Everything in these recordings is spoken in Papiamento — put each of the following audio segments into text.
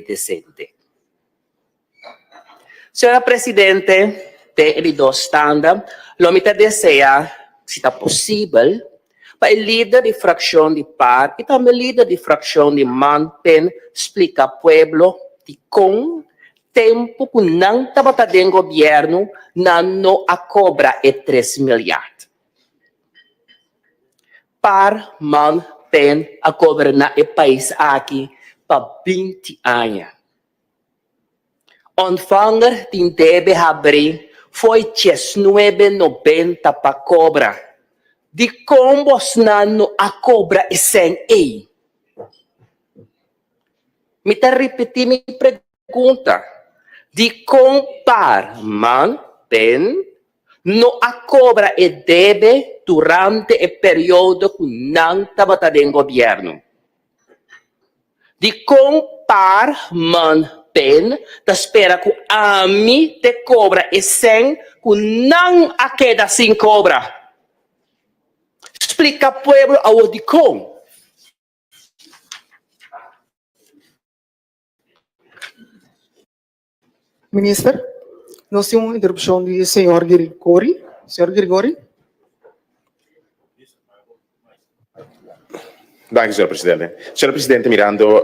Decente. Señora Presidente, den e di dos tanda, lo mi ta desea, si ta posibel, pa e lider di fraccion di par y tambe lider di fraccion di man pen splica pueblo dicon tempo cu nan tabata den gobierno nan no a cobra e tres milyard. Par man pen a goberná e pais aki pa 20 aña. Ontvanger tin debe habrí fo'i diesnuebe nobenta pa kobra. Dikon bosnan no a kobra e sèn ei? Mi ta ripití mi pregunta, dikon par man pen no a kobra e debe durante e periodo ku nan tabata den gobièrnu? Dikon par man pen ta spera ku ami te kobra e sèn ku nan a keda sin kobra? Splika pueblo awor dikon. Minister, nos tin un interupshon di señor Girigori. Señor Girigori. Danki, señor presidente. Señor presidente, mirando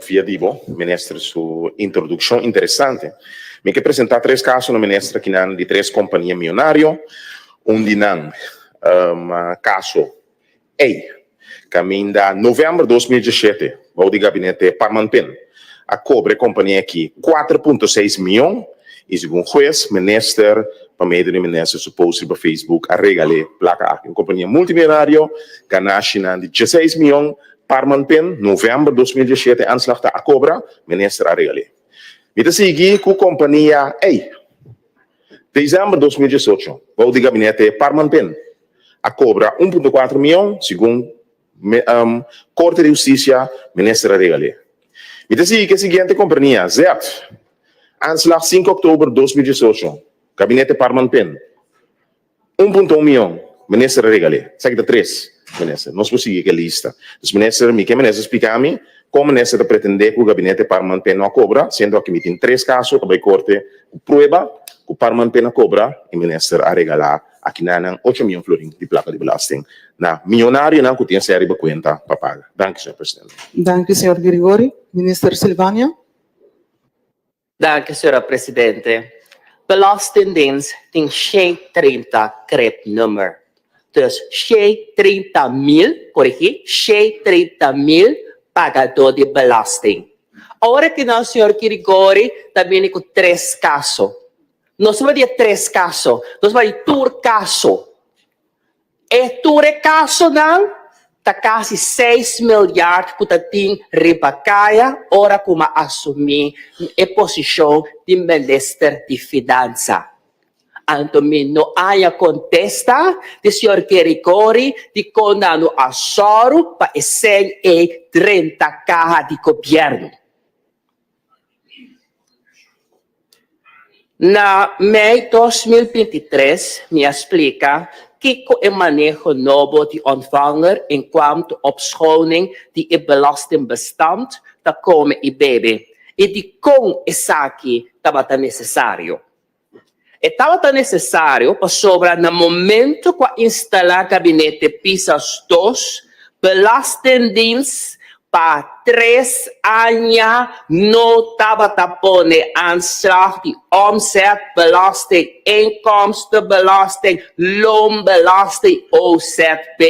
via di bo, minister, su introdukshon interesante, mi ke presentá tres kaso na minister akinan di tres kompania mionario. Un di nan kaso Ey, kaminda novèmber 2017 bou di gabinete Parman-Pen a kobra e kompania aki 4.6 mion i segun hues, minister pa medio di minister su post riba Facebook a regal'é plaka aki. Un kompania multimionario, ganashinan di 16 mion, Parman-Pen, novèmber 2017 aanslag ta a kobra, minister a regal'é. Mi ta sigui ku kompania Ey. Desèmber 2018 bou di gabinete Parman-Pen a kobra 1.4 mion, segun Korte di Hustisia minister a regal'é. Mi ta sigui ku e siguiente komprania, Z. Aanslag 5 oktober 2018, Gabinete Parman-Pen, 1.1 mion, minister a regal'é. Esaki ta tres, minister. Nos por sigui ku e lista. Dus minister, mi ke minister splika mi kon minister ta pretendé ku Gabinete Parman-Pen no a kobra, siendo aki mi tin tres kaso ta bai korte ku prueba ku Parman-Pen a kobra i minister a regalá Aki na nan ocho mion florin di plaka di belasting na mionarionan ku tin esei riba kuenta pa paga. Danki, señor presidente. Danki, señor Girigori. Minister Silvania. Danki, señora presidente. Belastingdienst tin 130 cribnummer. Dus 130 mil, corregí, 130 mil pagadó di belasting. Ora ki nan señor Girigori ta bini ku tres kaso. Nos ta di e tres kaso, nos ta di tur kaso. E tur e kasonan ta kasi seis milyard ku ta tin riba kaya ora ku mi a asumí e posishon di minister di finansa. Anto mi no haña kontesta di señor Kerikori dikon nan no a sòru pa e sèn ei drenta kaha di gobièrnu. Na mei 2023 mi a splika kiko e maneho nobo di Ontvanger enkuanto opschoning di e belastingbestand ta kome i bebe i dikon esaki tabata nesesario. E tabata nesesario pasobra na momento ku a instalá Gabinete Pisas dos, Belastingdienst pa tres aña no tabata pone aanslag di omzetbelasting, inkomstenbelasting, loonbelasting, OZB.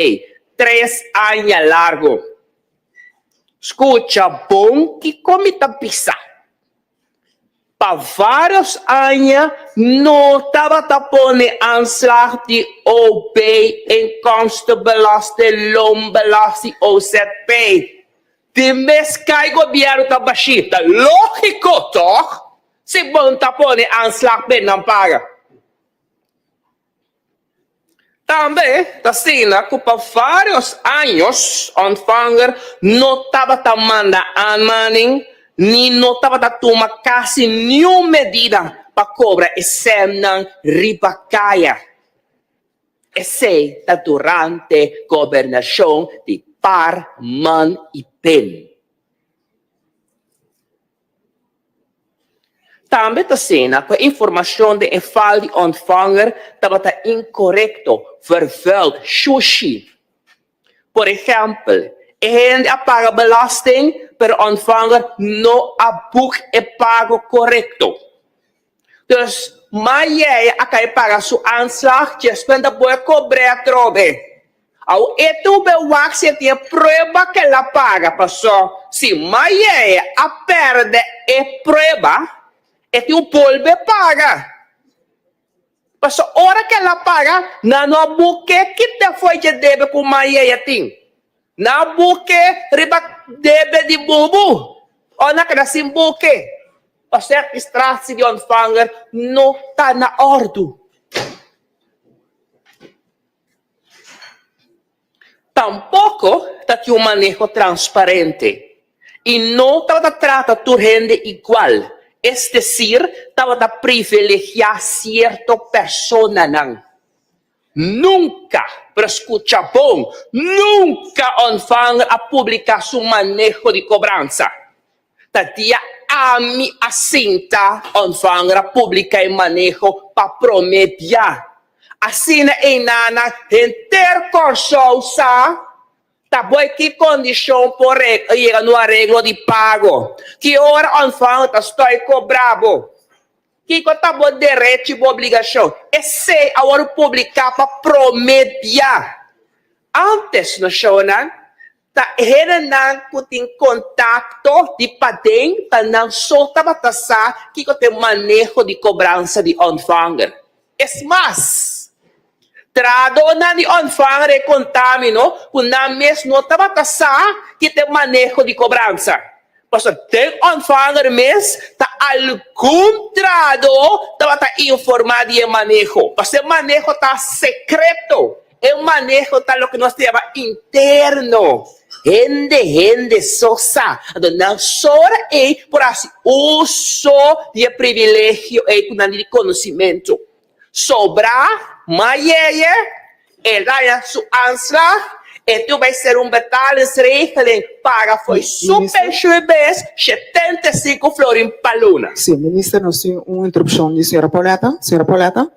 Tres aña largo. Skucha bon kiko mi ta bisa. Pa vários aña no tabata pone aanslag di OB, inkomstenbelasting, loonbelasting, OZB. Di mes kai gobierno ta bashí. Ta lógiko tòg? Si bo ta pone aanslag p'e nan paga. Tambe ta asina ku pa vários años Ontvanger no tabata manda aanmaning ni no tabata tuma kasi niun medida pa kobra e sènnan riba kaya. Esei ta durante gobernashon di Par, Man i Pen. Tambe ta asina ku e informashon den e fal di Ontvanger tabata inkorekto, vervuild, shushi. Por ehèmpel, e hende a paga belasting pero Ontvanger no a buk e pago korekto. Dus, Mayeye a kai paga su aanslag djespues ta por kobr'é atrobe. Awo e tur be wak si e tin e prueba ku el a paga paso si Mayeye a pèrdè e prueba e tin ku bolbe paga. Paso ora ku el a paga nan no a buke kita fo'i dje debe ku Mayeye tin. Nan a buke riba debe di bubu o nan a keda sin buke. Paso e administratie di Ontvanger no ta na òrdu. Tampoko ta tin un maneho transparente i no tabata trata tur hende igual, es desir tabata privilegiá sierto personanan. Nunka, pero skucha bon, nunka Ontvanger a publiká su maneho di kobransa. Ta dia ami a sinta Ontvanger a publiká e maneho pa promé bia. Asina einana henter Kòrsou sa ta bo e ki kondishon por yega na un areglo di pago. Ki ora Ontvanger ta stòi kobra bo? Kiko ta bo derecho i bo obligashon? Esei a wòrdu publiká pa promé bia. Ántes nos shownan ta hendenan ku tin kontakto di paden ta nan so tabata sa kiko ta e maneho di kobransa di Ontvanger. Es mas, trahadónan di Ontvanger e konta mi no ku nan mes no tabata sa ki ta e maneho di kobransa. Pasobra den Ontvanger mes ta algun trahadó tabata informá di e maneho. Pasobra e maneho ta sekreto. E maneho ta loke nos ta yama interno. Hende hende so sa. Anto nan so ora ei por hasi uso di e privilegio ei ku nan di konosimentu. Sobrá mayeye, el haña su aanslag, e tin bai ser un betalingsregeling paga fo'i su pensioen bes 75 florin pa luna. Sí, Minister, nos tin un interupshon di señora Pauletta. Señora Pauletta.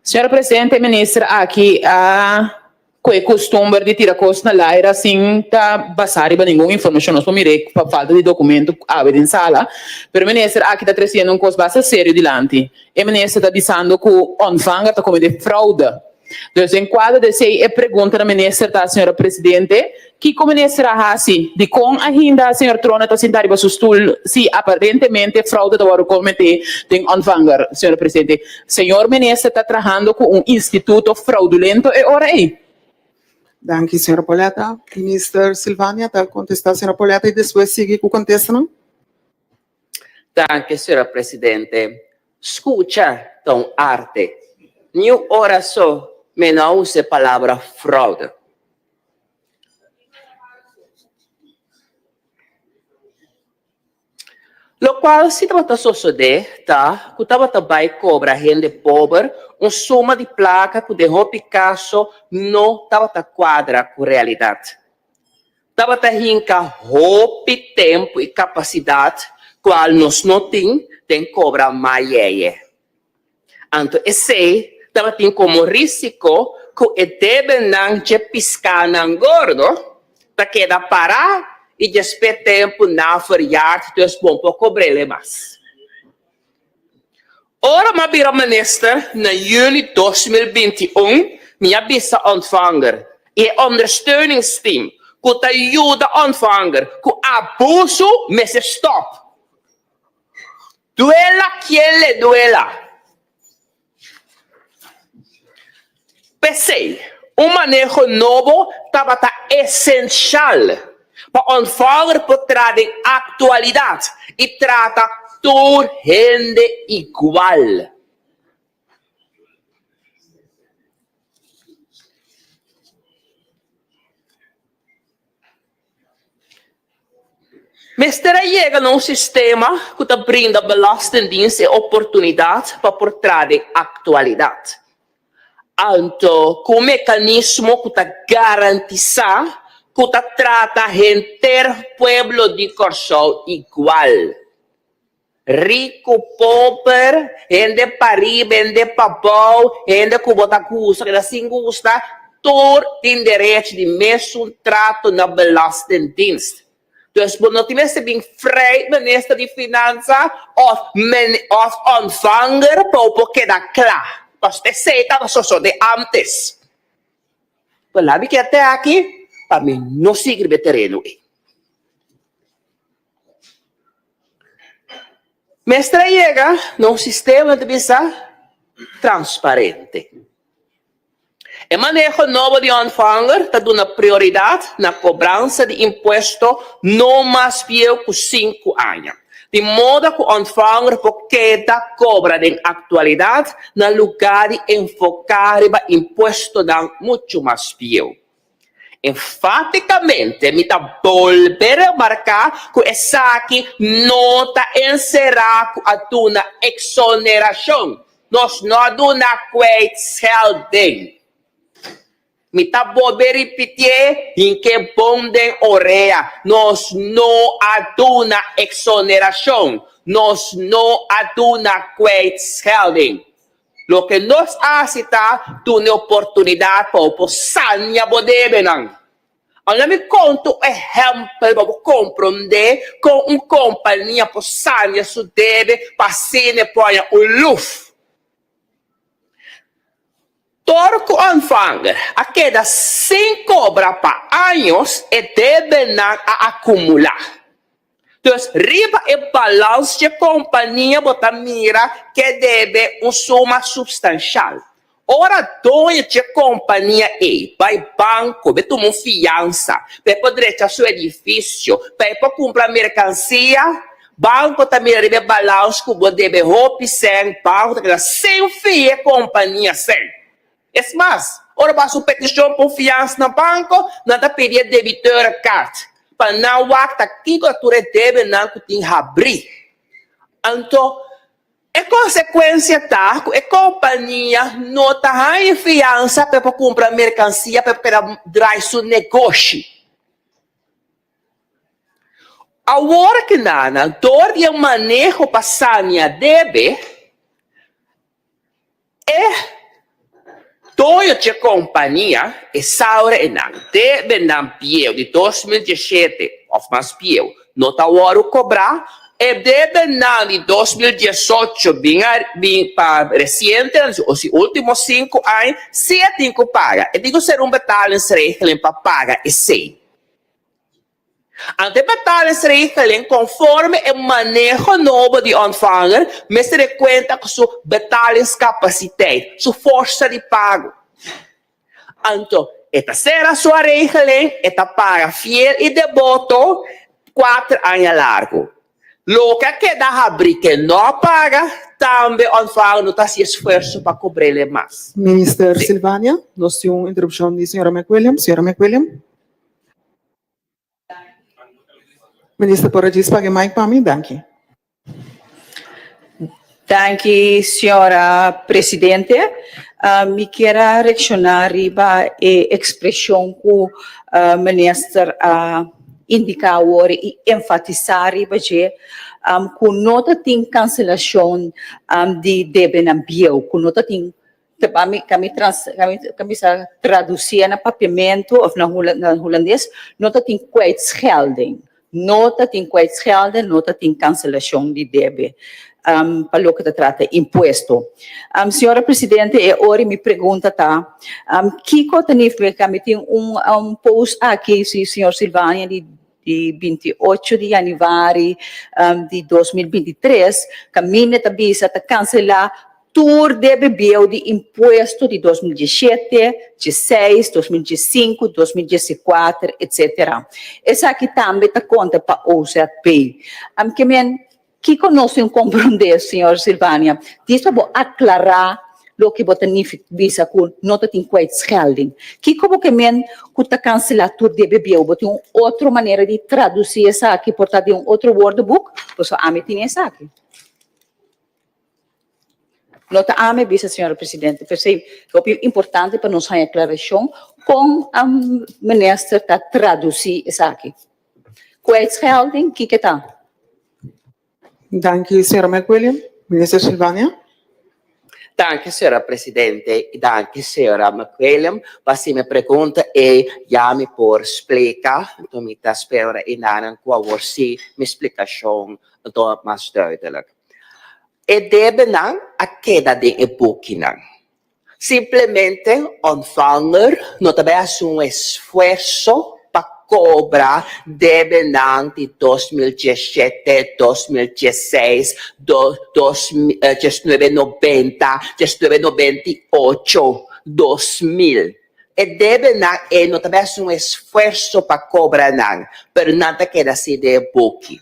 Señor Presidente, Minister aki a cu e custumber di tira cos na laira sin ta basa riba ningun informacion. Nos por mira pa falta di documento awe den sala, pero Minister aki ta treciendo un cos basta serio dilanti. E Minister ta bisando cu Ontvanger ta comete fraude. Dus den cuadro di esey e pregunta na Minister ta, Señora Presidente, Kiko Minister a hasi? Dikon ainda señor Trona ta sinta riba su stul si aparentemente fraude ta wòrdu kometé den Ontvanger, señor Presidente? Señor Minister ta trahando ku un instituto fraudulento e ora ei? Danki, señora Pauletta. Minister Silvania ta kontestá señora Pauletta i despues sigui ku kontestanan. Danki, señora Presidente. Skucha ta un arte. Niun ora so mi no a usa e palabra fraude. Lokual si tabata sosodé ta ku tabata bai kobra hende pober un suma di plaka ku den hopi kaso no tabata kuadra ku realidat. Tabata hinka hopi tempu i kapasidat kual nos no tin den kobra mayeye. Anto esei tabatin komo rísiko ku e debenan dje piskánan gordo ta keda pará i djespé tempu nan verjaard dus bon por kobr'é mas. Ora mi a bira minister na yüli 2021, mi a bisa Ontvanger i e ondersteuningsteam ku ta yuda Ontvanger ku abusu mester stòp. Duela quien le duela. P'esei, un maneho nobo tabata esenshal pa Ontvanger por traha den aktualidat i trata tur hende igual. Mester a yega na un sistema ku ta brinda Belastingdienst e oportunidat pa por traha den aktualidat. Anto ku un mekanismo ku ta garantisá ku ta trata henter pueblo di Kòrsou igual. Riku, pober, hende pariba, hende pabou, hende ku bo ta gusta, ku ta sin gusta, tur tin derecho di mesun trato na Belastingdienst. Dus bo no tin mester bin vrij minister di Finansa of of ontvanger pa bo por keda kla. Pasobra esei tabata sosode antes. Pero laat mi keda te aki pa mi no sigui riba e tereno ei. Mester a yega na un sistema ta bisa transparente. E maneho nobo di Ontvanger ta duna prioridat na kobransa di impuesto no mas bieu ku sinku aña, di moda ku Ontvanger por keda kobra den aktualidat na lugá di enfoká riba impuestonan muchu mas bieu. Enfátikamente mi ta bolbe remarká ku esaki no ta enserá ku a duna eksonerashon. Nos no a duna kwijtschelding. Mi ta bolbe ripitié hinke bon den orea, nos no a duna eksonerashon, nos no a duna kwijtschelding. Loke nos hasi ta duna e oportunidat pa bo por sania bo debenan. Ora mi konta un ehèmpel pa bo komprondé kon un kompania por sania su debe pa asina e por haña un luf. Dor ku Ontvanger a keda sin kobra pa años, e debenan a akumulá. Dus riba e balans dje kompania bo ta mira ke debe un suma supstanshal. Ora doño dje kompania ei bai banko be tuma un fiansa pa e por drecha su edifisio, pa e por kumpra merkansia, banko ta mira riba e balans ku bo debe hopi sèn, banko ta keda sin fia e kompania sèn. Es mas, ora bo hasi un petishon pa un fiansa na banko, nan ta pidi e debiteurenkaart pa nan wak ta kiko ta tur e debenan ku tin habrí. Anto, e konsekuensia ta ku e kompania no ta haña e fiansa pa e por kumpra merkansia pa e por keda drai su negoshi. Awor ki nan, dor di e maneho pa sania debe, E doño dje kompania e saura e nan debe nan bieu di 2017 òf mas bieu no ta wòrdu kobrá, e debe nan di 2018 bin bin pa resiente, o si último sinku aña, si e tin ku paga. E tin ku ser un betalingsregeling pa paga esei. Anto e betalingsregeling konforme e maneho nobo di Ontvanger mester e kuenta ku su betalingscapaciteit, su forsa di pago. Anto e ta sera su regeling, e ta paga fiel i deboto kuater aña largu. Loke a keda habrí ke no a paga, tambe Ontvanger no ta hasi esfuerso pa kobr'el mas. Minister Silvania, nos tin un interupshon di señora McWilliam. Señora McWilliam. Minister por a djis paga e mic pa mi? Danki. Danki señora presidente. Mi kier a reacciona riba e expresion cu minister a indica awor y enfatisa riba dje cu no ta tin cancelacion di debenan bieu, cu no ta tin Ta mi ka mi trans ka mi ka mi sa traducia na papiamento of na hula na hulandes no ta tin kwijtschelding no ta tin kwijtschelding no ta tin cancelacion di debe pa loke ta trata impuesto. Señora presidente e ora mi pregunta ta kiko ta nifica mi tin un un post aki si señor Silvania di di 28 di januari di 2023 kaminda ta bisa ta cancela Tur debe bieu di impuesto di 2017, dieseis, 2015, 2014, etc. Esaki tambe ta konta pa OZB. Ke men, kiko nos tin komprondé, señor Silvania? Dis pa bo aklará loke bo ta bisa ku no ta tin kwijtschelding. Kiko bo ke men ku ta kanselá tur debe bieu? Bo tin un otro manera di tradusí esaki por ta den un otro woordenboek? Pasobra ami tin esaki. No ta ami bisa, señora presidente, p'esei hopi importante pa nos haña aclaracion con minister ta traduci esaki. Kwijtschelding, kiko ta? Danki, señora McWilliam. Minister Silvania. Danki, señora presidente, i danki, señora McWilliam, pa hasi mi pregunta ei. Ya mi por splika, anto mi ta spera e nannan ku awor sí mi splikashon ta mas duidelijk. E debenan a keda den e bukinan. Simplemente ontvanger no ta bai hasi un esfuerso pa kobra debenan di 2017, 2016, 1990, 1998, 2000. E debenan ei no ta bai hasi un esfuerso pa kobra nan, pero nan ta keda si den e buki.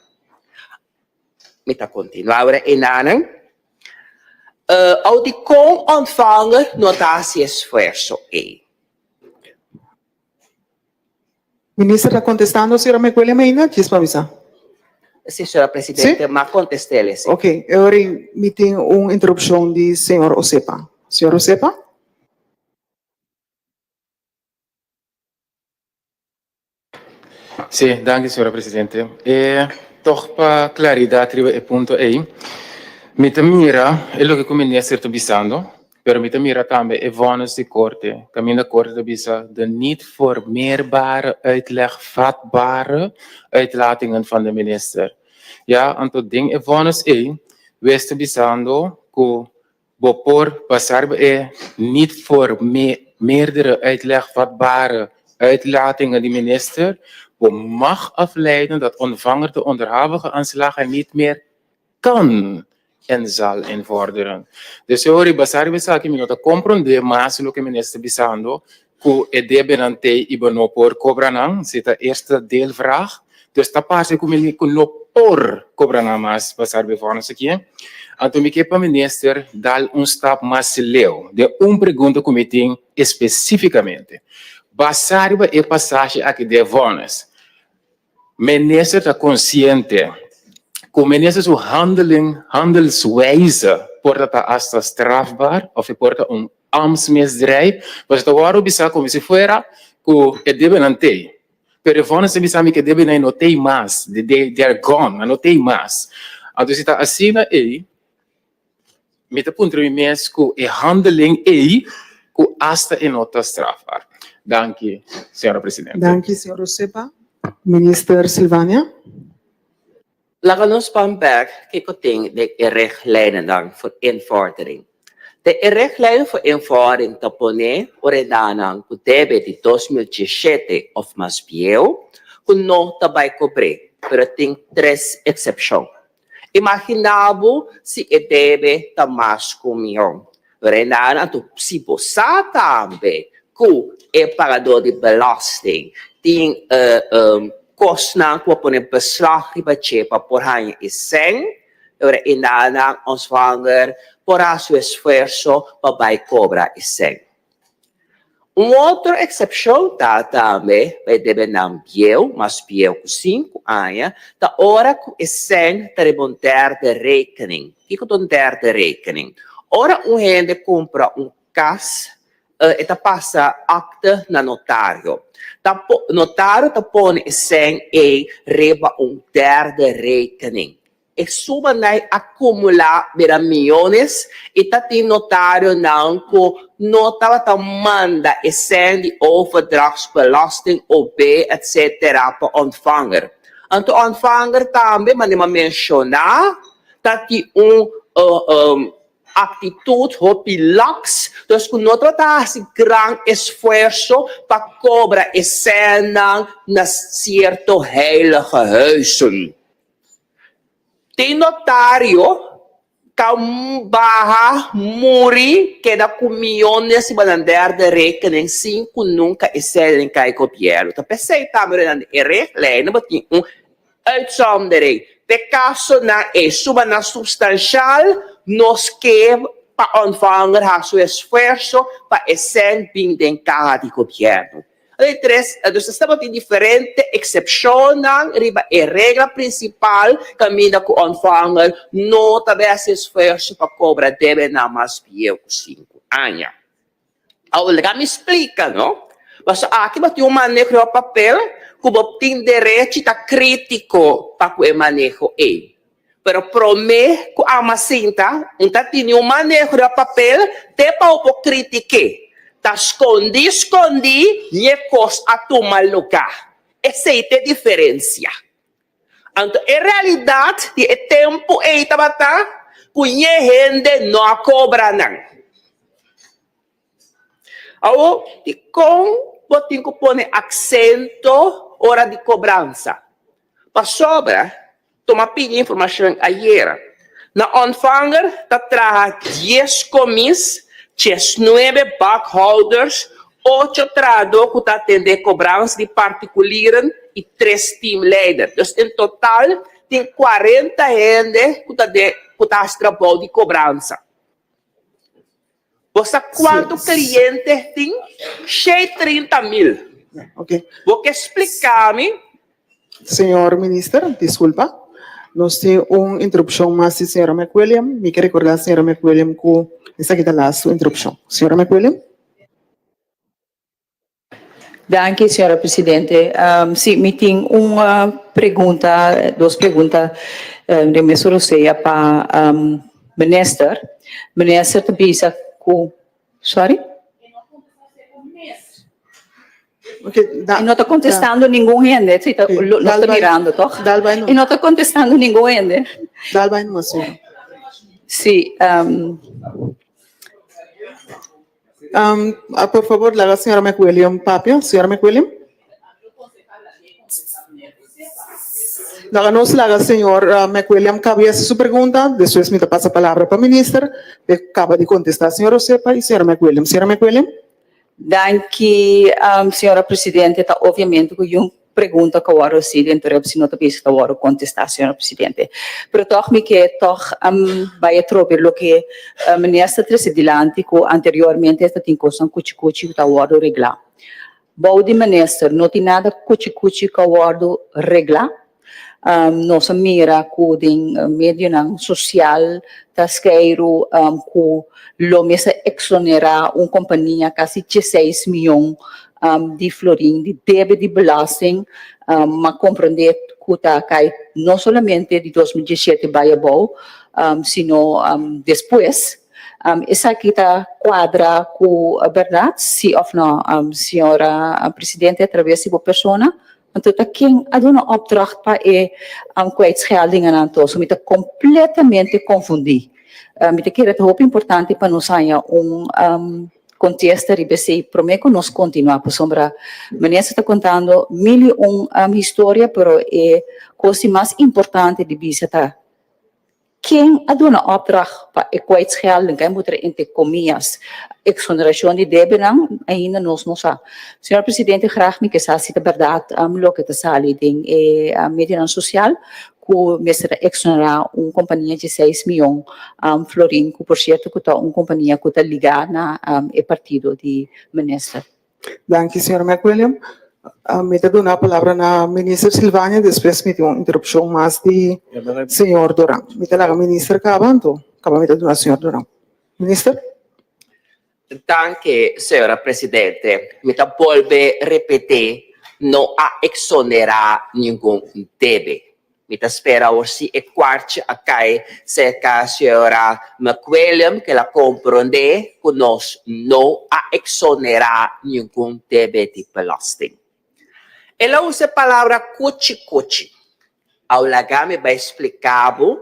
Mi ta kontinuá ora enanan. Ou dikon ontvanger no ta hasi esfuerso ei? Minister ta kontestando señora McWilliam ainda? Djis pa bisa. Sí, señora presidente, m'a kontest'el esei. Ok, e ora ei mi tin un interupshon di señor Osepa. Señor Osepa? Sí, danki señora presidente. E tog pa claridad riba e punto ey, mi ta mira e loke cu minister ta bisando, pero mi ta mira tambe e vonnis di corte, caminda corte ta bisa de niet formeerbare uitleg vatbare uitlatingen van de minister. Ya, anto den e vonnis ey, wes ta bisando cu Bo por basa riba e niet voor meerdere uitleg vatbare uitlatingen di minister. Bo mag afleiden dat ontvanger de onderhavige aanslagen niet meer kan en zal invorderen. Dus e ora basa riba esaki mi no ta comprende mas loke minister ta bisando cu e debenan tey y bo no por cobra nan, si ta eerste deelvraag. Dus ta parce cu mi cu no por cobra nan mas basa riba e vonnis aki. Anto mi ke pa minister dal un stap mas leu den un pregunta cu mi tin especificamente. Basa riba e pasashi aki den e vonnis, Minister ta consciente cu minister su handeling, handelswijze, por ta ta hasta strafbaar of e por ta un ambtsmisdrijf, pasobra ta wòrdu bisa komo si fuera ku e debenan t'ei. Pero e vònes ta bisa mi ku e debenan ei no t'ei mas, they are gone, nan no t'ei mas. Anto si ta asina ei, mi ta puntra mi mes ku e handeling ei ku asta e no ta strafbaar. Danki, señora presidente. Danki, señor Rosepa. Minister Silvania. Laga nos ban bek kiko tin den e richtlijnennan voor invordering. Den e richtlijnen voor invordering ta pone oredanan ku debe di 2017 òf mas bieu ku no ta bai kobr'é, pero tin tres eksepshon. Imaginá bo si e debe ta mas ku un mion. Oredanan anto si bo sa tambe ku e pagadó di belasting tin kosnan ku a pone beslag riba dje pa por haña e sèn, e ora e nan ontvanger por hasi su esfuerso pa bai kobra e sèn. Un otro eksepshon ta tambe pa e debenan bieu, mas bieu ku sinku aña, ta ora ku e sèn ta riba un derde rekening. Kiko ta un derde rekening? Ora un hende kumpra un kas e ta pasa akte na notario. Ta notario ta pone e sèn ei riba un derde rekening. E sumanan ei a kumulá bira miyones i ta tin notarionan ku no tabata manda e sèn di overdrachtsbelasting, OB, etcetera pa ontvanger. Anto ontvanger tambe, manera mi a menshoná, ta tin un Actitud hopi laks, dus cu no tabata haci gran esfuerso pa cobra e celnan na cierto heilige huizen. Tin notario ca baha muri keda cu miyones riba nan derde rekening sin cu nunca e celnan cay gobierno. Ta pesey tambe nan e richtlijnen bo tin un Uitzondering, P'e kasonan ei sumanan supstanshal, nos ke pa ontvanger hasi su esfuerso pa e sèn bin den kaha di gobièrnu. Di tres, dus ta tabatin diferente eksepshonnan riba e regla prinsipal kaminda ku ontvanger no ta bai hasi esfuerso pa kobra debenan mas bieu ku sinku aña. Awor laga mi splika no. Pasobra aki bo tin un maneho riba papel ku bo tin derechi ta kritiko pa ku e maneho ei. Pero promé ku ama sinta, un ta tini un maneho riba papel te pa bo por kritik'é. Ta skondí skondí ñe kos a tuma lugá. Esei ta e diferensia. Anto e realidat di e tempu ei tabata ku ñe hende no a kobra nan. Awor, dikon bo tin ku pone aksento ora di kobransa? Pasobra, tuma pidi informashon ayera, na Ontvanger ta traha dies komis, diesnuebe bakhouders, ocho trahadó ku ta atendé kobransa di partikulieren i tres teamleider. Dus en total tin kuarenta hende ku ta ku ta hasi trabou di kobransa. Bo sa kuantu kliente tin? Shei 30 mil. Ok. Bo ke splika mi? Señor Minister, disculpa. Nos tin un interrupcion mas di señora McWilliam. Mi ke recorda señora McWilliam cu esaki ta lastu interrupcion. Señora McWilliam. Danki, señora presidente. Sí, mi tin un pregunta, dos pregunta den mesun rosea pa minister. Minister ta bisa ku, sorry? E no ta kontestando ningun hende, si ta, nos ta mirando toch? E no ta kontestando ningun hende. Dal bai numa, señora. Sí. Por favor, laga señora McWilliam papia. Señora McWilliam? Laga nos laga señor McWilliam caba haci su pregunta, despues mi ta pasa palabra pa minister p'e caba di contesta señor Osepa y señora McWilliam. Señora McWilliam? Danki, señora presidente. Ta obviamente cu yun pregunta ku a wòrdu hasi dentro di si no ta bisa ta wòrdu kontestá, señor presidente. Pero tòg mi ke tòg bai atrobe loke minister trese dilanti ku anteriormente ta tin kosnan kuchi kuchi ku ta wòrdu reglá. Bou di minister no tin nada kuchi kuchi ku a wòrdu reglá. Nos a mira ku den medionan sosial ta skeiru ku lo mester eksonerá un kompania kasi dieseis mion di florin di debe di belasting. M'a komprendé ku ta kai no solamente di 2017 bai abou, sino despues. Esaki ta kuadra ku bèrdat, si òf no, señora presidente, atraves di bo persona? Anto ta ken a duna opdracht pa e kwijtscheldingennan anto? So mi ta completamente confundí. Mi ta kere ta hopi importante pa nos haña un contesta riba esei promé ku nos continuá pasobra minister ta contando mil y un historia pero e cos di mas importante di bisa ta Ken a duna opdracht pa e kwijtschelding, ken bo trae entre comillas, exoneracion di debenan, ainda nos no sa. Señor Presidente, graag mi ke sa si ta berdad loke ta sali den e medionan social cu mester a exonera un compania di seis miyon florin, cu por cierto cu ta un compania cu ta liga na e partido di minister. Danki, señor McWilliam. Mi ta duna palabra na Minister Silvania, despues mi tin un interupshon mas di señor Doran. Mi ta laga Minister kaba, anto kaba mi ta duna señor Doran. Minister. Danki, señora Presidente. Mi ta bolbe repetí, no a exonerá ningun debe. Mi ta spera awor si e kwartje a kai serka señora McWilliam ku el a komprondé ku nos no a eksonerá ningun debe di belasting. El a usa e palabra kuchi kuchi. Aw laga mi bai splika bo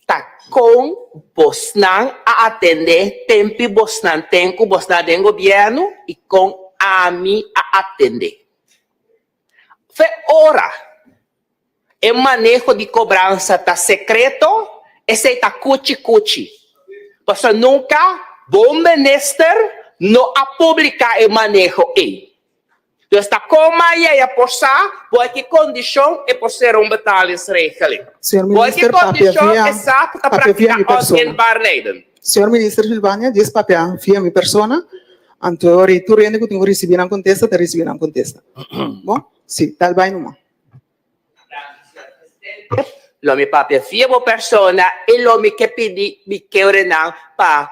ta kon bosnan a atendé tempi bosnan ten ku bosnan den gobièrnu i kon ami a atendé. Fe ora E maneho di kobransa ta sekreto, esei ta kuchi kuchi. Pasobra nunka bo minister no a publiká e maneho ei. Dus ta kon Mayea por sa bo e ki kondishon e por sera un betalingsregeling. Señor Bo e ki Minister, papia kondishon via e sa ku ta papia via praktiká mi persona. onginbaarheden. Señor Minister Silvania, djes papia via mi persona, anto e ora ei tur hende ku tin ku risibí nan kontesta ta risibí nan kontesta. Bon? Si, tal bai numa. Lo mi papia via bo persona i lo mi ke pidi mi keurenan pa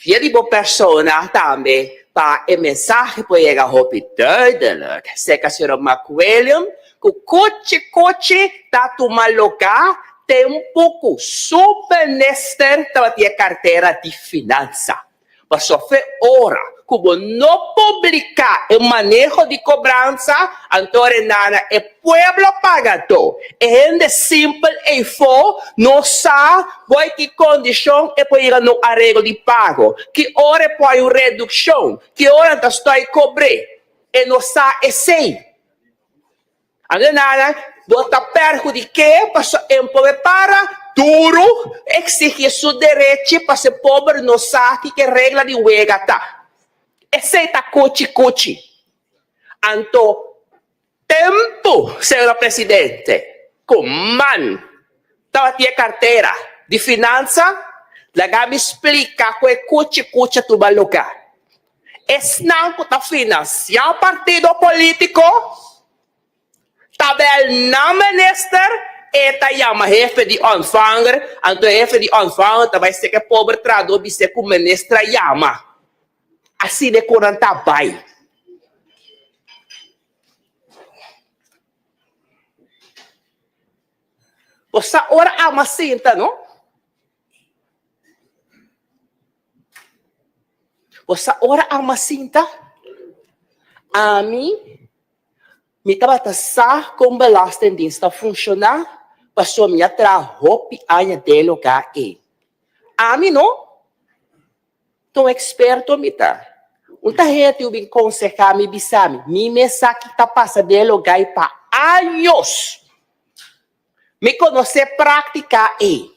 via di bo persona tambe pa e mensahe por yega hopi duidelijk serka señor McWilliam ku kuchi kuchi ta tuma lugá. Tempu ku su minister tabatin e kartera di finansa. Pasobra fe ora ku bo no publiká e maneho di kobransa, anto Renana e pueblo pagadó, e hende simpel eifó no sa boi ki kondishon e por yega na un areglo di pago, ki ora e por hay un redukshon, ki ora nan ta stòi kobr'é. E no sa esei. Anto nada, bo ta perhudik'é pasobra e pobe para duru eksigí su derechi pasobra e pober no sa kiko e regla di wega ta. Esei ta kuchi kuchi. Anto tempu, señor presidente, ku man tabatin e kartera di finansa, laga mi splika ku e kuchi kuchi a tuma lugá. Esnan ku ta finansiá partido polítiko ta bel nan minister, e ta yama hefe di ontvanger, anto e hefe di ontvanger ta bai seka e pober trahadó bis'é ku minister a yama. Asina e konan ta bai. Bo sa ora ama sinta no? Bo sa ora ama sinta? Ami, mi tabata sa kon Belastingdienst ta funshoná pasobra mi a traha hopi aña den e lugá ei. Ami no ta un eksperto mi ta. Un ta hende ku bin konsehá mi bisa mi, mi mes sa ki ta pasa den e lugá ei pa años. Mi konosé práktika ei.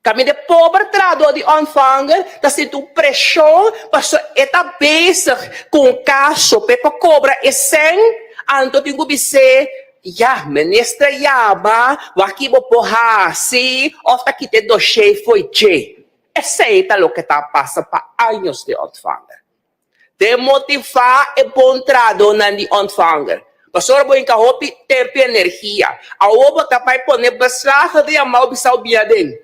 Kaminda e pober trahadó di ontvanger ta sinti un preshon pasobra e ta bezig ku un kaso pa e por kobra e sèn, anto tin ku bis'é, Ya, minister yama, wak ki bo por hasi òf ta kita e doshé fo'i dje. Esei ta loke ta pasa pa años den ontvanger. Demotivá e bon trahadónan di ontvanger. Pasobra bo hinka hopi tempu i energia. Awor bo ta bai pone beslagen den yamá bo bisa bo bia den.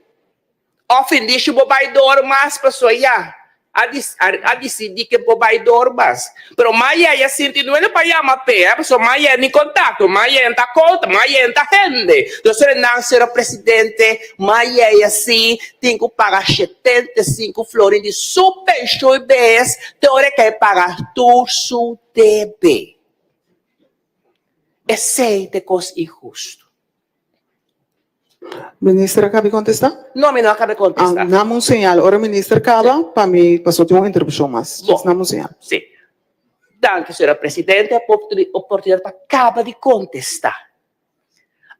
Òf indishu bo bai dor mas pasobra ya a disidí ke bo bai dor mas. Pero maya ya sinti duele pa yama p'e, pasobra maya ni kontakto, maya ta konta, maya ta hende. Entonces nan, señor presidente, maya si tin ku paga 75 florin di su penshun i bes te ora e kai paga tur su debe. Esei ta e kos inhustu. Minister a kabi kontestá? No, mi no a kabi kontestá. Ah, name un señal. Ora minister kaba, pa mi paso tin un interupshon mas. Bo. Just name un señal. Sí. Danki, señora presidente, pa oportunidat pa kaba di kontestá.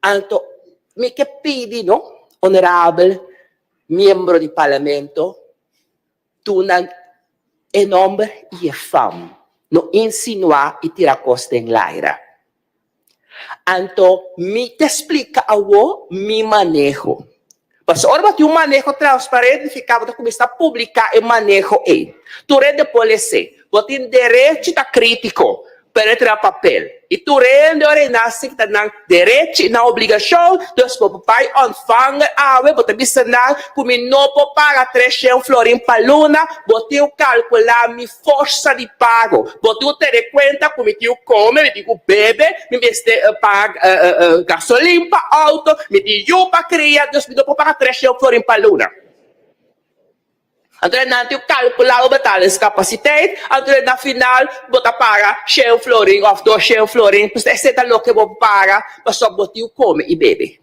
Anto mi ke pidi no, honorabel miembro di parlamento, duna e nomber i e fam, no insinuá i tira kos den laira. Anto mi ta splika awo mi maneho. Pasobra ora bo tin un maneho transparente nifiká bo ta kuminsá publiká e maneho ei. Tur hende por les'é. Bo tin derechi ta krítiko, pero e ta na papel. I tur hende ora e nase ta nan derechi i nan obligashon, dus bo por bai ontvanger awe, bo ta bisa nan ku mi no por paga treshen florin pa luna, bo tin ku kalkulá mi forsa di pago. Bo tin ku tene kuenta ku mi tin ku kome, mi tin ku bebe, mi mester paga gasolin pa outo, mi tin yu pa kria, dus mi no por paga treshen florin pa luna. Anto nan tin kalkulá bo betalingscapaciteit, anto na final bo ta paga shen florin òf dos shen florin, pues esei ta loke bo paga pasobra bo tin ku kome i bebe.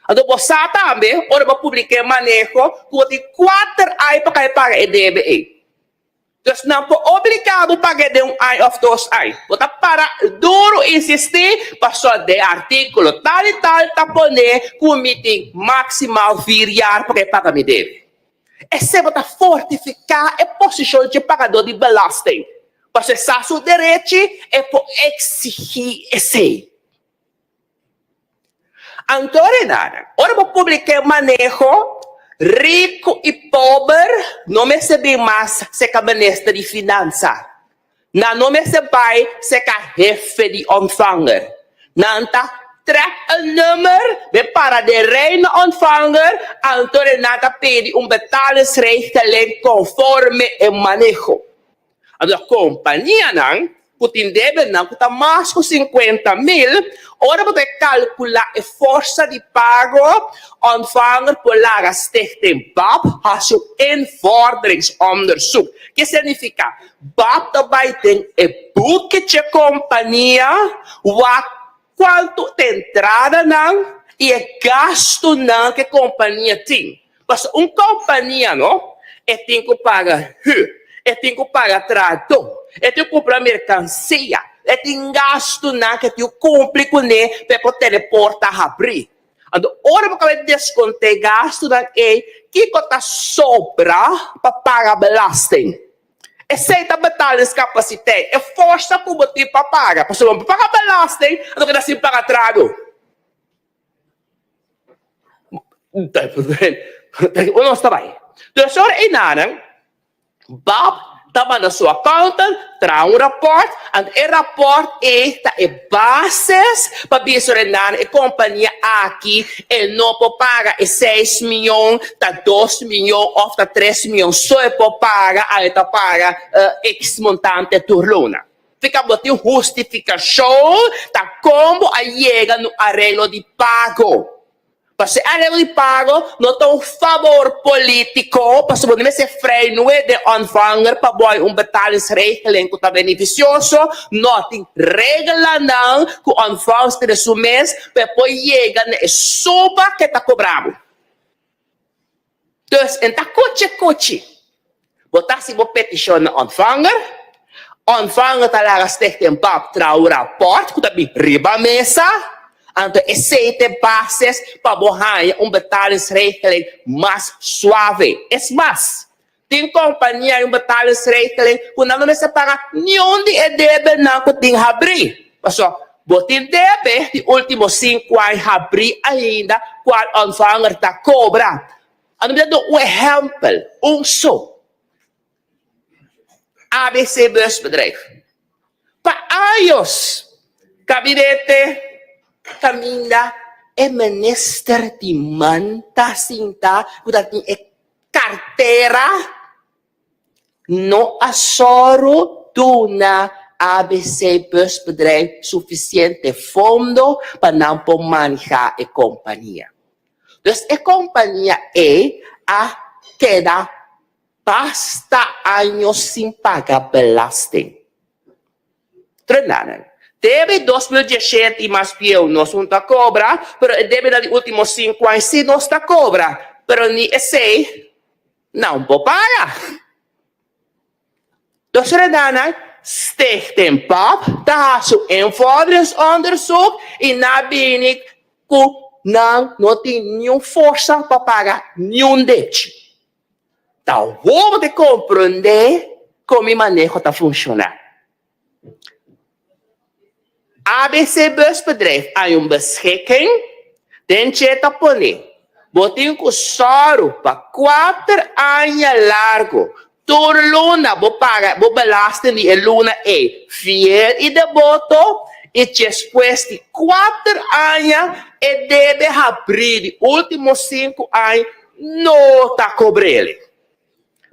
Anto bo sa tambe ora bo publiká e maneho ku bo tin kuater ai pa kai paga e debe ei. Dus nan por obliga bo pag'é den un aña òf dos aña. Bo ta para duru insistí pasobra den artíkulo tal i tal ta poné ku mi tin maksimal vier jaar pa ke paga mi debe. Esei bo ta fortifiká e posishon dje pagadó di belasting. Pasobra e sa su derechi, e por eksigí esei. Anto Renata, ora bo publica e maneho, rico y pober no mester bin mas seca minister di finansa. Nan no mester bay seca hefe di ontvanger. Nan ta trek een nummer, be para den rij na ontvanger, anto Renata pidi un betalingsregeling conforme e maneho. Anto companianan. ku tin debenan ku ta mas ku 50 mil, ora bo ta kalkulá e forsa di pago, ontvanger por laga Stichting bab hasi un invorderingsonderzoek. Ke signifiká? Bab ta bai den e buki dje kompania wak kuantu ta entradanan i e gastunan ku e kompania tin. Pasobra un kompania no, e tin ku paga hür, e tin ku paga trahadó, e tin ku kumpra merkansia, e tin gastunan ku e tin ku kumpli kuné pa e por tene porta habrí. Anto ora bo kaba di deskontá e gastunan ei, kiko ta sobra pa paga belasting? Esei ta betalingscapaciteit, e forsa ku bo tin pa paga. Pasobra bo paga belasting, anto keda sin paga trahadó. Nos ta bai. Dus ora enanan, Bob ta manda su accountant traha un rapport, anto e rapport ei ta e basis pa bisa ora enanan e compania aki e no por paga e seis miyon, ta dos miyon of ta tres miyon so e por paga, a e ta paga x montante tur luna. Fika bo tin hustifikashon ta kon bo a yega na un areglo di pago. Pasobra e areglo di pago no ta un fabor polítiko, pasobra bo no mester freinue den ontvanger pa bo hay un betalingsregeling ku ta benefisioso. No, tin reglanan ku ontvangst tene su mes pa e por yega na e suma ku e ta kobra bo. Dus en ta kochi kochi. Bo ta hasi bo petishon na ontvanger, ontvanger ta laga Stichting bab traha un rapòrt ku ta bin riba mesa, anto esei ta e basis pa bo haña un betalingsregeling mas suave. Es mas, tin kompania i un betalingsregeling ku nan no mester paga niun di e debenan ku tin habrí. Pasobra bo tin debe di último sinku aña habrí ainda kual ontvanger ta kobra. Ando mi ta duna un ehèmpel, un so. ABC Busbedrijf. Pa años gabinete kaminda e minister di man ta sinta ku ta tin e kartera no a sòru duna ABC Busbedrijf sufisiente fondo pa nan por manehá e kompania. Dus e kompania ei a keda basta años sin paga belasting. Trenanan. Debe 2017 i mas bieu nos no ta kobra, pero e debenan di ultimo sinku aña si nos ta kobra, pero ni esei nan por paga. Dus redanan, Stichting pap ta hasi un invorderingsonderzoek i na bini ku nan no tin niun forsa pa paga niun dechi. Ta awor bo ta komprendé kon mi maneho ta funshoná. ABC Busbedrijf hay un beschikking den dje ta pone, bo tin ku sòru pa kuater aña largu tur luna bo paga bo belasting di e luna ei fiel i deboto i despues di kuater aña e debe habrí di último sinku aña no ta kobr'el.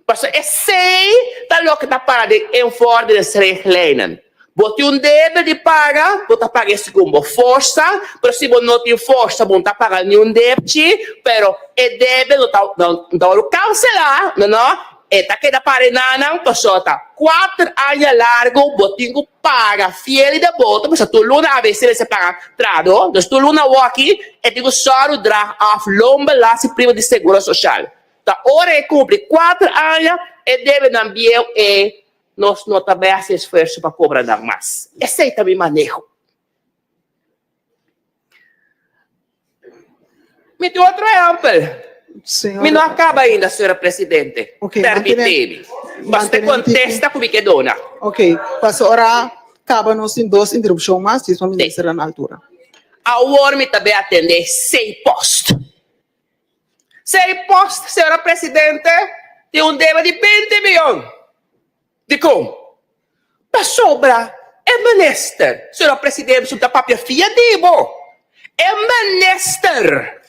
Pasobra esei ta loke ta para den invorderingsrichtlijnen. Bo tin un debe di paga, bo ta paga e segun bo forsa, pero si bo no tin forsa bo no ta paga niun debchi, pero e debe no ta no ta wòrdu kanselá, no no, e ta keda para e nannan pasobra ta kuater aña largu bo tin ku paga fiel i deboto, pasobra tur luna abc mester paga trahadó, dus tur luna awor aki e tin ku sòru draag af loonbelasting i prima di seguro sosial. Ta ora e cumpli cuater aña, e debe nan bieu e nos no ta bay haci esfuerzo pa cobra nan mas. Esey ta mi maneho. Mi tin otro ehempel. Señor. Mi no a caba ainda, señora presidente. Ok, mantene- Permitimi. Basta mantene contesta cu mi ke dona. Ok, paso ora caba nos tin dos interrupcion mas, dis pa minister na altura. Awor mi ta bay atende Zeepost. Zeepost, señora presidente, tin un debe di binti miyon. Dikon? Pasobra e minister, señora presidente, su ta papia fia di bo. E minister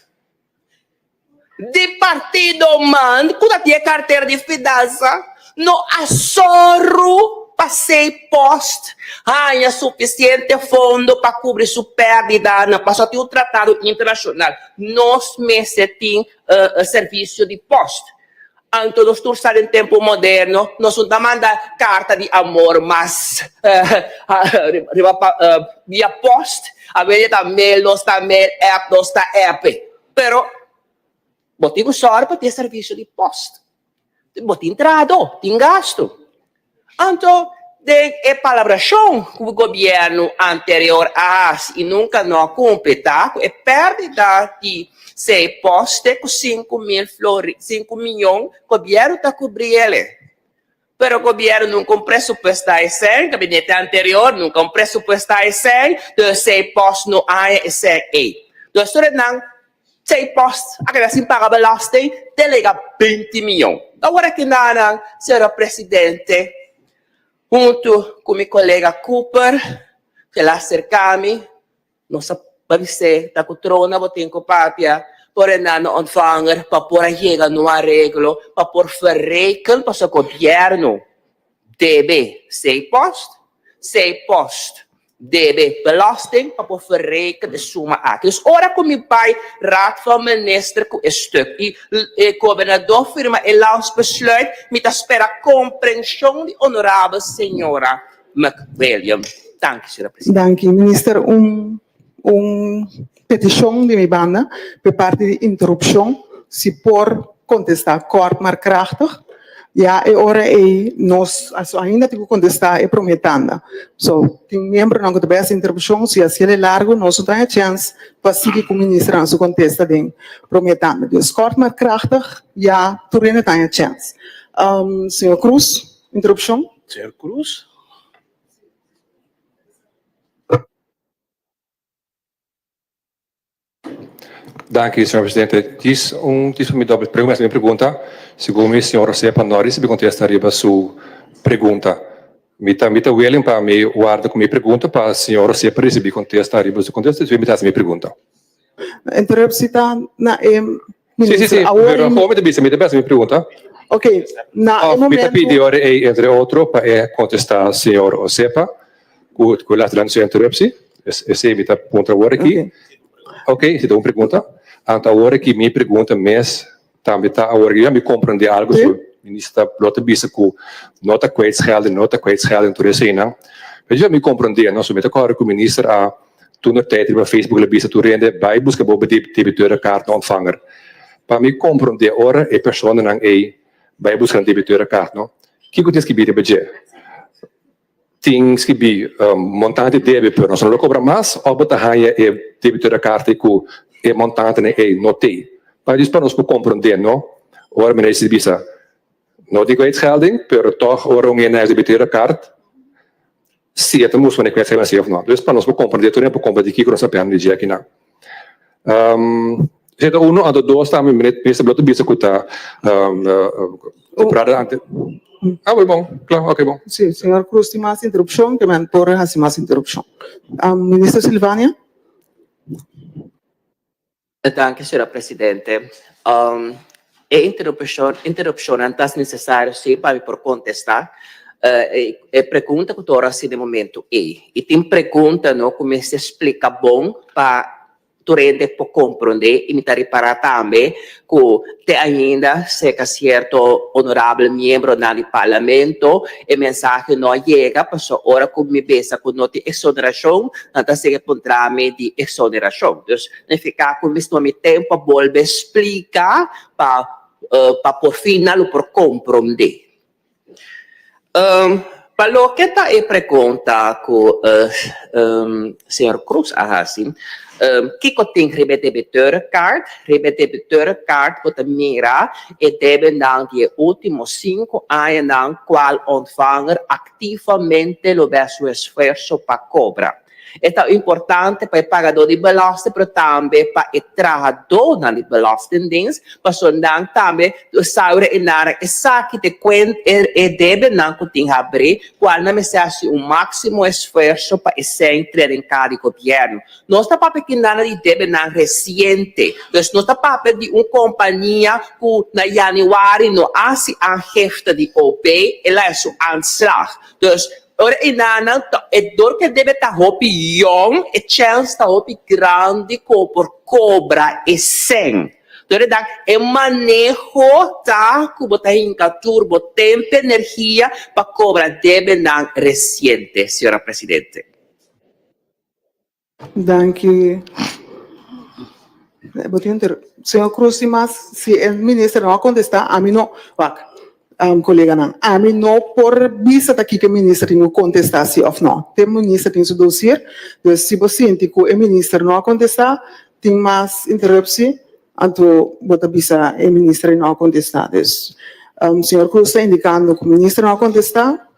di partido man ku ta tin e kartera di fidansa no a sòru. pa Post haña sufisiente fondo pa kubri su pèrdidanan, pasobra tin un tratado internashonal, nos mester tin servisio di post. Anto nos tur sa den tempu moderno, nos no ta manda karta di amor mas riba via post, awe ta mail, nos ta mail, app, nos ta app. Pero bo tin ku sòru pa tin e servisio di post. Bo tin trahadó, tin gastu. Anto den e palabrashon ku gobièrnu anterior a hasi i nunka no a kumpli ta ku e pèrdida di sei poste ku 5000 flori, 5 mion gobièrnu ta kubri ele. Pero gobièrnu nunka un presupuestá esei, gabinete anterior nunka un presupuestá esei, dus sei post no a haña esei ei. Dus tur esnan sei post a keda sin paga belasting te lega 20 mion. Awor aki nan, señora presidente, huntu ku mi kolega Cooper, el a aserká mi, nos a bis'é ta ku trona bo tin ku papia por e nan ontvanger pa por a yega na un areglo pa por verreken pasobra gobièrnu debe sei post, sei post debe belasting pa por verreken e suma aki. Dus ora ku mi bai Raad van Minister ku e stuk i e gobernador firma e landsbesluit, mi ta spera komprenshon di honorabel señora McWilliam. Danki, señora presidente. Danki, minister. Un petishon di mi banda pa parti di interupshon, si por kontestá kort maar krachtig. Ya e ora ei nos ainda tin ku kontestá e promé tanda. So, tin miembronan ku ta bai hasi interupshon, si hasié largu, nos no ta haña chèns pa sigui ku ministernan su kontesta den promé tanda. Dus kort maar krachtig, ya tur hende ta haña chèns. Señor Cruz, interupshon. Señor Cruz. Danki, señor presidente. Dis un dis mi dobbel pregunta, mi pregunta. Segun mi señor Osepa no recibi contesta riba su pregunta. Mi ta willing pa mi warda cu mi pregunta pa señor Osepa recibi contesta riba su contesta, mi ta haci mi pregunta. Interruptie ta na e Sí. minister. Awor Pero como mi ta bisa, mi ta bisa mi pregunta. Ok, na e Of mi ta momento pidi ora ei, entre otro, pa e contesta señor Osepa, cu laat su interruptie. Esey mi ta puntra awor aki. Ok, si tin un pregunta. Anto awor aki mi pregunta mes tambe ta awor aki mi comprende algo so minister lo ta bisa cu no ta kwijtschelding, no ta kwijtschelding tur eseynan. Pero mi comprende, no? So mi ta corre cu minister a toen de tijd riba Facebook le bisa tur hende bai busca bo debiteurenkaart na ontvanger. Pa mi comprende ora e personanan ei bai busca een debiteurenkaart, no? Kiko tin skibi riba dje? Tin skibi montante debe, pero nos no lo cobra mas, of bo ta haña e debiteurenkaart cu e montante ei no te? Pa dus pa nos por comprende, no? Ora minister bisa no tin kwijtschelding, pero toch ora un hende debiteurenkaart, si e ta mustra kwijtschelding si of no. Dus pa nos por comprende tur por comprende kiko nos ta papiando di dje akinan. Zeta uno, anto dos tambe minister lo ta bisa cu ta temporada ante. Ah, bon, claro, ok, bon. Sí, señor Cruz tin mas interupshon, ke men por hasi mas interupshon. Minister Silvania? Danki, señora presidente. E interupshon ta nesesario sí pa mi por kontestá e pregunta ku tur asina e momento ei. I tin pregunta, no, ku mester splika bon pa tur hende por komprondé i mi ta ripará tambe ku te ainda serka sierto honorabel miembronan di parlamento e mensahe no a yega, pasobra ora ku mi bisa ku no tin eksonerashon, nan ta sigui puntra mi di eksonerashon. Dus nifiká ku mi tuma mi tempu pa bolbe splika pa por fin nan lo por komprondé. Pa loke ta e pregunta ku señor Cruz a hasi, kiko tin riba e debiteurenkaart? Riba e debiteurenkaart bo ta mira e debenan di e último 5 añanan kual ontvanger aktivamente lo bai su esfuerso pa kobra. E ta importante pa e pagadó di belasting pero tambe pa e trahadónan di Belastingdienst pasobra nan tambe sa ora e nara esaki te kuen e debenan ku tin habrí kual nan mester hasi un máksimo esfuerso pa esei treda den kara di gobièrnu. Nos ta papia kinana di debenan resiente. Dus nos ta papia di un kompania ku na yanüari no a hasi aangifte di OB, el a hasi su aanslag. Dus ora e nanan ta e dor ku e debe ta hopi yòn, e chèns ta hopi grandi ku por kobra e sèn. Dor e dan e maneho ta ku bo ta hinka tur bo tempu i energia pa kobra debenan resiente, señora Presidente. Danki. Bo tin inter. Señor Cruz tin mas? Si e minister no a contesta, ami no, wak, coleganan, ami no por bisa ta kiko e minister tin cu contesta si of no. Te minister tin su dossier, dus si bo sinti cu e minister no a contesta, tin mas interruptie, anto bo ta bisa e minister no a contesta. Dus, señor Cruz ta indicando cu minister no a contesta,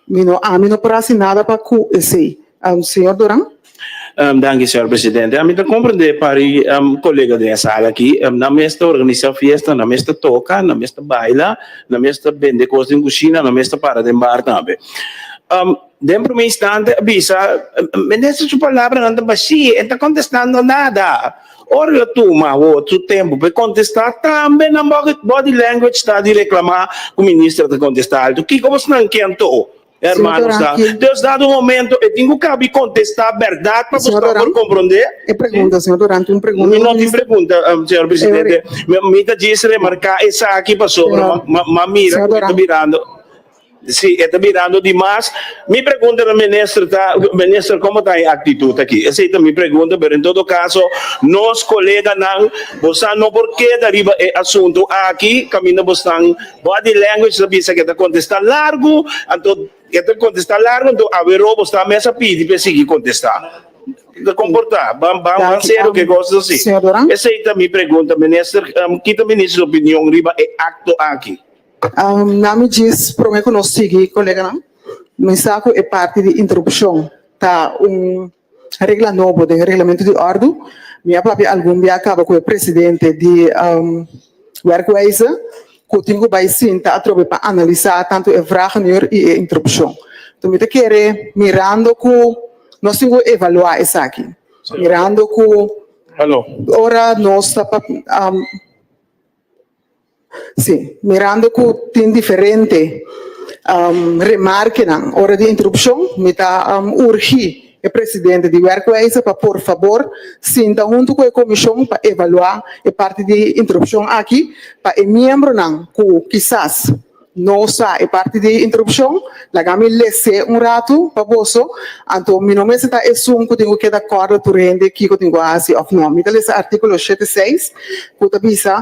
mi no, ami no por haci nada pa cu esey. Señor Duran. Danki, señor presidente. Ami ta comprende pari colega den e sala aki. Nan mes ta organisa fiesta, nan mes ta toca, nan mes ta baila, nan mes ta bende cos den cushina, nan mes ta para den bar tambe. Den prome instante a bisa, minister su palabranan ta bashi, e ta contestando nada. Ora el a tuma awor su tempo pa e contesta, tambe nan body language ta di reclama cu minister ta contesta alto. Kico bosnan ke anto? Hermano sa. Dios dado un momento e tin ku kabi kontestá bèrdat pa boso por komprondé. E pregunta, señor Durán, tin un pregunta. Mi no tin pregunta, señor presidente. Mi ta djis remarká esaki pasobra m'a mira ku e ta birando, si, e ta birando dimas. Mi pregunta na minister ta, minister komo ta e aktitut aki? Esei ta mi pregunta, pero en todo kaso nos koleganan, boso no por keda riba e asuntu aki kaminda bosnan Body language ta bisa ke ta kontestá largu, anto e ta kontestá largu, anto awe bo sta mes a pidi pa e sigui kontestá. Ta komportá, ban ban ban serio ke kos asi. Esei ta mi pregunta minister, ki ta minister su opinion riba e akto aki? Na mi djis prome ku nos sigui koleganan, mi sa ku e parti di interupshon ta un regla nobo den e reglamento di òrdu. Mi a papia algun bia kaba ku e presidente di Werkwijze ku tin ku bai sinta atrobe pa analisá tantu e vragenuur i e interupshon. Enton mi ta kere mirando ku nos tin ku evaluá esaki, mirando ku ora nos ta Sí, mirando ku tin diferente remarkenan ora di interupshon, mi ta urgi e presidente di Werkwijze pa por fabor sinta huntu ku e komishon pa evaluá e parti di interupshon aki pa e miembronan ku kisas no sa e parti di interupshon. Laga mi les'é un ratu pa boso, anto mi no mester ta esun ku tin ku keda kòrda tur hende kiko tin ku hasi òf no. Mi ta lesa artíkulo shete seis ku ta bisa,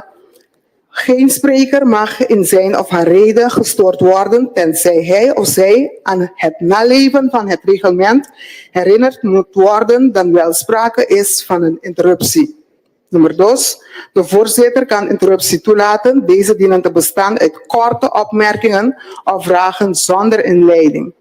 Geen spreker mag in zijn of haar rede gestoord worden tenzij hij of zij aan het naleven van het reglement herinnerd moet worden dan wel sprake is van een interruptie. Nummer dos, De voorzitter kan interruptie toelaten, deze dienen te bestaan uit korte opmerkingen of vragen zonder inleiding.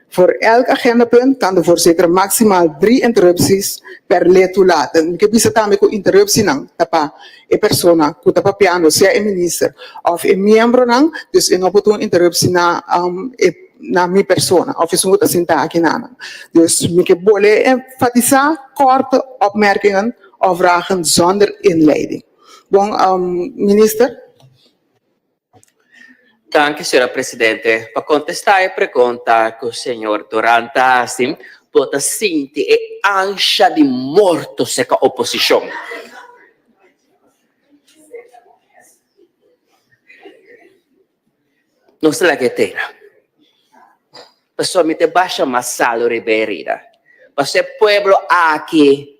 Voor elk agendapunt kan de voorzitter maximaal drie interrupties per lid toelaten. Mi ke bisa tambe ku interruptienan ta pa e persona ku ta papiando, sea e minister òf e miembronan, dus e no por tin un interruptie na e na mi persona òf esun ku ta sinta aki na nan. Dus mi ke bole enfatisá korte opmerkingen òf vragen zonder inleiding. Bon, minister. Danki, señora presidente. Pa kontestá e pregunta ku señor Duran ta hasi, bo ta sinti e ansha di morto serka oposishon. Nos ta laga e tera. Pasobra mi ta basha mas salu riba e herida. Pasobra e pueblo aki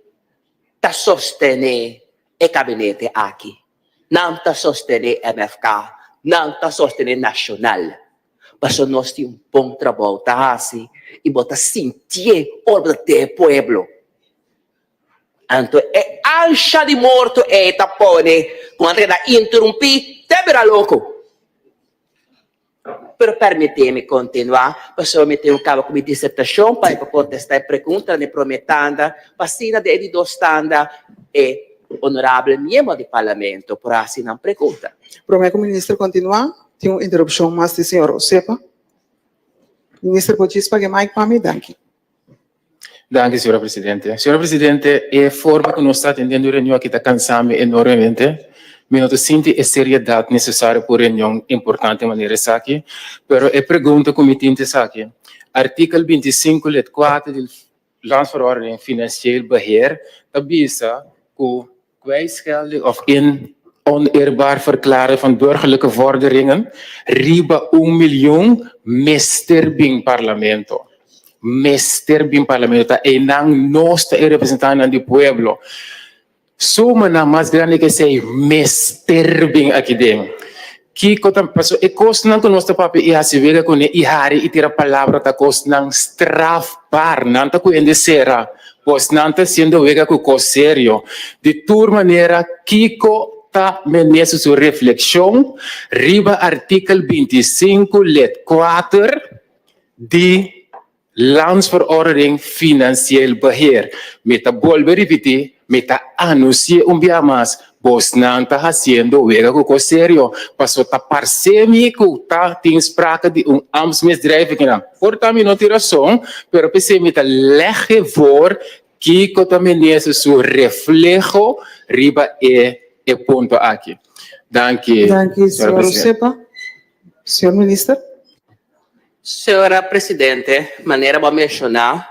ta sostené e kabinete aki. Nan ta sostené MFK, nan ta sostené Nacional. Pasobra nos tin un bon trabou ta hasi i bo ta sintié ora bo ta den e pueblo. Anto e ansha di morto ei ta pone ku nan ta keda interumpí te bira loko. Pero permití mi kontinuá, pasobra mi tin un kaba ku mi disertashon pa mi por kontestá e preguntanan di promé tanda, pa asina den e di dos tanda e honorabel miembro di Parlamento por hasi nan pregunta. Promé ku minister kontinuá, tin un interupshon mas di señor Osepa. Minister por djis paga e mic pa mi? Danki. Danki, señora presidente. Señora presidente, e forma ku nos ta atendiendo e reunion aki ta kansa mi enormemente. Mi no ta sinti e seriedat nesesario pa un reunion importante manera esaki. Pero e pregunta ku mi tin ta esaki, Artikel 25 lid 4 di Landsverordening Financieel Beheer ta bisa ku kwijtschelding of in oneerbaar verklaren van burgerlijke vorderingen riba un miljoen mester bin Parlamento. Mester bin Parlamento. Ta einan nos ta e representantenan di pueblo. Sumanan mas grandi ke esei mester bin aki den. Kiko ta paso e kosnan ku nos ta papia i hasi wega kuné i hari i tira palabra ta kosnan strafbaar. Nan ta ku hende sera. Bosnan ta hasiendo wega ku kos serio. Di tur manera kiko ta minister su reflekshon riba artikel 25 lid 4 di Landsverordening Financieel Beheer. Mi ta bolbe ripití, mi ta anunsi'é un bia mas, bosnan ta hasiendo wega ku kos serio, paso ta parse mi ku ta tin sprake di un ambtsmisdrijf akinan. Por ta mi no tin rason, pero p'esei mi ta lèg e voor kiko ta minister su refleho riba e e punto aki. Danki, Danki, señora señor Presidente. Osepa. Señor Minister. Señora Presidente, manera bo a menshoná,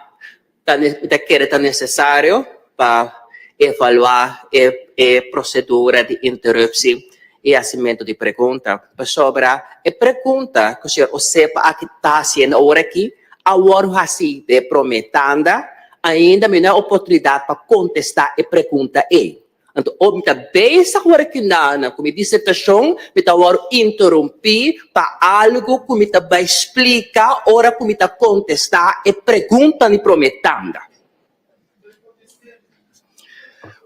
ta mi ta kere ta nesesario pa evaluá e e prosedura di interupsi i hasimentu di pregunta, pasobra e pregunta ku señor Osepa aki ta hasiendo awor aki a wòrdu hasí den e promé tanda, ainda mi no a oportunidat pa kontestá e pregunta ei. Anto ora mi ta bezig wòrdu kinana ku mi disertashon, mi ta wòrdu interumpí pa algu ku mi ta bai splika ora ku mi ta kontestá e pregunta di promé tanda.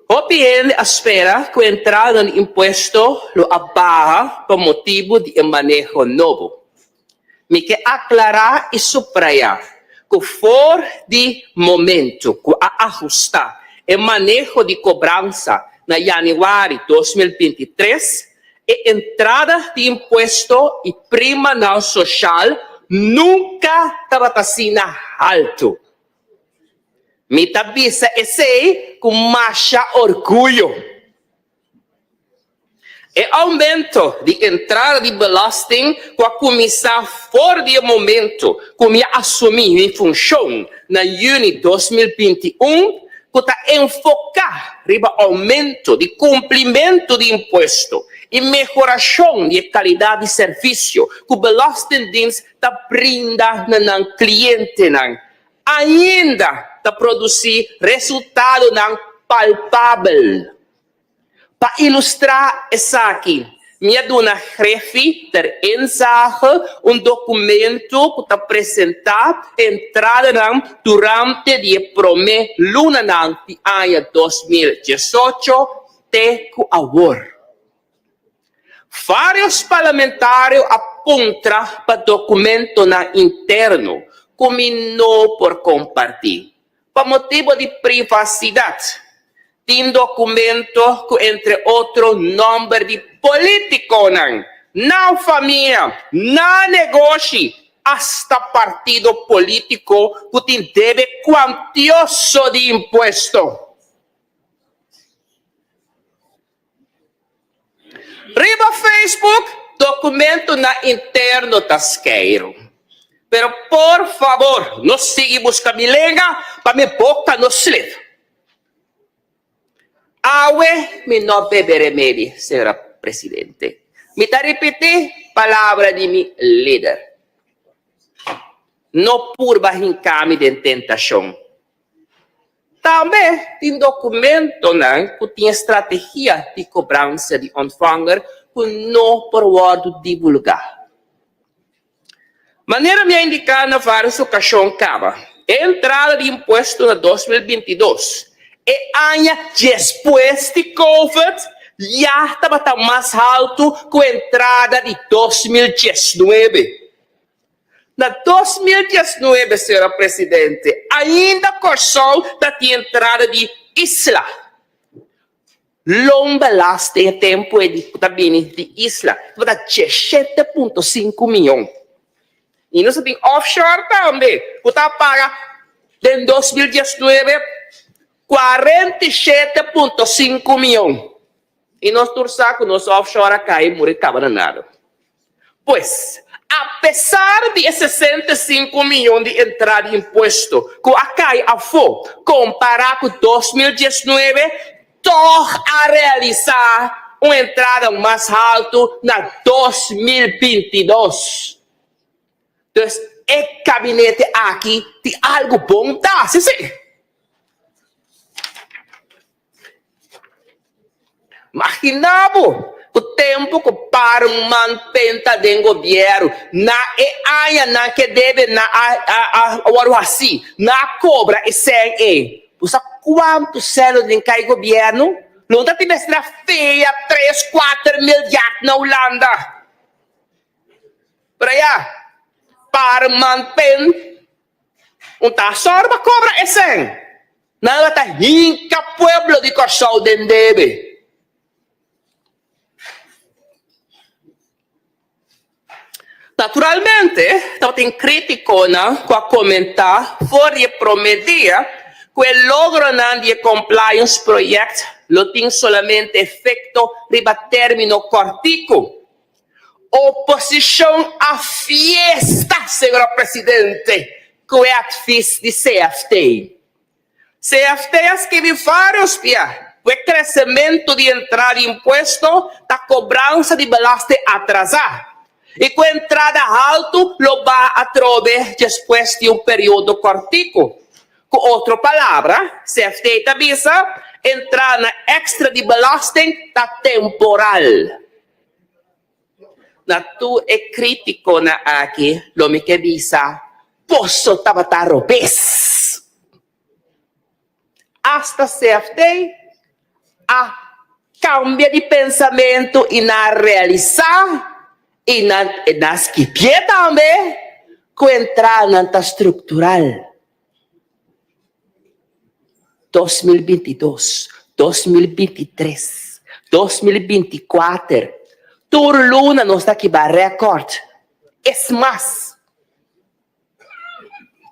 Hopi hende a spera ku e entrada di impuesto lo a baha pa motibu di e maneho nobo. Mi ke aklará i suprayá ku for di momentu ku a ahustá e maneho di kobransa na yanüari 2023, e entrada di impuesto i primanan soshal nunka tabata asina haltu. Mi ta bisa esei ku masha orguyo. E aumento di entrada di belasting ku a kuminsá for di e momento ku mi a asumí mi funshon na yüni 2021, ku ta enfoká riba aumento di kumplimentu di impuesto i mehorashon di e kalidat di servisio ku Belastingdienst ta brinda na nan klientenan, ainda ta produsí resultadonan palpabel. Pa ilustrá esaki, mi a duna Griffie ter inzage un dokumento ku ta presentá e entradanan durante di e promé lunanan di aña 2018 te ku awor. Vários parlamentario a puntra pa dokumentonan interno ku mi no por kompartí. Pa motibo di privacidad, tin documento cu entre otro nomber di politiconan, nan famia, nan negoshi, hasta partido politico cu tin debe cuantioso di impuesto. Riba Facebook documentonan interno ta skeiru. Pero por fabor no sigui busca mi lenga pa mi boca no slip. Awe mi no bebe remedi, señora Presidente. Mi ta ripiti palabra di mi lider. No purba hinca mi den tentacion. Tambe tin dokumentonan ku tin e strategia di kobransa di ontvanger ku no por wòrdu divulgá. Manera mi a indiká na vários okashon kaba, e entrada di impuesto na 2022, e aña despues di covid, ya tabata mas haltu ku entrada di 2019. Na 2019, señora Presidente, ainda Kòrsou ta tin entrada di Isla. Loonbelasting e tempu ei di ku ta bini di Isla tabata 17.5 mion. I nos a tin offshore tambe ku ta paga den 2019 47.5 mion. I nos tur sa ku nos offshore a kai muri kaba na nada. Pues, apesar di e 65 mion di entrada di impuesto ku a kai afó kompará ku 2019, tòg a realisá un entrada mas haltu na 2022. Dus e kabinete aki tin algu bon ta hasi, sí. Magina bo ku tempu ku par man penta den gobierno na e añanan ke debe nan a wòrdu hasi, nan a kobra e sèn ei. Bo sa kuantu sèn lo den kai gobierno? Lo ta tin mester a fia tres, kuater milyard na Hulanda. Pero ya, par man pen un ta sòru pa kobra e sèn. Nan lo ta hinka pueblo di Kòrsou den debe. Naturalmente, tabatin krítikonan ku a komentá for di e promé dia ku e logronan di e Compliance Project lo tin solamente efekto riba término kòrtiku. Oposishon a fiesta, señora Presidente, ku e advis di CFT. CFT a skibi vários bia ku e kresementu di entrada di impuesto ta kobransa di belasting atrasá i ku entrada haltu lo baha atrobe despues di un periodo kòrtiku. Ku otro palabra, CFT ta bisa, entradanan èkstra di belasting ta temporal. Na tur e krítikonan aki lo mi ke bisa, Boso tabata robes! Asta CFT a kambia di pensamentu i nan a realisá i nan a skipié tambe ku entradanan ta struktural. 2022, 2023, 2024, tur luna nos ta kiba record. Es mas,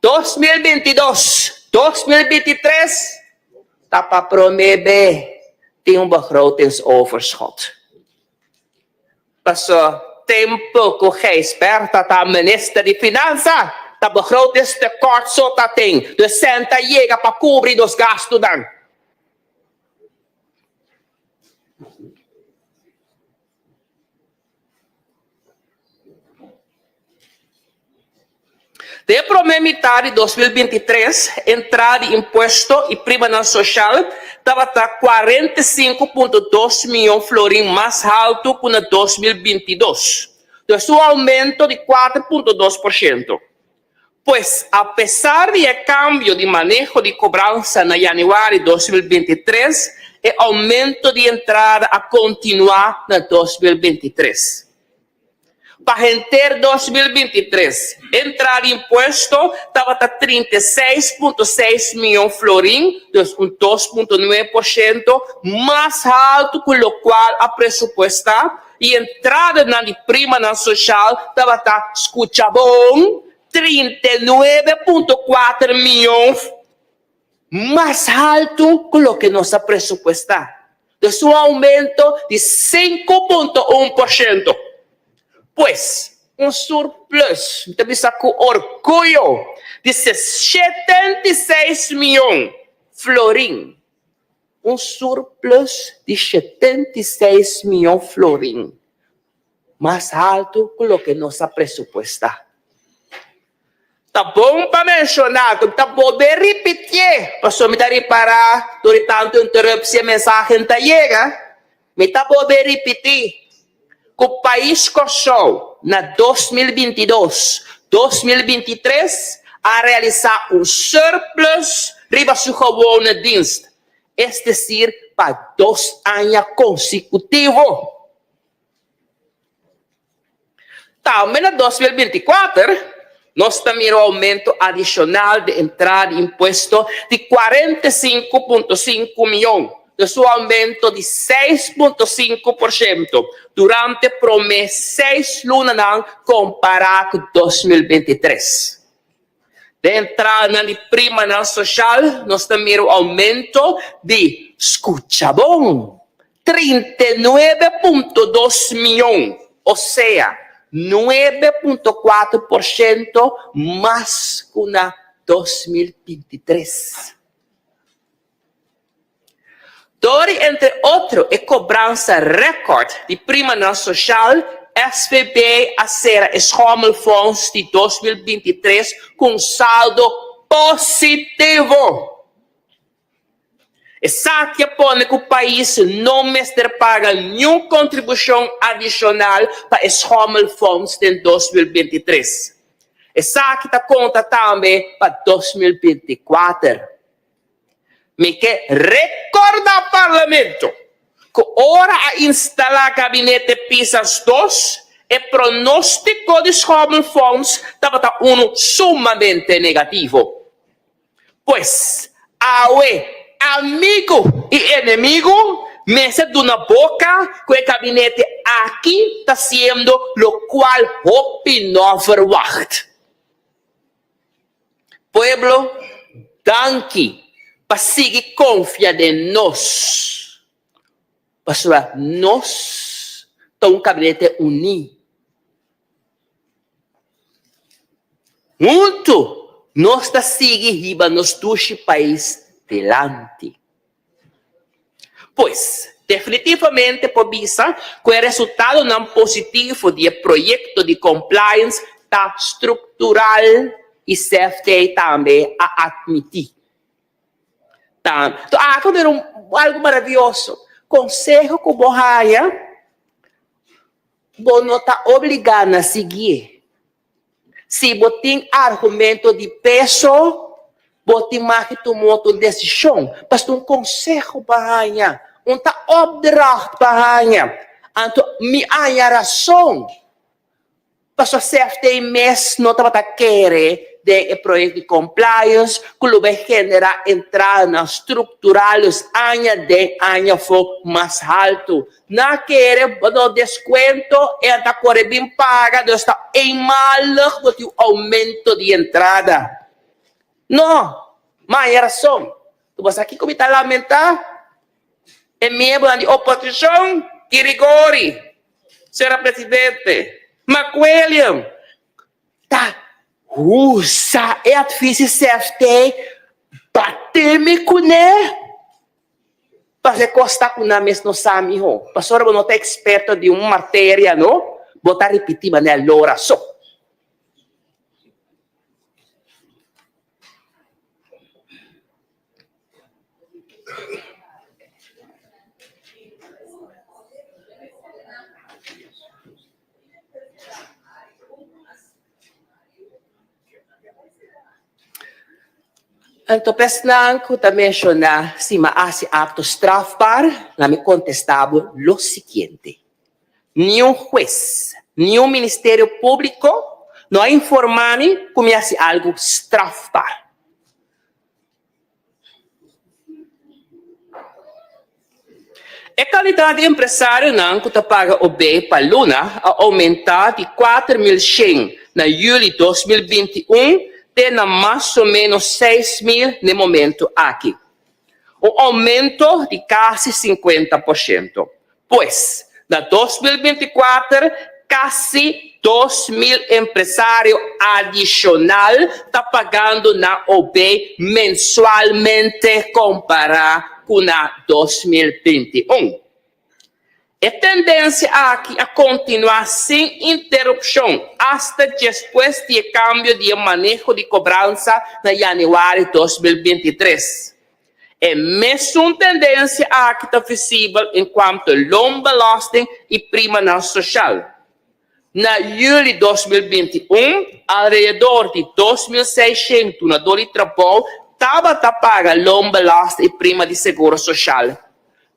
2022, 2023 ta pa prome be tin un begrotingsoverschot. Paso tempo cu Gijsbertha ta minister di finansa ta begrotingstekort so ta tin, dus cen ta yega pa cubri nos gastunan. Den e promé mitar di 2023, entrada di impuesto i primanan soshal tabata 45.2 mion florin mas haltu ku na 2022, dus un oumento di 4.2%. Pues, apesar di e kambio di maneho di kobransa na yanüari 2023, e oumento di entrada a kontinuá na 2023. Pa henter 2023, entrada di impuesto tabata 36.6 mion florin, dus un 2.9% mas haltu ku lokual a presupuestá, i entradanan di primanan soshal tabata, skucha bon, 39.4 mion mas haltu ku loke nos a presupuestá. Dus un oumento di 5.1%. Pues, un surplus, mi ta bisa ku orguyo, di 76 mion florin. Un surplus di 76 mion florin, mas haltu ku loke nos a presupuestá. Ta bon pa menshoná ku mi ta bolbe ripitié, pasobra mi ta ripará dor di tantu interupsie mensahe ta yega, mi ta bolbe ripití ku pais Kòrsou na 2022, 2023 a realisá un surplus riba su gewone dienst, es desir pa dos aña konsekutivo. Tambe na 2024. Nos ta mira un aumento adishonal di entrada di impuesto di 45.5 mion, dus un aumento di 6.5% durante promé seis lunanan kompará ku 2023. Den entradanan di primanan soshal nos ta mira un aumento di, skucha bon, 39.2 mion, osea 9.4% mas ku na 2023. Dor di entre otro e kobransa rèkòrt di primanan soshal, SVB a sera e schommelfonds di 2023 ku un saldo positivo. Esaki a pone ku pais no mester paga niun kontribushon adishonal pa e schommelfonds den 2023. Esaki ta konta tambe pa 2024. Mi ke rekordá Parlamento ku ora a instalá Gabinete Pisas dos, e pronóstiko di Schommelfonds tabata unu sumamente negativo. Pues, awe amigu i enemigu mester duna boka ku e gabinete aki ta siendo lokual hopi no verwagt. Pueblo, danki pa sigui konfia den nos, pasobra nos ta un gabinete uní. Huntu nos ta sigui hiba nos dushi pais dilanti. Pues, definitivamente por bisa ku e resultadonan positivo di e proyekto di compliance ta struktural i CFT tambe a atmití. Tantu aki ta un algu maravioso. Konseho ku bo haña, bo no ta obligá na siguié. Si bo tin argumento di peso, bo tin mag di tuma otro desishon. Pasobra un konseho bo a haña, un ta opdracht bo a haña. Anto mi haña rason. Pasobra CFT mes no tabata kere den e proyekto di compliance ku lo bai generá entradanan struktural dus aña den aña afó mas haltu. Nan a kere bo no deskuento e ta kore bin paga dus ta eenmalig bo tin un oumento di entrada. No, ma e rason. Tu bo sa kiko mi ta lamentá? E miembronan di oposishon, Kirigori, Sra. Presidente, McWilliam, ta usa e advis di CFT bate mi kuné. Pasobra e kos ta ku nan mes no sa miho. Pasobra bo no ta eksperto di un materia no, bo ta ripití manera lora so. Anto p'esnan ku ta menshoná si mi a hasi akto strafbar, la mi kontestá bo lo sigiente, Niun hues, niun ministerio públiko no a informá mi ku mi a hasi algu strafbar. E kantidat di empresarionan ku ta paga OB pa luna a oumentá di 4100 na yüli 2021 te na mas o ménos 6000 n'e momentu aki. Un oumento di kasi 50%. Pues, na 2024 kasi 2000 empresario adishonal ta pagando nan OB mensualmente kompará ku na 2021. E tendensia aki a kontinuá sin interupshon asta despues di e kambio di e maneho di kobransa na yanüari 2023. E mesun tendensia aki ta visibel en kuanto loonbelasting i primanan soshal. Na yüli 2021, alrededor di 2600 dunadó di trabou tabata paga loonbelasting i prima di seguro soshal.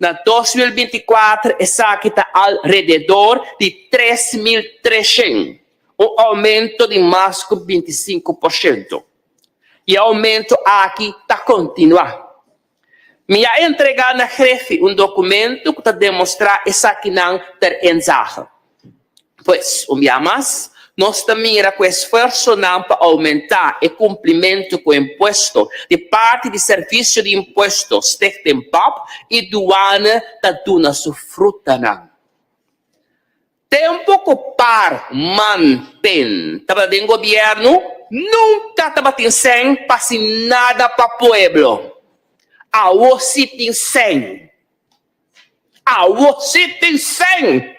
Na 2024 esaki ta alrededor di 3300. Un oumento di mas ku 25%. I e oumento aki ta kontinuá. Mi a entregá na Griffie un dokumento ku ta demostrá esakinan ter inzage. Pues, un bia mas, nos ta mira ku esfuersonan pa oumentá e kumplimentu ku impuesto di parti di Servisio di Impuesto, Stichting pap, i Douane ta duna su frutanan. Tempu ku par man pen tabata den gobièrnu, nunka tabatin sèn pa hasi nada pa pueblo. Awo si tin sèn. Awo si tin sèn!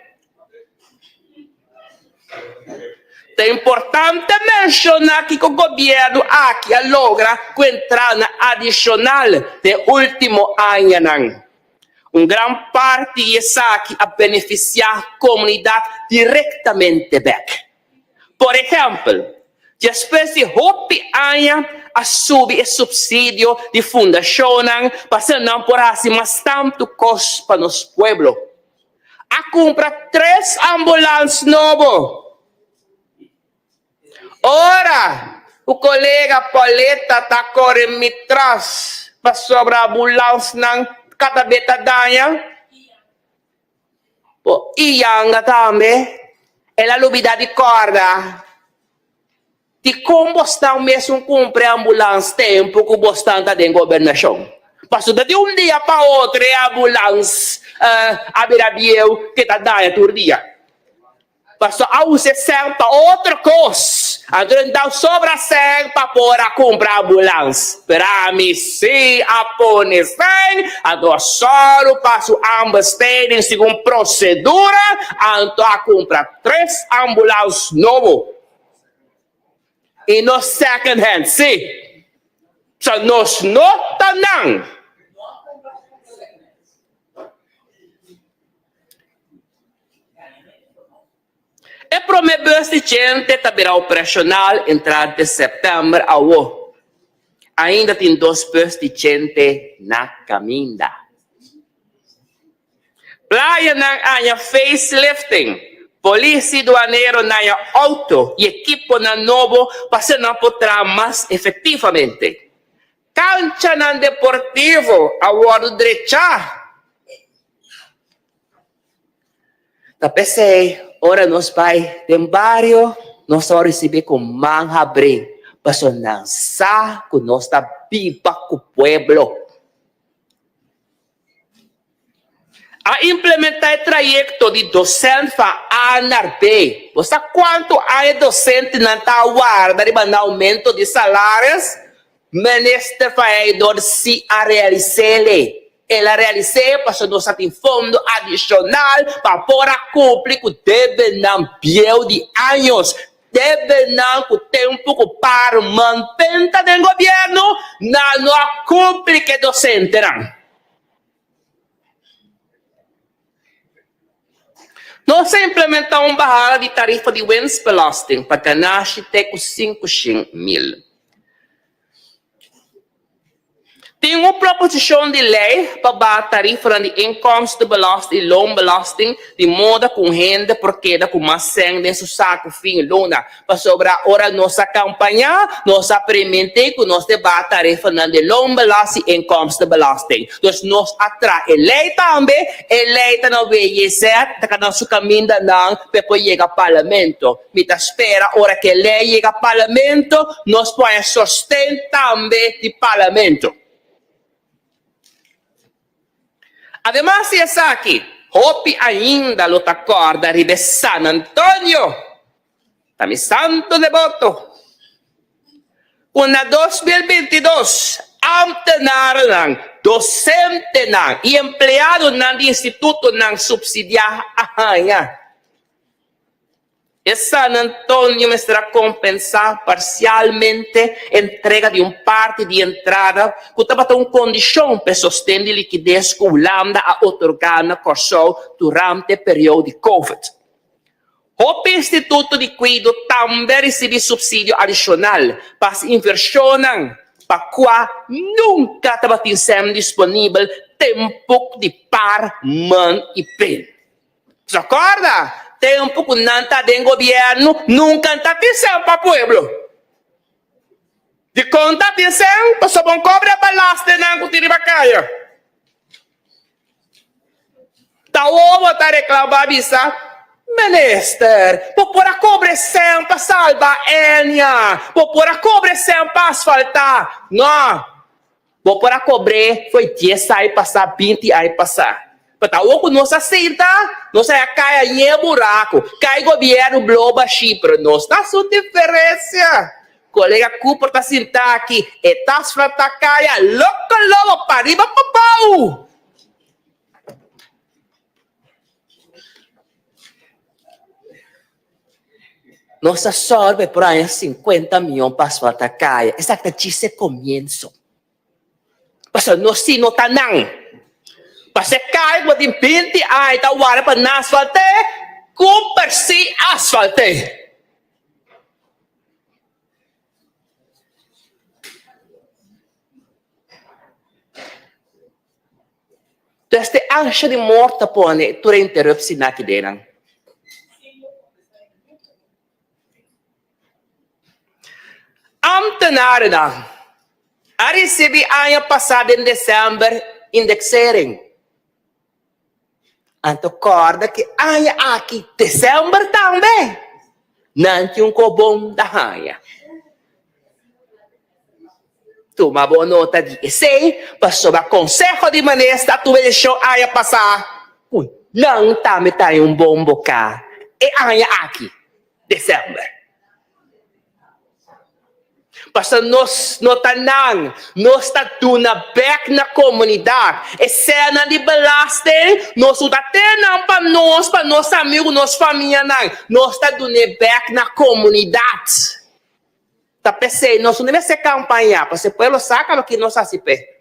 Ta importante menshoná kiko gobièrnu aki a logra ku entrada adishonal den último añanan. Un gran parti di esaki a benefisiá komunidat direktamente bèk. Por ehèmpel, despues di hopi aña a subi e supsidio di fundashonnan pa asina nan por hasi mas tantu kos pa nos pueblo. A kumpra tres ambulans nobo. Ora ku kolega Pauletta ta kore mi tras pasobra ambulansnan kada be ta daña, Bo i yanga tambe. El a lubida di corda dicon bosnan mesun cumpra e ambulans tempo cu bosnan ta den gobernacion. Pasobra di un dia pa otro e ambulans a bira bieu ke ta daña tur dia. Pasobra a usa e sèn pa otro kos. Anto nan dau sobra sèn pa por a kumpra ambulans. Pero ami si a pone sèn, anto a sòru pa su aanbesteding segun prosedura, anto a kumpra tres ambulans nobo. I no second hand, si. So nos no ta nan. E promé bus di djente ta bira operashonal entrante sèptèmber awo. Ainda tin dos bus di djente na kaminda. Playanan haña facelifting, polis i duanero naña outo i ekiponan nobo pa asina nan por traha mas efektivamente. Kanchanan deportivo a wòrdu drechá. Ta p'esei ora nos bai den bario nos ta risibí ku man habrí, pasobra nan sa ku nos ta biba ku pueblo. A implementá e trayekto di dosent van A naar B. Bo sa kuantu aña e dosentenan ta warda riba nan oumento di salaris? Minister van Heydoorn si a realis'é. El a realis'é pasobra nos a tin fondo adishonal pa por a kumpli ku debenan bieu di años, debenan ku tempu ku par mantenta den gobièrnu, nan no a kumpli ku e dosentenan. Nos a implementá un bahada di tarifa di winstbelasting pa ganashi te ku 500.000. Tin un proposishon di lei pa baha tarifanan di inkomstenbelasting i loonbelasting di moda ku un hende por keda ku mas sèn den su saku fin luna. Pasobra ora nos a kampañá, nos a primintí ku nos te baha tarifanan di loonbelasting i inkomstenbelasting. Dus nos a traha e lei tambe, e lei ta na WJZ, ta kana su kamindanan pa e por yega Parlamento. Mi ta spera ora ku e lei yega Parlamento, nos por haña sosten tambe di Parlamento. Ademas di esaki, hopi ainda lo ta kòrda riba e San Antonio, ta mi santo deboto, ku na 2022 ámtenarnan, dosentenan i empleadonan di institutonan supsidiá a haña. E San Antonio mester a kompensá parsialmente entrega di un parti di entrada ku tabata un kondishon pa e sosten di likides ku Hulanda a otorgá na Kòrsou durante e periodo di Covid. Hopi instituto di kuido tambe a risibí supsidio adishonal pa hasi invershonnan pa kua nunka tabatin sèn disponibel tempu di par man i pen. Nos a kòrda? Tempu ku nan ta den gobièrnu nunka ta tin sèn pa pueblo. Dikon ta tin sèn? Pasobra bon kobra balastenan ku tin riba kaya. Ta wowo ta reclama bisa, Minister, bo por a cobre cen pa salba Enya, bo por a cobre cen pa asfalta. No, bo por a cobre fo'i dies ai pasa, binti ai pasa. Pero ta awor cu nos a sinta, nos a cay añe buraco, cay gobierno blo bashi, pero nos ta haci un diferencia. Colega Cooper ta sinta aki, e ta asfalta caya loco lobo pariba pa bou. Nos a sòru pa e por haña sinkuenta mion pa asfaltá kaya. Esaki ta djis e komienso. Pasobra nos si no ta nan. Pasobra e kaya ku bo tin binti aña ta warda pa nan asfalt'é, Cooper si asfalt'é. Dus te ansha di morto ta pone tur e interupsi na kidenan. Ambtenarennan a risibi aña pasá den desèmber indexering. Anto kòrda ku e aña aki desèmber tambe nan tin un kobon ta haña. Tuma bo nota di esei pasobra Konseho di Minister a tuma e desishon aña pasá ku nan tambe ta haña un bon boká e aña aki, desèmber. Pasobra nos no ta nan, nos ta duna bèk na komunidat. E sènan di belasting nos no ta tene nan pa nos, pa nos amigu, nos famianan. Nos ta dun'é bèk na komunidat. Ta p'esei nos no mester kampañá, pasobra e pueblo sa kaba ki nos hasi p'e.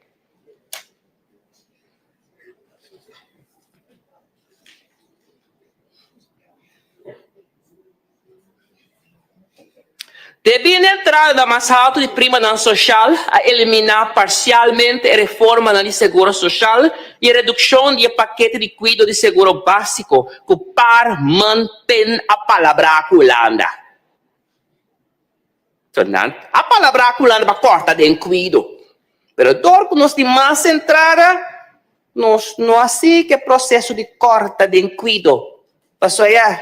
Debí n'e entrada mas haltu di primanan soshal, a eliminá parsialmente e reformanan di seguro soshal i e redukshon di e pakete di kuido di seguro básiko ku par man pen a palabrá ku Hulanda. So nan a palabrá ku Hulanda pa kòrta den kuido. Pero dor ku nos tin mas entrada, nos no a sigui ku e proseso di kòrta den kuido. Pasobra ya.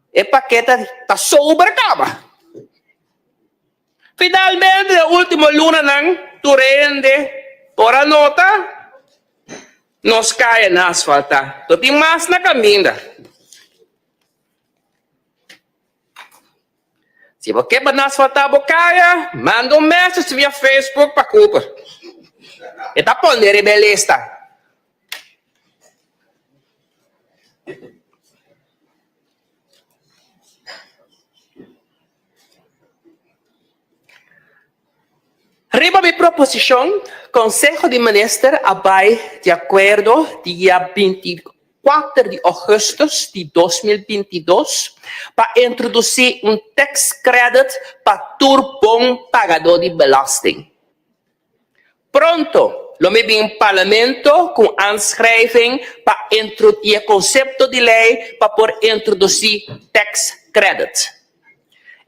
E pakete ta sober kaba. Finalmente den ultimo lunanan tur hende por a nota nos kaya na asfalta. No tin mas na kaminda. Si bo ke pa na asfalta bo kaya, manda un message via Facebook pa Cooper. E ta pone riba e lista. Riba mi proposishon, Konseho di Minister a bai di akuerdo dia 24 di ougùstùs di 2022 pa introdusí un tax credit pa tur bon pagadó di belasting. Pronto lo mi bin Parlamento cu un aanschrijving pa di e concepto di ley pa por introduci tax credit.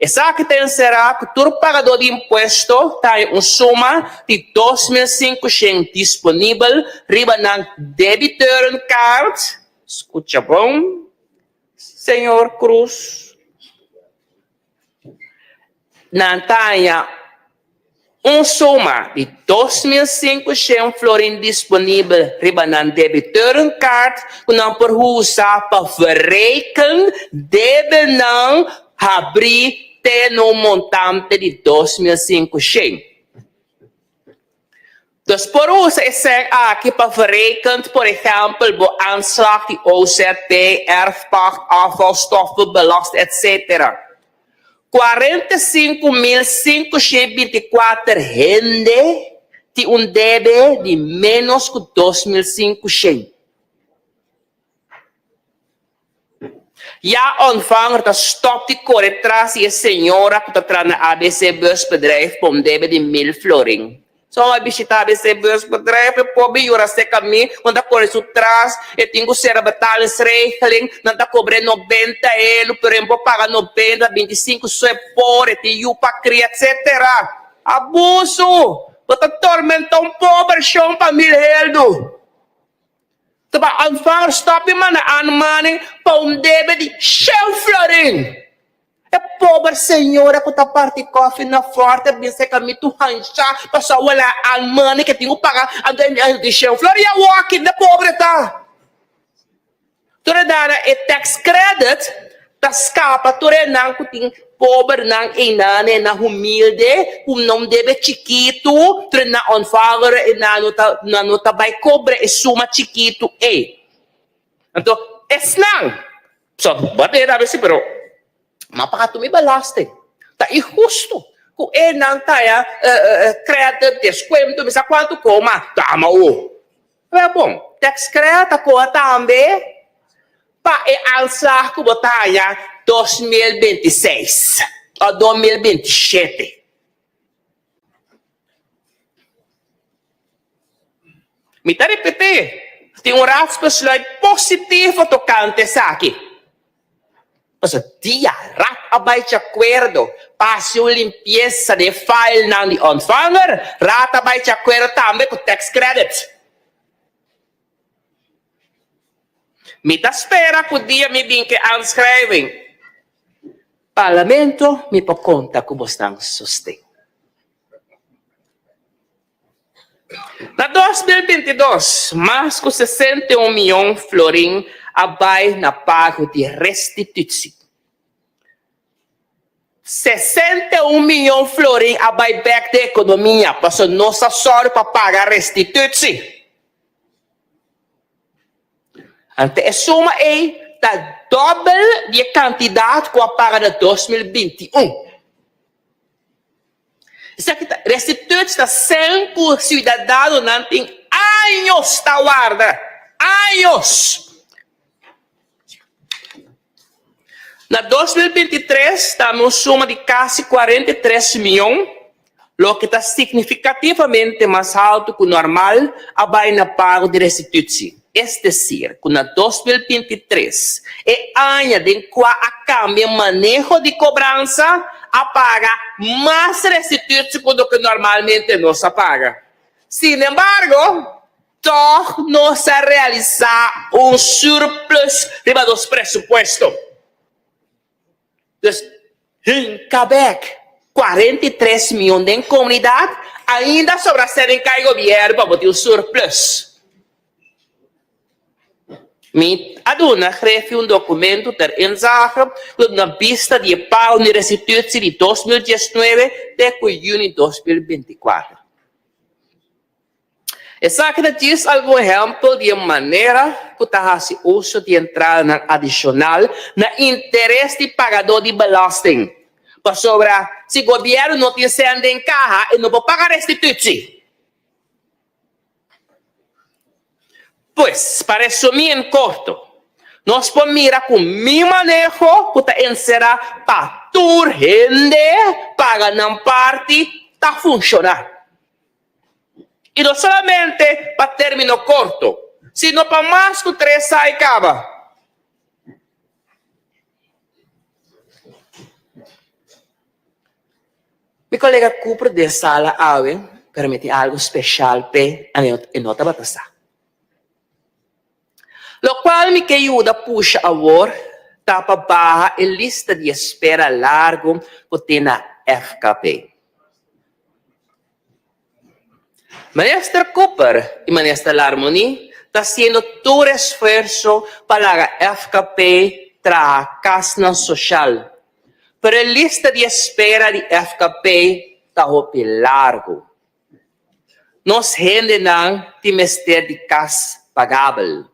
Esaki ta encera cu tur pagador di impuesto ta haña un suma di 2500 disponibel riba nan debiteurenkaart, scucha bon, señor Cruz. Nan ta haña un suma di 2500 florin disponibel riba nan debiteurenkaart ku nan por usa pa verreken debenan habrí te na un montante di 2500. Dus por usa e sèn aki pa verrekend por ehèmpel bo aanslag di OZB, erfpacht, afvalstoffenbelasting etc. 45.524 hende tin un debe di ménos ku 2.500. Ya ontvanger ta stop di kore tras di e señora ku ta traha na ABC Busbedrijf pa un debe di mil florin. So a bishita ABC busbedrijf e pober yora serka mi, nan ta kore su tras, e tin ku sera betalingsregeling, nan ta kobr'é nobenta elu, pero e no por paga nobenta, bintisinku so e por, e tin yu pa kria, etsetera. Abuso! Bo ta tormentá un pober shon pa mil heldu. Ta pa ontvanger stòp di manda aanmaning pa un debe di shen florin. E pober señora ku ta parti kòfi na Fòrte a bin serka mi tur hanchá pasobra wela aanmaning ke tin ku paga anto e di shen florin. I awor kende pobre ta? Tur e dana e tax credit ta skapa tur e nan ku tin pobernan einan e nan humilde ku nan debe chikitu tur e nan ontvanger e nan no ta nan no ta bai kobra e suma chikitu ei. Anto esnan so bo a bira si pero m'a paga tur mi belasting ta inhusto ku e nan ta haya credit descuento mi sa kuantu koma tama o. Pero bon, tax credit ta koha tambe pa e aanslag ku bo ta haña 2026 òf 2027. Mi ta ripití, tin un raadsbesluit positivo tokante esaki. Pasobra dia Raad a bai di akuerdo pa hasi un limpiesa den e filenan di ontvanger, Raad a bai di akuerdo tambe ku tax credit. Mi ta spera ku dia mi bin ku e aanschrijving Parlamento mi por konta ku bosnan sosten. Na 2022, mas ku 61 mion florin a bai na pago di restitutsi. 61 mion florin a bai bèk den ekonomia pasobra nos a sòru pa paga restitutsi. Ante e suma ei ta dòbel di e kantidat ku a paga na 2021. Esaki ta restitutsi ta sen ku siudadanonan tin años ta warda, años! Na 2023 ta un suma di kasi 43 mion, loke ta signifikativamente mas haltu ku normal a bai na pago di restitutsi. Es desir, ku na 2023, e aña den kua a kambia maneho di kobransa, a paga mas restitutsi ku loke normalmente nos a paga. Sinembargo, tòg nos a realisá un surplus riba nos presupuesto. Dus, hinka bek 43 mion den komunidat, ainda sobra sèn den kai gobièrnu pa bo tin un surplus. Mi a duna Grefi un dokumento ter inzage ku ta duna bista di e pago di restitutsi di 2019 te ku yüni 2024. Esaki ta djis algun ehèmpel di e manera ku ta hasi uso di entradanan adishonal na interes di pagadó di belasting. Pasobra si gobièrnu no tin sèn den kaha e no por paga restitutsi. Pues, pa resumí en korto, nos por mira ku mi maneho ku ta enserá pa tur hende paga nan parti ta funshoná. I no solamente pa término korto, sino pa mas ku tres ai kaba. Mi kolega Cooper den sala awe, pero mi tin algu speshal p'e, e no tabata sa. Lokual mi ke yuda pusha awor ta pa baha e lista di espera largu ku tin na FKP. Minister Cooper i Minister Larmonie ta hasiendo tur esfuerso pa laga FKP traha kasnan soshal, pero e lista di espera di FKP ta hopi largu. Nos hendenan tin mester di kas pagabel.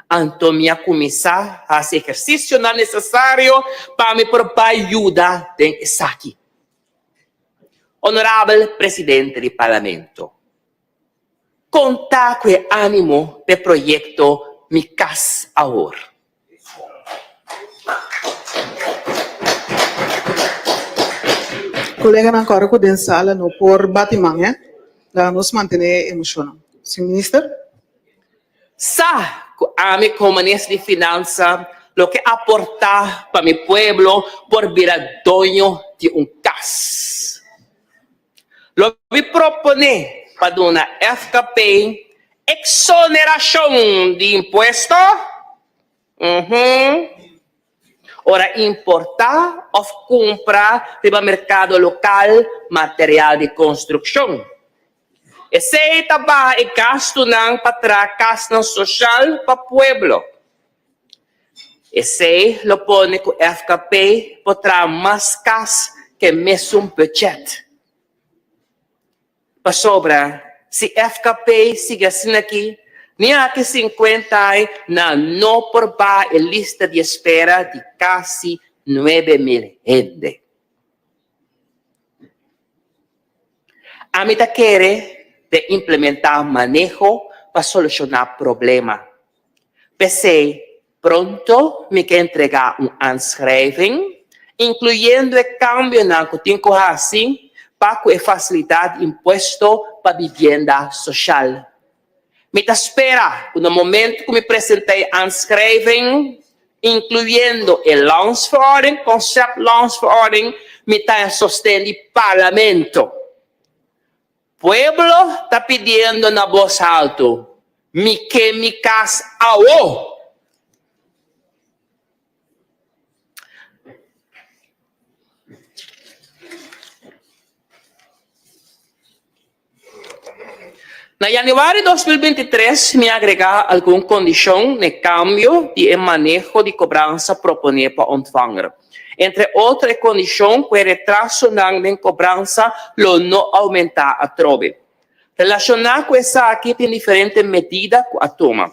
Anto mi a kuminsá hasi ehersisionan nesesario pa mi por bai yuda den esaki. Honorabel Presidente di Parlamento, konta ku e ánimo p'e proyekto Mi Kas Awor. Koleganan kòrda ku den sala no por bati man, hè. Laga nos mantené e emoshonnan. Si Minister. Sa ku ami komo Minister di Finansa lo ke aportá pa mi pueblo por bira doño di un kas. Lo mi proponé pa duna FKP eksonerashon di impuesto, uhum, ora importá òf kumpra riba merkado lokal material di konstrukshon. Esei ta baha e gastunan pa traha kasnan soshal pa pueblo. Esei lo pone ku FKP por traha mas kas ku e mesun budget. Pasobra si FKP sigui asin'aki, ni aki sinkuenta ai nan no por baha e lista di espera di kasi 9000 hende. Ami ta kere den implementá maneho pa solushoná problema. P'esei, pronto mi ke entregá un aanschrijving, inkluyendo e kambionan ku tin ku hasi pa ku e fasilidat di impuesto pa bibienda soshal. Mi ta spera ku na momento ku mi presentá e aanschrijving, inkluyendo e landsverordening, concept landsverordening, mi ta en sosten di Parlamento. Pueblo ta pidiendo na bos haltu, Mi ke mi kas awo! Na yanüari 2023 mi a agregá algun kondishon n'e kambio di e maneho di kobransa proponé pa Ontvanger. Entre otro e kondishon ku e retrasonan den kobransa lo no oumentá atrobe. Relashoná ku esaki tin diferente medida ku a tuma.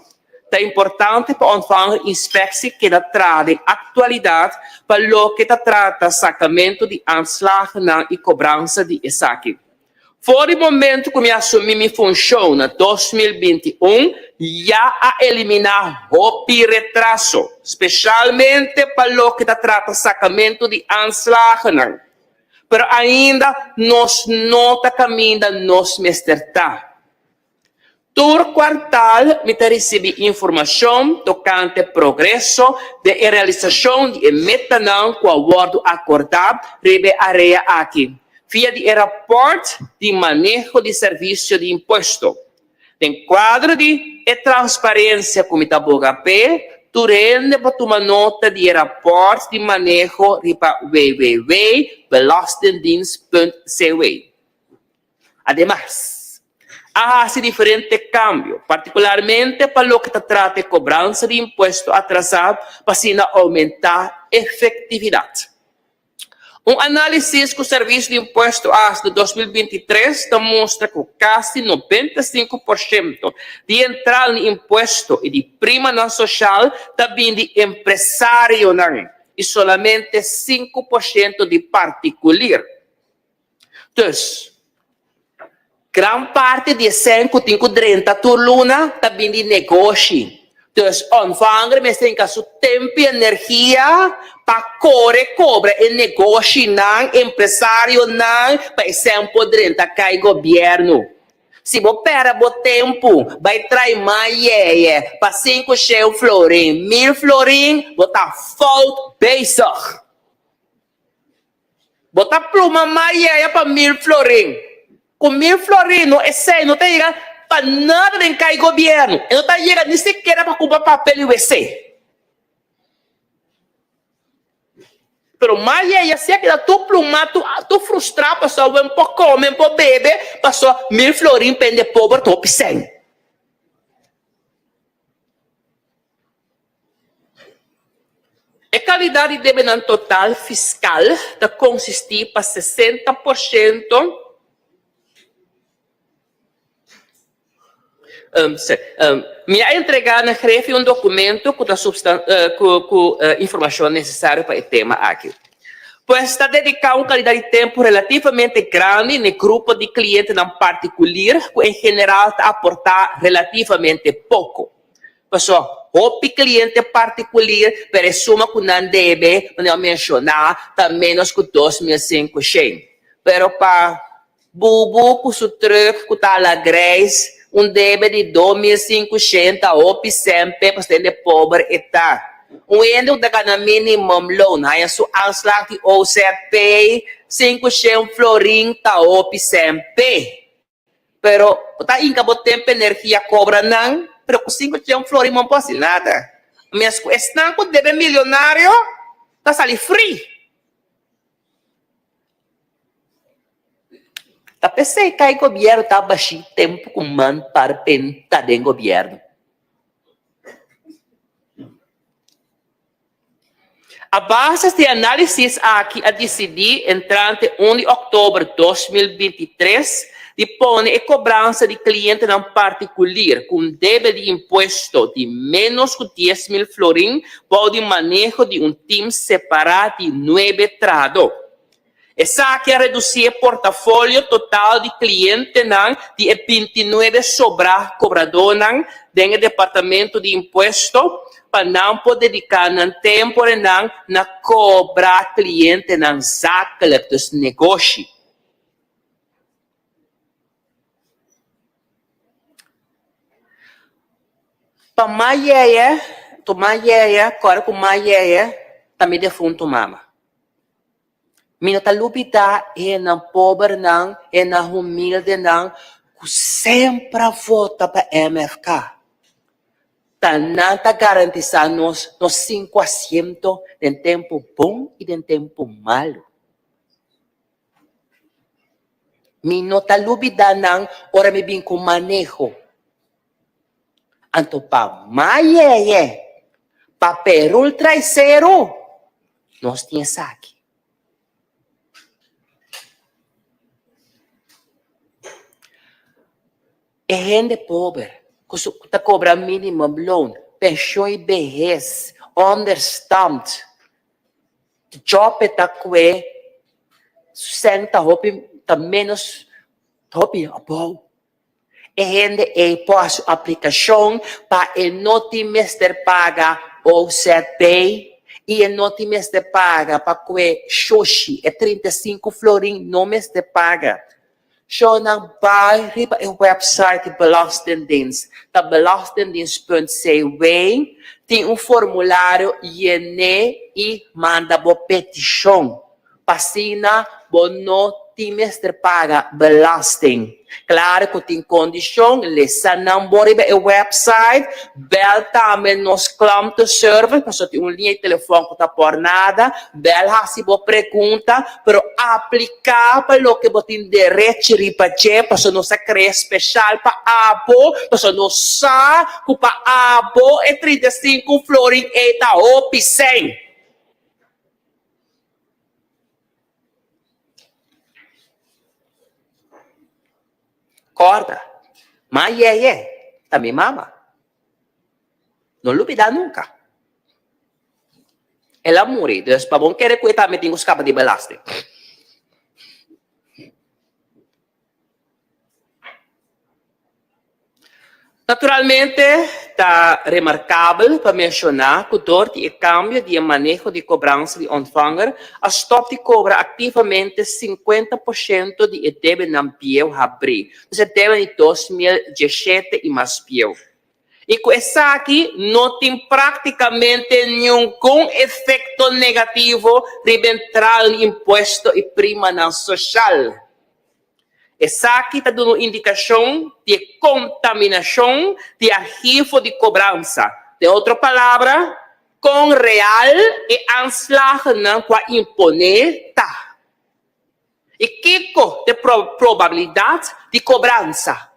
Ta importante pa Ontvanger Inspectie keda traha den aktualidat pa loke ta trata sakamentu di aanslagennan i kobransa di esaki. For di momento ku mi asumí mi funshon na 2021, ya a eliminá hopi retraso, speshalmente pa loke ta trata sakamentu di aanslagennan. Pero ainda nos no ta kaminda nos mester ta. Tur kuartal mi ta risibí informashon tokante progreso den e realisashon di e metanan ku a wòrdu akordá riba e area aki via di e rapòrt di maneho di servisio di impuesto. Den kuadro di e transparensia ku mi ta boga p'e, tur hende por tuma nota di e rapòrt di maneho riba www.belastingdienst.cw. Ademas, a hasi diferente kambio, partikularmente pa loke ta trata e kobransa di impuesto atrasá pa asina oumentá efektividat. Un análisis ku Servisio di Impuesto a hasi na 2023 ta mustra ku kasi 95 por shento di entrada di impuesto i di primanan soshal ta bini di empresarionan i solamente 5 por shento di partikulir. Dus, gran parti di e sèn ku tin ku drenta tur luna ta bin di negoshi. Dus, Ontvanger mester hinka su tempu i energia pa kore kobra e negoshinan, empresarionan, pa e sèn por drenta kai gobièrnu. Si bo pèrdè bo tempu bai trai mayeye pa sinku sheu florin, mil florin, bo ta fout bezig. Bo ta pluma mayaya pa mil florin. Ku mil florin no esei no ta yega pa nada den kai gobierno. E no ta yega ni sikiera pa kumpra papel i wc. Pero mayaya si a keda tur pluma, tur frustra pasobra bo por kome, bo por bebe pasobra mil florin pa hende pober ta hopi sèn. E kalidat di debenan total fiskal ta konsistí pa 60%. Mi a entregá na Grefi un dokumento ku ta ku informashon nesesario pa e tema aki. Pues ta dediká un kalidat di tempu relativamente grandi na e grupo di klientenan partikulir ku en general ta aportá relativamente poko. Pasobra hopi kliente partikulir pero e suma ku nan debe, manera menshoná, ta ménos ku 2500. Pero pa. Bubu ku su trùk ku ta ala grijs, un debe di 2500 hopi sempe pasobra hende pober e ta. Un hende ku ta gana minimumloon haña su aanslag di OZP 500 florin ta hopi sempe. Pero bo ta hinka bo tempu energia kobra nan, pero ku 500 florin bo no por hasi nada. Mes ku esnan ku debe milionario ta sali free. Ta p'esei kai gobierno ta bashí tempu ku man par penta den gobierno. A bases di análisis aki a disidí entrante un di òktober 2023 di pone e kobransa di klientenan partikulir ku un debe di impuesto di ménos ku 10,000 florin bou di maneho di un tim separá di nuebe trahadó. Esaki a redusí e portafolio total di klientenan di e bintinuebe sobrá kobradónan den e departamento di impuesto pa nan por dediká nan temporenan na kobra klientenan zakelijk, dus negoshi. Pa ma yeye, to ma yeye, kòrda ku ma yeye ta mi defuntu mama. Mi no ta lubidá e nan pobernan, e nan humildenan ku semper a vota pa MFK. Ta nan ta garantisá nos nos sinku asiento den tempu bon i den tempu malu. Mi no ta lubidá nan ora mi bin ku maneho. Anto pa mayeye, pa perul traiseru, nos tin esaki. E hende pober ku su ta kobra minimumloon, penshon i behes, onderstand, job e ta kue, su sèn ta hopi ta ménos hopi abou. E hende ei por hasi un aplikashon pa e no tin mester paga OZB i e no tin mester paga pa kue shushi, e 35 florin no mester paga. Shownan bai riba e website di Belastingdienst, ta belastingdienst.cw, tin un formulario yen'é i manda bo petishon. Pa asina bo no tin mester paga belasting. Claro cu tin condicion, lesa nan bo riba e website, bel tambe nos klantenservice, pasobra tin un liña di telefon cu ta por nada, bel haci bo pregunta, pero aplica pa loke bo tin derechi riba dje, pasobra nos a crea special pa abo, pasobra nos sa cu pa abo e 35 florin ey ta hopi cen. Kòrda, ma yeye ta mi mama. No lubidá nunka. El a muri, dus pa bon kere ku e tambe tin ku skapa di belasting. Naturalmente ta remarkabel pa menshoná ku dor di e kambio di e maneho di kobransa di ontvanger a stòp di kobra aktivamente 50% di e debenan bieu habrí, dus e debe di 2017 i mas bieu. I ku esaki no tin práktikamente ningun efekto negativo riba entrada di impuesto i primanan soshal. Esaki ta duna un indikashon di e kontaminashon di archivo di kobransa. Den otro palabra, kon real e aanslagennan ku a imponé ta i kiko ta e probabilidat di kobransa.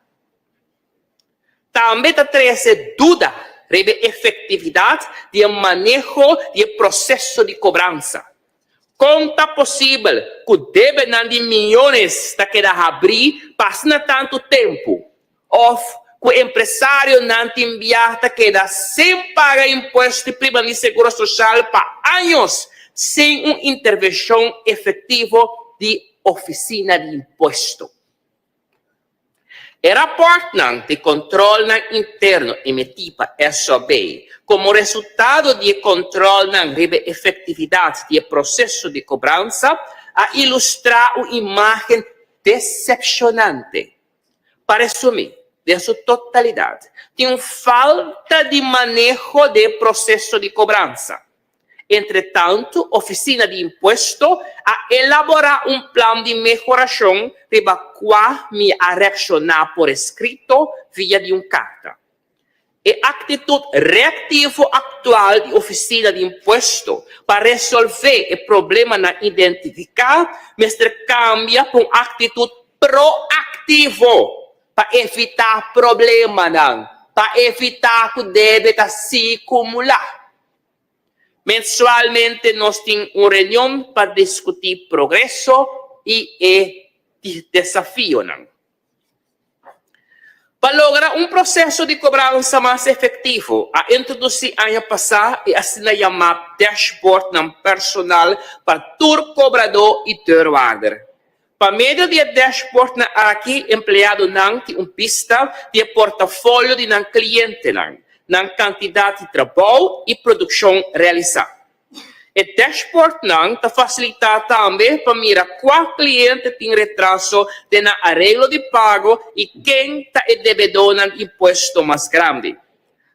Tambe ta trese duda riba e efektividat di e maneho di e proseso di kobransa. Kon ta posibel ku debenan di miyones ta keda habrí pa asina tantu tempu òf ku empresarionan tin biaha ta keda sin paga impuesto i prima di seguro soshal pa años sin un intervenshon efektivo di Ofisina di Impuesto? E rapòrtnan di kòntròlnan interno emití pa SOB komo resultado di e kòntròlnan riba e efektividat di e proseso di kobransa a ilustrá un imágen. Desepshonante. Pa resumí, den su totalidat, tin un falta di maneho den e proseso di kobransa. Entretantu, Ofisina di Impuesto a elaborá un plan di mehorashon riba kua mi a reakshoná por eskrito via di un karta. E aktitut reaktivo aktual di Ofisina di Impuesto pa resolvé e problemanan identifiká mester kambia pa un aktitut proaktivo pa evitá problemanan, pa evitá ku debe ta sigui kumulá. Mensualmente nos tin un reunion pa diskutí progreso i e desafionan. Pa logra un proseso di kobransa mas efektivo, a introdusí aña pasá e asina yamá dashboardnan personal pa tur kobradó i deurwaarder. Pa medio di e dashboardnan aki, empleadonan tin un bista di e portafolio di nan klientenan, nan kantidat di trabou i produkshon realisá. E dashboardnan ta fasilitá tambe pa mira kua kliente tin retraso den nan areglo di pago i ken ta e debedónan di impuesto mas grandi.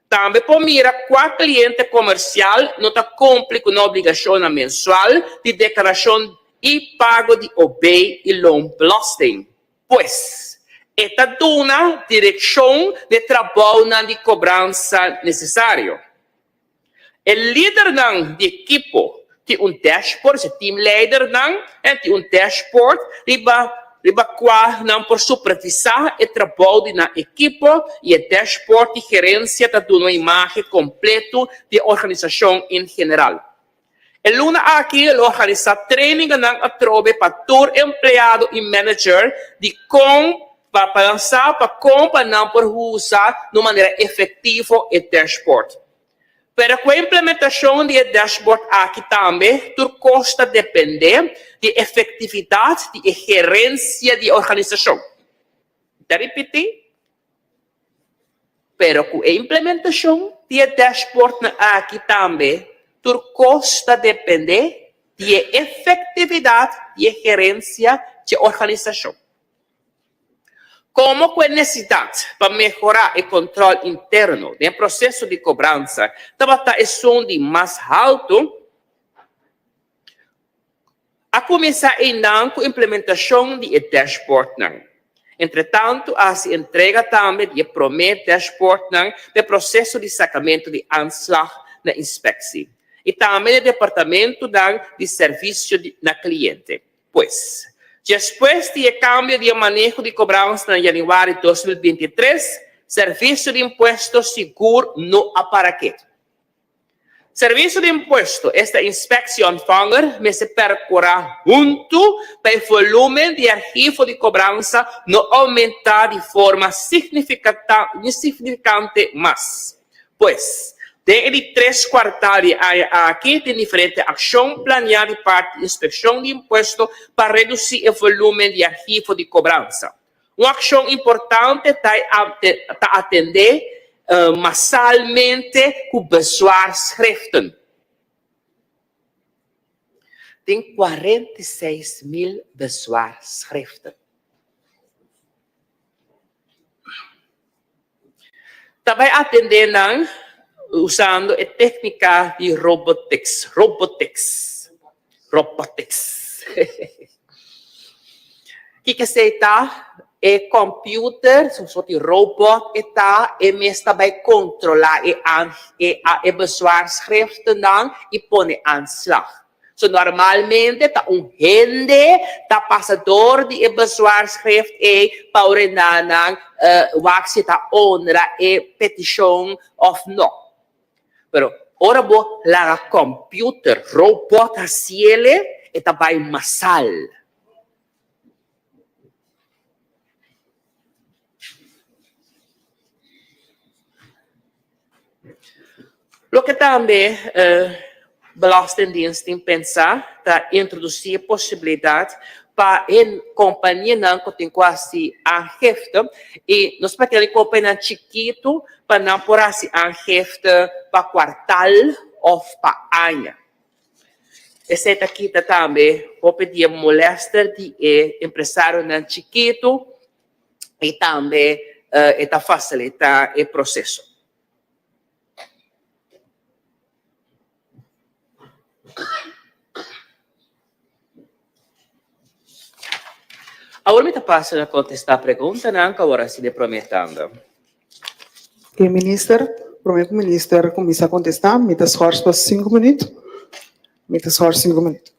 Tambe por mira kua kliente komersial no ta kumpli ku nan obligashonnan mensual di deklarashon i pago di OB i loonbelasting. Pues, e ta duna direkshon di e trabounan di kobransa nesesario. E lidernan di ekipo tin un dashboard, e teamleidernan tin un dashboard riba riba kua nan por supervisá e trabou di nan ekipo i e dashboard di gerensia ta duna un imágen kompleto di e organisashon en general. E luna aki lo organisá traininganan atrobe pa tur empleado i manager di kon pa pa nan sa pa kon pa nan por usa na un manera efektivo e dashboard. Pero ku e implementashon di e dashboard aki tambe tur kos ta dependé di efektividat di e gerensia di e organisashon. Mi ta ripití, pero ku e implementashon di e dashboardnan aki tambe tur kos ta dependé di e efektividat di e gerensia di e organisashon. Komo ku e nesesidat pa mehorá e kontròl interno den e proseso di kobransa tabata esun di mas haltu, a kuminsá einan ku implementashon di e dashboardnan. Entretantu a hasi entrega tambe di e promé dashboardnan pa e proseso di sakamentu di aanslag na inspeksi i tambe na e departamentunan di servisio na kliente. Pues, despues di e kambio di e maneho di kobransa na yanüari 2023, Servisio di Impuesto sigur no a para ketu. Servisio di Impuesto, esta Inspectieontvanger, mester perkurá huntu pa e volúmen di archivo di kobransa no oumentá di forma signifikante mas. Pues, den e di tres kuartal di e aña aki tin diferente akshon planiá di parti di Inspekshon di Impuesto pa redusí e volúmen di archivo di kobransa. Un akshon importante ta ta atendé masalmente ku bezwaarschriften. Tin 46 mil bezwaarschriften. Ta bai atendé nan usando e téknika di robotics, robotics, robotics. Kiko esei ta? E kòmpiuter, un sort di robòt e ta, e mes ta bai kontrolá e e bezwaarschriftennan i pone aanslag. So normalmente ta un hende ta pasa door di e bezwaarschrift ei pa ordená nan wak si e ta honra e petishon òf no. Pero ora bo laga computer, robot hasiele, e ta bai masal. Loke tambe Belastingdienst tin pensa ta introdusí e posibilidat pa e kompanianan ku tin ku hasi aangifte i nos pa kere kompanianan chikitu pa nan por hasi aangifte pa kuartal òf pa aña. Esei ta kita tambe hopi di e molèster di e empresarionan chikitu i tambe e ta fasilitá e proseso. Awor mi ta pasa na kontestá preguntanan ku awor a sido promé tanda. E minister, promé ku minister kuminsá kontestá, mi ta schors pa sinku minüt. Mi ta schors sinku minüt.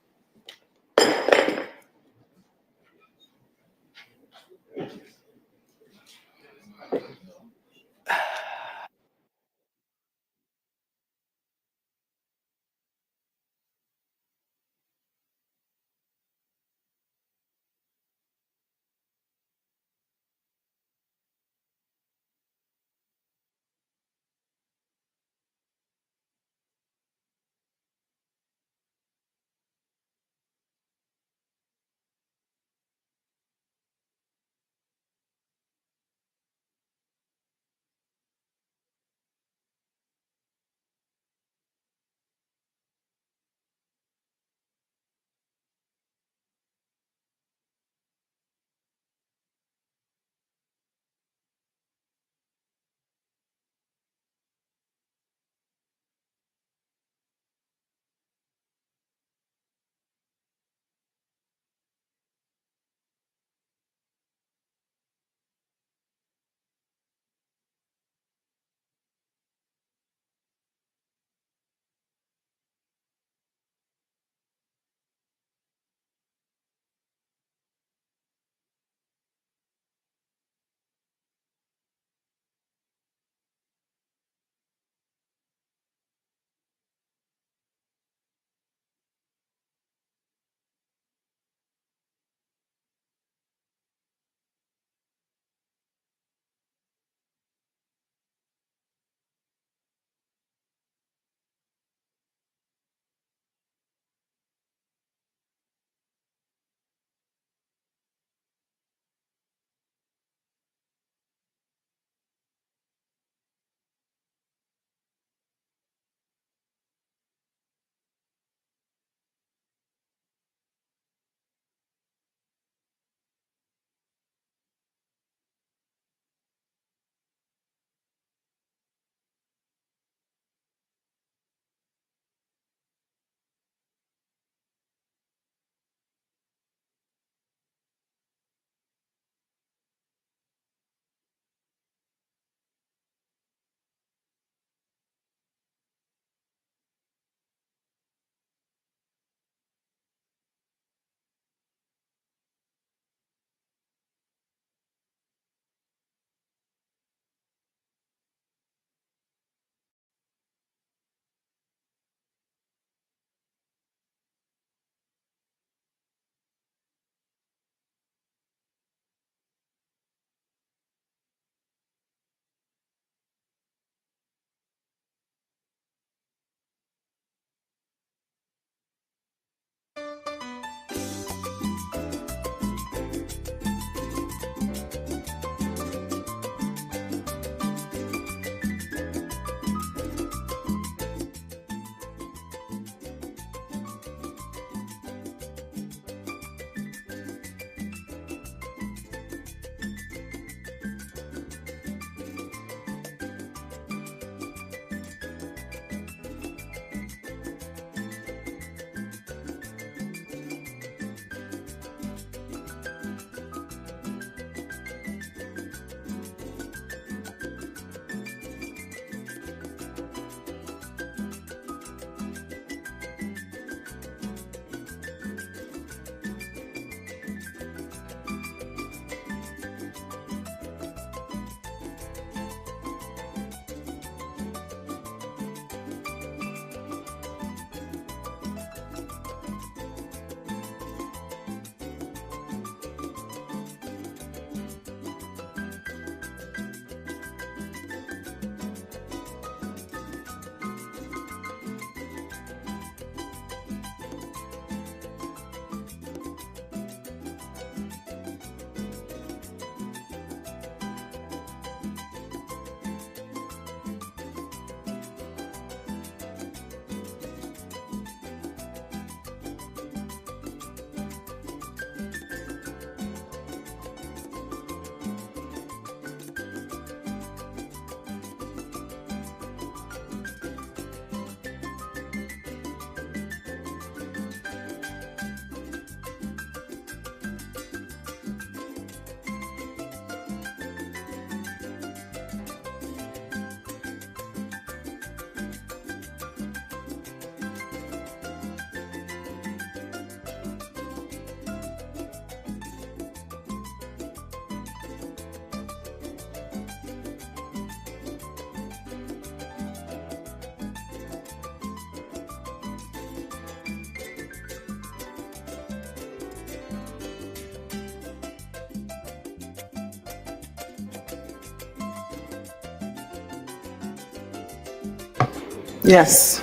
Yes.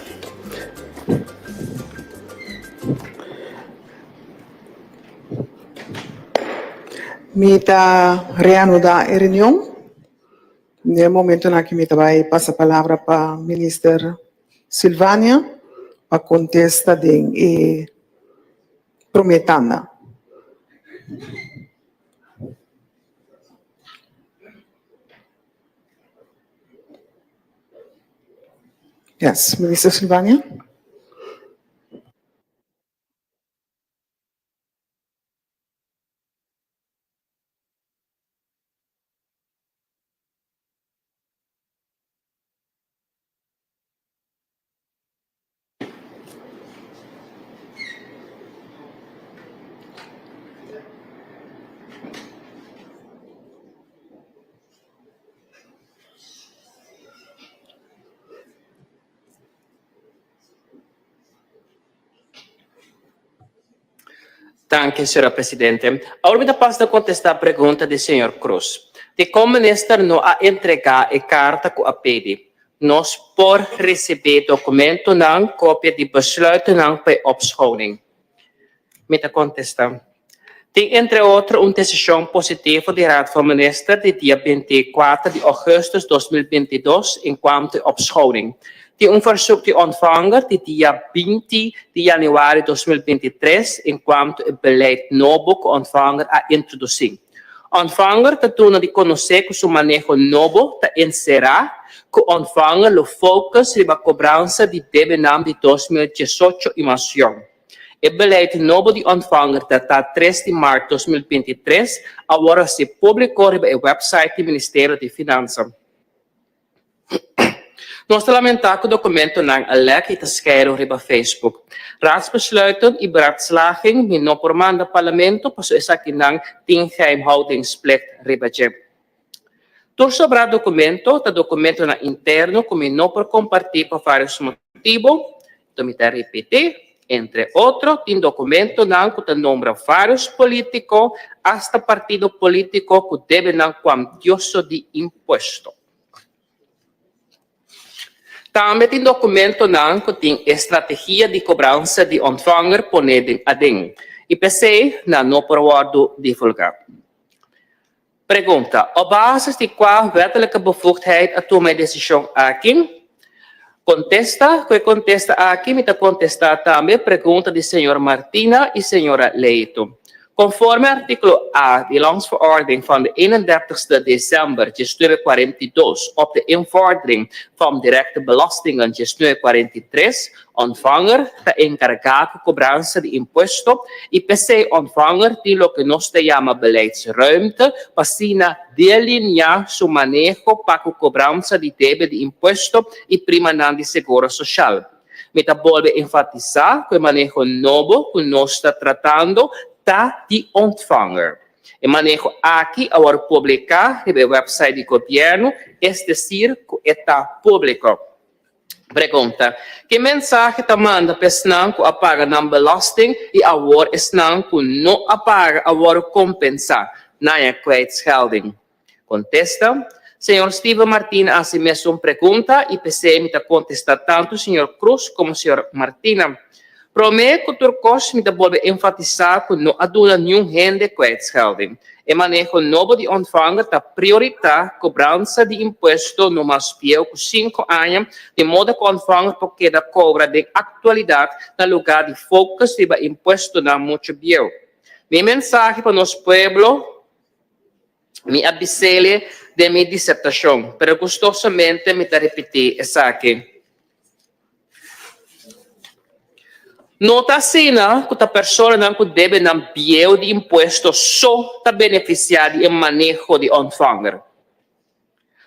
Mi ta reanudá e reunion. Den e momentonan aki mi ta bai pasa palabra pa Minister Silvania pa kontesta den e promé tanda. Yes, Minister Silvania. Danki, señora Presidente. Awor mi ta pasa na contesta pregunta di señor Cruz. Dicon minister no a entrega e carta cu a pidi? Nos por ricibi documentonan, copia di besluitennan pa e opschoning? Mi ta contesta. Tin entre otro un decision positivo di Raad van Minister di dia 24 di augustus 2022 encuanto e opschoning. Tin un verzoek di ontvanger di dia 20 di januari 2023 encuanto e beleid nobo cu ontvanger a introduci. Ontvanger ta duna di conoce cu su maneho nobo ta encera cu ontvanger lo focus riba cobransa di debenan di 2018 y mas yong. E beleid nobo di Ontvanger datá 3 di mart 2023 awor a ser publico riba e website di Ministerio di Finansa. Nos ta lamentá ku dokumentonan a lèk i ta skeiru riba Facebook. Raadsbesluiten i beraadslaging mi no por manda Parlamento paso esakinan tin geheimhoudingsplicht riba dje. Tur sobrá dokumento ta dokumentonan interno ku mi no por kompartí pa vários motibu, enton mi ta ripití, entre otro tin dokumentonan ku ta nombra vários polítiko, asta partido polítiko ku debenan kuantioso di impuesto. Tambe tin dokumentonan ku tin e strategia di kobransa di ontvanger poné den aden i p'esei nan no por wòrdu divulgá. Pregunta, Op basis di kua wettelijke bevoegdheid a tuma e desishon aki? Kontesta, Ku e kontesta aki mi ta kontestá tambe pregunta di señor Martina i señora Leito. Konforme artíkulo A di Landsverordening van de 31ste december 1942 op de invordering van directe belastingen 1943, Ontvanger ta enkargá ku kobransa di impuesto i p'esei ontvanger tin loke nos ta yama beleidsruimte pa asina deliniá su maneho pa ku kobransa di debe di impuesto i primanan di seguro soshal. Mi ta bolbe enfatisá ku e maneho nobo ku nos ta tratando ta di ontvanger. E maneho aki a wòrdu publiká riba e wèpsait di gobièrnu, es desir ku e ta públiko. Pregunta, Ki mensahe ta manda pa esnan ku a paga nan belasting i awor esnan ku no a paga a wòrdu kompensá na e kwijtschelding? Kontesta, Señor Steven Martina a hasi mesun pregunta i p'esei mi ta kontestá tantu señor Cruz komo señor Martina. Promé ku tur kos mi ta bolbe enfatisá ku no a duna niun hende kwijtschelding. E maneho nobo di Ontvanger ta prioritá kobransa di impuesto no mas bieu ku sinku aña, di moda ku Ontvanger por keda kobra den aktualidat na lugá di focus riba impuestonan muchu bieu. Mi mensahe pa nos pueblo, Mi a bis'ele den mi disertashon, pero gustosamente mi ta ripití esaki. No ta asina ku ta personanan ku debe nan bieu di impuesto so ta benefisiá di e maneho di Ontvanger.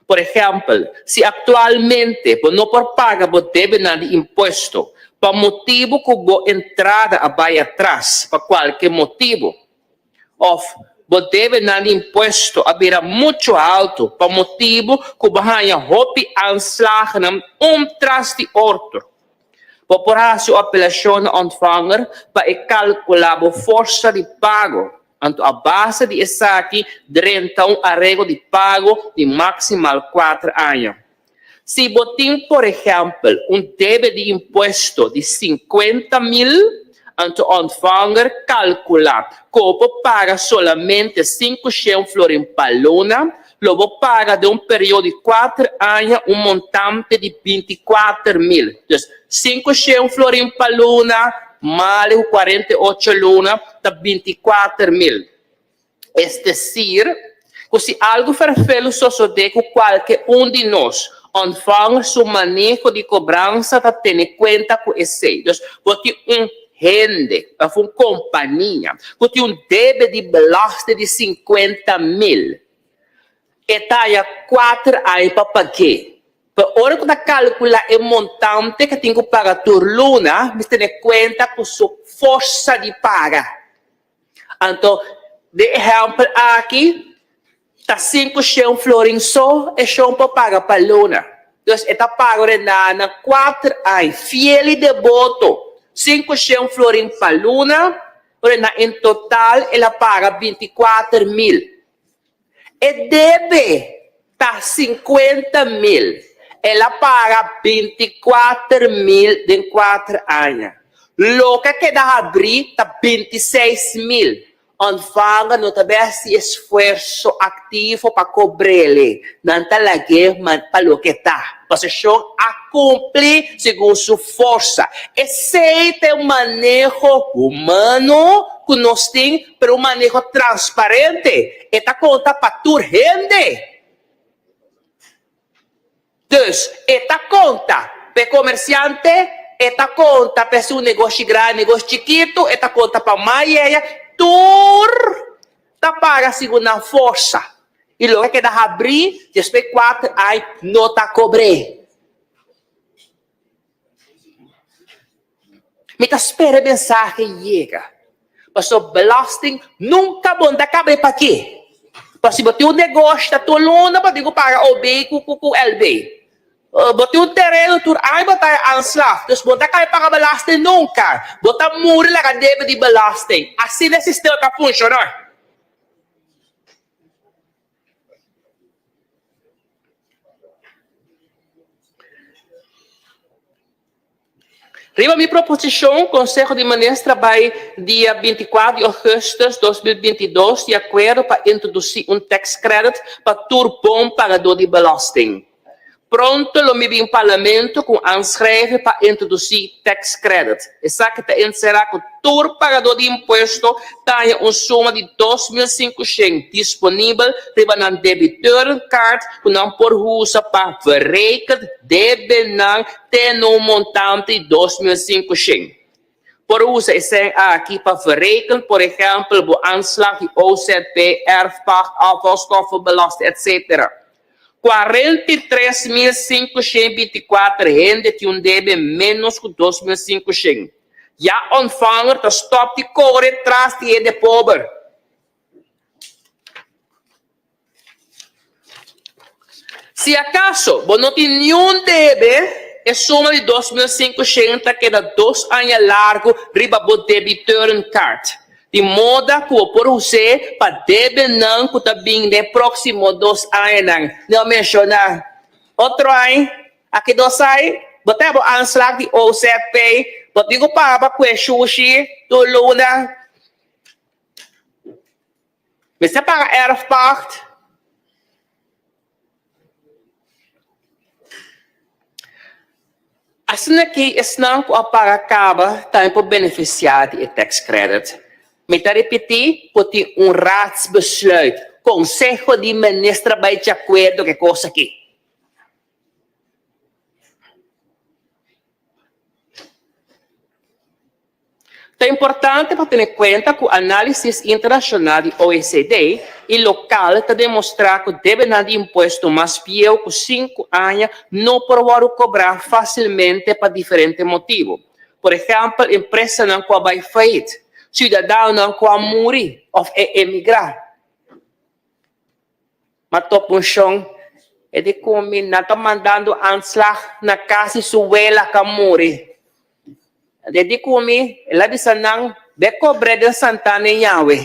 Por ehèmpel, si aktualmente bo no por paga bo debenan di impuesto pa motibu ku bo entrada a bai atras pa kualke motibu, Òf, bo debenan di impuesto a bira muchu haltu pa motibu ku bo haña hopi aanslagennan un tras di otro. Bo por hasi un apelashon na Ontvanger pa e kalkulá bo forsa di pago, anto a base di esaki drenta un arego di pago di maksimal kuater aña. Si bo tin por ehèmpel un debe di impuesto di 50 mil, anto Ontvanger kalkulá ku bo por paga solamente 500 florin pa luna, lo bo paga den un periodo di kuater aña un montante di 24 mil. Dus 500 florin pa luna male ku 48 luna ta 24 mil. Es desir, ku si algu ferfelu sosodé ku kualke un di nos, Ontvanger su maneho di kobransa ta tene kuenta ku esei. Dus, bo tin un hende òf un kompania ku tin un debe di belasting di 50 mil. E ta haña kuater aña pa pag'é. Pero ora ku ta kalkulá e montante ku tin ku paga tur luna, mester tene kuenta ku su forsa di paga. Anto, den ehèmpel aki, ta 500 florin so e shon por paga pa luna. Dus e ta paga ora na na kuater aña, fiel i deboto, 500 florin pa luna, ora na en total el a paga 24 mil. E debe ta 50 mil. El a paga 24 mil den kuater aña. Loke a keda habrí ta 26 mil. Ontvanger no ta bay hasi esfuerso aktivo pa kobr'el. Nan ta lag'é pa loke ta. Poseshon a kumpli segun su forsa. Esei ta e maneho humano ku nos tin, pero un maneho transparente. E ta konta pa tur hende. Dus, e ta konta pa e komersiante, e ta konta pa esun negoshi grandi, negoshi chikitu, e ta konta pa mayeya, tur ta paga segun nan forsa. I loke keda habrí despues kuater aña no ta kobr'é. Mi ta spera e mensahe yega. Pasobra belasting nunka bo no ta kaba e paki. Pasobra si bo tin un negoshi ta tur luna bo tin ku paga OB ku ku LB. Bo tin un tereno tur aña bo ta haña aanslag. Dus bo no ta kaba e paga belasting nunka. Bo ta muri laga debe di belasting. Asina e sistema ta funshoná. Riba mi proposishon, Konseho di Minister a bai dia 24 di ougùstùs 2022 di akuerdo pa introdusí un tax credit pa tur bon pagadó di belasting. Pronto lo mi bin Parlamento ku un aanschrijving pa introdusí tax credit. Esaki ta enserá ku tur pagadó di impuesto ta haña un suma di 2500 disponibel riba nan debiteurenkaart ku nan por usa pa verrekend debenan te na un montante di 2500. Por usa e sèn aki pa verrekend, por ehèmpel, bo aanslag di OZB, erfpacht, afvalstoffenbelasting, etc. 43.524 hende tin un debe ménos ku 2.500. Ya Ontvanger ta stòp di kore tras di hende pober. Si akaso bo no tin niun debe, e suma di 2.500 ta keda dos aña largu riba bo debiteurenkaart. Di moda ku bo por us'é pa debenan ku ta bin den e próksimo dos añanan. Mi a menshoná otro aña, aki dos aña, bo ta bo aanslag di OZP, bo tin ku paga pa kue shushi tur luna. Mester paga erfpacht. Asina ki esnan ku a paga kaba tambe por benefisiá di e tax credit. Mi ta ripití ku tin un raadsbesluit, Konseho di Minister a bai di akuerdo ku e kos aki. Ta importante pa tene kuenta ku análisis internashonal di OECD i lokal ta demostrá ku debenan di impuesto mas bieu ku sinku aña no por wòrdu kobrá fásilmente pa diferente motibu. Por ehèmpel, empresanan ku a bai fayit, siudadanonan ku a muri òf e emigrá. Ma top un shon e di ku mi nan ta mandando aanslag na kas di su wela ka muri. E di ku mi el a bisa nan be kobr'é den Santana e Yahwe.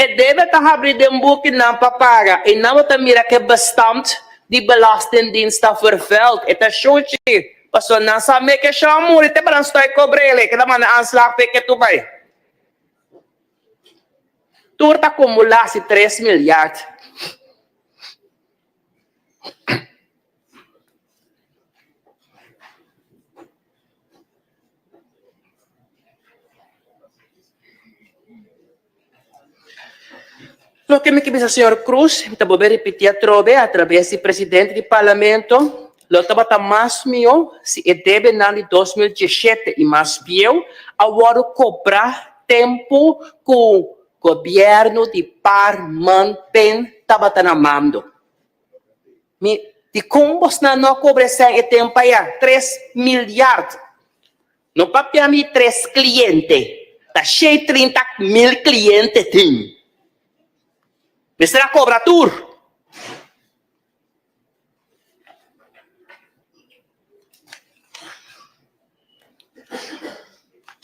E debe ta habri den bukinan pa paga i nan bo ta mira ku e bestand di Belastingdienst ta vervuild. E ta shushi, pasobra nan sa meke shon muri te pa nan stoi kobr'el, e ta manda aanslag p'e ke tur bai. Tur ta kumulá si tres milyard. Loke mi ke bisa señor Cruz, mi ta bolbe ripiti atrobe atrabes di presidente di Parlamento, lo tabata mas mihó si e debenan di 2017 i mas bieu a wòrdu kobrá tempu ku gobièrnu di par man pen tabata na mando. Mi, dikon bosnan no a kobra esei e tempu aya? Tres milyard. No papia mi tres kliente, ta shei 30 mil kliente tin. Mester a kobra tur.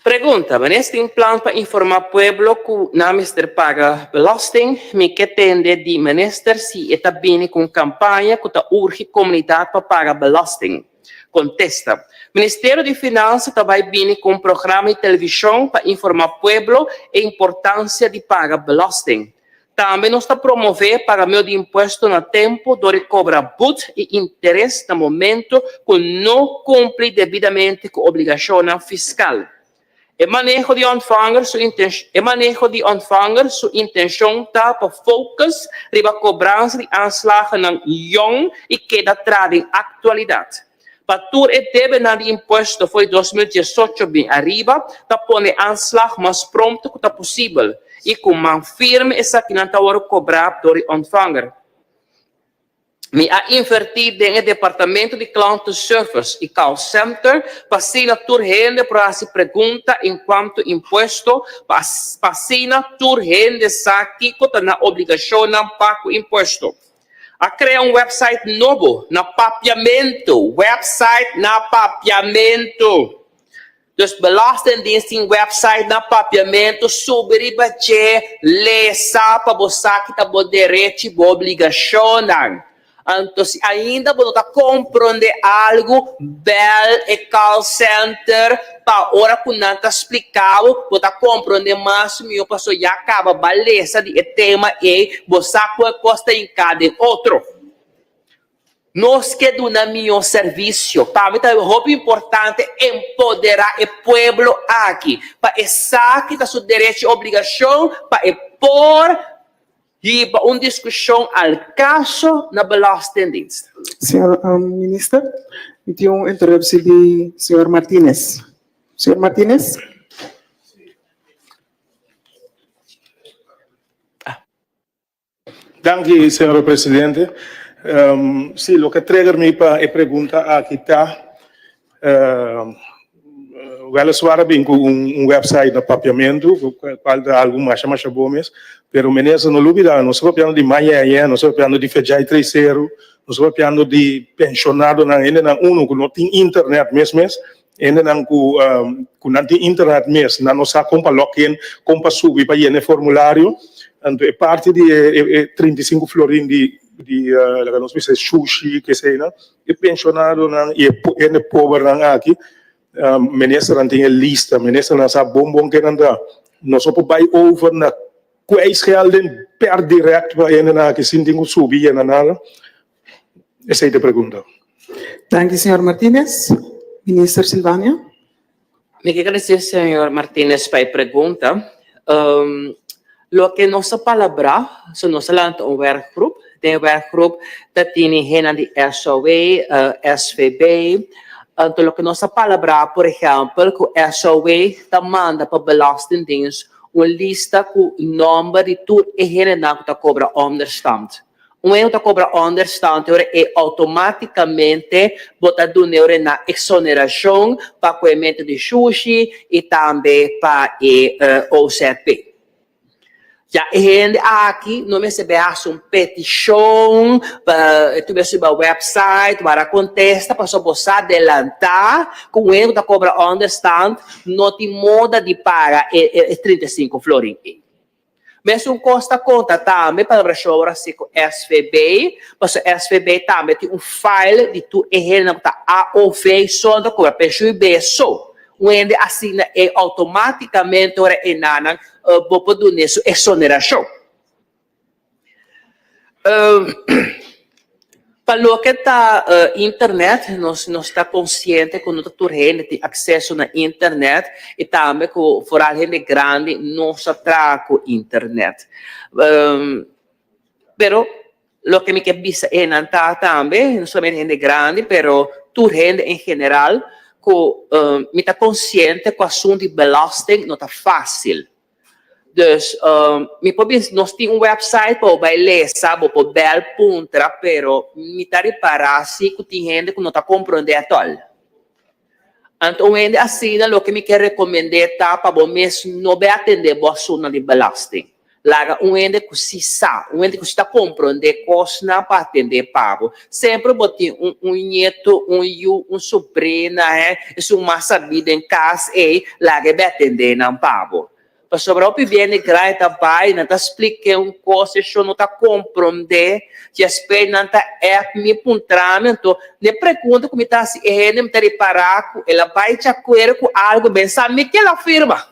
Pregunta, Minister tin plan pa informa pueblo ku nan mester paga belasting? Mi ke tende di minister si e ta bini ku un kampaña ku ta urgi komunidat pa paga belasting. Kontesta, Ministerio di Finansa ta bai bini ku un programa di televishon pa informa pueblo e importansia di paga belasting. Tambe nos ta promové pagamento di impuesto na tempu dor di kobra but i interes na momento ku no kumpli debidamente ku obligashonnan fiskal. E maneho di ontvanger su E maneho di ontvanger su intenshon ta pa focus riba kobransa di aanslagennan yòn i keda tra den aktualidat. Pa tur e debenan di impuesto for di 2018 bin ariba ta pone aanslag mas pronto ku ta posibel i ku man firme esakinan ta wòrdu kobrá dor di ontvanger. Mi a invertí den e departamento di klantenservice i call center pa asina tur hende por hasi pregunta enkuanto impuesto pa pa asina tur hende sa kiko ta nan obligashonnan pa ku impuesto. A krea un website nobo na papiamentu, website na papiamentu. Dus Belastingdienst tin website na papiamentu, subi riba dje, lesa pa bo sa ki ta bo derecho i bo obligashonnan. Anto si ainda bo no ta komprondé algu, bèl e call center pa ora ku nan ta splika bo, bo ta komprondé mas mihó pasobra ya kaba bo a lesa di e tema ei, bo sa ku e kos ta hinká den otro. Nos ke duna mihó servisio. Pa mi ta hopi importante empoderá e pueblo aki pa e sa ki ta su derecho i obligashon pa e por hiba un diskushon al kaso na Belastingdienst. Señor Minister, mi tin un interuptie di señor Martinez. Señor Martinez. Danki, señora presidente. Sí, loke trigger mi pa e pregunta aki ta, weliswaar a bin ku un website na papiamentu, kual ta algu masha masha bon mes, pero minister no lubida, nos ta papiando di mañaña, nos ta papiando di Fedjai Treiseru, nos ta papiando di penshonadonan, hendenan uno ku no tin internet mes mes, Hendenan ku ku nan tin internet mes, nan no sa kon pa log in, kon pa subi pa yena e formulario. Anto e parti di e e 35 florin di di laga nos bisa e shushi ke eseinan, e penshonadonan i e hende pobernan aki, ministernan tin e lista, ministernan sa bon bon ke nan ta. Nos no por bai over na kwijtschelding per direct pa hendenan aki sin tin ku subi yena nada. Esei ta e pregunta. Danki señor Martinez. Minister Silvania. Mi ke gradisé señor Martinez pa e pregunta. Loke nos a palabrá, so nos a lanta un werkgroep. Den e werkgroep ta tini hennan di SOW, SVB. Anto loke nos a palabrá, por ehèmpel, ku SOW ta manda pa Belastingdienst un lista ku nòmber di tur e hendenan ku ta kobra onderstand. Un hende ta kobra onderstand ora e outomátikamente bo ta dun'e ora na eksonerashon pa koementu di shushi i tambe pa e OZP. Ya e hende aki no mester bai hasi un petishon pa e tuve suba website wara kontesta pasobra bo sa adelantá ku un hende ku ta kobra onderstand no tin moda di paga e 35 florin ei. Mesun kos ta konta tambe pa palabrashon awor hasi ku SVB, pasobra SVB tambe tin un file di tur e hendenan ku ta AOV so ta kobra penshun i beso. Un hende asina ei outomátikamente ora e nanan bo por dun'é su eksonerashon. Pa loke ta internet, nos nos ta konsiente ku no ta tur hende tin akseso na internet i tambe ku foral hende grandi no sa traha ku internet. Pero loke mi ke bisa enan ta tambe, no solamente hende grandi pero tur hende en general, ku mi ta konsiente ku asuntu di belasting no ta fásil. Dus mi por bisa nos tin un website pa bo bai lesa, bo por bel puntra, pero mi ta ripará si ku tin hende ku no ta komprondé atòl. Anto un hende asina loke mi ke rekomend'é ta pa bo mes no bai atendé bo asuntunan di belasting. Laga un hende ku si sa, un hende ku si ta komprondé kosnan pa atendé pa bo. Semper bo tin un un ñetu, un yu, un sobrina, he, esun mas sabí den kas ei, laga e bai atendé nan pa bo. Pasobra hopi biende grandi ta bai, nan ta splik'é un kos, e shon no ta komprondé, despues nan ta app mi puntra mi, anto n'e pregunta ku mi ta hasi e hende mi ta ripará ku el a bai djakuerdo ku algu, ben sa mi ke el a firma.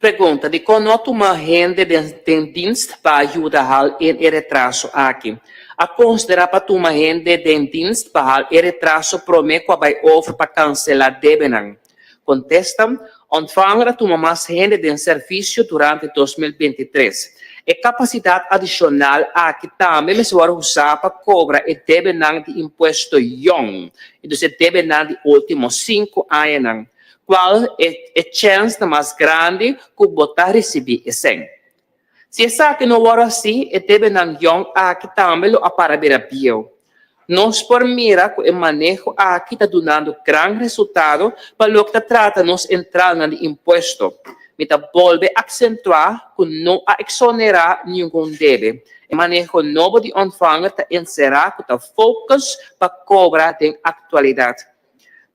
Pregunta, Dikon no a tuma hende den dienst pa yuda hal en e retraso aki? A konsiderá pa tuma hende den dienst pa hal e retraso promé ku a bai over pa kanselá debenan? Kontesta, Ontvanger a tuma mas hende den servisio durante 2023. E kapasidat adishonal aki tambe mester wòrdu usá pa kobra e debenan di impuesto yòn, entonces e debenan di último sinku añanan. Cual e e chens ta mas grandi cu bo ta ricibi e sèn. Si esaki no wòrdu hací, e debenan yòn aki tambe lo a para bira bieu. Nos por mira cu e maneho aki ta dunando gran resultado pa loke ta trata nos entradanan di impuesto. Mi ta bolbe accentua cu no a exonera ningun debe. E maneho nobo di Ontvanger ta encera cu ta focus pa cobra den actualidad.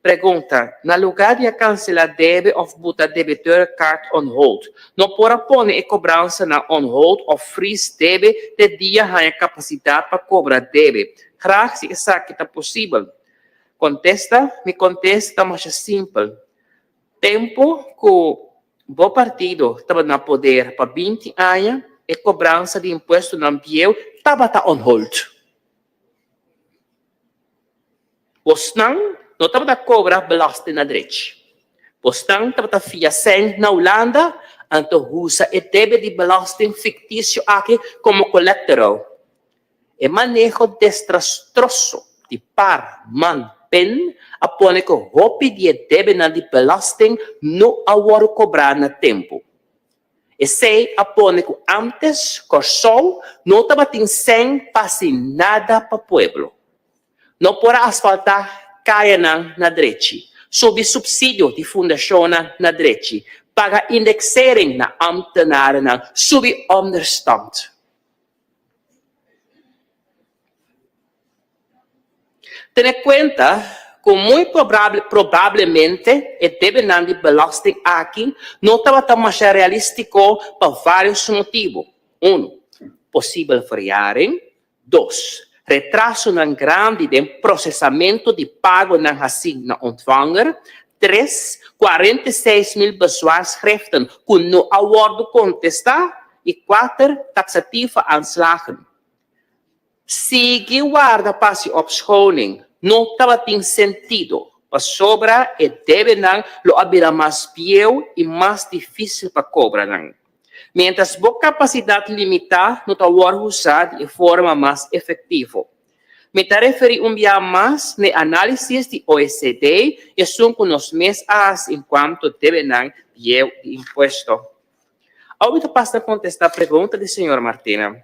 Pregunta, Na lugá di a kanselá debe òf buta debiteurkaart on hold, no por a pone e kobransanan on hold òf freeze debe te dia haña kapasidat pa kobra debe? Graag si esaki ta posibel. Kontesta, Mi kontesta ta masha simpel. Tempu ku bo partido tabata na poder pa 20 aña, e kobransa di impuestonan bieu tabata on hold. Bosnan no tabata kobra belasting na drechi. Bosnan tabata fia sèn na Hulanda, anto usa e debe di belasting fiktisio aki komo collateral. E maneho destrastroso di par, man, pen a pone ku hopi di e debenan di belasting no a wòrdu kobrá na tempu. Esei a pone ku ántes Kòrsou no tabatin sèn pa hasi nada pa pueblo. No por a asfaltá kayanan na drechi, subi supsidio di fundashonnan na drechi, paga indeksering na ámtenarennan, subi ònderstand. Tene kuenta ku muy probablemente e debenan di belasting aki no tabata masha realístiko pa vários motibu, unu, posibel verjaring, dos, retrasonan grandi den prosesamentu di pagonan hasí na ontvanger, tres, 46.000 bezwaarschriften ku no a wòrdu kontestá, i kuater, taxatieve aanslagen. Sigui warda pa si opschoning no tabatin sentido, pasobra e debenan lo a bira mas bieu i mas difísil pa kobra nan. Miéntras bo kapasidat limitá no ta wòrdu usá di e forma mas efektivo. Mi ta referí un bia mas na e análisis di OECD i esun ku nos mes a hasi enkuanto debenan bieu di impuesto. Awe ta pasa kontestá pregunta di señor Martina.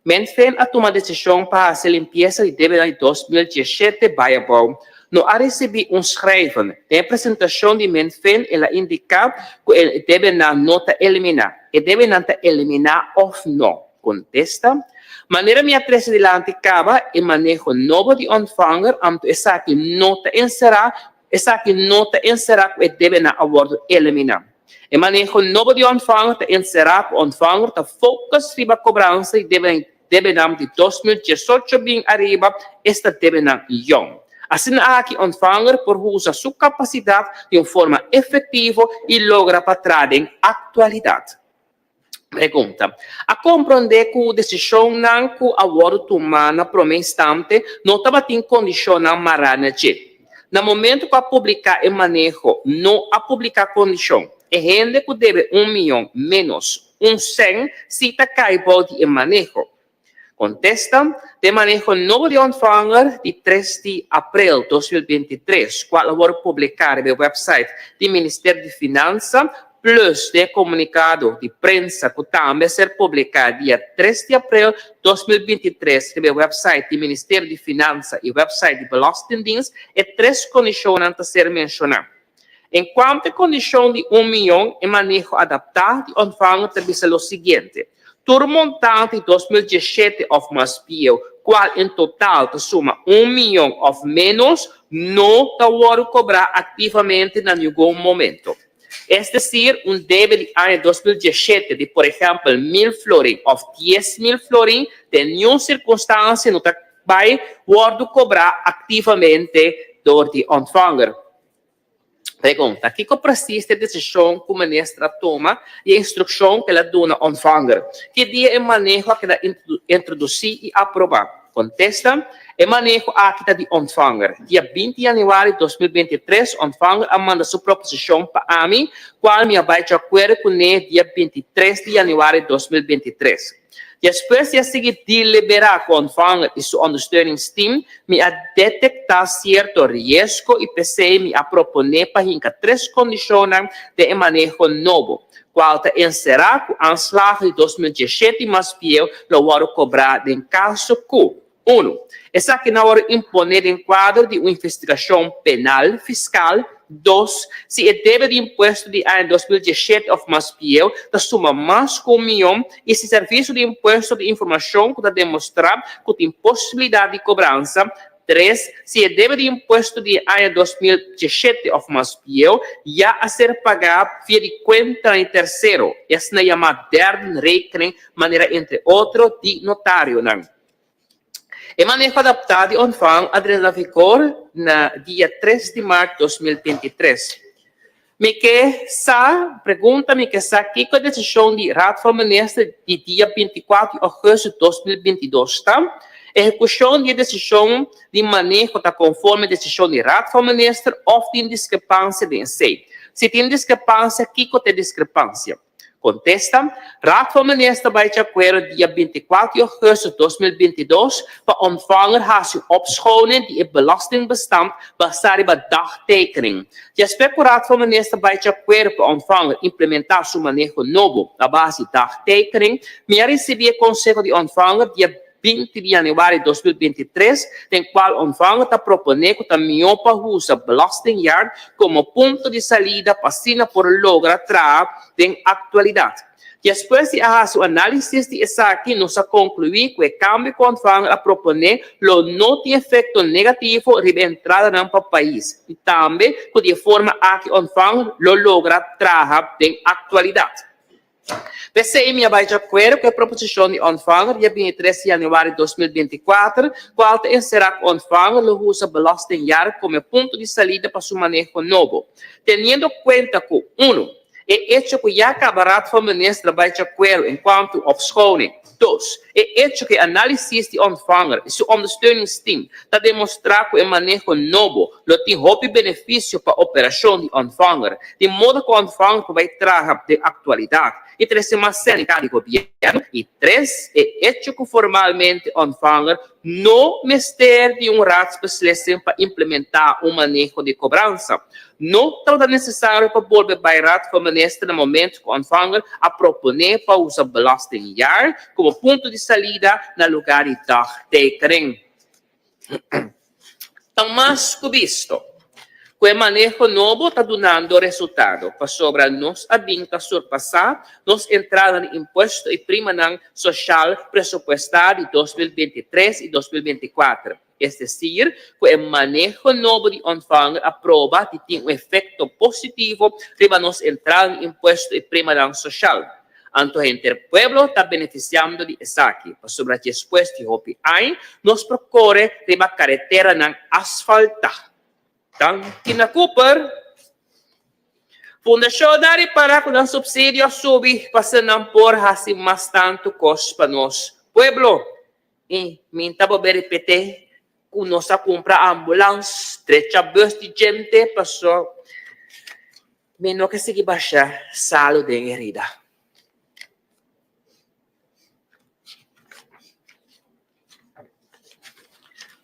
Menfen a tuma desishon pa hasi limpiesa di debenan di 2017 bai abou. No a risibí un schrijven. Den e presentashon di Menfen el a indiká ku e debenan no ta eliminá. E debenan ta eliminá òf no? Kontesta, Manera mi a trese dilanti kaba, e maneho nobo di Ontvanger, anto esaki no ta enserá esaki no ta enserá ku e debenan a wòrdu eliminá. E maneho nobo di Ontvanger ta enserá ku Ontvanger ta focus riba kobransa di debenan di 2018 bin ariba, esta debenan yòn. Asina aki Ontvanger por usa su kapasidat di un forma efektivo i logra pa traha den aktualidat. Pregunta. A komprondé ku desishonnan ku a wòrdu tumá na promé instante no tabatin kondishonnan mará na dje. Na momentu ku a publiká e maneho no a publiká kondishon. E hende ku debe un mion ménos un sèn si ta kai bou di e maneho. Kontesta, Den maneho nobo di Ontvanger di tres di aprel 2023, kual a wòrdu publiká riba e wèpsait di Ministerio di Finansa, plus den e komunikado di prensa ku tambe a ser publiká dia tres di aprel 2023 riba e wèpsait di Ministerio di Finansa i wèpsait di Belastingdienst, e tres kondishonnan ta ser menshoná. En kuantu e kondishon di un mion, e maneho adaptá di Ontvanger ta bisa lo siguiente, Tur montante di 2017 òf mas bieu, kual en total ta suma un mion òf ménos, no ta wòrdu kobrá aktivamente na ningun momento. Es desir, un debe di aña 2017 di por ehèmpel mil florin òf 10,000 florin den niun sirkunstansia no ta bai wòrdu kobrá aktivamente dor di Ontvanger. Pregunta, Kiko presis ta e desishon ku minister a tuma i e instrukshon ku el a duna Ontvanger? Ki dia e maneho a keda introdusí i aprobá? Kontesta, E maneho aki ta di Ontvanger. Dia 20 yanüari 2023 Ontvanger a manda su proposishon pa ami, kual mi a bai djakuerdo kuné dia 23 di yanüari 2023. Despues di a sigui deliberá ku Ontvanger i su ondersteuningsteam, mi a detektá sierto riesgo i p'esei mi a proponé pa hinka tres kondishonnan den e maneho nobo, kual ta enserá ku aanslag di 2017 mas bieu lo wòrdu kobrá den kaso ku, Unu, esaki na wòrdu imponé den kuadro di un investigashon penal, fiskal. Dos, si e debe di impuesto di aña 2017 òf mas bieu ta suma mas ku un mion i si Servisio di Impuesto tin informashon ku ta demostrá ku tin posibilidat di kobransa. Tres, si e debe di impuesto di e aña 2017 òf mas bieu ya a ser pagá via di kuentanan di tersero, e asina yamá derdenrekening, manera entre otro di notarionan. E maneho adaptá di Ontvang a drenta na vigor na dia 3 di mart 2023. Mi ke sa, pregunta mi ke sa kiko e desishon di Raad van Minister di dia 24 di ougùstùs 2022 ta. Ehekushon di e desishon di maneho ta konforme desishon di Raad van Minister òf tin diskrepansia den esei? Si tin diskrepansia, kiko ta e diskrepansia? Kontesta, Raad van Minister bai di akuerdo dia 24 di ougùstùs 2022 pa Ontvanger hasi un opschoning di e belastingbestand basá riba dagtekening. Despues ku Raad van Minister bai di akuerdo pa Ontvanger implementá su maneho nobo a base di dagtekening, mi a risibí e konseho di Ontvanger dia 20 di yanüari 2023 den kual Ontvanger ta proponé ku ta mihó pa usa belastingjaar komo punto di salida pa asina por logra traha den aktualidat. Despues di a hasi un análisis di esaki nos a konkluí ku e kambio ku Ontvanger a proponé lo no tin efekto negativo riba e entradanan pa pais i tambe ku di e forma aki Ontvanger lo logra traha den aktualidat. P'esei mi a bai djakuerdo ku e proposishon di Ontvanger dia 23 di yanüari 2024, kual ta enserá ku Ontvanger lo usa belastingjaar komo e punto di salida pa su maneho nobo, teniendo kuenta ku, unu, e echo ku ya kaba Raad van Minister a bai djakuerdo enkuanto opschoning, dos, e echo ku e análisis di Ontvanger i su ondersteuningsteam ta demostrá ku e maneho nobo lo tin hopi benefisio pa operashon di Ontvanger, di modo ku Ontvanger por bai traha den aktualidat i trese mas sèn di gobièrnu, i tres, e echo ku formalmente Ontvanger no mester di un raadsbeslissing pa implementá un maneho di kobransa. No tabata nesesario pa bolbe bai Raad van Minister na momento ku Ontvanger a proponé pa usa belastingjaar komo punto di salida na lugá di dagtekening. Ta mas ku bisto. Ku e maneho nobo ta dunando resultado, pasobra nos a bin ta surpasá nos entrada di impuesto i primanan soshal presupuestá di 2023 i 2024. Es desir, ku e maneho nobo di Ontvanger a proba di tin un efekto positivo riba nos entrada di impuesto i primanan soshal. Anto henter pueblo ta benefisiando di esaki, pasobra despues di hopi aña nos por kore riba kareteranan asfaltá. Danki na Cooper. Fundashon a ripará ku nan supsidio a subi pasobra nan por hasi mas tantu kos pa nos pueblo. I mi ta bolbe ripet'é ku nos a kumpra ambulans, drecha bus di djente pasobra mi no ke sigui basha salu den herida.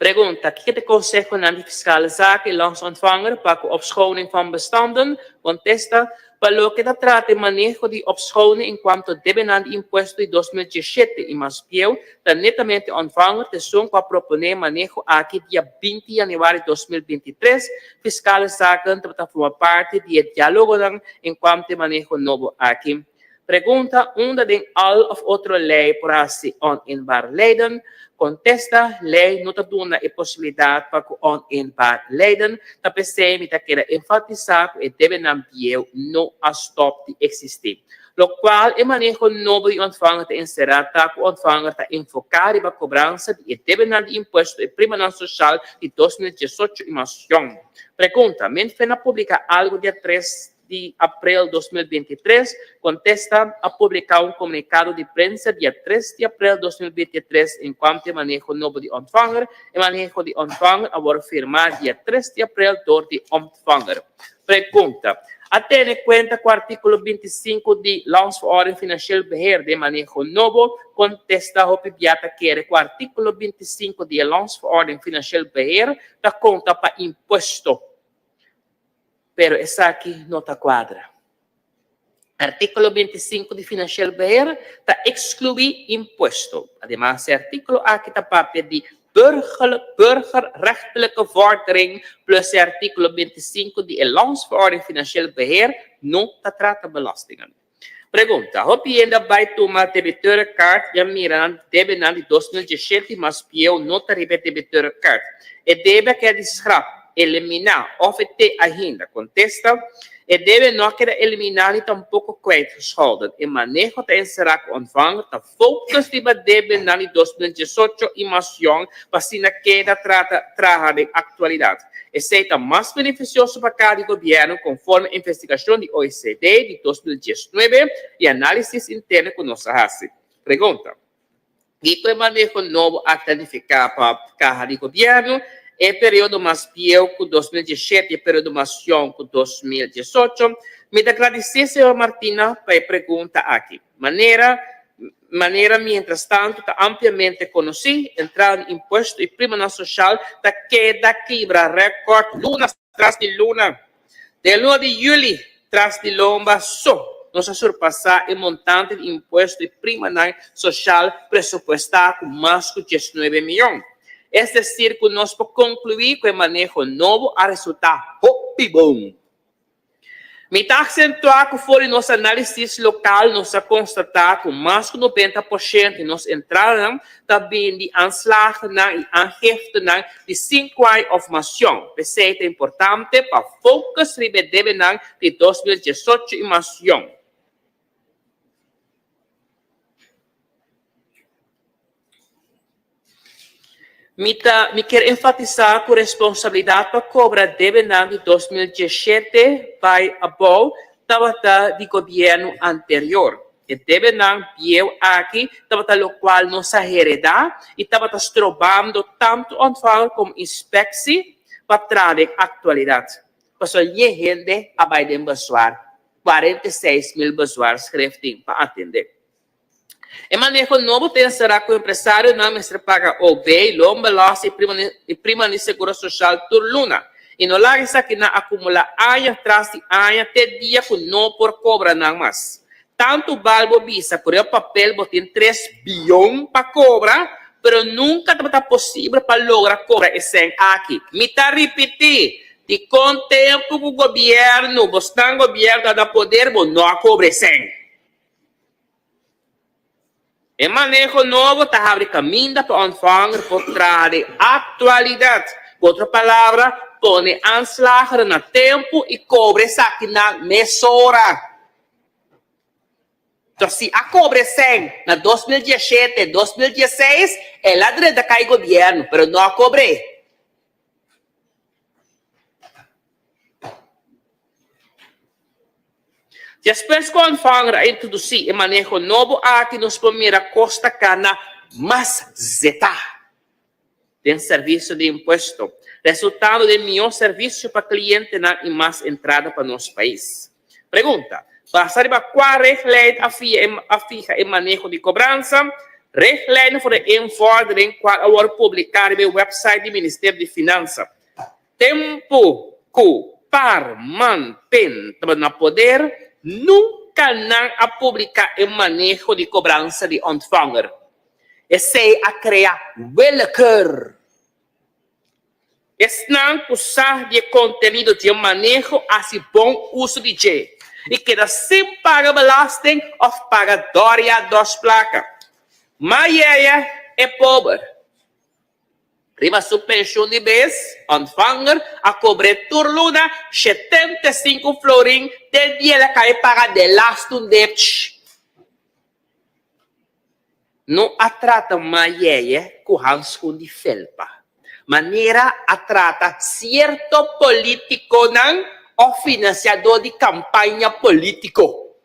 Pregunta, Kiko ta e konsehonan di Fiskale Zaken i Landsontvanger pa ku opschoning van bestanden? Kontesta, Pa loke ta trata e maneho di opschoning enkuanto debenan di impuesto di 2017 i mas bieu, ta netamente Ontvanger t'esun ku a proponé e maneho aki dia 20 yanüari 2023. Fiskale Zaken tabata forma parti di e diálogonan enkuanto e maneho nobo aki. Pregunta, Unda den al of otro ley por haci oninbaar lijden? Contesta, Ley no ta duna e posibilidad pa cu oninbaar lijden. Ta p'esey mi ta keda enfatisa cu e debenan bieu no a stop di existi. Locual e maneho nobo di ontvanger ta encera ta cu ontvanger ta enfoca riba cobransa di e debenan di impuesto e primanan social di 2018 y mas yong. Pregunta, Minfin a publica algo dia 3 di aprel 2023, Contesta a publiká un komunikado di prensa dia 3 di aprel 2023 enkuanto e maneho nobo di Ontvanger. E maneho di Ontvanger a wòrdu firmá dia 3 di aprel dor di Ontvanger. Pregunta, A tene kuenta ku artíkulo 25 di Landsverordening Financieel Beheer den maneho nobo? Kontesta, Hopi bia ta kere ku artíkulo 25 di e Landsverordening Financieel Beheer ta konta pa impuesto. Pero esaki no ta kuadra. Artíkulo 25 di Financieel Beheer ta ekskluí impuesto. Ademas e artíkulo aki ta papia di burgerrechtelijke vordering plus e artíkulo 25 di e Landsverordening Financieel Beheer no ta trata belastingen. Pregunta, Hopi hende a bai tuma debiteurenkaart i a mira nan debenan di 2017 mas bieu no ta riba e debiteurenkaart. E debe a keda di schrap, eliminá, òf e te ainda? Kontesta, E debe no a keda eliminá ni tampoko kwijtgescholden. E maneho ta enserá ku ontvanger ta focus riba debenan di 2018 i mas yòn pa asina keda trata traha den aktualidat. Esei ta mas benefisioso pa kada di gobièrnu konforme investigashon di OECD di 2019 i análisis interno ku nos a hasi. Pregunta, Kiko e maneho nobo a ta nifiká pa kaha di gobièrnu? E periodo mas bieu ku 2017 i e periodo mas yòn ku 2018? Mi ta gradisé señor Martina pa e pregunta aki. Manera Manera mientrastantu ta ampliamente konosí, entrada di impuesto i primanan soshal ta keda kibra rèkòrt luna tras di luna. Den luna di yüli tras di lomba so nos a surpasá e montante di impuesto i primanan soshal presupuestá ku mas ku 19 mion. Es desir ku nos por konkluí ku e maneho nobo a resultá hopi bon. Mi ta aksentuá ku for di nos análisis lokal nos a konstatá ku mas ku 90% di nos entradanan ta bini di aanslagnan i aangiftenan di sinku aña òf mas yòn. P'esei ta importante pa focus riba e debenan di 2018 i mas yòn. Mi ta mi kier enfatisá ku responsabilidat pa kobra debenan di 2017 bai abou tabata di gobièrnu anterior. E debenan bieu aki tabata lokual nos a heredá i tabata strobando tantu Ontvanger komo Inspeksie pa traha den aktualidat. Pasobra yen hende a bai den bezwaar, 46 mil bezwaarschrift tin pa atendé. E maneho nobo ta enserá ku empresarionan mester paga OB, loonbelasting i prima di seguro soshal tur luna i no laga esakinan akumulá aña tras di aña te dia ku no por kobra nan mas. Tantu bal bo bisa ku riba papel bo tin 3 bion pa kobra, pero nunka tabata posibel pa logra kobra e sèn aki. Mi ta ripití! Di kon tempu ku gobièrnu, bosnan gobièrnu a da poder, bo no a kobra e sèn. E maneho nobo ta habri kaminda pa ontvanger por traha den aktualidat. Ku otro palabra, pone aanslagen na tempu i kobra esakinan mesora. Entonces, si a kobra e sèn na 2017, 2016, el a drenta kai gobièrnu, pero no a kobr'é. Despues ku Ontvanger a introdusí e maneho nobo aki nos por mira kos ta kana mas zetá den servisio di impuesto, resultando den mihó servisio pa klientenan i mas entrada pa nos pais. Pregunta, Basa riba kua richtlijn a fiha e maneho di kobransa? Richtlijnen voor de invordering kual a wòrdu publiká riba e wèpsait di Ministerio di Finansa. Tempu ku par man pen tabata na poder, nunka nan a publiká e maneho di kobransa di ontvanger. Esei a krea willekeur. Esnan ku sa di e kontenido di e maneho hasi bon uso di dje i keda sin paga belasting òf paga dòria dòs plaka. Ma yeye e pober. Riba su penshun di bes, ontvanger a kobr'é tur luna 75 florin te dia el a kai paga delastun debch. No a trata ma yeye ku hanskun di felpa, manera a trata sierto polítikonan òf finansiadó di kampaña polítiko.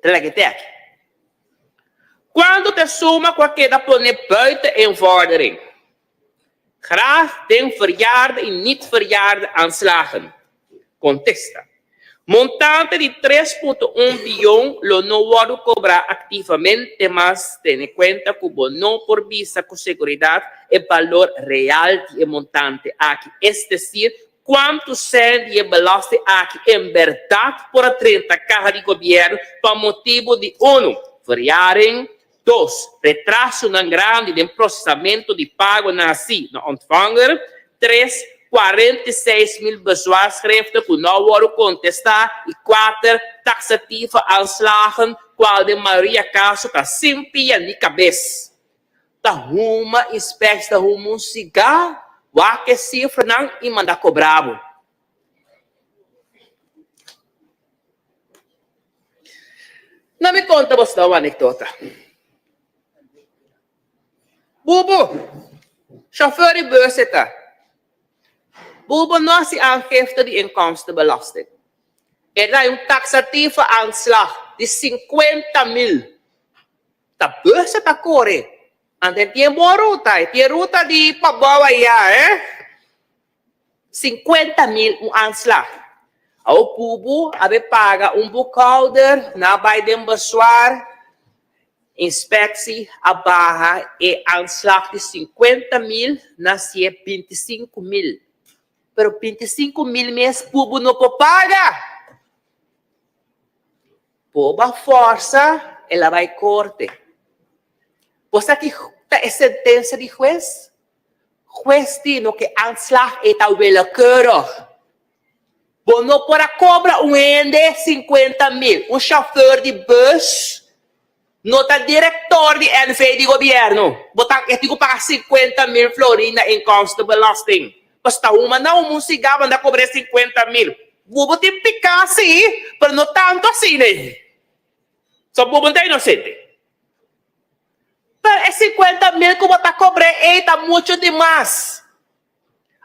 Ta leke te aki. Kuantu ta e suma ku a keda pone buiten invordering? Graag den verjaarde i niet verjaarde aanslagen. Kontesta. Montante di 3.1 biyon lo no wòrdu kobrá aktivamente mas tene kuenta ku bo no por bisa ku seguridat e balor real di e montante aki, es desir kuantu sèn di e belasting aki en bèrdat por a drenta kaha di gobièrnu pa motibu di unu, verjaring, Dos, retrasonan grandi den prosesamentu di pagonan hasí na ontvanger. Tres, 46 mil bezwaarschriften ku no a wòrdu kontestá. I kuater, taxatieve aanslagen, kual den mayoria kaso ta sin pia ni kabes. Ta huma inspectie ta huma un sigá, wak e sifranan i manda kobra bo. Na mi konta bosnan un anekdota. Bubu, shofèr di bùs e ta. Bubu no hasi aangifte di inkomstenbelasting. E trae un taxatieve aanslag di sinkuenta mil. Ta bùs e ta kore. Anto e tin bon ruta, e tin ruta di pabou aya, eh. 50 mil un aanslag. Awor pubu a bay paga un boekhouder, nan a bay den bezwaar, inspectie a baha e aanslag di 50 mil na sie 25 mil. Pero 25 mil mes pubu no por paga. Boba forsa el a bay corte. Bo sa ki ta e sentencia di huez? Hues di no ke aanslag e ta willekeurig. Bo no por a kobra un hende 50 mil. Un chauffeur di bus no ta director di NV di gobierno. Bo ta e tin ku paga 50 mil florin na inkomstenbelasting. Pasobra ta huma na un siga bo ta kobr'é 50 mil. Bo bo tin piká si, pero no tantu asina. So bo bo no ta inosente. Pero e 50 mil ku bo ta kobr'é ei ta muchu di mas.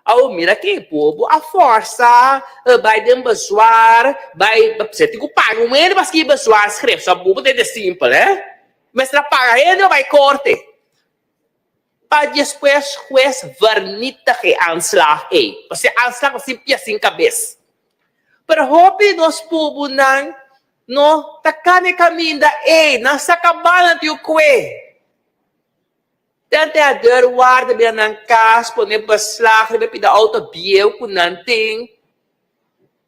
Awor mira ki bobo a forsa bai den bezwaar, bai, bo tin ku paga un hende pa skibi bezwaarschrift, so bobo ta hende simpel eh. Mester a paga hende pa bai korte. Pa despues hues vernietig e aanslag ei. Pasobra e aanslag ta sin pia sin kabes. Pero hopi nos pubunan no ta kana e kaminda ei, nan sa kaba nan tin kue. Tente a deurwaarder bira nan kas, pone beslag riba e pida outo bieu ku nan tin.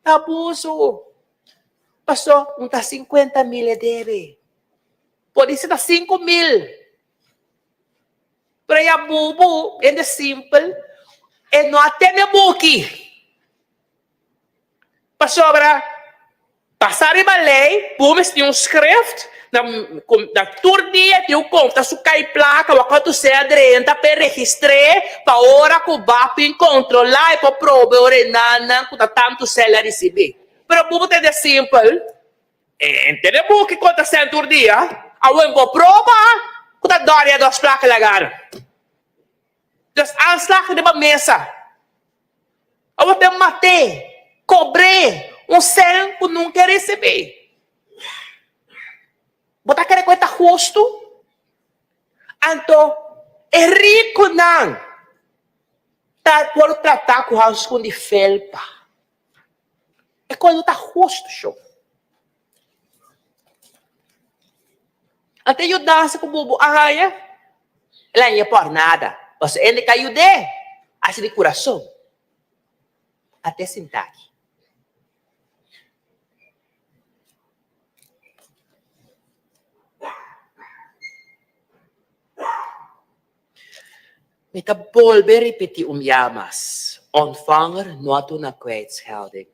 Ta abuso. Paso un ta 50 mil e debe. Podise ta 5 mil. Pero ya bubu, hende simpel, e no a tene buki. Pasobra pasa riba lei, bo mester tin un schrift na na tur dia tin un konta su kai plaka wak kuantu sea drenta p'e registr'é pa ora ku ba bin kontrolá e por probe ora e nannan ku ta tantu sel a risibí. Pero bo ta hende simpel, e tene buki konta sèn tur dia, awen bo proba ku ta dòria dos plaka lagar. Dus aanslag riba mesa. Awor ta mat'é, kobr'é un sèn ku nunka e risibí. Bo ta kere ku e ta hustu? Anto e rikunan ta por tratá ku hanskun di felpa. E kos no ta hustu, shon. Anto e yudansa ku bo a haña, el a haña por nada. Pasobra hende ka yud'é, hasi di kurason. Ate sinta aki. Mi ta bolbe ripití un bia mas, Ontvanger no a duna kwijtschelding.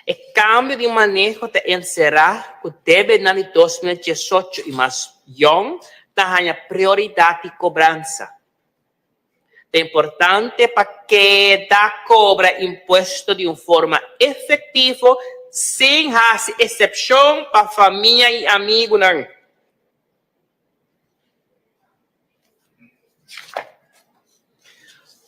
E kambio di maneho ta enserá ku debenan di 2018 i mas yòn ta haña prioridat di kobransa. Ta importante pa keda kobra impuesto di un forma efektivo sin hasi esepshon pa famia i amigunan.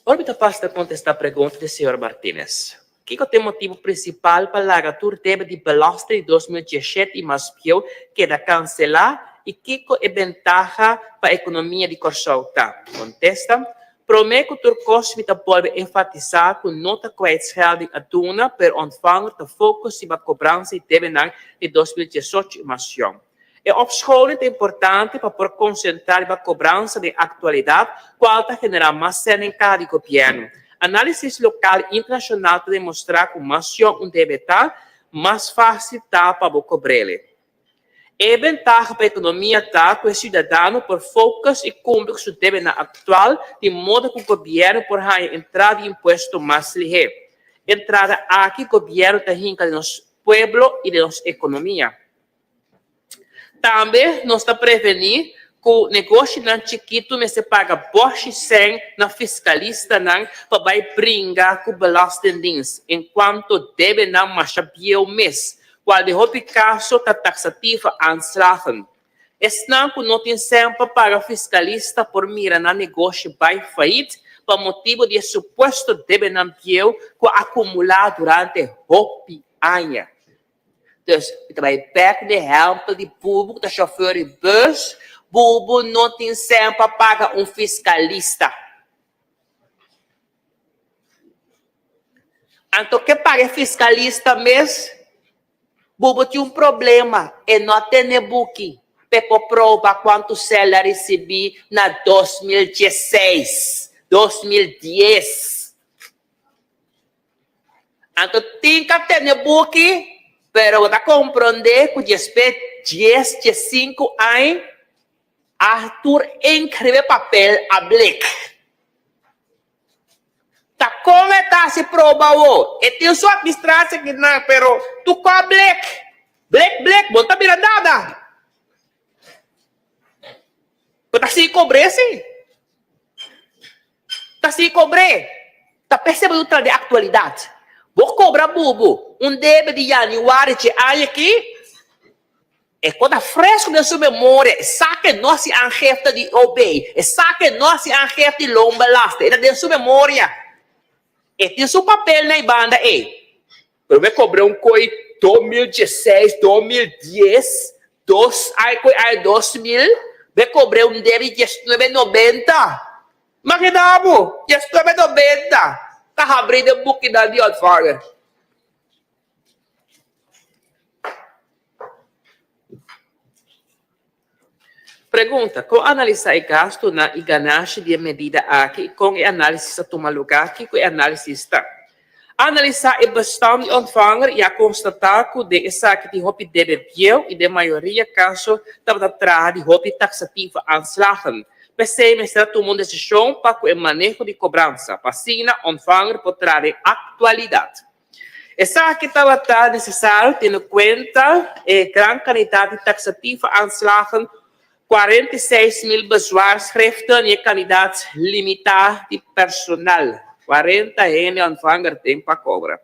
Ora mi ta pasa ta kontestá pregunta di señor Martinez, Kiko ta e motibu prinsipal pa laga tur debe di belasting di 2017 i mas bieu keda kanselá i kiko e bentaha pa ekonomia di Kòrsou ta? Kontesta, Promé ku tur kos mi ta bolbe enfatisá ku no ta kwijtschelding a duna, pero Ontvanger ta focus riba kobransa di debenan di 2018 i mas yòn. E opscholing ta importante pa por konsentrá riba kobransa den aktualidat, kual ta generá mas sèn den kaha di gobièrnu. Análisis lokal i internashonal ta demostrá ku mas yòn un debe ta, mas fásil ta pa bo kobr'el. E bentaha pa ekonomia ta ku e siudadano por focus i kumpli ku su debenan aktual di moda ku gobièrnu por haña entrada di impuesto mas lihé. Entrada aki gobièrnu ta hinka den nos pueblo i den nos ekonomia. Tambe nos ta prevení ku negoshinan chikitu mester paga bòshi sèn na fiskalistanan pa bai bringa ku Belastingdienst enkuanto debenan masha bieu mes, kual den hopi kaso ta taxatieve aanslagen. Esnan ku no tin sèn pa paga fiskalista por mira nan negoshi bai fayit pa motibu di e supuesto debenan bieu ku a akumulá durante hopi aña. Dus, mi ta bai bek den hèmpel di bubu ku ta shofèr di bus, bubu no tin sèn pa paga un fiskalista. Anto ke paga e fiskalista mes, bubu tin un problema, e no a tene buki p'e por proba kuantu sèl el a risibí na 2016, 2010. Anto tin ka tene buki, pero bo ta komprondé ku djespe djes, djesinku añ a tur ink riba e papel a blek. Ta kon e ta hasi proba awo? E tin su administratie akinan, pero tur ko a blek. Blek, blek, bo no ta mira nada. Bo ta sigui kobr'é si. Ta sigui kobr'é. Ta percebe un tra di actualidad. Bo cobra bubu un debe di januari dje aña aki, e ko ta fresco den su memoria, e sa ke no hasi aangifte di OB, e sa ke no hasi aangifte di loonbelasting, e ta den su memoria. E tin su papel na e banda ei. Pero mi a cobra un coi 2016, 2010, dos ay coi ay 2000, mi a cobra un debe di 1990. Magina bo, 1990 ta habri den bukinan di ontvanger. Pregunta, Kon analisá e gastunan i ganashi di e medida aki i kon e análisis a tuma lugá? Kiko e análisis ta? Analisá e bestand di ontvanger i a konstatá ku den esaki tin hopi debe bieu i den mayoria kaso tabata traha di hopi taksatieve aanslagen. P'esei mester a tuma un desishon pa ku e maneho di kobransa, pa asina ontvanger por traha den aktualidat. Esaki tabata nesesario teniendo kuenta e gran kantidat di taksatieve aanslagen, 46.000 bezwaarschriften i e kantidat limitá di personal, 40 hende ontvanger tin pa kobra.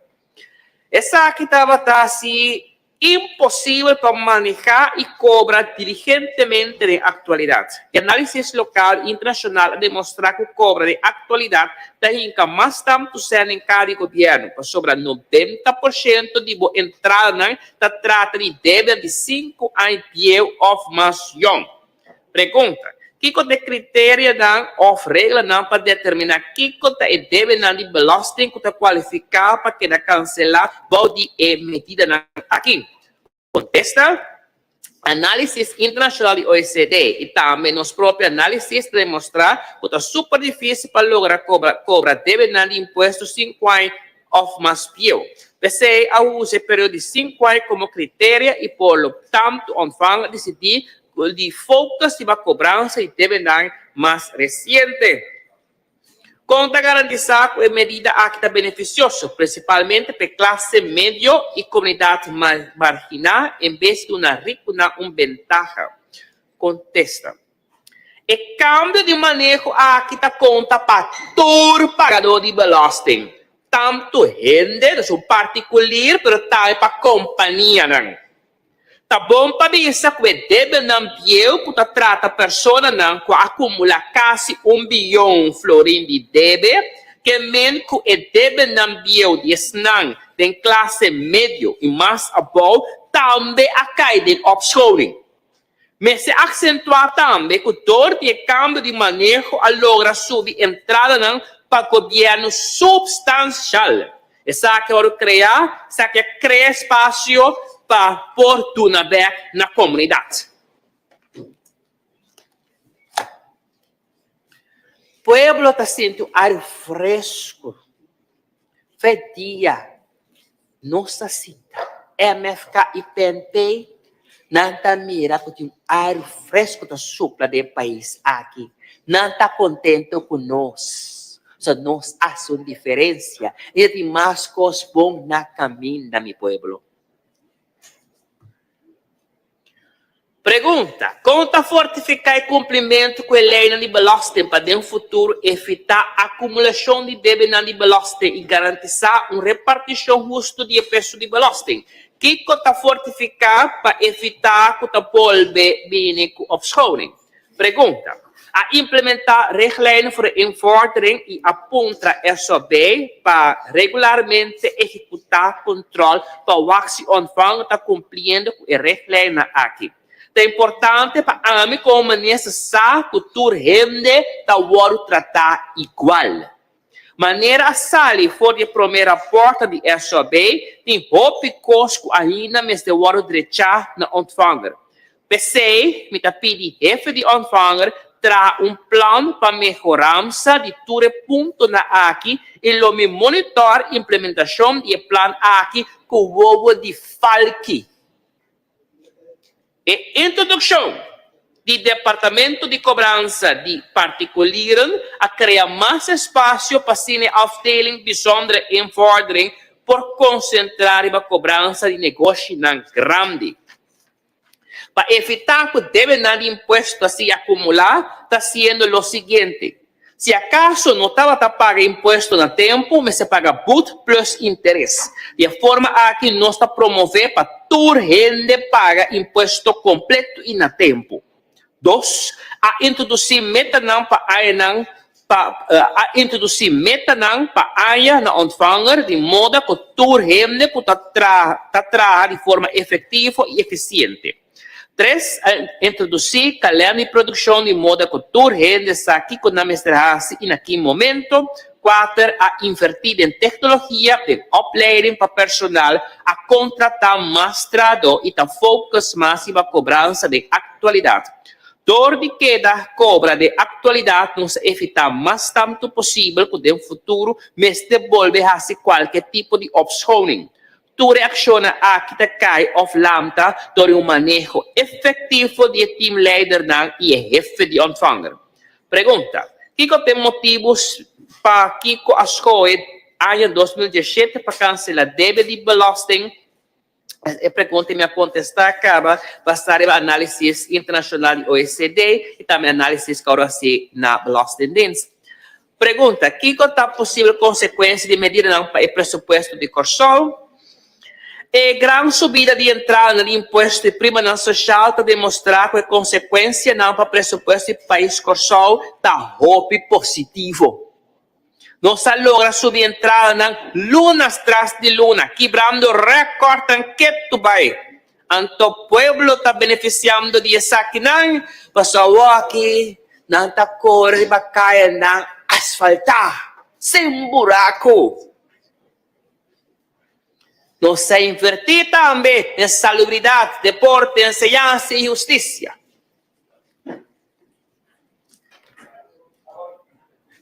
Esaki tabata hasi Imposibel pa manehá i kobra diligentemente den aktualidat. E análisis lokal i internashonal a demostrá ku kobra den aktualidat ta hinka mas tantu sèn den kara di gobièrnu, pasobra 90% di bo entradanan ta trata di debe di sinku aña bieu òf mas yòn. Pregunta, Kiko ta e kriterianan òf reglanan pa determiná kiko ta e debenan di belasting ku ta kualifiká pa keda kanselá bou di e medidanan aki? Kontesta, Análisis internashonal di OECD i tambe nos propio análisis ta demostrá ku ta super difísil pa logra kobra kobra debenan di impuesto sinku aña òf mas bieu. P'esei a usa e periodo di sinku aña komo kriteria i por lo tantu Ontvanger a disidí di focus riba kobransa di debenan mas resiente. Kon ta garantisá ku e medida aki ta benefisioso, prinsipalmente pa e klase medio i komunidat marginá en bes di duna rikunan un bentaha? Kontesta. E kambio di maneho aki ta konta pa tur pagadó di belasting, tantu hende, dus un partikulier, pero tambe pa kompanianan. Ta bon pa bisa ku e debenan bieu ku ta trata personanan ku a akumulá kasi un biyon florin di debe, ke men ku e debenan bieu di esnan den klase medio i mas abou tambe a kai den opscholing. Mester aksentuá tambe ku dor di e kambio di maneho a logra subi entradanan pa gobièrnu supstanshal. Esaki a wòrdu kreá, esaki a krea espasio pa por duna bèk na komunidat. Pueblo ta sinti un aire fresku. Fe dia nos ta sinta MFK i PNP, nan ta mira ku tin un aire fresku ta supla den e pais aki. Nan ta kontento ku nos. So nos hasi un diferensia i ta tin mas kos bon na kaminda, mi pueblo. Pregunta, Kon ta fortifiká e kumplimentu ku e leinan di belasting pa den futuro evitá akumulashon di debenan di belasting i garantisá un repartishon hustu di e peso di belasting? Kiko ta fortifiká pa evitá ku ta bolbe bini ku opschoning? Pregunta, A implementá richtlijnen voor de invordering i a puntra SOB pa regularmente ehekutá kontròl pa wak si ontvanger ta kumpliendo ku e richtlijnnan aki. Ta importante pa ami komo minister sa ku tur hende ta wòrdu tratá igual. Manera a sali for di e promé rapòrtnan di SOB, tin hopi kos ku ainda mester wòrdu drechá na ontvanger. P'esei mi ta pidi hefe di ontvanger traha un plan pa mehoransa di tur e puntonan aki i lo mi monitor implementashon di e plan aki ku wowo di falki. E introdukshon di Departamento di Kobransa di Partikulieren a krea mas espasio pa asina e Afdeling Bijzondere Invordering por konsentrá riba kobransa di negoshinan grandi. Pa evitá ku debenan di impuesto a sigui akumulá, ta hasiendo lo siguiente, Si akaso no tabata paga impuesto na tempu, mester paga but plus interes. Di e forma aki nos ta promové pa tur hende paga impuesto kompleto i na tempu. Dos, a introdusí metanan pa añanan pa a introdusí metanan pa aña na ontvanger di moda ku tur hende ku ta traha ta traha di forma efektivo i efisiente. Tres, a introdusí kalènder di produkshon di moda ku tur hende sa kiko nan mester hasi i na ki momento. Kuater, a invertí den teknologia, den opleiding pa personal, a kontratá mas trahadó i ta focus mas riba kobransa den aktualidat. Dor di keda kobra den aktualidat nos a evitá mas tantu posibel ku den futuro mester bolbe hasi kualke tipo di opschoning. Tur e akshonnan aki ta kai òf lanta dor di un maneho efektivo di e teamleidernan i e hefe di ontvanger. Pregunta, Kiko ta e motibu pakiko a skohe aña 2017 pa kanselá debe di belasting? E pregunta mi a kontestá kaba basá riba análisis internashonal di OECD i tambe análisis ku a hasi na Belastingdienst. Pregunta, Kiko ta posibel konsekuensia di medidanan pa e presupuesto di Kòrsou? E gran subida di entradanan di impuesto i primanan soshal ta demostrá ku e konsekuensianan pa presupuesto di pais Kòrsou ta hopi positivo. Nos a logra subi entradanan lunas tras di luna, kibrando rèkòrtnan ketu bai. Anto pueblo ta benefisiando di esakinan, pasobra awoki nan ta kore riba kayanan asfaltá, sin buraku. Nos a invertí tambe den salubridat, deporte, enseñansa i hustisia.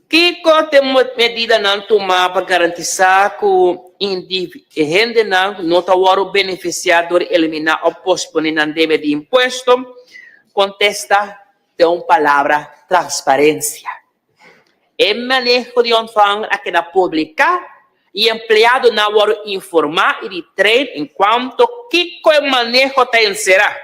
Kiko ta e medidanan tumá pa garantisá ku e hendenan no ta wòrdu benefisiá dor di eliminá òf posponé nan debe di impuesto? Kontesta den un palabra, transparensia. E maneho di ontvanger a keda publiká i empleadonan wòrdu informá i di train enkuanto kiko e maneho ta enserá.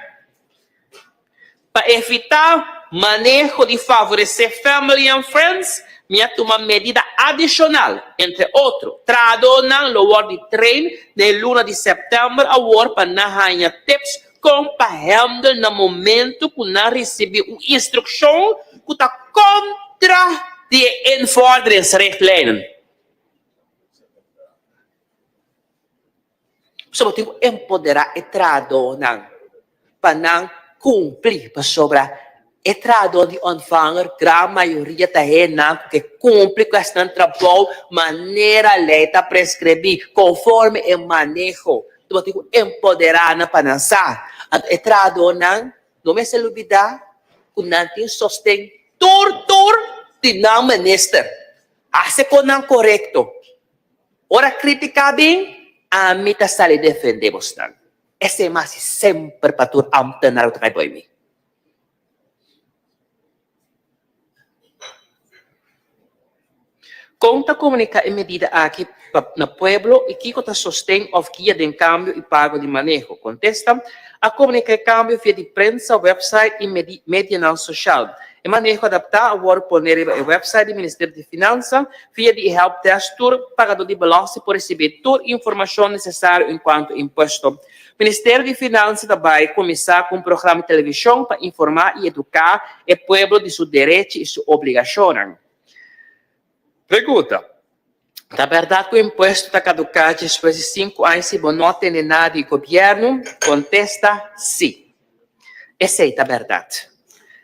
Pa evitá maneho di favoresé family and friends, mi a tuma medida adishonal, entre otro, trahadónan lo wòrdu di train den e luna di sèptèmber awor pa nan haña tips kon pa hèndel na momentu ku nan risibí un instrukshon ku ta kontra di e invorderingsrichtlijnen. Pasobra bo tin ku empoderá e trahadónan pa nan kumpli, pasobra e trahadó di Ontvanger gran mayoria ta hendenan ku ke kumpli ku esnan trabou manera lei ta preskribí, konforme e maneho. Bo tin ku empoderá nan pa nan sa. Anto e trahadónan no mester lubidá ku nan tin sosten tur tur di nan minister. Hasi konan korekto. Ora critica bin, ami ta sali defende bosnan. Esei mi hasi semper pa tur ambtenaar ku ta kai boy mi. Kon ta komunika e medida aki pa na pueblo i kiko ta sosten òf guia den kambio i pago di maneho? Kontesta, A komunika e kambio via di prensa, website i medianan soshal. E maneho adaptá a wòrdu poné riba e website di Ministerio di Finansa. Via di e helpdesk tur pagadó di belasting por risibí tur informashon nesesario enkuanto impuesto. Ministerio di Finansa ta bai kuminsá ku un programa di televishon pa informá i eduká e pueblo di su derechi i su obligashonnan. Pregunta, Ta bèrdat ku impuesto ta kaduká despues di sinku aña si bo no a tende nada di gobièrnu? Kontesta, Sí. Esei ta bèrdat.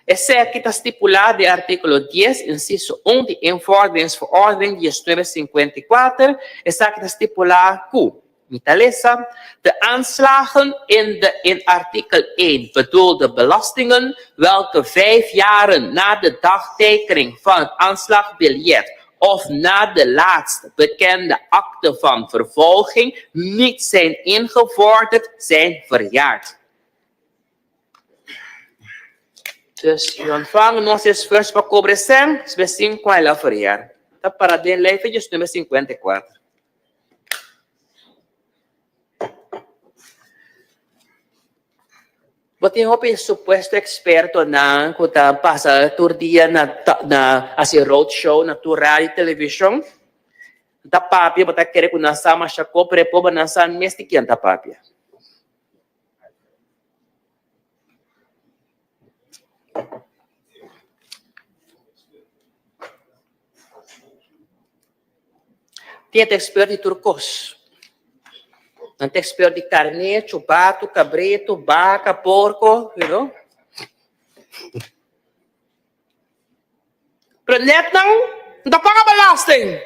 Esaki ta stipulá den artíkulo dies, insiso un di Invorderingsverordening 1954. Esaki ta stipulá ku, mi ta lesa, De aanslagen in de in artikel één bedoelde belastingen, welke vijf jaren na de dagtekening van het aanslagbiljet of na de laatst bekende akte van vervolging niet zijn ingevorderd, zijn verjaard. Dus je ontvangt nos esfuerso pa kobre sèn, despues sinku aña el a verjaar. Ta para den lei fecha number 54. Bo tin hopi supuesto ekspertonan ku ta pasa tur dia na na hasi roadshow na tur radio i televishon. Ta papia, bo ta kere ku nan sa masha kos, pero e pober nan sa mes di kian ta papia. Tin e ta expert di tur kos. Nan ta expert di karné, chubatu, kabretu, baka, porko, you know. Pero net nan no ta paga belasting.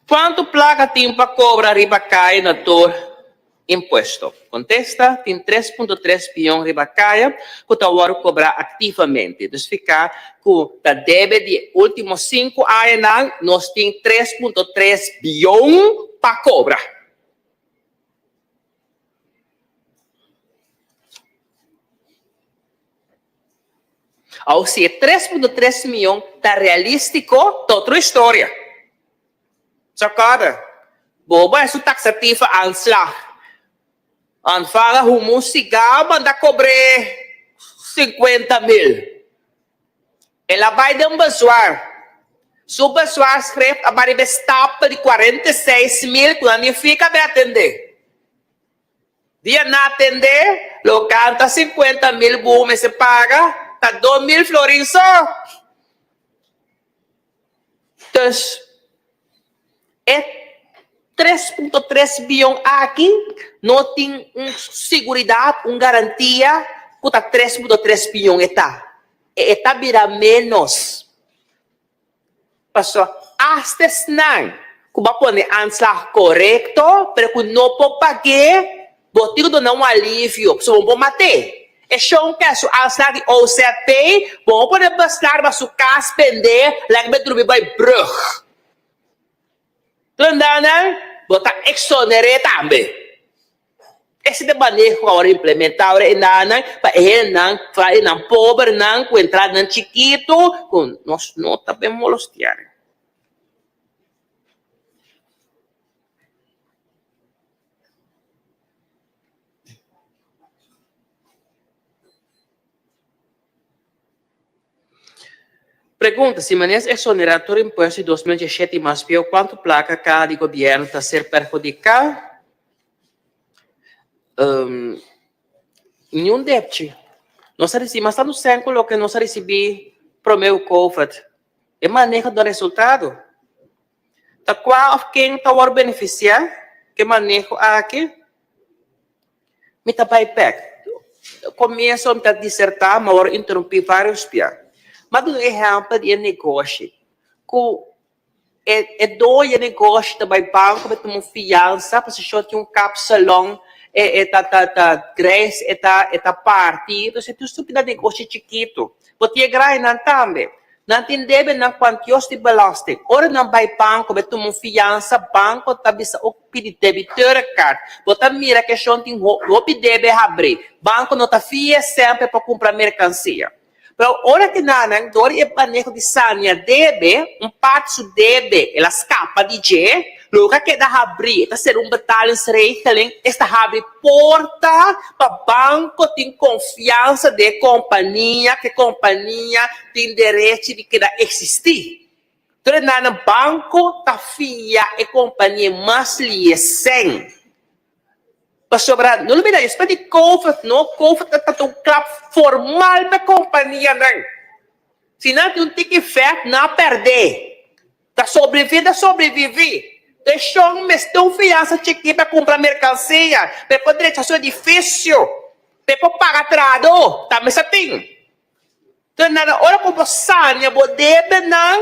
Kuantu plaka tin pa kobra riba kaya na tur impuesto? Kontesta, Tin 3.3 bion riba kaya ku ta wòrdu kobrá aktivamente. Dus fika ku ta debe di e último sinku añanan nos tin 3.3 bion pa kobra. Awo si e 3.3 miyon ta realístiko ta otro historia. Sokada, bo bai su taxatieve aanslag. Ontvangen humo siga manda kobr'é 50 mil. El a bai den bezwaar. Su bezwaarschrift a bai riba e stapel di 46 mil ku nan ni fika bai atendé. Dia nan atendé, lo kanta 50 mil bu mester paga ta 2 mil florin so. Dus, e 3.3 bion aki no tin un siguridat, un garantia ku ta 3.3 bion e ta. E ta bira ménos. Pasobra asta esnan ku bo a pone aanslag korekto pero ku no por pag'é, bo tin ku duna un alivio pasobra bo por mat'é. E shon ke su aanslag di OZP, bo no pone beslag riba su kas bend'é laga e drumi bai brug. Tunda nan bo ta eksoner'é tambe. Ese ta e maneho ku awor implementá ora e nannan pa e hendenan, foral e nan pobernan ku entradanan chikitu ku nos no ta ben molostiá. Pregunta, Si manes exonerá tur impuesto di 2017 i mas pió, kuantu plaka kaha di gobièrnu ta ser perhudiká? Niun depchi. Nos a risibí mas tantu sèn ku loke nos a risibí promé ku Covid. E maneho duna resultado. Ta kua òf ken ta wòrdu benefisiá ku e maneho aki? Mi ta bai bèk. Komienso mi ta disertá, mi a wòrdu interumpí vários bia. Mi a duna un ehèmpel di e negoshi ku e e doño di e negoshi ta bai banko pa tuma un fiansa pasobra tin un kapsalon e e ta ta ta grijs e ta e ta parti. Entonces e tur ta negoshi chikitu. Bo tin e grainan tambe. Nan tin debe nan kuantios di belasting. Ora nan bai banko bai tuma un fiansa, banko ta bisa o pidi debiteurenkaart. Bo ta mira ke shon tin hopi debe habri. Banko no ta fia semper pa kumpra merkansia. Pero ora ke nan dor di e maneho di sania debe, un parti su debe el a skapa di dje, loke a keda habri ta ser un betalingsregeling, esta habri porta pa banko tin konfiansa den e kompania, ku e kompania tin derechi di keda eksistí. Tur e nan banko ta fia e kompania mas liesen. Pasobra no lo bira despues di covid no, covid ta ta un klap formal pa e kompanianan. Si nan tin un tiki fèt nan a pèrdè. Ta sobreviví ta sobreviví. E shon mester un fiansa chikí pa kumpra merkansia, pa e por drecha su edifisio, pa e por paga trahadó, tambe sa tin. Entonces na ora ku bo sania bo debenan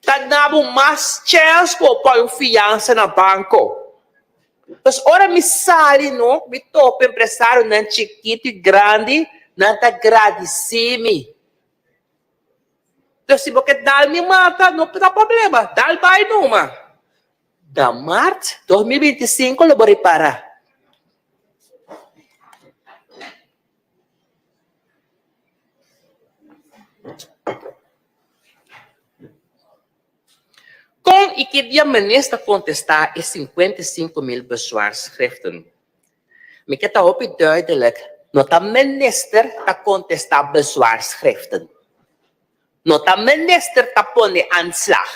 ta na bo mas chèns ku bo poi un fiansa na banko. Pues ora mi sali no, mi topa empresarionan chikitu i grandi, nan ta gradisí mi. Entonces si bo ke dal mi mata, no ta problema, dal bai numa. Na mart 2025 lo bo ripara. Kon i ki dia minister kontestá e 55 mil bezwaarschriften? Mi ke ta hopi duidelijk, no ta minister ta kontestá bezwaarschriften. No ta minister ta pone aanslag.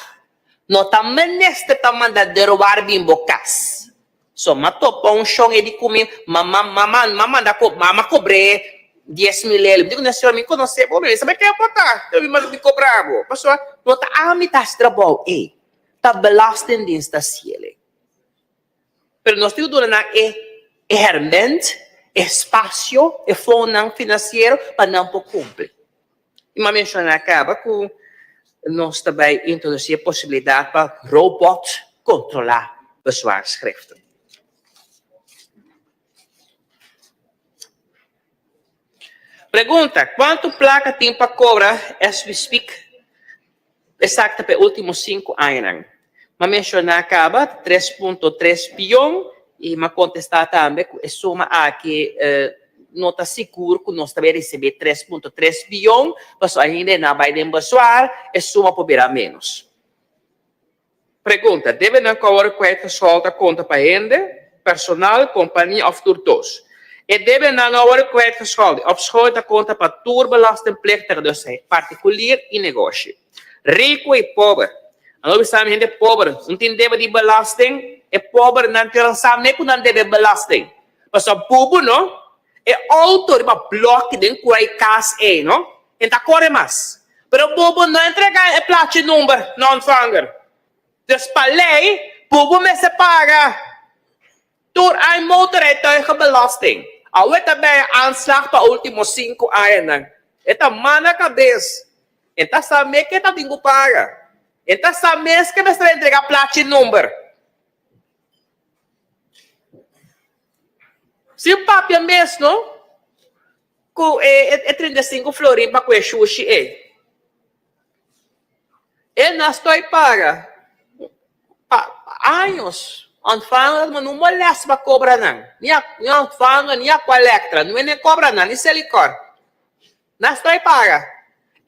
No ta minister ta manda deurwaar bin bo kas. So m'a topa un shon e di ku mi, mama, mama, m'a manda ko, mama kobr'é 10,000 lel. Mi di ku ne, señor, mi konosé bo, mi sabe ken bo ta, mi manda mi kobra bo. Pasobra no ta ami ta hasi trabou ei, ta belastingdienst ta hasiel. Pero nos tin ku duna nan e e hèrmènt, e espasio, e fondonan finansiero pa nan por kumpli. I mi a menshoná kaba ku nos ta bai introdusí e posibilidat pa robòt. Kontrolá bezwaarschriften. Pregunta, Kuantu plaka tin pa kobra as we speak? Esaki ta pa e ultimo sinku añanan. M'a menshoná kaba 3.3 bion i m'a kontestá tambe ku e suma aki no ta sigur ku nos ta bai risibí 3.3 bion, pasobra ainda e na bai den bezwaar, e suma por bira ménos. Pregunta, Debe nan ku awor kwijtgescholden ta konta pa hende, personal, kompania òf tur dos? E debe nan no awor kwijtgescholden òf schuld ta konta pa tur belastingplichtige, dus partikulier i negoshi. Riku i pober. Nan lo bisa mi hende pober no tin debe di belasting, e pobernan tin sa me ku nan debe belasting. Pasobra bubu no, E auto riba blokki den kura e kas ei no, e ta kore mas. Pero bobo no entrega e plachi number na ontvanger. Dus pa lei bobo mester paga tur ai motorrijtuigenbelasting. Awe ta bay aanslag pa ultimo sinku añanan. E ta mana kabes. E ta sa me ke ta tin ku paga. E ta sa mes ke mester entrega plachi number. Sin papia mes no ku e 35 florin pa ku e shushi ei. E na stoi paga pa años. Ontvanger no molest pa kobra nan. Ni ontvanger ni Aqualectra no e kobra nan ni Selikor. Nan stoi paga.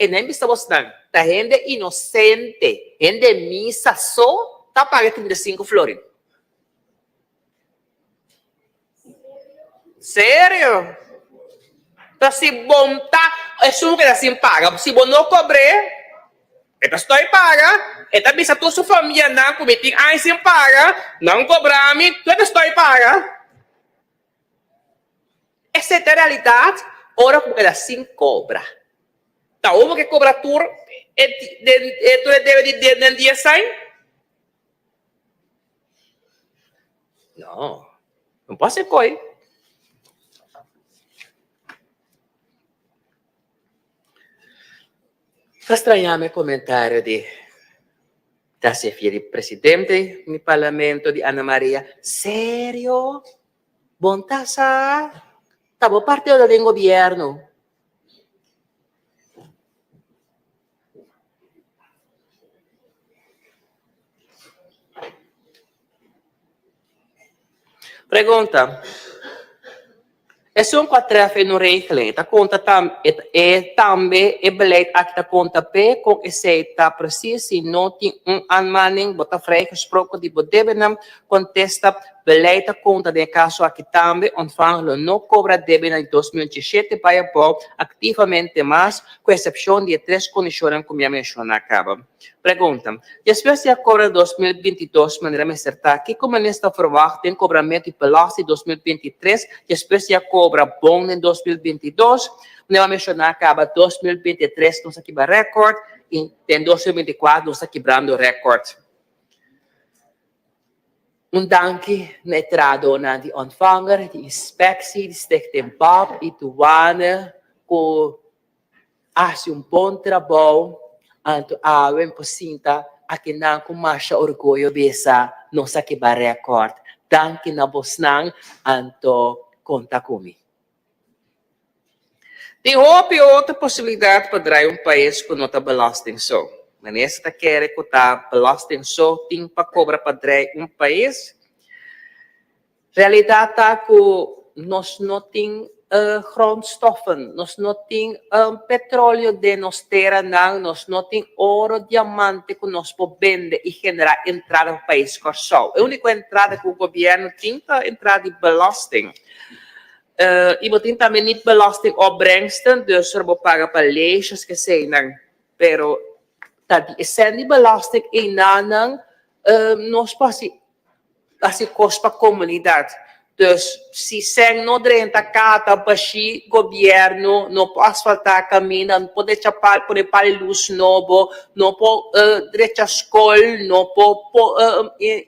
E nan bisa bosnan ta hende inosente, hende misa so ta paga e 35 florin. Serio? Ta si bon ta esun keda sin paga. Si bo no kobr'é, e ta stoi paga. E ta bisa tur su famianan ku mi tin aña sin paga, nan kobra mi, tur e ta stoi paga. Esei ta e realidat ora ku bo keda sin kobra. Ta ora bo ke kobra tur e tur e debe di den dies aña? No, no por hacer koi. Ta strañá mi comentario di ta sefia di presidente di parlamento di Ana Maria. Serio? Bon ta sa? Ta bo partido ta den gobierno. Pregunta, Esun ku a tref e no regeling ta konta tam e tambe e beleid aki ta konta p'e kon esei ta presis si no tin un aanmaning bo ta vrijgesproken di bo debenan kontesta beleid ta konta den e kaso aki tambe ontvanger lo no kobra debenan di 2017 bai abou aktivamente mas ku eksepshon di e tres kondishonnan ku mi a menshoná kaba. Pregunta, Despues di a kobra 2022 manera mester ta, kiko minister ta verwagt den kobramentu di belasting 2023 despues di a kobra bon den 2022? Manera mi a menshoná kaba, 2023 nos a kibra rèkòrt i den 2024 nos ta kibrando rèkòrt. Un danki na e trahadónan di Ontvanger, di Inspectie, di Stichting Bab i Douane ku Hasi un bon trabou, anto awe mi por sinta akinan ku masha orguyo bisa nos a kiba rekòrt. Danki na bosnan, anto konta ku mi. Tin hopi otro posibilidat pa drai un pais ku no ta belasting so. Minister ta kere ku ta belasting so tin pa kobra pa drai un pais? Realidat ta ku nos no tin grondstoffen, nos no tin petroleo den nos teranan, nos no tin oro, diamante ku nos por bende i generá entrada pa pais Kòrsou. E úniko entrada ku gobièrnu tin ta entrada di belasting. I bo tin tambe niet belasting opbrengsten, dus ora bo paga pa leges keseinan. Pero ta di e sèn di belasting einanan nos por hasi Hasi kos pa komunidat. Dus si sèn no drenta kata bashí gobièrnu no por asfaltá kaminda, no por drecha pal pone pal di lus nobo, no por drecha skol, no por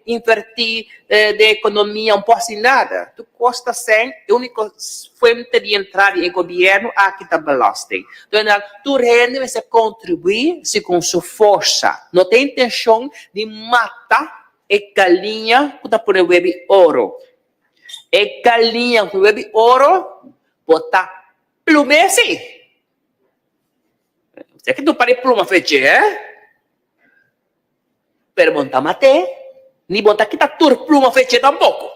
invertí den ekonomia, no por hasi nada. Tur kos ta sèn, e úniko fuente di entrada di e gobièrnu aki ta belasting. Entonces tur hende mester kontribuí segun su forsa. No ta intenshon di mata. E galiña ku ta pone webi oro. E galiña ku webi oro bo ta plum'é si. Esei ki tu pari pluma fechi, eh? Pero bo no ta mat'é, ni bo no ta kita tur pluma fechi tampoko.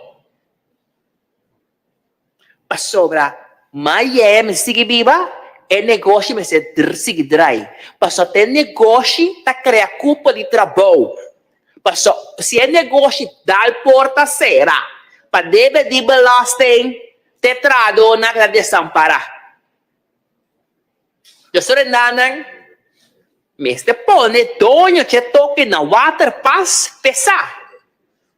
Pasobra maye mester sigui biba, e negoshi mester sigui drai. Pasobra te negoshi ta krea kupo di trabou. Pasobra si e negoshi dal porta sera pa debe di belasting, te trahadónan ta desampará. Diosorendanan mester pone doño dje toke na waterpas p'e sa.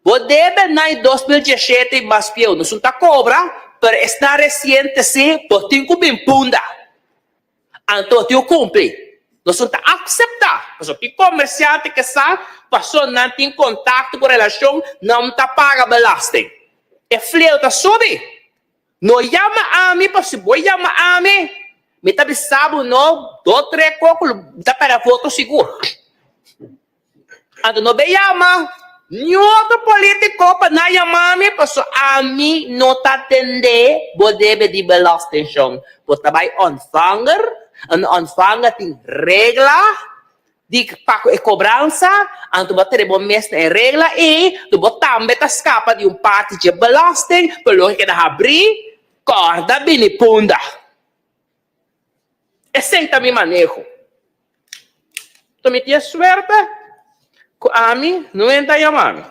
Bo debe na e 2017 i mas bieu nos no ta kobra, pero esnan resiente si bo tin ku bin punda. Anto bo tin ku kumpli. Nos no ta akseptá, pasobra tin komersiante ke sa pasobra nan tin kontakto ku relashon nan ta paga belasting. E fleu ta subi. No yama ami, pasobra si bo yama ami, mi ta bisa bo no do tre koko lo mi ta pèrdè voto sigur. Anto no be yama niun otro polítiko pa nan yama mi, pasobra ami no ta tende bo debe di belastingshon. Bo ta bai ontvanger, en ontvanger tin regla. Di pa ku e kobransa, anto bo a tene bo mes na e regla ei, anto bo tambe ta skapa di un parti dje belasting, pero loke keda habrí, kòrda bini punda. Esei ta mi maneho. Anto mi tin e suerte ku ami no hende ta yama mi.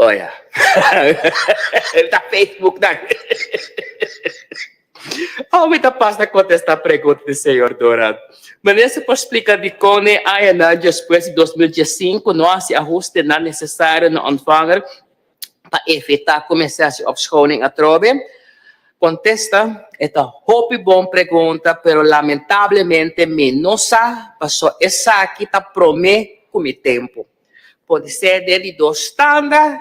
Oh ya. Ta Facebook dan. Oh, mi ta pas na contesta pregunta di señor Doran. Meneer se por splica dicon e añanan despues di 2015 no haci ahustenan necesario na ontvanger pa evita cuminsa haci opschoning atrobe? Contesta, E ta hopi bon pregunta, pero lamentablemente mi no sa paso esaki ta prome cu mi tempo. Podisé den di dos tanda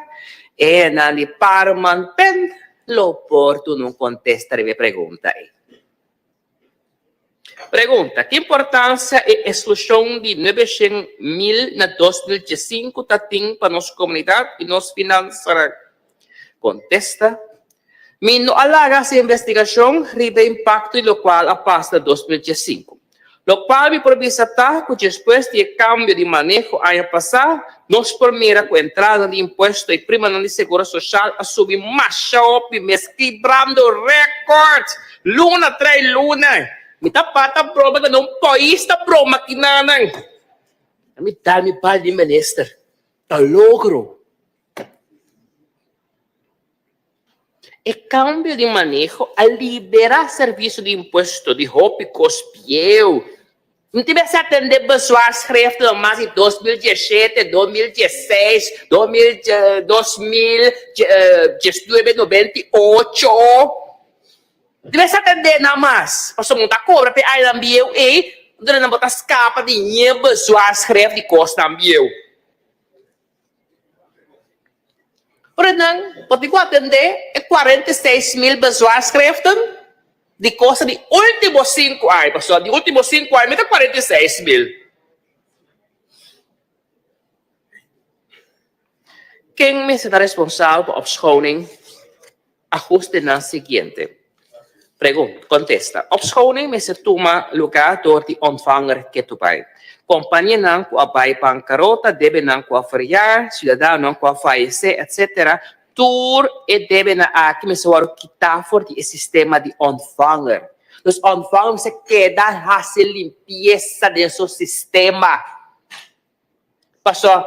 e nan di Parman Pen lo por duna un contesta riba e pregunta ei. Pregunta, Ki importancia e exclusion di nuebeshen mil na 2015 ta tin pa nos comunidad y nos finansanan? Contesta, Mi no a laga haci investigacion riba e impacto di locual a pasa na 2015. Locual mi por bisa ta cu despues di e cambio di maneho aña pasa, nos por mira cu entradanan di impuesto y primanan di seguro social a subi masha hopi mes kibrando record luna tras luna. Mi ta pata broma cu no un pais ta broma kinanan. Mi dal mi bal di minister. Ta logro. E kambio di maneho a liberá servisio di impuesto di hopi kos bieu. No tin mester atendé bezwaarschriften mas di 2017, 2016, 2019, 98. No tin mester atendé nan mas, pasobra bo ta kobra pa e añanan bieu ei, entonces nan bo ta skapa di ñe bezwaarschrift di kosnan bieu. Pero nan por tin cu atende e 46 mil bezwaarschriften di cosa di ultimo cinco aña, pasobra di ultimo cinco aña mi ta 46 mil. Ken mester ta responsabel pa opschoning? Ahustenan siguiente. Pregunta, Kontesta, Opschoning mester tuma lugá dor di ontvanger ketu bai. Kompanianan ku a bai bankarota, debenan ku a verjaar, siudadanonan ku a fayesé, etc. Tur e debenan aki mester wòrdu kitá for di e sistema di ontvanger. Dus ontvanger mester keda hasi limpiesa den su sistema. Paso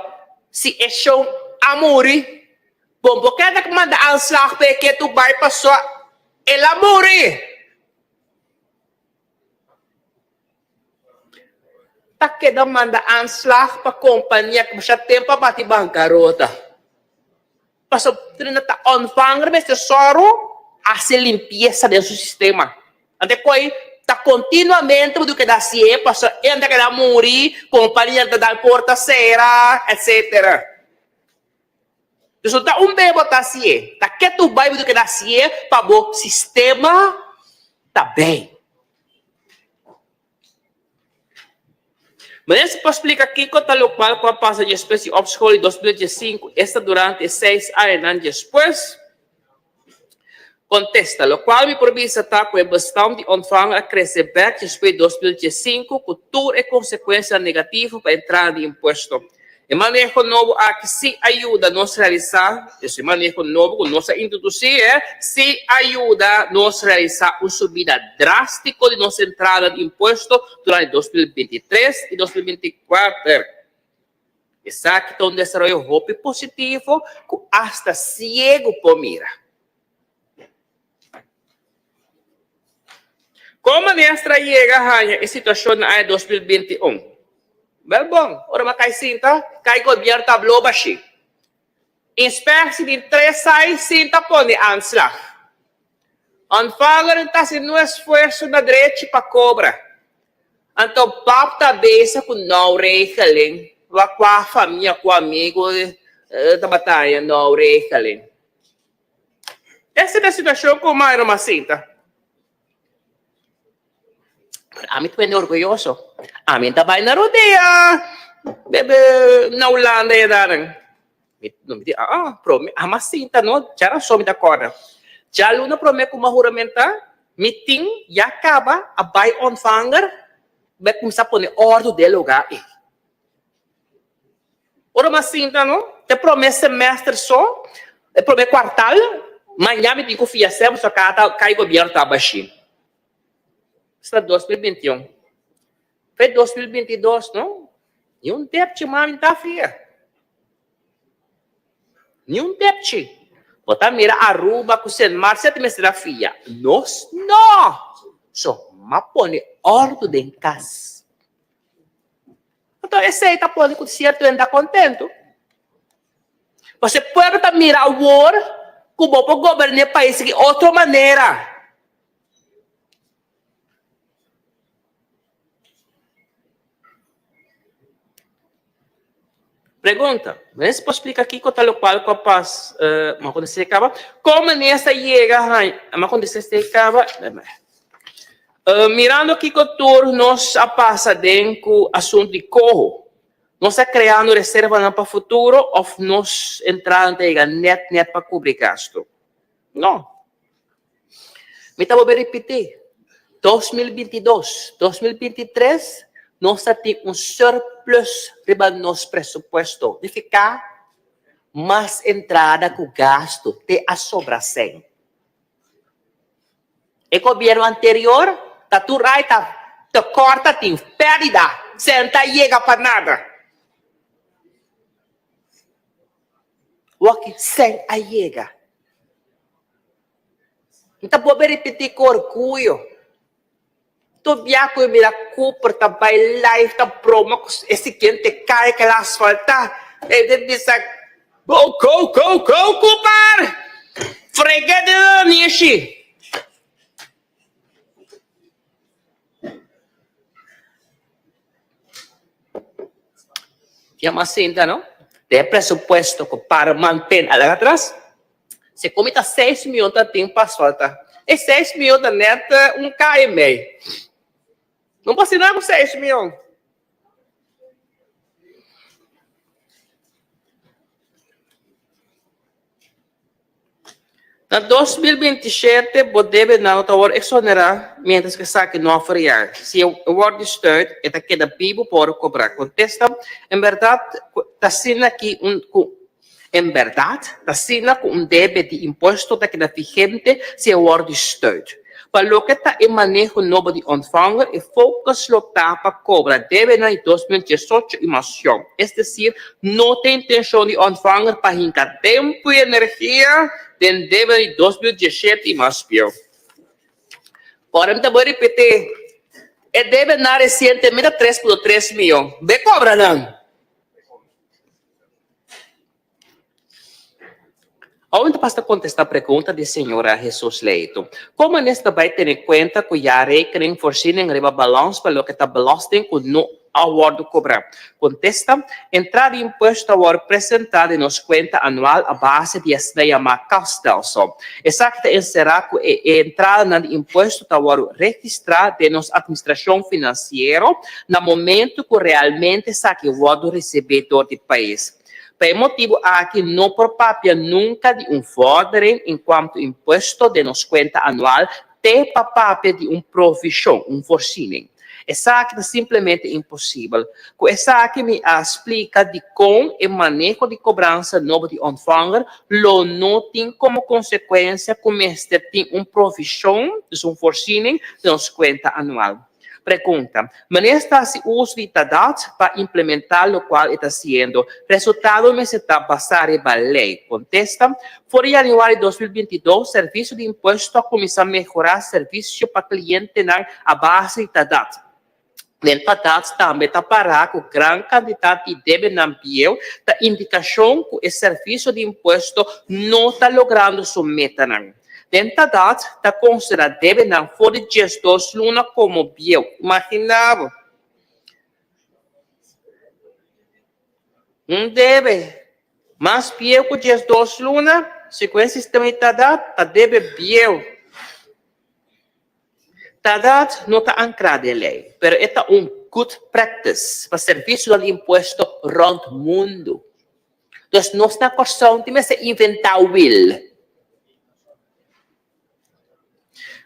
si e shon a muri, bo bo keda ku manda aanslag pa e ketu bai paso el a muri. Ta keda manda aanslag pa kompania ku masha tempu a bati bankarota. Paso trina ta ontvanger mester sòru hasi limpiesa den su sistema. Ante koi ta kontinuamente bo keda hasié paso e ta keda muri, kompania ta dal porta sera, etsetera. Dus no ta un be bo ta hasié, ta ketu bai bo keda hasié pa bo sistema ta bei. Minister por splika kiko ta lokual ku a pasa despues di opschool di 2015, esta durante e seis añanan despues? Kontesta, Lokual mi por bisa ta ku e bestand di ontvanger a krese bèk despues di 2015 ku tur e konsekuensianan negativo pa entrada di impuesto. E maneho nobo aki sí a yuda nos realisá, dus e maneho nobo ku nos a introdusí e, sí a yuda nos realisá un subida drástiko di nos entrada di impuesto durante 2023 i 2024. Esaki ta un desaroyo hopi positivo ku asta siegu por mira. Kon minister a yega haña e situashon na aña 2021? Bel bon, ora bo a kai sinta, kai gobierno ta blo bashi. Inspectie di tres sai sinta pone aanslag. Ontvanger ta hasi nu esfuerso na drechi pa kobra. Anto pap ta bezig ku nou regeling, wa kua famia ku amigu tabata haña nou regeling. Esta ta e situacion cu Mayra mas sinta. Pero ami ta bende orguyoso. Ami ta bai na rodea bebe na Hulanda e danan. Mi no mi di ah ah, pero mi a mas sinta no, djarason mi ta corda. Djaluna prome cu mi a huramenta, mi tin ya caba a bai ontvanger, bai cuminsa pone ordo den e lugar ey. Ora mi a sinta no, te prome semester so, e prome kwartal, maña mi tin ku fia sèm so ka kai gobierno ta bashi. Esta 2021. Fe 2022 no, ni un depchi mami ta fia. Ni un depchi. Bo ta mira Aruba ku Sint Maarten ta mester a fia. Nos no! So, m'a pone ordu den kas. Anto esei ta pone ku sierto hende ta kontentu. Pasobra e pueblo ta mira awor ku bo por goberna e pais di otro manera. Pregunta, Minister por splika kiko ta lokual ku a pas, mi a kontest'é kaba. Kon minister a yega haña, mi a kontest'é kaba. Mirando kiko tur nos a pasa den ku asuntu di koho, nos ta kreando reservanan pa futuro òf nos entrada ta yega nèt nèt pa kubri gastu? No. Mi ta bolbe ripití, 2022, 2023 nos ta tin un surplus riba nos presupuesto, nifiká mas entrada ku gastu te a sobra sèn. E gobierno anterior ta tur ay ta tekort ta tin perdida sen ta yega pa nada. Wak sen a yega. Mi ta bolbe ripiti ku orguyo. Tur bia ku mi mira Cooper ta bai live ta broma ku e siguiente kaya ku el a asfaltá, e ta bisa, Go, go, go, go Cooper! Frega di nanishi! Ya mas sinta no? Den e presupuesto ku para manten a laga atras. Si komi ta seis mion ta tin pa asfalta. E seis mion ta net un kaya i mei. No por hasi nada ku seis mion. Na 2027 bo debenan lo ta wòrdu eksonerá miéntras ku esaki no a feriá. Si e wòrdu stuit, e ta keda bibu pa wòrdu kobrá. Kontesta, En bèrdat ta asina ki un ku En bèrdat ta asina ku un debe di impuesto ta keda vigente si e wòrdu stuit. Pa loke ta e maneho nobo di ontvanger, e focus lo ta pa kobra debenan di 2018 i mas yòn. Es desir, no ta intencion di ontvanger pa hinka tempu i energia den debenan di 2017 i mas bieu. Ora mi ta bai ripití, e debenan resientemente ta 3.3 miyon. Be kobra nan! Awe ta pasa ta kontestá pregunta di señora Jesus Leito. Kon manera ta bai tene kuenta ku jaarrekening voorziening riba balans pa loke ta belasting ku no a wòrdu kobrá? Kontesta, Entrada di impuesto ta wòrdu presentá den nos kuenta anual a base di asina yamá kasstelsel. Esaki ta enserá ku e entradanan di impuesto ta wòrdu registrá den nos atministrashon finansiero na momentu ku realmente esaki wòrdu risibí dor di pais. Pa e motibu aki no por papia nunka di un vordering en kuantu impuesto den nos kuenta anual te pa papia di un provishon, un voorziening. Esaki ta simplemente imposibel. Ku esaki mi a splika dikon e maneho di kobransa nobo di ontvanger lo no tin komo konsekuensia ku mester tin un provishon, dus un voorziening, den nos kuenta anual. Pregunta, Meneer ta hasi uso di TADAT pa implementá lokual e ta hasiendo. Resultado mester ta basá riba lei. Kontesta, For di yanüari 2022 Servisio di Impuesto a kuminsá mehorá servisio pa klientenan a base di TADAT. Den TADAT tambe ta pará ku gran kantidat di debenan bieu ta indikashon ku e Servisio di Impuesto no ta logrando su metanan. Den tadat ta konsiderá debenan for di 12 luna komo bieu. Imaginá bo! Un debe mas bieu ku 12 luna, segun e sistema di tadat, ta debe bieu. Tadat no ta ankrá den lei, pero e ta un good practice pa servisionan di impuesto rònt mundu. Dus nos na Kòrsou tin mester inventá wiel.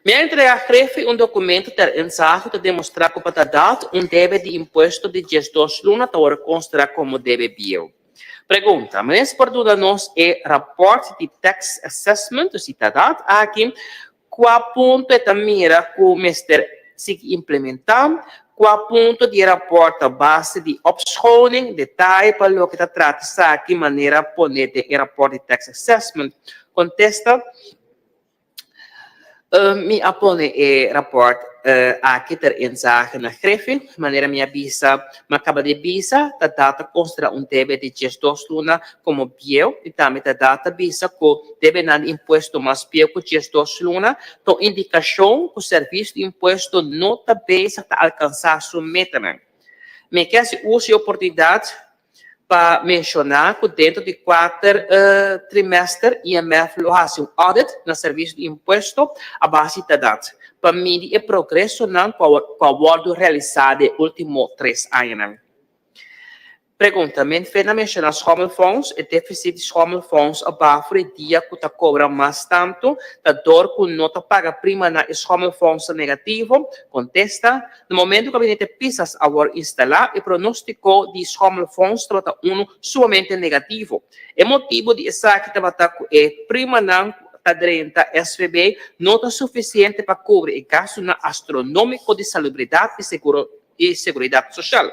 Mi a entregá Griffie un dokumento ter inzage ta demostrá ku pa ta dat un debe di impuesto di 12 luna ta wòrdu konsiderá komo debe bieu. Pregunta, Menes por duna nos e rapòrt di tax assessment, dus di tadat aki, Kua punto e ta mira ku mester sigui implementá? Kua punto di e rapòrt ta base di opschoning, detaye pa loke ta trata esaki manera pone den e rapòrt di tax assessment? Kontesta, Mi a pone e rapòrt aki ter inzage na Griffin. Manera mi a bisa, mi a kaba di bisa, ta data konsiderá un debe di 12 luna komo bieu i tambe ta data bisa ku debenan di impuesto mas bieu ku 12 luna ta un indikashon ku Servisio di Impuesto no ta bezig ta alkansá su metanan. Mi ke hasi uso di e oportunidat pa menshoná ku dentro di kuater trimester IMF lo hasi un audit na Servisio di Impuesto a base di tadat pa midi e progresonan ku a wòrdu realisá den e último tres añanan. Pregunta, Men Fena menshoná schommelfonds, e deficit di schommelfonds a baha for e dia ku ta kobra mas tantu, ta dor ku no ta paga prima na e schommelfonds ta negativo? Kontesta, Na momento ku gabinete Pisas a wòrdu instalá, e pronóstiko di schommelfonds tabata unu sumamente negativo. E motibu di esaki tabata ku e primanan ku ta drenta SVB no ta sufisiente pa kubri e gastunan astronómiko di salubridat i seguro. i seguridat soshal.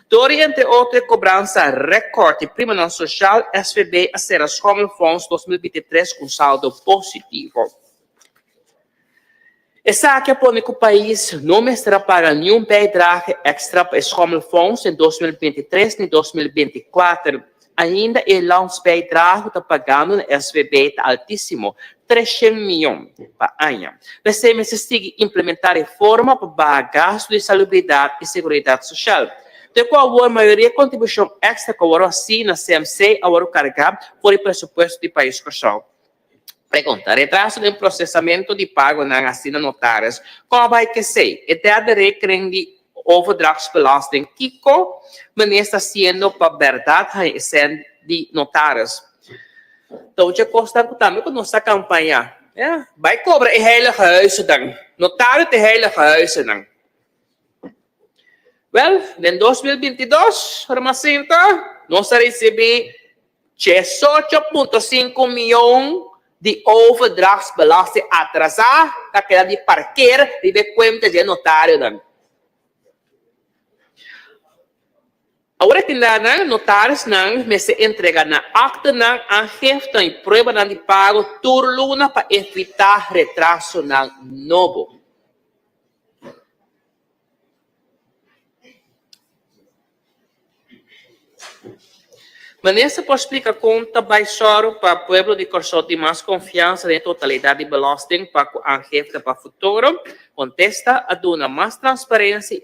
Dor di entre otro e kobransa rekòrt di primanan soshal, SVB a sera Schommelfonds 2023 ku un saldo positivo. Esaki a pone ku pais no mester a paga niun bijdrage èkstra pa e Schommelfonds den 2023 ni 2024. Ainda e landsbijdrage ku ta pagando na SVB ta altísimo, 300 mion pa aña. P'esei mester sigui implementá reforma pa baha gastu di salubridat i seguridat soshal. Te ku awor mayoria kontribushon èkstra ku a wòrdu hasí na CMC a wòrdu kargá for di presupuesto di pais Kòrsou. Pregunta, Retraso den prosesamentu di pagonan asina notaris, kon a bai kesei? E derde rekening di overdrachtsbelasting, kiko minister ta hasiendo pa bèrdat haña e sèn di notaris? Ta un dje kosnan ku tambe ku nos ta kampañá. Ya, bai kobra e heilige huizennan. Notario ta e heilige huizennan. Wèl, den 2022, Hermasinta, nos a risibí 18.5 mion di overdrachtsbelasting atrasá ta keda di parker riba e kuenta dje notarionan. Awor e tindanan, notarisnan mester entrega nan aktenan, aangiftenan i pruebanan di pago tur luna pa evitá retrasonan nobo. Minister por splika kon ta bai sòru pa pueblo di Kòrsou tin mas konfiansa den e totalidat di belasting pa ku aangifte pa futuro? Kontesta, A duna mas transparensia i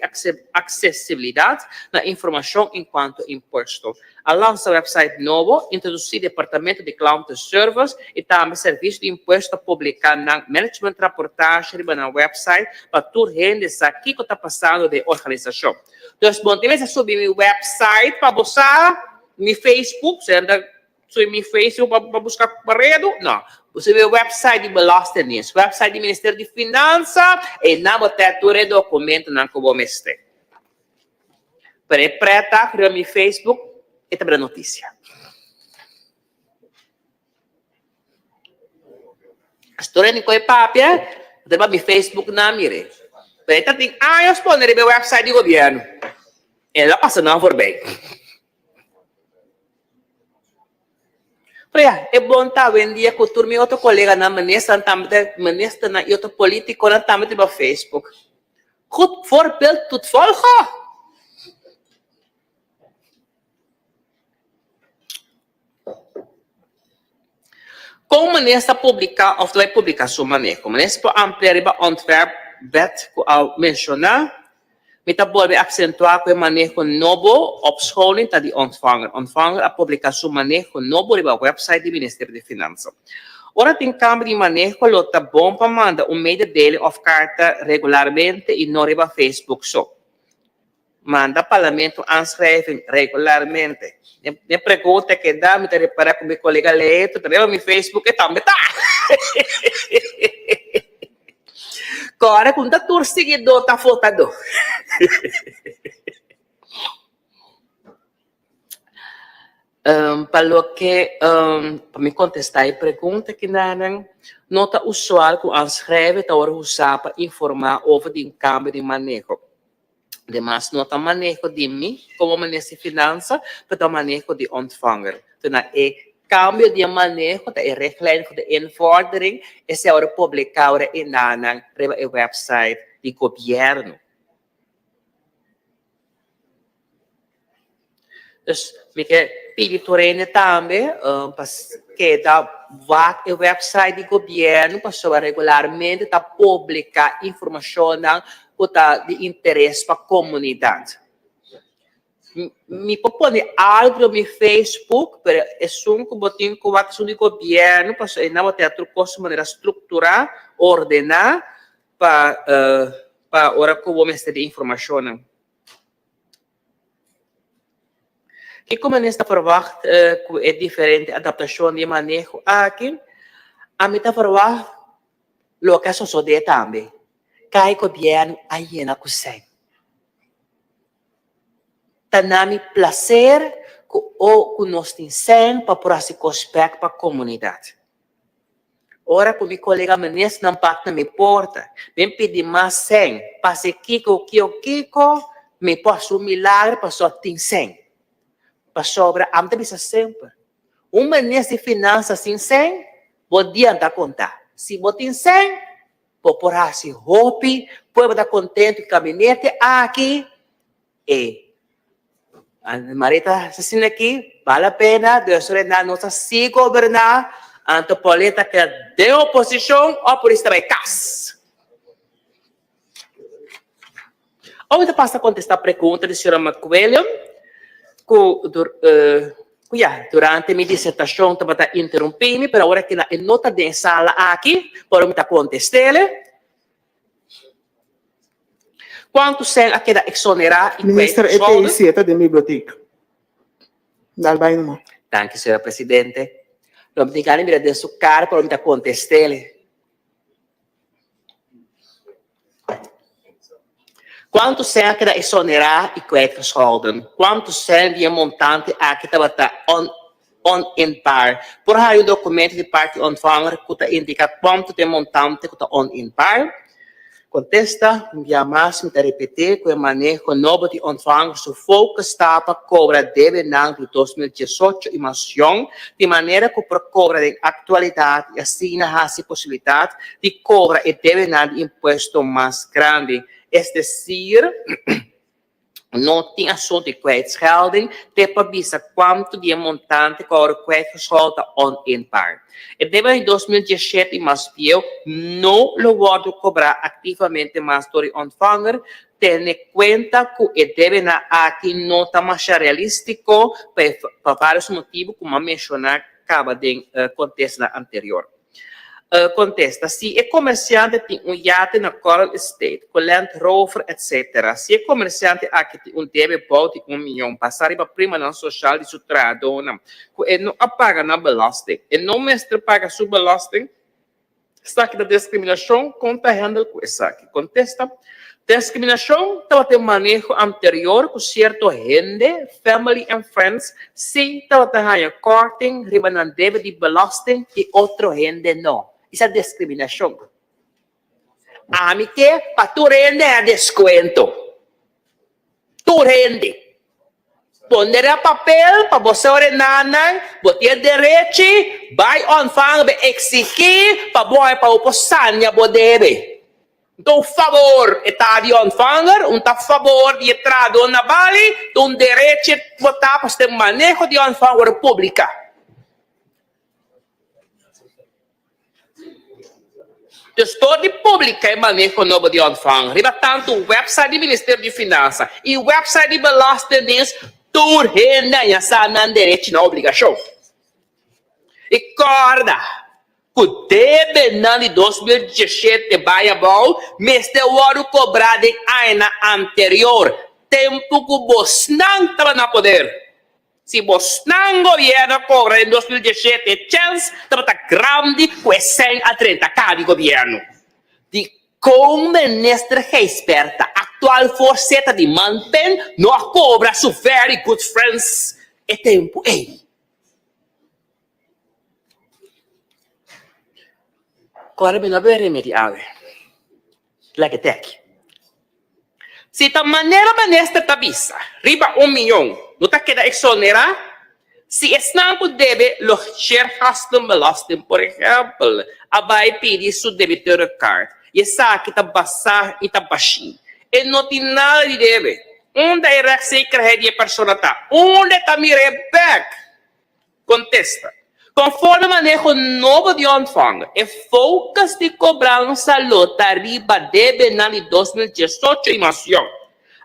aksesibilidat na informashon enkuanto impuesto. A lansa website nobo, introdusí departamento di klantenservice i tambe Servisio di Impuesto a publiká nan managementraportage riba nan website pa tur hende sa kiko ta pasando den e organisashon. Dus bo no tin mester subi mi website pa bo sa mi Facebook, si nan ta subi mi Facebook pa pa buska redu, no. Bo subi e website di Belastingdienst, website di Ministerio di Finansa, e nan bo ta tur e dokumentonan ku bo mester. Pero e preta riba mi Facebook e ta bira notisia. Storia di koe papia riba mi Facebook nan mire. Pero e ta tin años pone riba e website di gobierno. E la pasa nan voorbij. Pero ya, e bon ta awendia ku tur mi otro koleganan ministernan tambe ta ministernan i otro politikonan tambe ta riba Facebook. Goed voorbeeld doet volgen! Kon minister ta publiká òf ta bai publiká su maneho? Minister por amplia riba ontwerpwet ku a menshoná. Mi ta bolbe aksentuá ku e maneho nobo opscholing ta di Ontvanger. Ontvanger a publiká su maneho nobo riba wèpsait di Ministerio di Finansa. Ora tin kambio di maneho lo ta bon pa manda un mededeling òf karta regularmente i no riba Facebook so. Manda Parlamento aanschrijving regularmente. Den pregunta ke da mi ta repara ku mi kolega Leito ta riba mi Facebook e tambe ta. Kòrda ku no ta tur siguidó ta votadó. Pa loke pa mi kontestá e pregunta kinanan, no ta usual ku aanschrijving ta wòrdu usá pa informá over di un kambio di maneho. Demas no ta maneho di mi komo Minister di Finansa, pero ta maneho di Ontvanger. Enton na e kambio di e maneho ta e richtlijn voor de invordering, esei a wòrdu publiká ora e nanan riba e website di gobièrnu. Dus mi ke pidi tur hende tambe pa keda wak e website di gobièrnu pasobra regularmente ta publiká informashonnan ku ta di interes pa komunidat. Mi por pone algu riba mi Facebook pero esun ku bo tin ku wak esun di gobièrnu pasobra einan bo tin tur kos di manera strukturá, ordená pa pa ora ku bo mester di informashonnan. Kiko minister ta verwagt ku e diferente adaptashon di e maneho aki? Ami ta verwagt loke a sosodé tambe, kai gobièrnu a yena ku sèn. Ta na mi plaser ku o ku nos tin sèn pa por hasi kos bèk pa komunidat. Ora ku mi kolega ministernan bak na mi porta, bin pidi mas sèn, pase kiko, kio, kiko, mi por hasi un milagro pasobra tin sèn. Pasobra ami ta bisa semper, un minister di finansa sin sèn, bo dia no ta konta. Si bo tin sèn, bo por hasi hopi, pueblo ta kontentu ku kabinete aki, E Marita sa asina aki, bal la pena, dus Renan no sa si goberná, anto Paulette ta keda den oposishon òf por esta bai kas. Awe ta pasa kontestá pregunta di señora McWilliam ku ku ya durante mi disertashon tabata interumpí mi, pero awor aki e no ta den e sala aki, por mi ta kontest'é. Kuantu sèn a keda eksonerá i Minister e kwijtgescholden? PIC ta den bibliotek. Dal bai numa. Danki, señora presidente. Lo mi tin gana di mira den su kara pero mi ta kontest'el. Kuantu sèn a keda eksonerá i kwijtgescholden? Kuantu sèn di e montante aki tabata on oninbaar? Por haña un dokumento di parti ontvanger ku ta indiká kuantu ta e montante ku ta oninbaar? Kontesta, Un bia mas mi ta repetí ku e maneho nobo di ontvanger su focus ta pa kobra debenan di 2018 i mas yòn, di manera ku por kobra den aktualidat i asina hasi posibilidat di kobra e debenan di impuesto mas grandi. Es desir. No tin asuntu di kwijtschelding te pa bisa kuantu di e montante ku a wòrdu kwijtgescholden ta oninbaar. E debe di 2017 i mas bieu no lo wòrdu kobrá aktivamente mas dor di ontvanger, tene kuenta ku e debenan aki no ta masha realístiko pa e pa vários motibu ku mi a menshoná kaba den kontestanan anterior. Kontesta, Si e komersiante tin un yate na Coral Estate, ku Land Rover etc. Si e komersiante aki tin un debe bou di un miyon basá riba primanan soshal di su trahadónan ku e no a paga nan belasting, e no mester paga su belasting? Esaki ta deskriminashon? Kon ta hèndel ku esaki? Kontesta, Deskriminashon tabata e maneho anterior ku sierto hende, family and friends, sí tabata haña kòrting riba nan debe di belasting i otro hende no. Esei ta deskriminashon. Ami ke pa tur hende haña deskuento. Tur hende. Pone den papel pa bo sorená nan, bo tin e derechi, bai ontvanger be eksigí pa bo haña pa bo por sania bo debe. Un ta un fabor e ta di ontvanger, un ta fabor di e trahadó na bali, ta un derechi bo ta pa su den maneho di ontvanger wòrdu publiká. Dus dor di publiká e maneho nobo di ontvanger riba tantu wèpsait di Ministerio di Finansa i wèpsait di Belastingdienst, tur hende a haña sa nan derechi i nan obligashon. I kòrda ku debenan di 2017 bai abou mester wòrdu kobrá den añanan anterior, tempu ku bosnan tabata na poder. Si bosnan gobièrnu a kobra den 2017 e chèns tabata grandi ku e sèn a drenta kaha di gobièrnu. Dikon Minister Gijsbertha, aktual voorzitter di Manpen, no a kobra su very good friends e tempu ei? Kòrda mi no a bebe remedi awe. Laga te aki. Si ta manera minister ta bisa, riba un miyon no ta keda exonerá si esnan ku debe logeergastenbelasting, por ehèmpel, a bai pidi su debiteurenkaart i esaki ta basá i ta bashí. E no tin nada di debe. Unda e rechtzekerheid di e persona ta? Unda e ta mir'é bèk? Kontesta, Konforme maneho nobo di ontvanger, e focus di kobransa lo ta riba debenan di 2018 i mas yòn.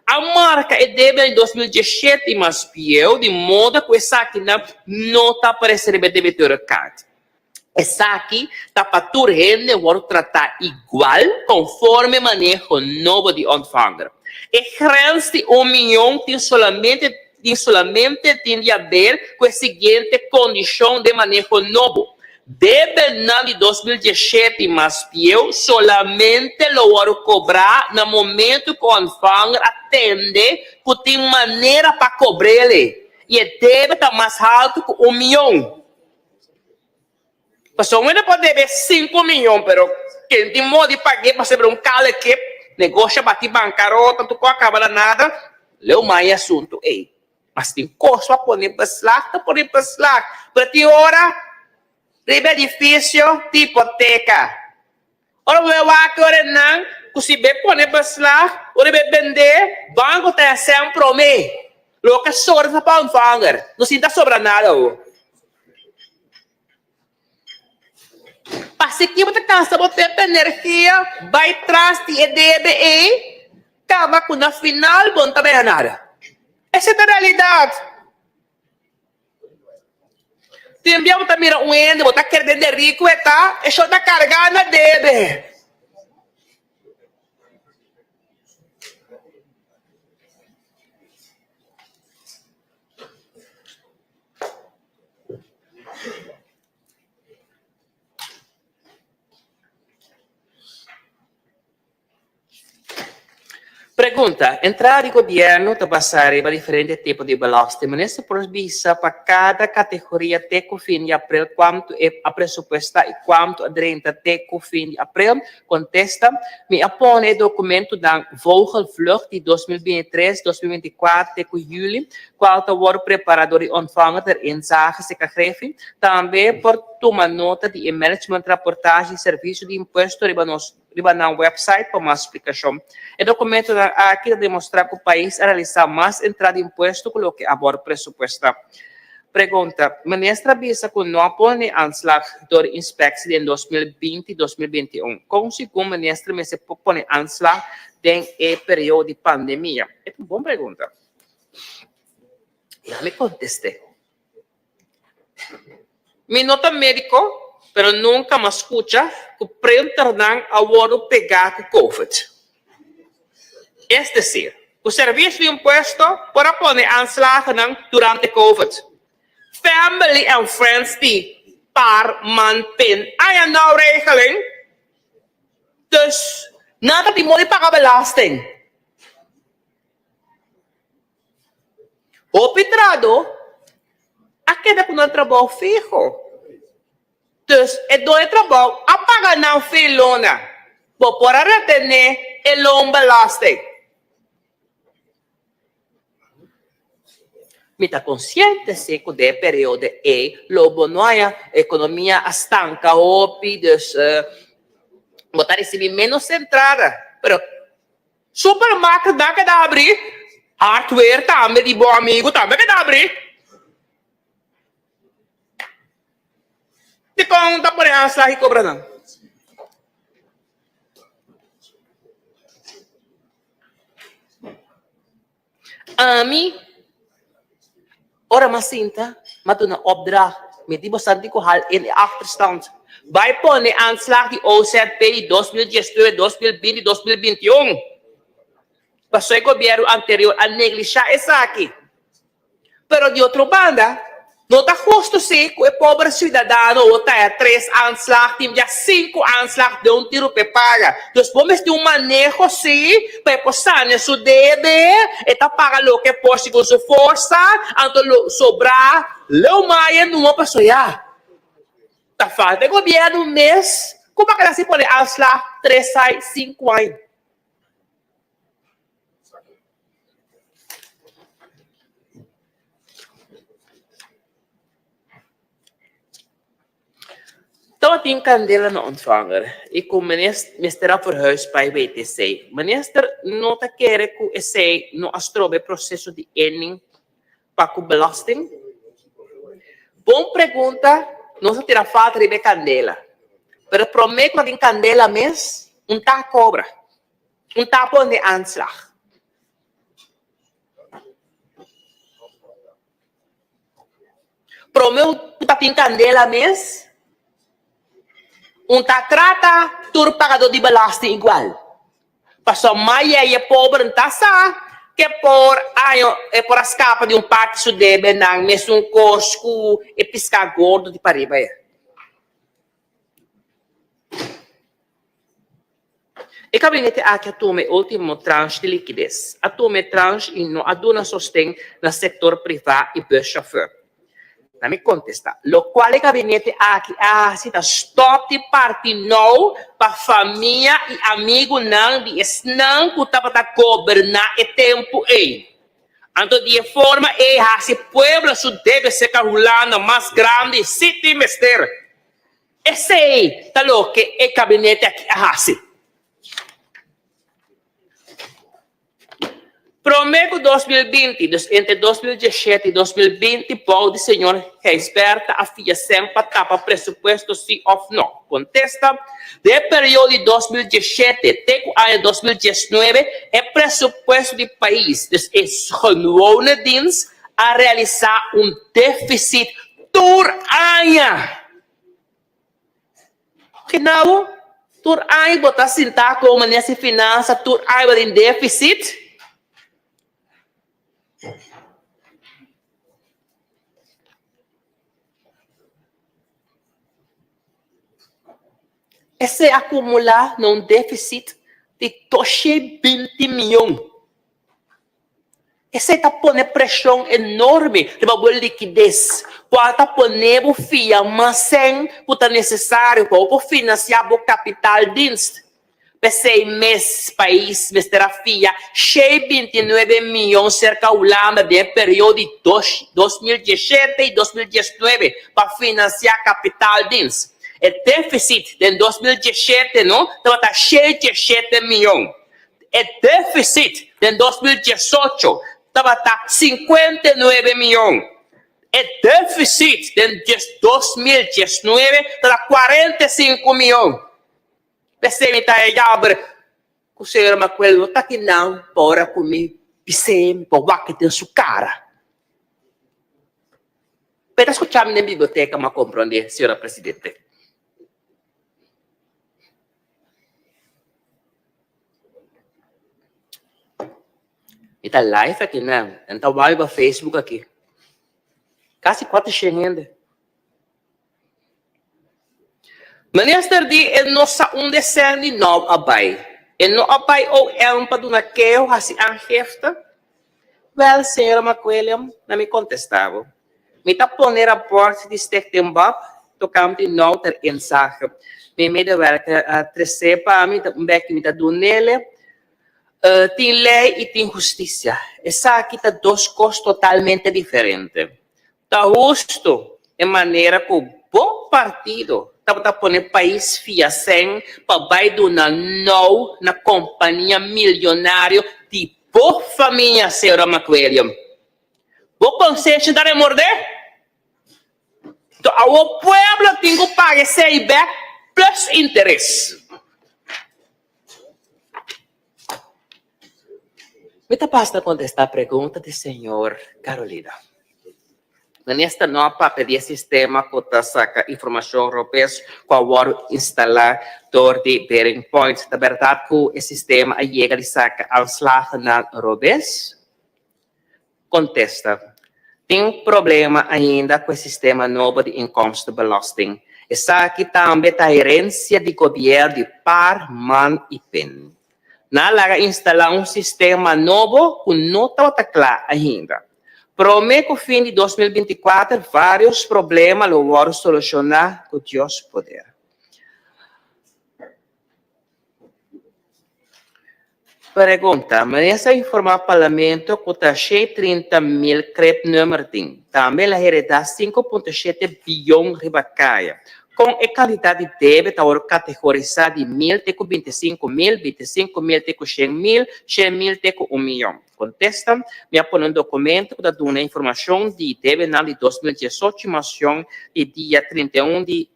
A marka e debenan di 2017 i mas bieu di moda ku esakinan no ta aparesé riba e debiteurenkaart. Esaki ta pa tur hende wòrdu tratá igual konforme maneho nobo di ontvanger. E grens di un miyon tin solamente tin solamente tin di haber ku e siguiente kondishon den maneho nobo, Debenan di 2017 mas bieu solamente lo wòrdu kobrá na momentu ku ontvanger a tende ku tin manera pa kobr'el i e debe ta mas haltu ku un miyon. Pasobra un hende por debe sinku miyon pero ken tin modo di pag'é pasobra un kale kip, negoshi a bati bankarota, tur kos a kaba na nada, leu mai e asuntu ei. Mas tin kos pa pone beslag ta pone beslag, pero tin ora riba edifisio tin hipoteka. Ora bo e wak ora nan ku si be pone beslag, ora be bende, banko ta hesé un promé. Loke sobra ta pa ontvanger, no sin ta sobra nada ho. Pasiki bo ta gasta bo tempu i energia bai tras di e debe ei, kaba ku na final bo no ta bira nada. Esei ta realidat. Tin bia bo ta mira un hende, bo ta kere den de riku e ta, e shon ta kargá na debe. Pregunta, Entrada di gobièrnu ta basá riba diferente tipo di belasting. Minister por bisa pa kada kategoria te ku fin di aprel kuantu e a presupuestá i kuantu a drenta te ku fin di aprel? Kontesta, Mi a pone e dokumentunan Vogelvlucht di 2023, 2024 te ku yüli, kual ta wòrdu prepará dor di Ontvanger ter inzage serka Grefi. Tambe por tuma nota di e managementraportage di Servisio di Impuesto riba nos. riba nan website pa mas splikashon. E dokumentonan aki ta demostrá ku pais a realisá mas entrada di impuesto ku loke a wòrdu presupuestá. Pregunta, Minister a bisa ku no a pone aanslag dor inspeksie den 2020 i 2021. Kon segun minister mester por pone aanslag den e periodo di pandemia? E ta un bon pregunta. Laat mi kontest'é. Mi no ta médiko, pero nunka m'a skucha ku printernan a wòrdu pegá ku covid. Es desir, ku Servisio di Impuesto por a pone aanslagennan durante covid. Family and friends di par man pen aña nou regeling, dus nan ta tin modi paga belasting. Hopi trahadó a keda ku nan trabou fiho. Dus e doño trabou a paga nan fin luna. Bo por a retené e loonbelasting. Mi ta konsiente si ku den e periodo ei lo bo no haña ekonomia a stanka hopi, dus bo ta risibí ménos entrada. Pero Supermarket nan keda habrí, hardware tambe di bo amigu tambe keda habrí. Dikon ta pone aanslag i kobra nan? Ami, ora m'a sinta, m'a duna opdracht, mi di bosan di ku hal in e achterstand. Bai pone aanslag di OZP di 2019, 2020, 2021. Pasobra e gobierno anterior a neglisha esaki. Pero di otro banda, no ta hustu si ku e pober siudadano wo ta haya tres aanslag, tin bia sinku aanslag den un tiru p'e paga. Dus bo mester un maneho si pa e por sania su debe, e ta paga loke e por segun su forsa, anto lo sobrá leu maya numa paso ya. Ta falta e gobierno mes ku pa keda sin pone aanslag tres ai, sinku ai. Tabatin kandela na Ontvanger i ku mester a verhuis pa e WTC. Minister no ta kere ku esei no a stroba e proseso di inning pa ku belasting? Bon pregunta, nos a tira falta riba e kandela. Pero promé ku tabatin kandela mes, un ta kobra. Un ta pone aanslag. Prome un ta tin candela mes, un ta trata tur pagador di belasting igual. Pasobra mayoria pober no ta sa ke por año e por a scapa di un parti su debenan mesun cos cu e pisca gordo di pariba ya. E kabinete aki a tuma e ultimo tranche di likides. A tuma e tranche i no a duna sosten na sektor privá i buschauffeur. Na mi kontesta, lokual e kabinete aki a hasi ta stòp di parti nou pa famia i amigunan di esnan ku tabata goberná e tempu ei. Anto di e forma ei hasi pueblo su debe serka Hulanda mas grandi si tin mester. Esei ta loke e kabinete aki a hasi. Promé ku 2020, dus entre 2017 i 2020, bou di señor Gijsbertha a fia sèn pa tapa presupuesto sí òf nò? Kontesta, Den e periodo di 2017 te ku aña 2019, e presupuesto di pais, dus e gewone dienst, a realisá un défisit tur aña. Genau, tur aña bo ta sinta ku minister di finansa tur aña bo tin deficit. Esei a kumulá na un deficit di 220 mion. Esei ta pone preshon enorme riba bo likides, kual ta pone bo fia mas sèn ku ta nesesario pa bo por finansiá bo kapitaaldienst. P'esei mes pais mester a fia 629 mion serka Hulanda den e periodo di 2017 i 2019 pa finansiá kapitaaldienst. E deficit den 2017 no tabata 117 miyon. E deficit den 2018 tabata 59 miyon. E deficit den 2019 tabata 45 miyon. P'esei mi ta e yaber ku señor Macuel no ta kinan pa ora ku mi bis'é mi por wak den su kara. Pero ta skucha mi den biblioteka mi a komprondé, señora presidente. Mi ta live aki nan, nan ta wak riba Facebook aki. Kasi 400 hende. Minister di e no sa unda e sèn di nou a bai. E no a bai OM pa duna keho hasi aangifte? Wèl, señora McWilliam, na mi kontestá bo. Mi ta pone rapòrt di Stichting Bob tokante nou ter inzage. Mi medewerker a tres'é pa mi, ta un bèki mi ta dun'ele. Tin lei i tin hustisia. Esaki ta dos kos totalmente diferente. Ta hustu e manera ku bo partido tabata pone pais fia sèn pa bai duna nou na kompania milionario di bo famia, señora McWilliam? Bo konsensha ta remordé? Enton awor pueblo tin ku paga esei bèk plus interes. Mi ta basta kontestá pregunta di señor Carolina. Minister no a papia di e sistema ku ta saka informashon robes ku a wòrdu instalá dor di Bearing Point. Ta bèrdat ku e sistema a yega di saka aanslagennan robes? Kontesta, Tin problema ainda ku e sistema nobo di inkomstenbelasting. Esaki tambe ta herensia di gobièrnu di par, man i pen. Nan a laga instalá un sistema nobo ku no tabata kla ainda. Promé ku fin di 2024 vários problema lo wòrdu solushoná ku Dios poder. Pregunta, Minister a informa Parlamento cu ta 130 mil cribnummer tin. Tambe el a hereda 5.7 biyon riba caya. Con e cantidad di debe ta worde categorisa di mil te cu 25 mil, 25 mil te cu 100 mil, 100 mil te cu un miyon? Contesta, Mi a pone un documento cu ta duna informacion di debenan di 2018 mocion di dia 31 di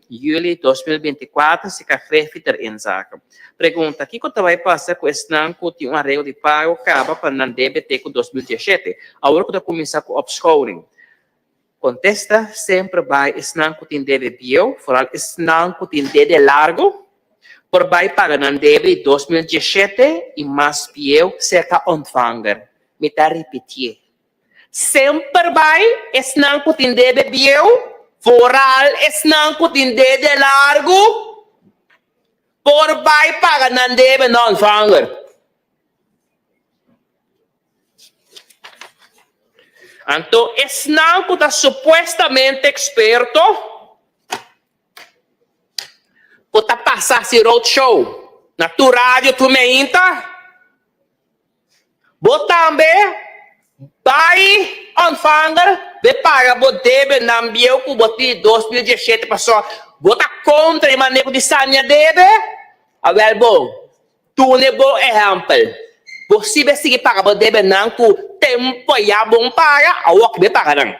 juli 2024 si Griffie ter inzake. Pregunta, Kico ta bay pasa cu esnan cu tin un arreglo di pago caba pa nan debe te cu 2017, awor cu ta cuminsa cu opscholing? Contesta, Semper bay esnan cu tin debe bieu, vooral esnan cu tin dede largo, por bay paga nan debe di 2017 y mas bieu cerca ontvanger. Mi ta ripitié. Semper bai esnan cu tin debe bieu, vooral esnan cu tin dede largo, por bai paga nan debe na ontvanger. Anto esnan cu ta supuestamente experto, cu ta pasa haci roadshow na tur radio tur meinta, Bo tambe bai ontvanger be paga bo debenan bieu ku bo tin di 2017 paso bo ta kontra e maneho di sania debe? Awel bo dune bo ehèmpel. Bo si be sigui paga bo debenan ku tempo ya bon paga awor be paga nan.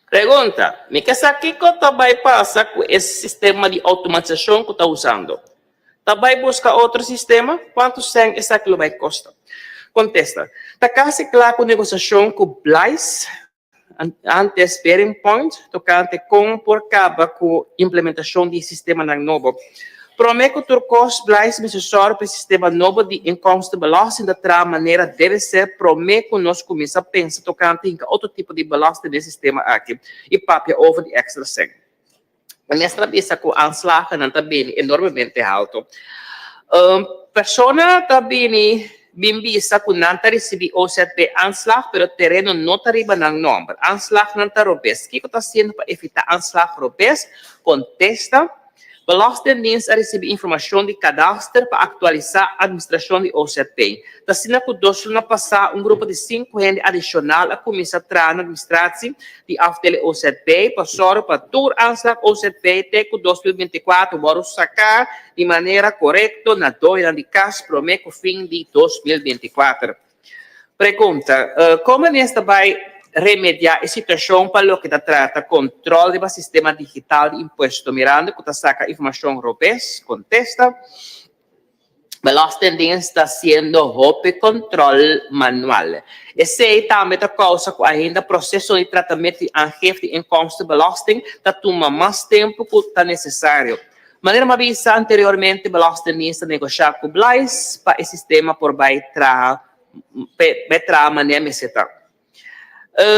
Pregunta, Mi ke sa kiko ta bai pasa ku e sistema di outomatisashon ku ta usando? Ta bai buska otro sistema? Kuantu sèn esaki lo bai kosta? Kontesta, Ta kasi kla ku negosiashon ku Blais Antes Bearing Point tokante kon por kaba ku implementashon di sistemanan nobo. Promé ku tur kos Blais mester sòru pa e sistema nobo di inkomstenbelasting ta traha manera debe ser promé ku nos kuminsá pensa tokante hinka otro tipo di belasting den e sistema aki i papia over di èkstra sèn. Minister a bisa ku aanslagennan ta bini enormemente halto. Persona ta bini bin bisa ku nan ta risibí OZB aanslag pero tereno no ta riba nan nòmber. Aanslagnan ta robes. Kiko ta hasiendo pa evitá aanslag robes? Kontesta. Belastingdienst a risibi informashon di kadaster pa aktualisá atministrashon di OZP. Ta asina ku dos luna pasá un grupo di sinku hende adishonal a kuminsá traha na administratie di afdeling OZP pa sòru pa tur aanslag OZP te ku 2024 wòrdu saká di manera korekto na doñonan di kas promé ku fin di 2024. Pregunta, Kon minister ta bai remediá e situashon pa loke ta trata kontròl riba sistema digital di impuesto mirando ku ta saka informashon robes? Kontesta, Belastingdienst ta hasiendo hopi kontròl manual. Esei tambe ta kousa ku ainda proseso di tratamentu di aangifte di inkomstenbelasting ta tuma mas tempu ku ta nesesario. Manera mi a bisa anteriormente Belastingdienst ta negoshá ku Blais pa e sistema por bai traha bai traha manera mester ta.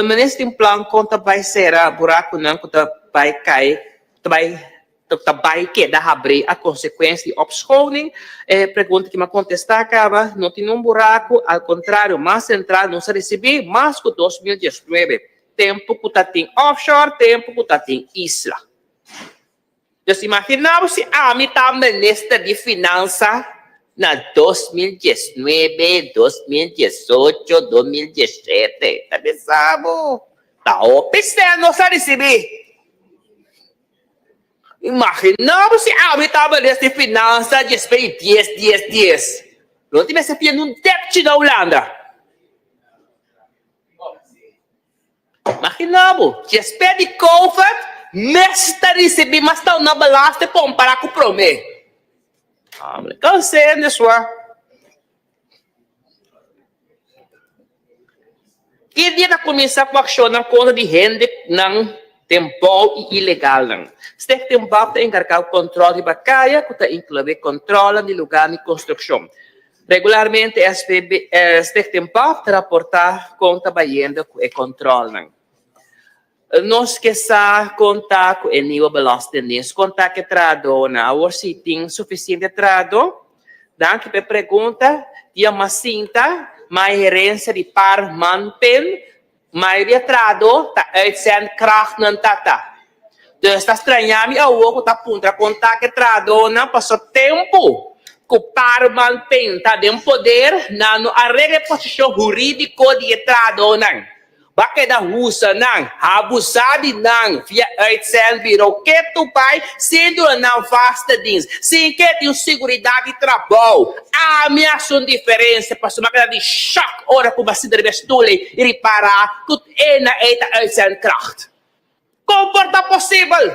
Minister tin plan kon ta bai sera burakunan ku ta bai kai ta bai ta bai keda habrí a konsekuensia di opschoning? E pregunta ki mi a kontestá kaba, no tin un buraku, al kontrario mas entrada nos a risibí mas ku 2019, tempu ku ta tin offshore, tempu ku ta tin isla. Dus imaginá bo si ami ta minister di finansa na 2019, 2018, 2017. Ta bisa bo, ta hopi sèn nos a risibí. Imaginá bo si ami ta minister di finansa djespe di dies, dies, dies. Lo tin mester pidi un depchi na Hulanda. Imagina bo, despues di Covid, mes ta ricibi mas tau na belasting compara cu prome. Cansé di sua. Ki dia ta cuminsa cu accionnan contra di hendenan den bou y ilegalnan? Stichting bab ta encarga cu control riba caya cu ta inclui controlnan di lugar di construccion. Regularmente SVB Stichting Paf ta raportá kon ta bayendo ku e kòntròlnan. Nos ke sa kon ta ku e nieuwe belastingdienst, kon ta ku e trahadónan. Awor si tin sufisiente trahadó? Danki pa e pregunta. Dia mas sinta, mas herensia di par man pen, Mayoria trahadó ta uitzendkrachtnan ta ta. Dus ta strañá mi awor ku ta puntra kon ta ku e trahadónan paso tempu ku Parman Pen ta den poder nan no a regla e posishon hurídiko di e trahadónan. Bo a keda usa nan, abusá di nan via uitzendbureau ketu bai sin duna nan vaste dienst, sin ke tin un siguridat di trabou. Ami a haci un diferencia pasobra mi a keda di shock ora cu mi a sinta riba e stoel ey y ripara cu e na ey ta uitzendkracht. Con por ta posibel?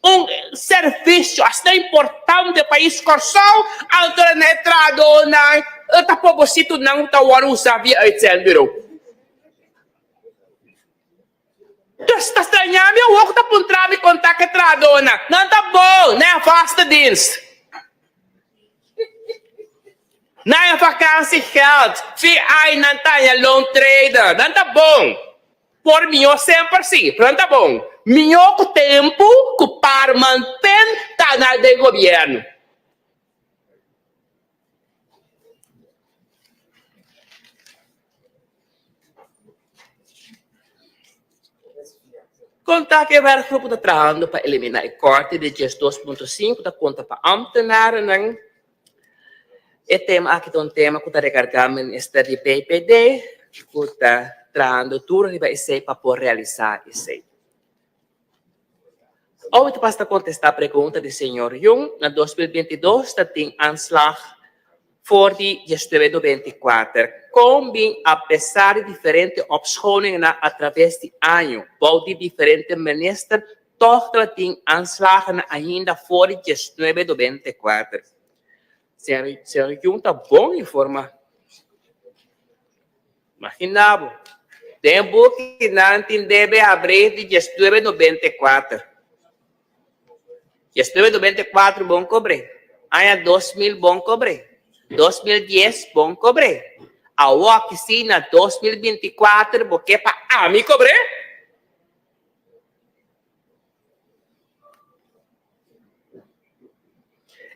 Un servicio asina importante pa pais Corsou, anto na e trahadornan ta pobrecito nan ta worde usa via uitzendbureau. Dus ta strañá mi awor ku ta puntra mi konta ku e trahadónan. Nan ta bon na e vaste dienst. Na e vakansiegeld, VI nan ta haña loontreden. Nan ta bon. Por mihó semper sí, pero nan ta bon. Mihó ku tempu ku par manten ta na den gobièrnu. Konta ku e werkgroep ta trahando pa eliminá e kòrte di 12.5 ta konta pa ámtenarennan. E tema aki ta un tema ku ta rekargá minister di BPD ku ta trahando duro riba esei pa por realisá esei. Awe ta pasa ta kontestá pregunta di señor Jung. Na 2022 ta tin aanslag for di 1994. Kon bin apesar di diferente opschoningennan atraves di año bou di diferente minister tòg tabatin aanslagennan ainda for di 1994? Señor Jung ta bon informá. Imagina bo, den buki nan tin debe habri di 1994. 1994 bon kobre, aña 2000 bon kobre, 2010 bon kobre. Awor ki si na 2024 bo ke pa ami kobre?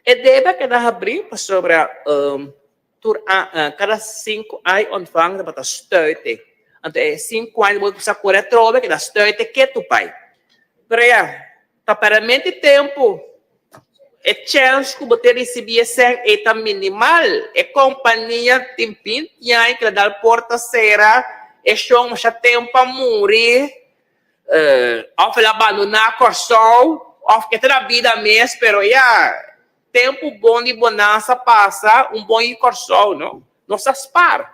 E debe a keda habri pasobra Tur a kada sinku ai ontvang tabata stuite. Anto e sinku ai bo sa kore atrobe keda stuite ketu pai. Pero ya, ta peramente tempu. E chèns ku bo ta risibí e sèn ei ta minimal. E kompania tin 20 aña ku el a dal porta sera, e shon masha tempu a muri, òf el a bandoná Kòrsou, òf ke ta na bida mes, pero ya, tempu bon di bonansa pasa, un bon yu Kòrsou no, nos ta spar.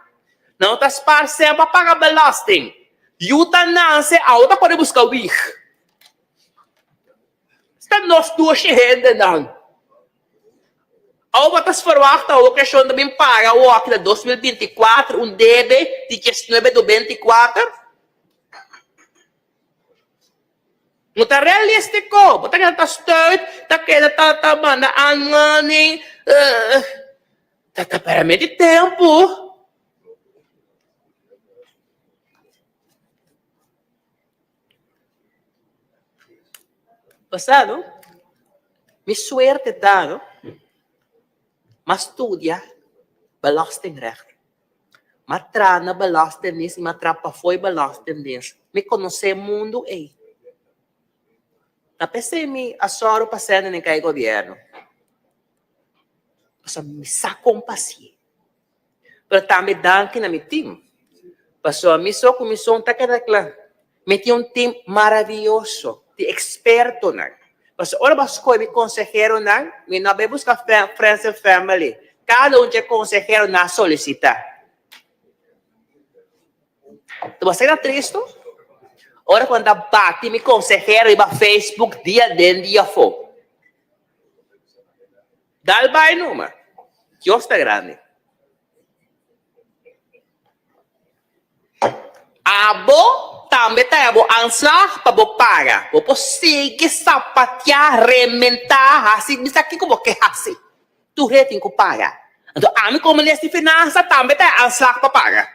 Nan no ta spar sèn pa paga belasting. Yu ta nase, awo ta kore buska wig. Sta nos dushi hendenan. Awo bo ta sferwagt awo ke shon ta bin paga awoki na 2024 un debe di diesnuebe do beinticuater? No ta realistico. Bo ta keda ta stuit, ta keda ta ta manda aanmaning. Ta ta pèrmiti tempu. Pasado, mi suerte ta no, m'a studia belastingrecht. M'a traha na belastingdienst i m'a traha pafó e belastingdienst. Mi konosé e mundu ei. Ta p'esei mi a sòru pa sende den kai gobièrnu. Pasobra mi sa kon pa hasié. Pero tambe danki na mi team. Pasobra mi so ku mi son ta keda kla. Mi tin un team maravioso di ekspertonan. Pasobra ora bo a skohe mi konseheronan, mi no a bai buska friends and family. Kada un dje konseheronan a solisitá. Ta bo a keda tristu? Ora ku nan ta bati mi konsehero riba Facebook dia den dia afó. Dal bai numa. Dios ta grandi. Abo tambe ta bo aanslag pa bo paga. Bo por sigui sapatia, rementá, hasi bisa kiko bo ke hasi. Tur hende tin ku paga. Anto ami komo minister di finansa tambe ta e aanslag pa paga.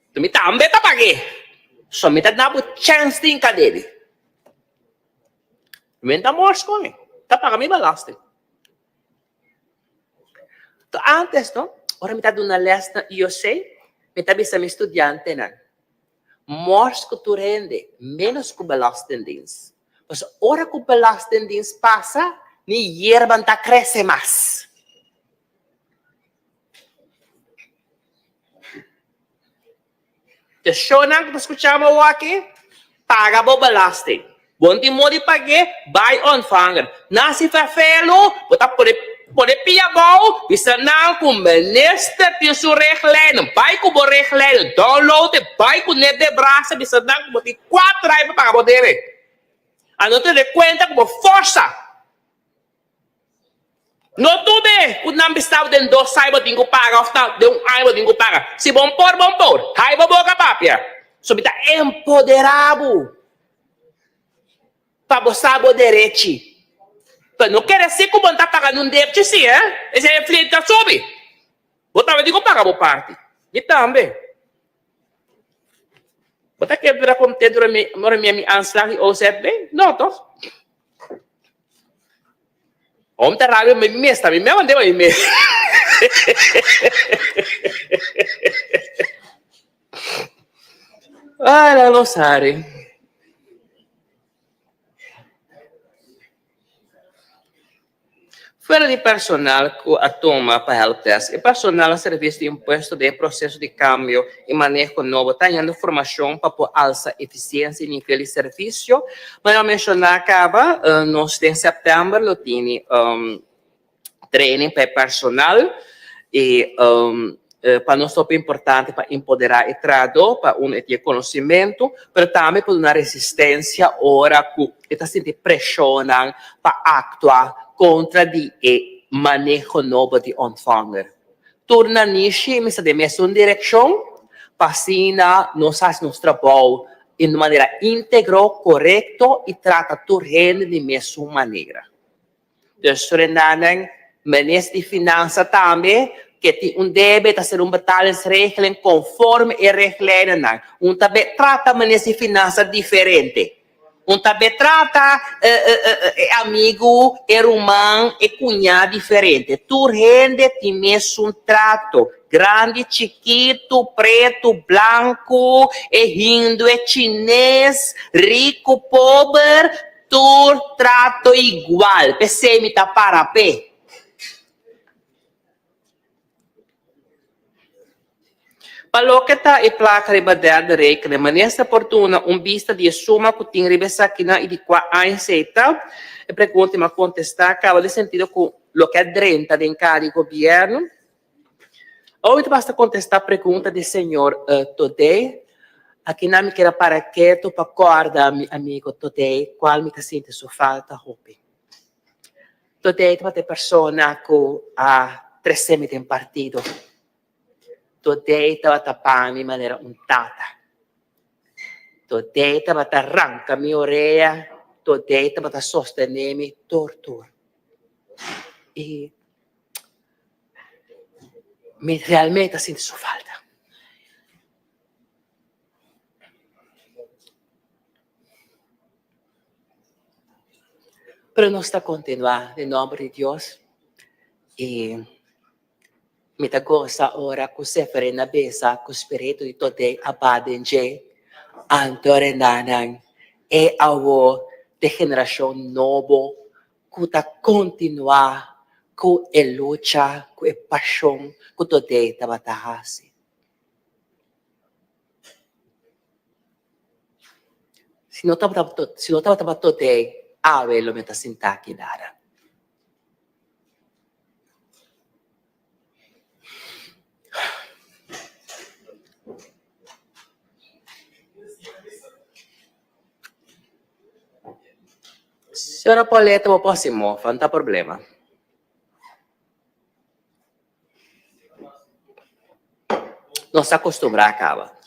Anto mi tambe ta pag'é. So mi ta duna bo chèns di hinka debe. Mi ta mors con mi. Ta paga mi belasting. To antes no, ora mi ta duna les na IOC, mi ta bisa mi studiantenan, mors cu tur hende, menos cu belastingdienst. Pasobra ora cu belastingdienst pasa, ni yerba no ta crece mas. Te shownan ku ta skucha bo awaki, paga bo belasting. Bo no tin modi pag'é, bai ontvanger. Nasi ferfelu, bo ta pone pone pia abou, bisa nan ku minister tin su richtlijnen. Bai ku bo richtlijnen, download e, bai ku ne den brasa, bisa nan ku bo tin kuater aña pa paga bo debe. A no tene kuenta ku bo forsa. No tur be ku nan bistau den dos ai bo tin ku paga of ta den un ai bo tin ku paga. Si bon por, bon por. Hai bo boka papia. So mi ta empodera bo pa bo sa bo derechi. Pero no kere si ku bo no ta paga nun depchi si, eh. Esei e flit ta subi. Bo tambe tin ku paga bo parti. Mi tambe. Bo ta kere bira kontentu ora mi ora mi a mi aanslag di OZB? No, toch? Om ta rabia mi mes, ta mi mes mande pa mi mes. Ay, la nos hari. Fuera di personal ku a tuma pa helpdesk, e personal a servisio di impuesto den e proseso di kambio i maneho nobo ta hañando formashon pa por alsa efisiensia i nivel di servisio. Manera a menshoná kaba, nos den sèptèmber lo tini training pa e personal i pa nos hopi importante pa empoderá e trahadó pa uno e tin e konosimentu, pero tambe pa duna resistensia ora ku e ta sinti preshonnan pa aktua kontra di e maneho nobo di ontvanger. Tur nanishi mester den mesun direkshon pa asina nos hasi nos trabou den un manera íntegro, korekto i trata tur hende di mesun manera. Dus Suriname, Minister di Finansa tambe ke tin un debe ta hacer un betalingsregeling conforme e richtlijnennan. Un ta be trata Minister di Finansa diferente. Un ta be trata e amigu, e ruman, e cuña diferente. Tur hende tin mesun trato. Grandi, chikitu, pretu, blanku, e hindu, e chines, riku, pober. Tur trato igual, p'esei mi ta para p'e. Pa loke ta e plaka riba derde rekening, minister por duna un bista di e suma ku tin riba esakinan i di kua aña esei ta? E pregunta mi a kontestá kaba den sentido ku loke a drenta den kara di gobièrnu. Awe ta basta kontestá pregunta di señor Todé. Akinan mi kier a para ketu pa kòrda mi amigo Todé kual mi ta sinti su falta hopi. Todé tabata e persona ku a trese mi den partido. Todé tabata pa mi manera un tata. Todé tabata ranka mi orea, Todé tabata sostené mi tur tur. I mi realmente a sinti su falta. Pero nos ta kontinuá den nòmber di Dios i mi ta gosa ora ku Seferin a bisa ku spiritu di Todé a ba den dje, anto rendanan e awor di generashon nobo ku ta kontinuá ku e lucha, ku e pashon ku Todé tabata hasi. Si no tabata si no tabata pa Todé, awe lo mi ta sintá aki dara. Señora Pauletta bo por hasi mofa, no ta problema. Nos ta acostumbrá caba.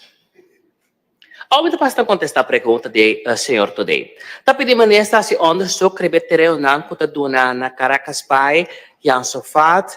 Awe mi ta pasa ta contestá pregunta di señor Todé. Ta pidi minister hasi onderzoek riba e tereonan cu ta duna na Caracas Bay, Jan Sofat,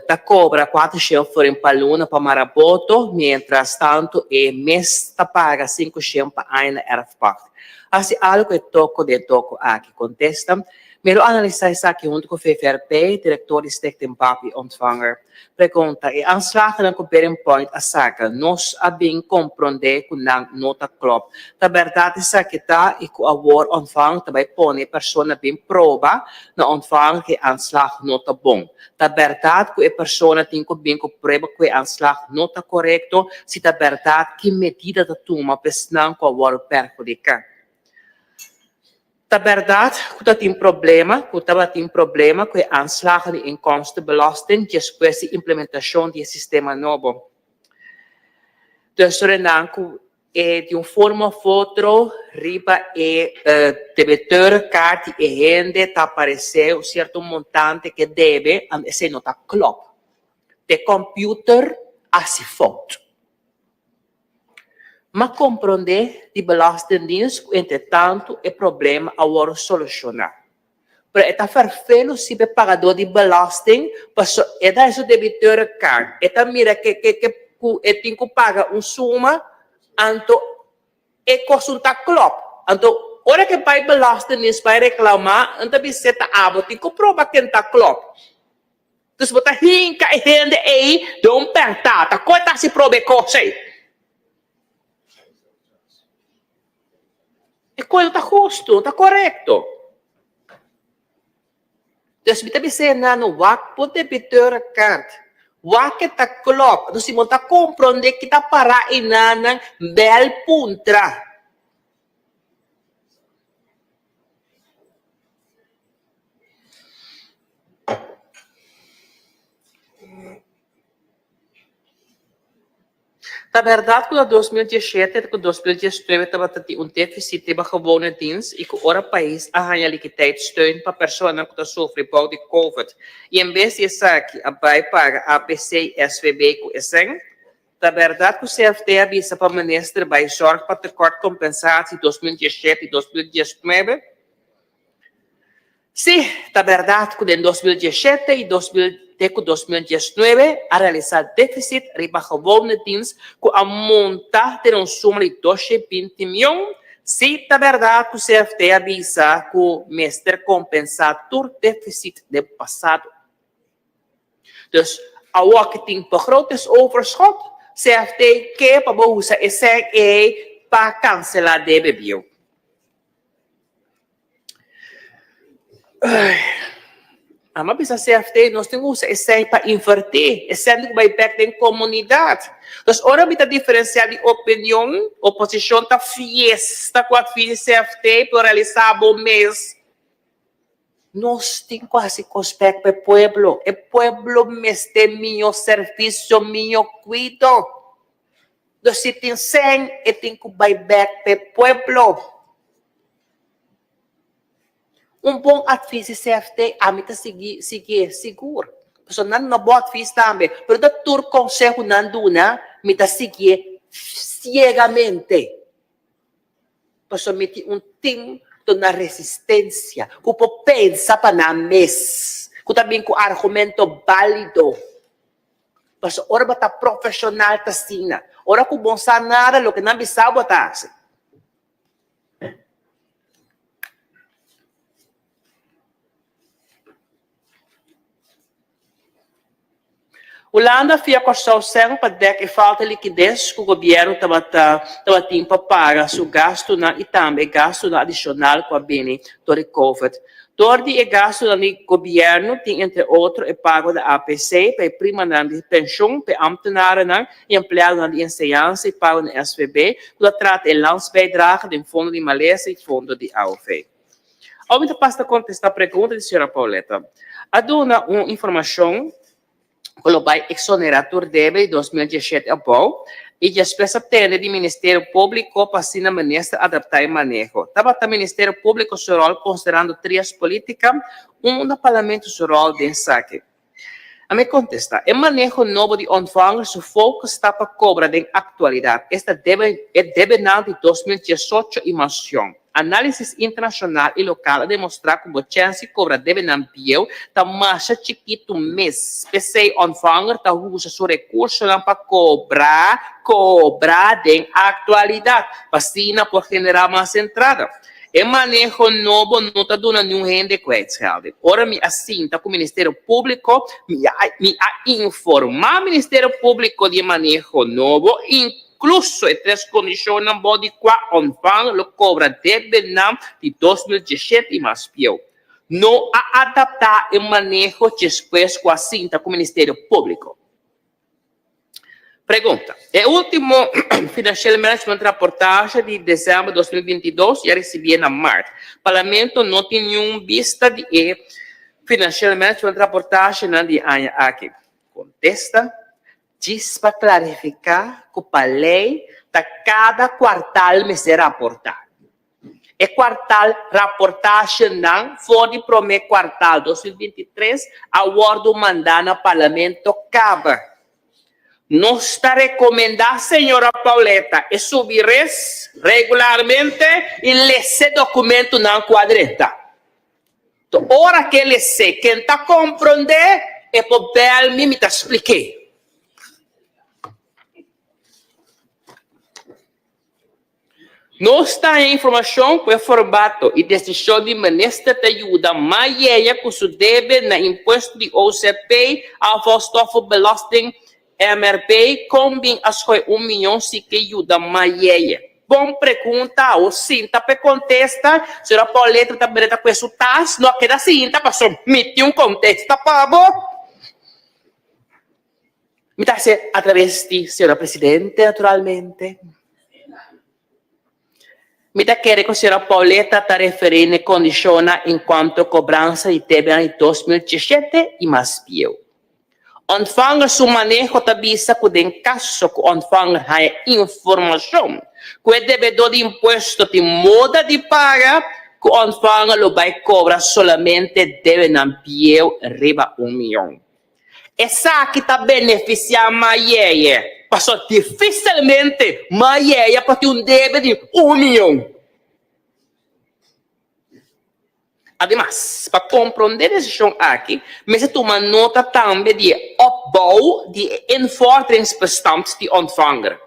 ta cobra 400 florin pa luna pa mara boto, mientras tanto e mes ta paga 500 pa aña na erfpacht. Hasi algo cu e toco den toco aki. Contesta, Mi lo analisá esaki huntu ku VVRP, direktor di Stichting Bab i Ontvanger. Pregunta, E aanslagennan ku Bearing Point a saka, nos a bin komprondé ku nan no ta klòp. Ta bèrdat esaki ta i ku awor Ontvanger ta bai pone e persona bin proba na Ontvanger ku e aanslag no ta bon? Ta bèrdat ku e persona tin ku bin ku prueba ku e aanslag no ta korekto? Si ta bèrdat, ki medida ta tuma pa esnan ku a wòrdu perhudiká? Ta bèrdat ku ta tin problema, ku tabatin problema ku e aanslagen di inkomstenbelasting despues di implementashon di e sistema nobo. Dus Surinam ku e di un forma of otro riba e debiteurkaart di e hende ta aparesé un sierto montante ke debe, anto esei no ta klòp. De kòmpiuter hasi fout. M'a komprondé di Belastingdienst ku entretantu e problema a wòrdu solushoná. Pero e ta ferfelu si p'e pagadó di belasting paso e ta hasi su debiteurkaart, e ta mira ke ke ke ku e tin ku paga un suma, anto e kos un ta klòp. Anto ora ke bai Belastingdienst bai reklamá, nan ta bis'é ta abo tin ku proba ken ta klòp. Dus bo ta hinka e hende ei den un pèrtata. Kon e ta hasi proba e kos ei? E kos no ta hustu, no ta korekto. Dus mi ta bis'é nan, wak bo debiteurkaart, wak e ta klòp. Dus si bo ta komprondé ki ta pará einanan, bèl puntra. Ta bèrdat ku na 2017 te ku 2019 tabata tin un défisit riba gewone dins i ku ora pais a haña likiteitssteun pa personanan ku ta sufri bou di covid i en bes di esaki a bai paga APC i SVB ku esèn? Ta bèrdat ku CFT a bisa pa minister bai zòrg pa tekort kompensatie 2017 i 2019? Sí, ta bèrdat ku den 2017 i 2000 te ku 2019 a realisá défisit riba gewone dins ku a monta den un suma di 220 mion. Sí, ta bèrdat ku CFT a bisa ku mester kompensá tur défisit den pasado. Dus awor ki tin begrotingsoverschot, CFT ke pa bo usa e sèn ei pa kanselá debe bieu. Amo a bisa CFT, nos tin usa esei pa invertí, esei tin ku bai bèk den komunidat. Dus ora mi ta diferensiá di opinion, oposishon ta fiesta ku advis di CFT, pero realisá bo mes. Nos tin ku hasi kos bèk pa e pueblo. E pueblo mester mihó servisio, mihó kuido. Dus si tin sèn, e tin ku bai bèk pa e pueblo. Un bon advis di CFT ami ta sigui siguié sigur. Pasobra nan duna bon advis tambe, pero ta tur conseho ku nan duna mi ta siguié ciegamente. Pasobra mi tin un team ku ta duna resistencia, ku por pensa pa nan mes, ku ta bin ku argumento balido. Pasobra ora bo ta profesional ta asina. Ora ku bo no sa nada loke nan bisa bo ta hasi. Hulanda fia Kòrsou sèn pa dèk e falta likides ku gobièrnu tabata tabatin pa paga su gastunan i tambe e gastunan adishonal ku a bini dor di covid. Dor di e gastunan di gobièrnu tin entre otro e pago di APC pa e primanan di penshon pa e ámtenarenan i empleadonan di enseñansa i pago na SVB ku ta trata e landsbijdrage den fondo di malesa i fondo di AOV. Awor mi ta pasa ta kontestá pregunta di señora Pauletta. A duna un informashon ku lo bai eksonerá tur debe di 2017 abou i despues a tende di Ministerio Públiko pa asina minister adaptá e maneho. Tabata Ministerio Públiko su ròl konsiderando trias polítika, unda Parlamento su ròl den esaki? A mi kontestá, E maneho nobo di Ontvanger su focus ta pa kobra den aktualidat, esta debe e debenan di 2018 i mas yòn. Análisis internashonal i lokal a demostrá ku bo chèns di kobra debenan bieu ta masha chikitu mes. P'esei Ontvanger ta usa su rekursonan pa kobra kobra den aktualidat, pa asina por generá mas entrada. E maneho nobo no ta duna niun hende kwijtschelding. Ora mi a sinta ku Ministerio Públiko, mi a mi a informá Ministerio Públiko di e maneho nobo, inkluso e tres kondishonnan bou di kua Ontvanger lo kobra debenan di 2017 i mas pieu. No a adaptá e maneho despues ku a sinta ku Ministerio Públiko. Pregunta, E ultimo Financieel Management Rapportage di december 2022 ya ricibié na maart. Parlamento no tin niun bista di e Financieel Management Rapportagenan di e aña aki. Contesta, Djis pa clarifica cu pa ley ta cada cuartal mester raporta. E kwartal raportashenan for di promé kwartal 2023 a wòrdu mandá na Parlamento kaba. Nos ta rekomendá señora Pauletta e subi res regularmente i lese dokumentunan ku a drenta. To ora ke lese ken ta komprondé e por bèl mi, mi ta splik'é. Nos ta haña informashon ku e formato i desishon di minister ta yuda Mayeya ku su debe na impuesto di OZP, Afvalstoffenbelasting, MRB, kon bin a skohe un miyon si ke yuda Mayeya? Bon pregunta, awo sinta p'e kontesta, señora Paulette ta mira ta kue su tas, no a keda sinta pasobra mi tin un kontesta pa bo. Mi ta hasi a traves di señora presidente naturalmente. Mi ta kere ku señora Pauletta ta referí n'e kondishonnan en kuanto kobransa di debenan di 2017 i mas bieu. Ontvanger su maneho ta bisa ku den kaso ku ontvanger haña informashon ku e debedó di impuesto tin moda di paga, ku ontvanger lo bai kobra solamente debenan bieu riba un miyon. Esaki ta benefisiá Mayeye, pasobra difisilmente Mayeye por tin un debe di un miyon. Ademas, pa komprondé e desishon aki, mester tuma nota tambe di e opbou di e invorderingsbestand di ontvanger.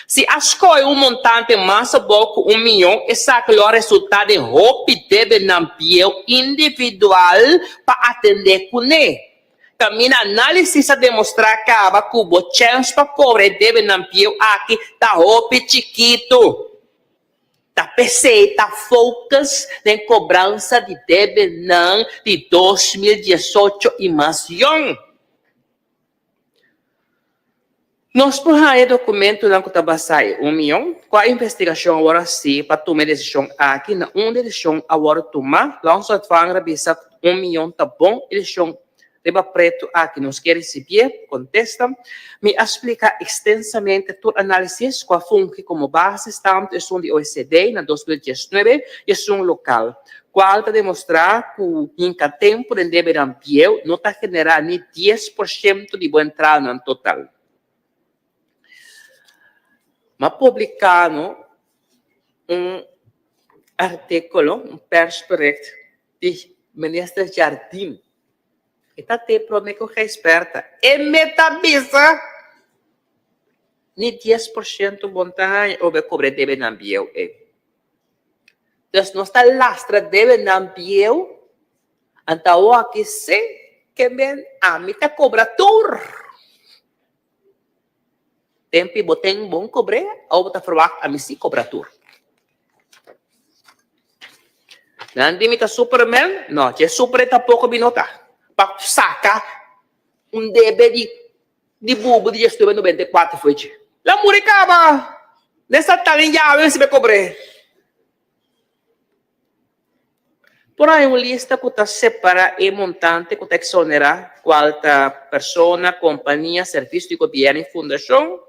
Si a skohe un montante mas abou ku un miyon, esaki lo a resultá den hopi debenan bieu individual pa atendé kuné. Kaminda análisis a demostrá kaba ku bo chèns pa kobra e debenan bieu aki ta hopi chikitu. Ta p'esei ta focus den cobransa di debenan di 2018 y mas yong. Nos por haña documentonan cu ta basa e un miyon? Cua investigacion a worde haci pa tuma e decision aki? Na un decision a worde tuma? Landsontvanger a bisa cu un miyon ta bon e decision riba preto aki nos kier ricibié? Contesta, Mi a splica extensamente tur análisis cu a fungi como basis tanto esun di OECD na 2019 y esun local, cual ta demostra cu hinca tempo den debenan bieu no ta genera ni 10% di bo entradanan total. M'a publica no un articulo, un persbericht di Minister Jardim. E ta te prome cu Gijsbertha. E me ta bisa ni 10% bon ta haña ora bo cobre debenan bieu ey. Dus nos ta lastra debenan bieu, anto awor aki si ke men ami ta cobra tur. Tempi bo ten bon cobre, awor bo ta verwacht ami si cobra tur. Nan di mi ta superman? No, dje super tampoco mi no ta. Pa saca un debe di di bubu di djesnuebe 94 fo'i dje. La muri caba! Den Satan yawe mi si be cobre. Por hay un lista cu ta separa e montante cu ta exonera cual ta persona, compania, servicio di gobierno y fundacion.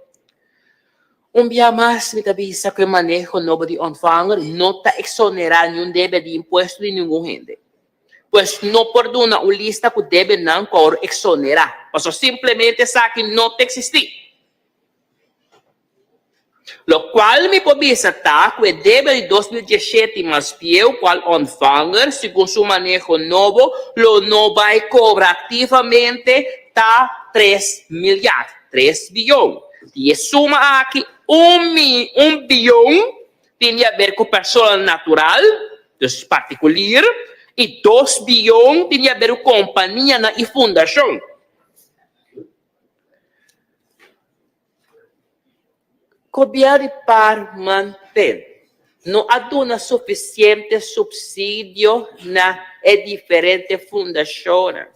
Un bia mas mi ta bisa cu e maneho nobo di Ontvanger no ta exonera niun debe di impuesto di ningun hende. Pues no por duna un lista cu debenan cu awor exonera, pasobra simplemente esaki no ta existi. Lokual mi por bisa ta ku e debe di 2017 mas bieu kual Ontvanger, segun su maneho nobo, lo no bai kobra aktivamente ta tres milyard, tres biyon. Di e suma aki un mi un biyon tin di haber ku persona natural, dus partikulier, i dos biyon tin di haber ku kompanianan i fundashon. Gobierno di par manten no a duna suficiente subsidio na e diferente fundacionnan.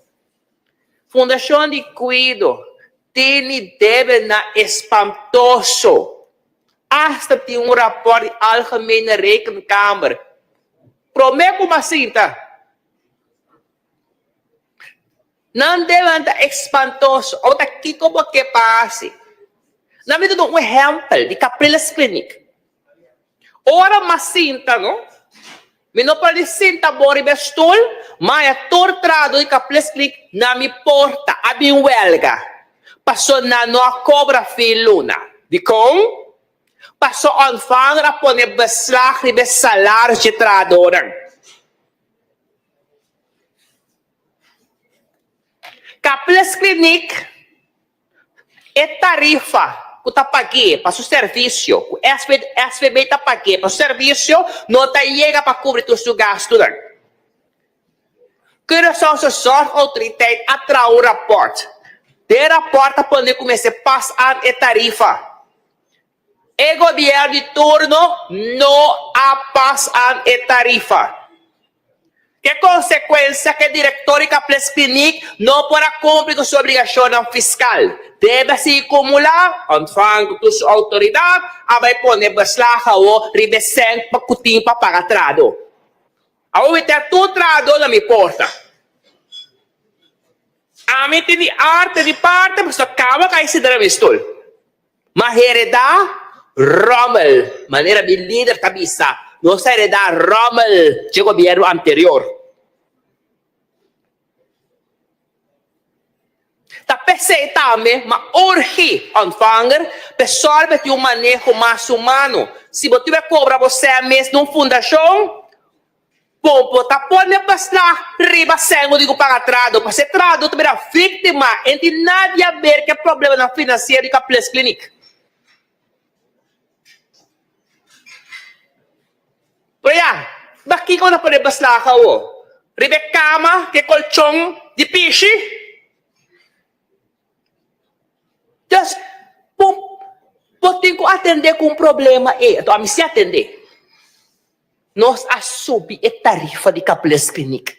Fundacion di Cuido tini debenan espantoso. Hasta tin un rapport di Algemene Rekenkamer prome cu mas sinta. Nan deban ta espantoso. Ora ta kiko bo ke pa hasi? Nan mi ta duna un ehèmpel di Capriles Clinic. Ora m'a sinta no, mi no por di sinta bon riba e stul, ma e tur trahadó di Capriles Clinic na mi porta a bin wèlga pasobra nan no a kobra fin luna. Dikon? Pasobra Ontvanger a pone beslag riba e salaris dje trahadónan. Kaples Kliniek e tarifa ku ta pag'é pa su servisio, ku SVB ta pag'é pa su servisio, no ta yega pa kubri tur su gastunan. Curaçaose Zorgautoriteit a traha un rapòrt. Den rapòrt ta pone ku mester pas aan e tarifa. E gobièrnu di turno no a pas aan e tarifa. Ke konsekuensia ku e direktor di Kaples Kliniek no por a kumpli ku su obligashonnan fiskal. Debe a sigui kumulá, ontvang ku tur su outoridat a bai pone beslag awo riba e sèn ku tin pa paga trahadó. Awo mi tin tur trahadó na mi porta. Ami tin di arte di parte pasobra kaba kai sinta na mi stul. Ma heredá rommel, manera mi lider ta bisa, nos a heredá rommel dje gobierno anterior. Ta p'esei tambe m'a urgi Ontvanger p'e sòrbe tin un maneho mas humano. Si bo tin kobra bo sèn mes na un fundashon, Bo bo ta pone beslag riba sèn ku di ku paga trado, pasobra e trado ta bira víktima en tin nada di haber ku e problemanan finansiero di Kaples Clinic. Pero ya, pakiko bo ta pone beslag awo? Riba e kama ku e kolchon di pishi? Dus, bo bo tin ku atendé ku un problema ei, anto ami si atendé. Nos a subi e tarifa di Kapeleskliniek.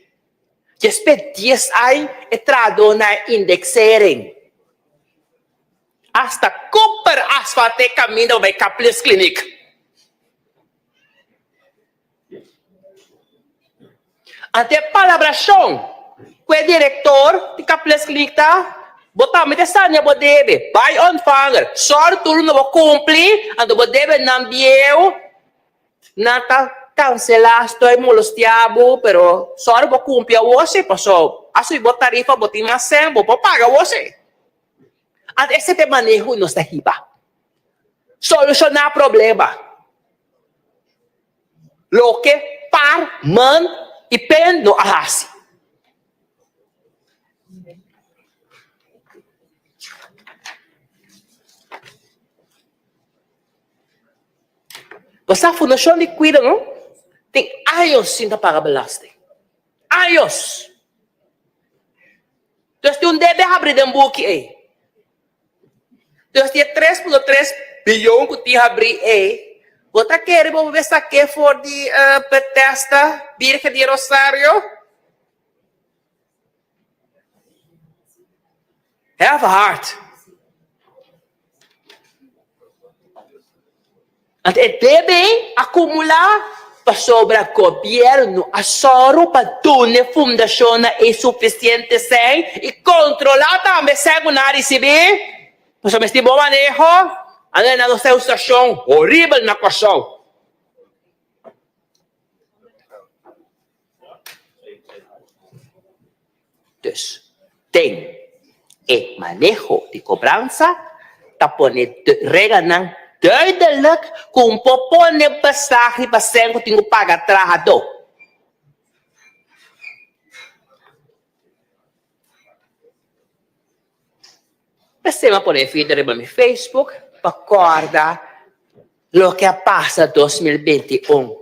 Despues dies ai e trahadónan a indexering. Hasta Cooper asfalta e kaminda pa bai Kapeleskliniek. Ante e palabrashon ku e direktor di Kapeleskliniek ta, Bo tambe ta sania bo debe, bai ontvanger, sòru tur lo bo kumpli, anto bo debe nan bieu. Nan ta cancelá estoy molestiá bo pero sorry bo cumpli awor si paso a subi bo tarifa bo tin mas cen bo por paga awor si. Anto ese ta e maneho nos ta hiba. Solucioná problema. Loke par, man y pen no a haci. Bo sa Fundashon di Kuido no tin años sin ta paga belasting. Años! Dus tin un debe habri den buki ei. Dus di e 3.3 biyon ku tin habri ei, bo ta kere bo por sak'é for di Bethesda, Birgen di Rosario? Have a heart. Anto e debe akumulá pasobra gobièrnu a sòru pa duna e fundashonnan e sufisiente sèn i kontrolá tambe sèn ku nan a risibí. Pasobra mester tin bon maneho, anto nan nos ta den un situashon horibel na Kòrsou. Dus, den e maneho di kobransa ta pone reglanan duidelik ku un por pone beslag riba sèn ku tin ku paga trahadó. P'esei mi a pone e video riba mi Facebook pa kòrda loke a pasa 2021.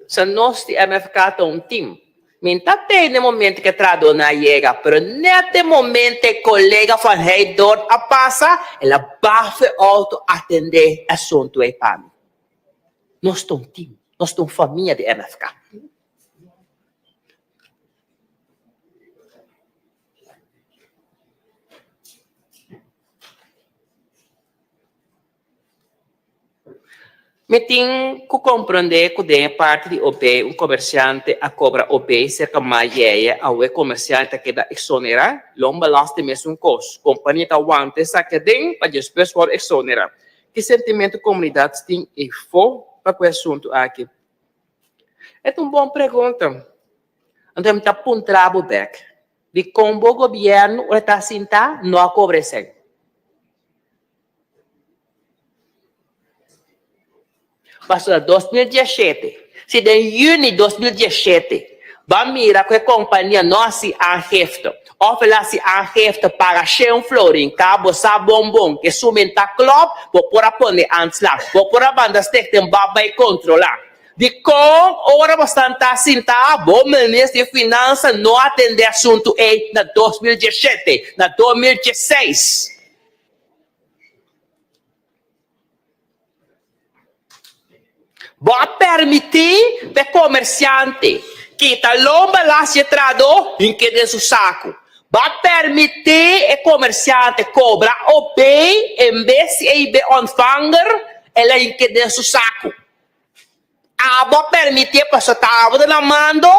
Sa nos di MFK ta un team. Mi n ta tei n'e momento ku e trahadónan a yega, pero nèt e momento e kolega van Heidorn a pasa, el a bafa e outo atendé e asuntu ei pa mi. Nos ta un team, nos ta un famia di MFK. Mi tin ku komprondé ku den e parti di OB un komersiante a kobra OB serka mas yeye, awe e komersiante ta keda eksonerá, loonbelasting mesun kos, kompania ta wanta esaki aden pa despues wòrdu eksonerá. Ki sentimentu komunidat tin efo pa ku e asuntu aki? E ta un bon pregunta. Anto mi ta puntra bo bek, dikon bo gobièrnu ora ta sinta no a kobra esei? Pasobra 2017, si den yüni 2017 bo a mira ku e kompania no hasi aangifte òf el hasi aangifte paga shen florin ka bo sa bon bon ku e sumen ta klòp, bo por a pone aanslag, bo por a manda stichting bab bai kontrolá. Dikon ora bo stan ta sinta bo minister di finansa no atende asuntu ei na 2017, na 2016? Bo a permití pa e komersiante kita lomba las dje trahadó hink'é den su saku. Bo a permití e komersiante kobra OB en bes di EIB ontvanger, el a hink'é den su saku. Abo a permitié pasobra ta abo ta na mando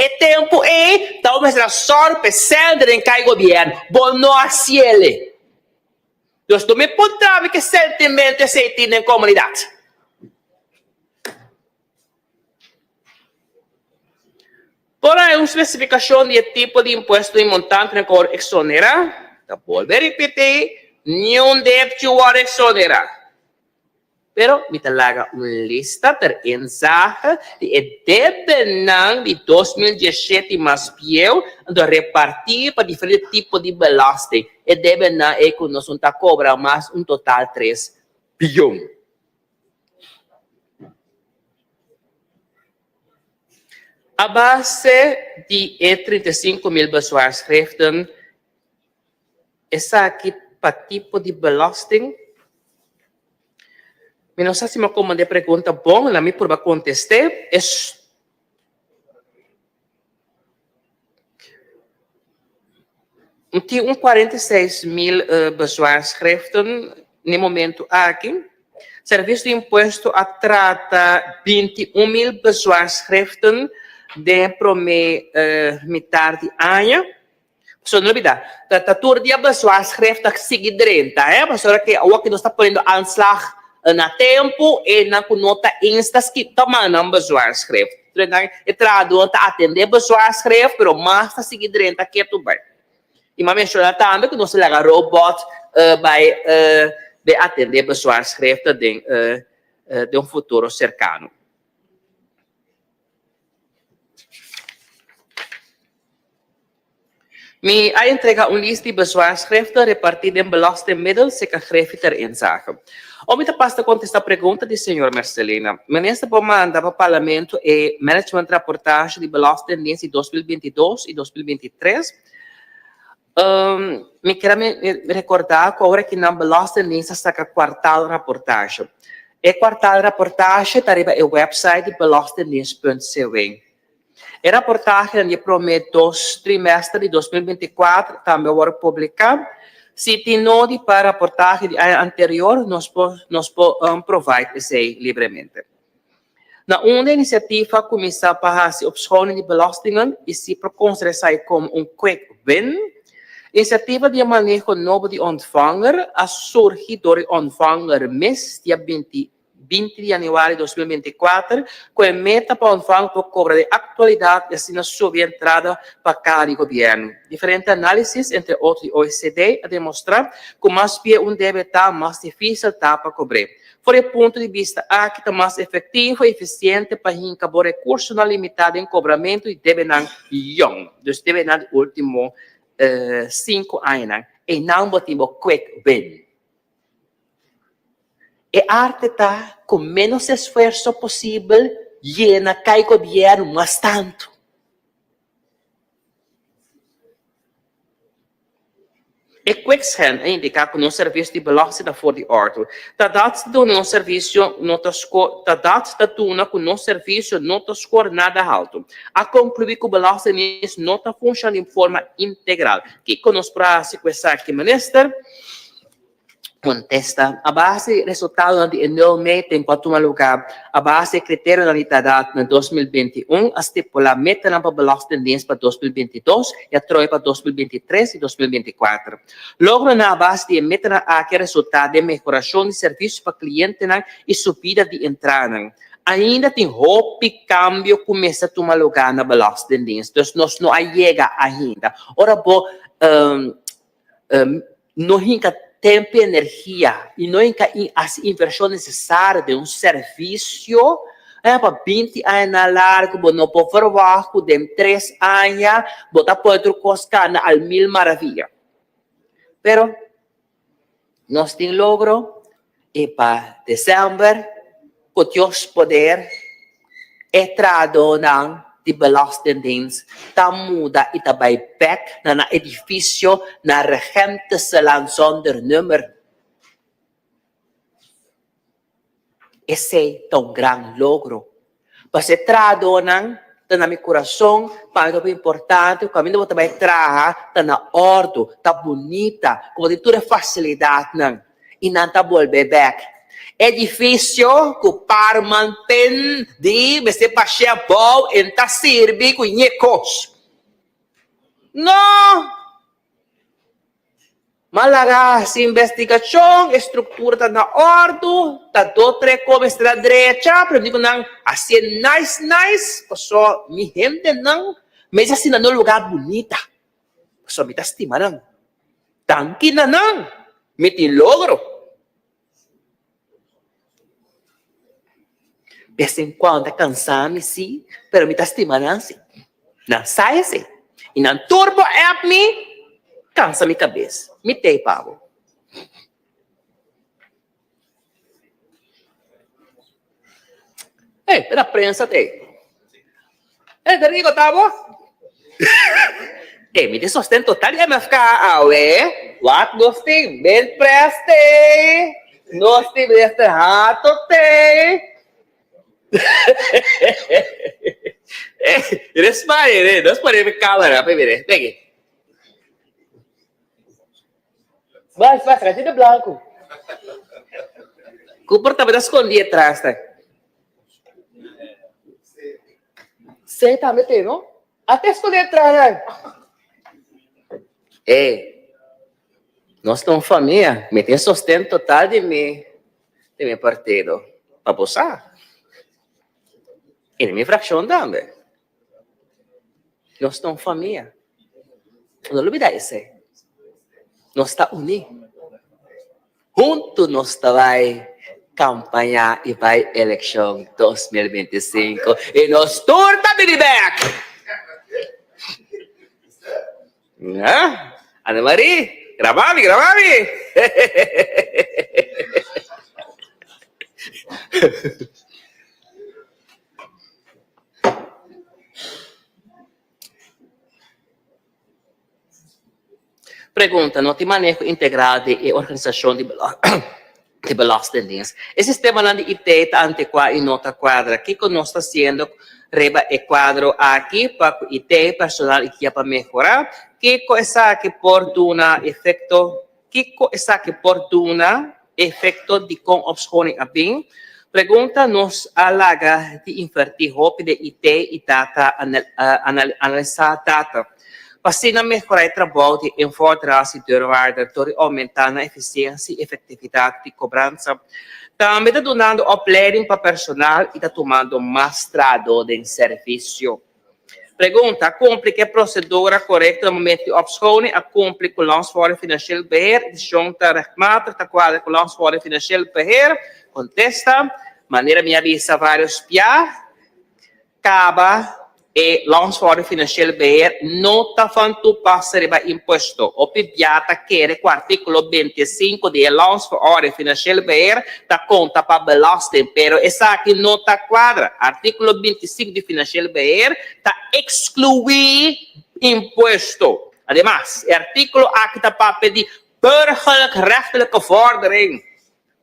e tempu ei, ta bo mester a sòru pa e sèn den kai gobièrnu. Bo no a hasiel. Nos no me puntra mi ke sentimento esei tin den komunidat. Por hay un spesifikashon di e tipo di impuesto i montantenan ku wòrdu eksonerá? Ta bolbe ripití, niun depchi wòrdu eksonerá. Pero mi ta laga un lista ter inzage di e debenan di 2017 i mas bieu, anto repartí pa diferente tipo di belasting. E debenan ei ku nos un ta kobra mas un total tres biyon. A base di e 35 mil bezwaarschriften, Esaki pa tipo di belasting? Mi no sa si mi a komand'é pregunta bon, la mi purba kontest'é. Es. Tin un 46 mil bezwaarschriften n'e momentu aki. Servisio di Impuesto a trata 21 mil bezwaarschriften den promé mitar di aña. So no olbida, ta ta tur dia bezwaarschrift ta sigui drenta, hè, pasobra ke awor ke nos ta poniendo aanslag na tempu, enan ku no ta eens ta ski ta manda nan bezwaarschrift. Nan e trahador ta atendé bezwaarschrift, pero mas ta sigui drenta ketu bai. I m'a menshoná tambe ku nos ta laga robot bai bai atendé bezwaarschriften den den un futuro serkano. Mi a entrega un list di bezwaarschriften repartí den belastingmiddel serka Griffie ter inzage. O mi ta pas ta kontestá pregunta di señor Mercelina. Minister por manda pa Parlamento e managementrapportage di Belastingdienst di 2022 i 2023. Mi kier a rekordá ku ora ki nan Belastingdienst a saka kwartaalrapportage. E kwartaalrapportage ta riba e website di belastingdienst.cw. E raportahenan di e promé dos trimester di 2024 tambe a wòrdu publiká. Si tin nodi pa raportahe di aña anterior, nos por nos por provide esei libremente. Na unda e inisiativa a kuminsá pa hasi opschoning di belastingen i si por konsiderá esei komo un quick win? Inisiativa di e maneho nobo di ontvanger a surgi dor e ontvanger mes dia 20 20 di yanüari 2024, ku e meta pa ontvang por kobra den aktualidat i asina subi entrada pa kaha di gobièrnu. Diferente análisis, entre otro di OECD, a demostrá ku mas pie un debe ta, mas difísil ta pa kobr'é. For di e punto di bista aki ta mas efektivo i efisiente pa hinka bo rekursonan limitá den kobramentu di debenan yòn, dus debenan di último sinku añanan. Einan bo tin bo quick win. E arte ta ku ménos esfuerso posibel yena kai gobièrnu mas tantu. E Quickscan a indiká ku nos servisio di belasting ta for di òrdu. Ta dat ta duna nos servisio no ta sko ta dat ta duna ku nos servisio no ta skor nada haltu. A konkluí ku Belastingdienst no ta funshoná di forma integral. Kiko nos por hasi ku esaki, Minister? Contesta, A base di resultadonan di e nulmeting cu a tuma lugar a base di e criterionan di Tadat na 2021, a stipula metanan pa Belastingdienst pa 2022 y atrobe pa 2023 y 2024. Logronan a base di e metanan aki a resulta den mehoracion di servicio pa clientenan y subida di entranan. Ainda tin hopi cambio cu mester tuma lugar na Belastingdienst, dus nos no a yega ainda. Ora bo No hinka tempu i energia i no hinka hasi invershon nesesario den un servisio pa 20 añanan largu bo no por verwagt ku den tres aña bo ta pone tur kos kana al mil maraviya. Pero nos tin logro i pa december ku Dios poder e trahadónan di Belastingdienst ta muda i ta bai bèk na nan edifisio na Regenteselaan zonder nummer. Esei ta un gran logro. Pasobra e trahadónan ta na mi kurason, pa mi ta hopi importante ku kaminda bo ta bai traha ta na òrdu, ta bunita, ku bo tin tur e fasilidatnan i nan ta bolbe bèk. Edifisio ku par manten di mester bash'é abou en ta sirbi ku ñe kos. No! Ma laga hasi investigashon, e struktura ta na òrdu, ta do tre ko mester a drecha, pero mi di ku nan hasié nice nice, pasobra mi hendenan mester sinta na un lugá bunita, pasobra mi ta stima nan. Danki na nan, mi tin logro. Bes en cuando ta cansa mi si, pero mi ta stima nan si. Nan sa esey. Y nan tur por app mi, cansa mi cabes. Mi tey pa bo. Ey, pero prensa tey. Ey, ta rico ta bo? Ey, mi tin sosten total di MFK awe. Wak nos tin, ben preste. Nos tin minister Hato te. Mira smile, eh. Nos pone mi camera pa mira. Pegi. Mas, mas, de blanco. Cooper tambe ta scondi atras ta. Sei tambe te, no? Ate scondi atras nan. Ey, nos ta un famia. Mi tin sosten total di mi, di mi partido. Pa bo sa. I di mi fraccion tambe. Nos ta un famia. No lubida esei. Nos ta uní. Huntu nos ta bai kampaña i bai elekshon 2025 i nos tur ta bini bek! Annemarie, graba mi, graba mi! Pregunta, No tin maneho integral di e organisashon di di Belastingdienst. E sistemanan di IT ta antikuá i no ta kuadra. Kiko nos ta hasiendo riba e kuadro aki pa ku IT, personal i kia pa mehorá? Kiko esaki por duna efekto? Kiko esaki por duna efekto dikon opschoning a bin? Pregunta, Nos a laga di invertí hopi den IT i data analisá data pa asina mehorá e trabou di invorderaars i deurwaarder dor di oumentá nan efisiensia i efektividat di kobransa. Tambe ta dunando opleiding pa personal i ta tumando mas trahadó den servisio. Pregunta, A kumpli ku e prosedura korekto na momento di opschoning? A kumpli ku Landsverordening Financieel Beheer? E desishon ta rechtmatig, ta kuadra ku Landsverordening Financieel Beheer? Kontesta, Manera mi a bisa vários bia, kaba e Landsverordening Financieel Beheer no ta van toepassen riba impuesto. Hopi bia ta kere ku artíkulo 25 di e Landsverordening Financieel Beheer ta konta pa belasting, pero esaki no ta kuadra. Artíkulo 25 di Financieel Beheer ta ekskluí impuesto. Ademas, e artíkulo aki ta papia di burgerlijk rechtelijke vordering.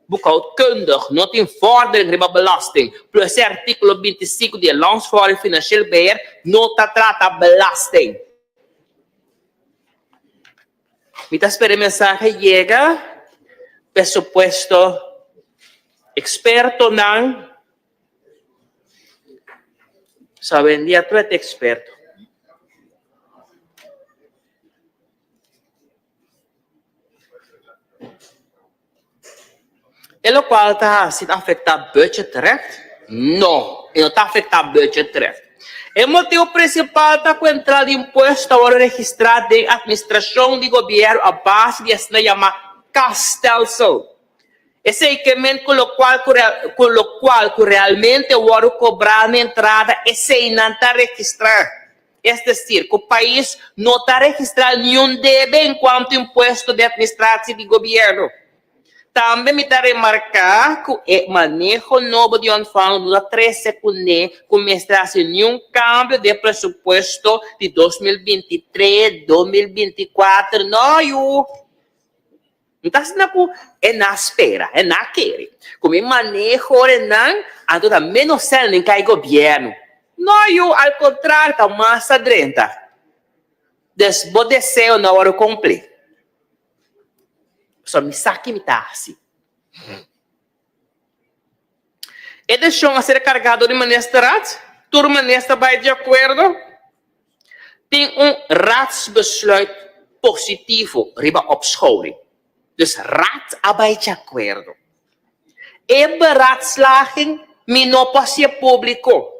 Boekhoudkundig no tin vordering riba belasting, plus e artíkulo 25 di e Landsverordening Financieel Beheer no ta trata belasting. Mi ta spera e mensahe yega p'e supuesto ekspertonan. Sa awendia tur e ta eksperto. E lokual ta hasi ta afektá budgetrecht? No, e no ta afektá budgetrecht. E motibu prinsipal ta ku entrada di impuesto ta wòrdu registrá den atministrashon di gobièrnu a base di asina yamá kasstelsel. Esei ke men ku lokual ku ku lokual ku realmente wòrdu kobrá na entrada esei nan ta registrá. Es desir, ku pais no ta registrá niun debe en kuantu impuesto di atministratie di gobièrnu. Tambe mi ta remarká ku e maneho nobo di Ontvang no ta trese kuné ku mester hasi niun kambio den presupuesto di 2023, 2024. No, yu! Mi ta asina ku e na spera, e na kere ku mi maneho nan anto ta menos sèl den kai gobièrnu. No, yu, al kontrario, ta mas ta drenta. Dus bo deseo no a wòrdu kumplí. Pasobra mi sa ki mi ta hasi. E desishon a ser kargá dor di ministerraad. Tur minister bai di akuerdo. Tin un raadsbesluit positivo riba opscholing. Dus raad a bai di akuerdo. E beraadslaging mi no por hasié públiko.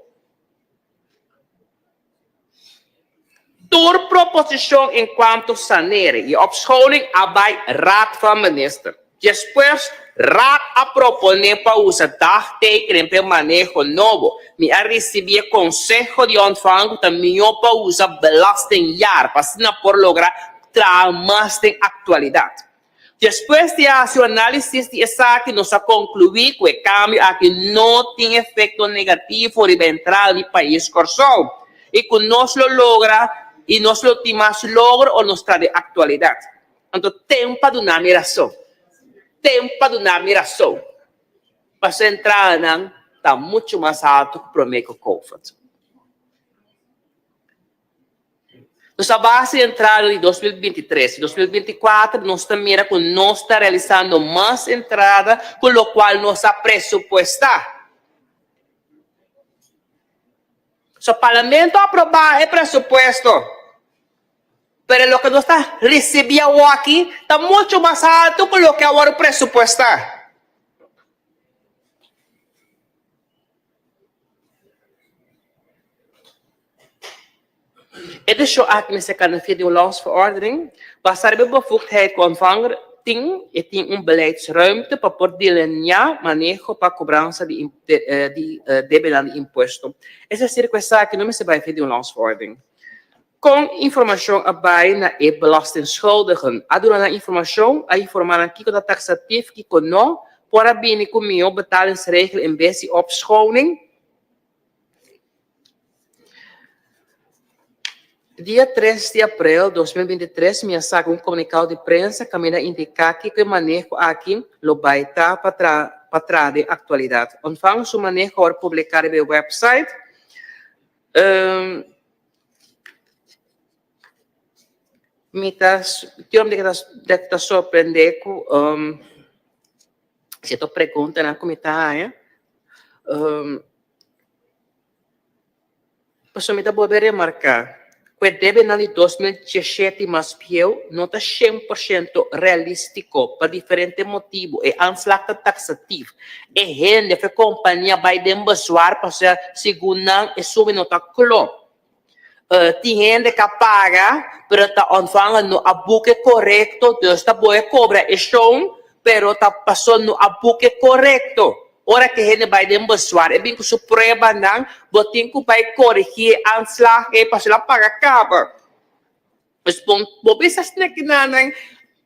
Tur proposishon en kuanto sanering i opscholing a bai Raad van Minister. Despues Raad a proponé pa usa dagtekening p'e maneho nobo. Mi a risibí e konseho di Ontvanger ku ta mihó pa usa belastingjaar pa asina por logra traha mas den aktualidat. Despues di a hasi un análisis di esaki, nos a konkluí ku e kambio aki no tin efekto negativo riba entrada di pais Kòrsou i ku nos lo logra i nos lo tin mas logro ora nos tra den aktualidat. Anto ten pa duna mi rason. Ten pa duna mi rason. Pasobra entradanan ta muchu mas haltu ku promé ku Covid. Nos a base di entrada di 2023 i 2024 nos ta mira ku nos ta realisando mas entrada ku lokual nos a presupuestá. So Parlamento a aprobá e presupuesto, pero loke nos ta risibí awoki ta muchu mas haltu ku loke a wòrdu presupuestá. E desishon aki mester kana via di un landsverordening. Basá riba e bevoegdheid ku ontvanger tin, e tin un beleidsruimte pa por delineá maneho pa kobransa di di debenan di impuesto. Es desir ku esaki no mester bai via di un landsverordening. Kon informashon a bai na e belastingschuldigen? A duna nan informashon? A informá nan kiko ta taksatief, kiko no? Por a bini ku mihó betalingsregel en bes di opschoning? Dia tres di aprel 2023 mi a saka un komunikado di prensa kaminda indiká kiko e maneho aki lo bai ta pa tra pa traha den aktualidat. Ontvang su maneho a wòrdu publiká riba e wèpsait. Mi ta tin un di ta sorprendé ku sierto preguntanan ku mi ta haña. Pasobra mi ta bolbe remarká ku e debenan di 2017 i mas bieu no ta 100% realístiko pa diferente motibu. E aanslag ta taksatief. E hende òf e kompania bai den bezwaar pasobra segun nan e suma no ta klop. Tin hende ka paga pero ta ontvangen no a buke korekto dus ta boe kobra e shon pero ta paso no a buke korekto. Ora ku e hende bai den bezwaar e bin ku su pruebanan bo tin ku bai korigí e aanslag ei pasobra el a paga kaba. Pues bo bo bisa snekinan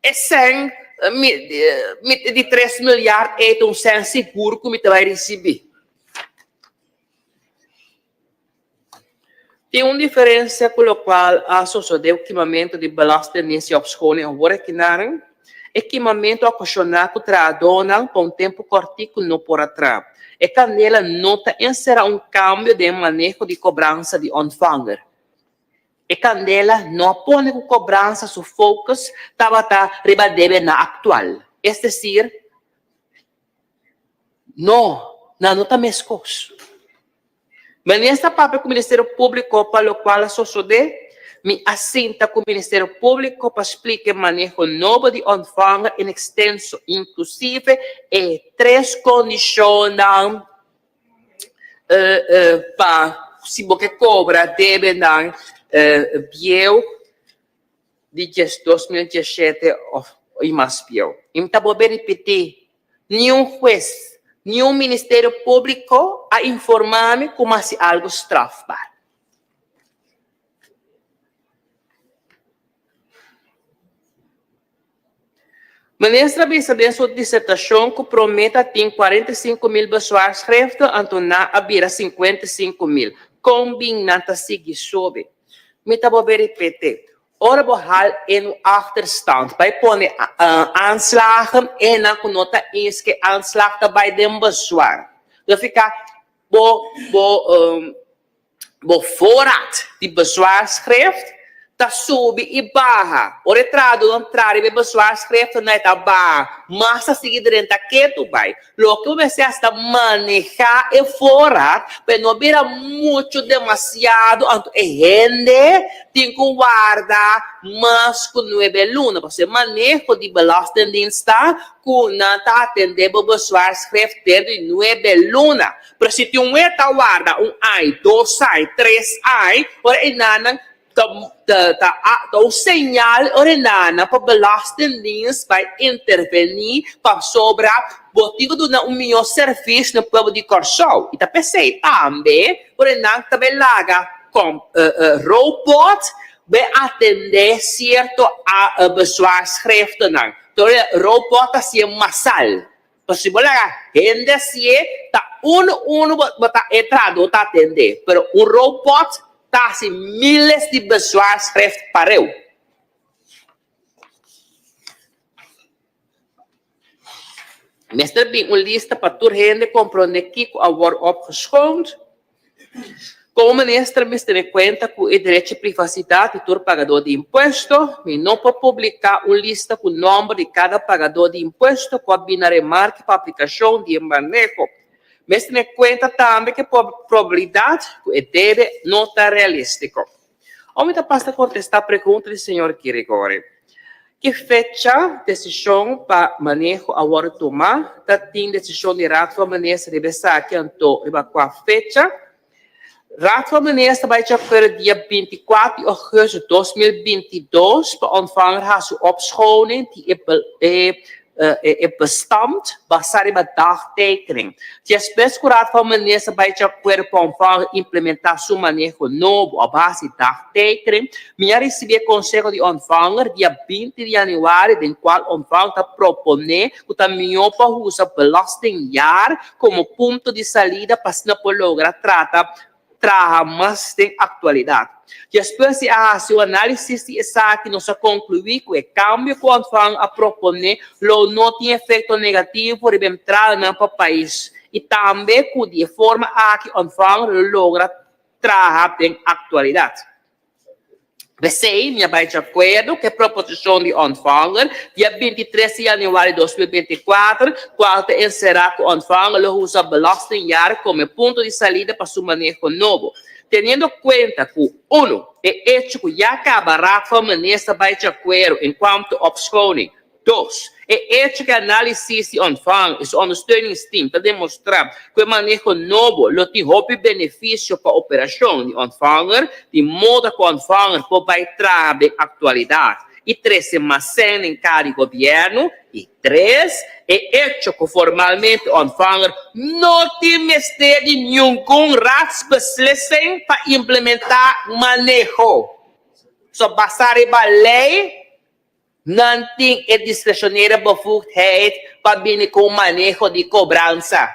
e sèn mi di tres milyard ei ta un sèn sigur ku mi ta bai risibí. Tin un diferencia cu locual a sosode cu kimamento di belastingdienst y opscholing awor aki nan. E kimamento a ocasiona cu trahadornan pa un tempo cortico no por a traha. E candela no ta encera un cambio den e maneho di cobransa di ontvanger. E candela no a pone cu cobransa su focus tabata riba debenan actual, es decir, No, nan no ta meskos. Minister a papia ku Ministerio Públiko pa lokual a sosodé. Mi a sinta ku Ministerio Públiko pa splika e maneho nobo di ontvanger en ekstenso, inklusive e tres kondishonnan pa si bo ke kobra debenan bieu. di 2017 of i mas pieu. I mi ta bolbe ripití, niun hues, niun Ministerio Públiko a informá mi ku mi hasi algu strafbaar. Minister a bisa den su disertashon ku promé ta tin 45 mil bezwaarschriften anto nan a bira 55 mil. Kon bin nan ta sigui sobe? Mi ta bolbe ripití, ora bo hal en un achterstand bai pone aanslagen e nan ku no ta eens ku e aanslag ta bai den bezwaar. Lo fika bo bo Bo voorraad di bezwaarschrift ta subi i baha. Ora e trahadónan traha riba e bezwaarschriften nan e ta baha. Mas ta sigui drenta ketu bai. Loke bo mester hasi ta manehá e voorraad pa e no bira muchu demasiado anto e hende tin ku warda mas ku nuebe luna. Pasobra e maneho di Belastingdienst ta ku nan ta atendé bo bezwaarschrift dentro di nuebe luna. Pero si tin un e ta warda un ai, dos ai, tres ai, ora e nanan ta ta ta un señal ora e nanan pa Belastingdienst bai intervení pasobra bo tin ku duna un mihó servisio na pueblo di Kòrsou. I ta p'esei tambe ora e nan ta bai laga robot bai atendé sierto bezwaarschriftennan. Ora e robot ta hasié masal. Pasobra si bo laga hende hasié, ta unu unu bo ta e trahadó ta atendé, pero un robot ta hasi miles di bezwaarschrift pareu. Mester bin un lista pa tur hende komprondé kiko a wòrdu opgeschoond. Komo minister mester tene kuenta ku e derecho di privasidat di tur pagadó di impuesto. Mi no por publiká un lista ku nòmber di kada pagadó di impuesto ku a bin na remarke pa aplikashon di e maneho. Mester tene kuenta tambe ku e probabilidat ku e debe no ta realístiko. Ora mi ta pasa kontestá pregunta di señor Girigori, ki fecha desishon pa maneho a wòrdu tumá? Ta tin desishon di Raad van Minister riba esaki anto riba kua fecha? Raad van Minister bai djakuerdo dia 24 di ougùstùs 2022 pa ontvanger hasi opschoning di e e bestand basá riba dagtekening. Despues ku Raad van Minister bai djakuerdo pa ontvanger implementá su maneho nobo a base di dagtekening, mi a risibí e konseho di ontvanger dia 20 di yanüari den kual ontvanger ta proponé ku ta mihó pa usa belastingjaar komo punto di salida pa asina por logra trata traha mas den aktualidat. Despues di a hasi un análisis di esaki nos a konkluí ku e kambio ku Ontvanger a proponé lo no tin efekto negativo riba entradanan pa pais i tambe ku di e forma aki Ontvanger lo logra traha den aktualidat. P'esei mi a bai djakuerdo ku e proposishon di Ontvanger dia 23 di yanüari 2024, kual ta enserá ku Ontvanger lo usa belastingjaar komo e punto di salida pa su maneho nobo, teniendo kuenta ku, unu, e echo ku ya kaba Raad van Minister bai djakuerdo enkuanto opschoning, Dos, e echo ku e análisis di Ontvanger i su ondersteuningsteam ta demostrá ku e maneho nobo lo tin hopi benefisio pa operashon di Ontvanger, di moda ku Ontvanger por bai traha den aktualidat i trese mas sèn den kara di gobièrnu. I tres, e echo ku formalmente Ontvanger no tin mester di ningun raadsbeslissing pa implementá maneho. So basá riba lei, Nan tin e discrecionaire bevoegdheid pa bini cu un maneho di cobransa.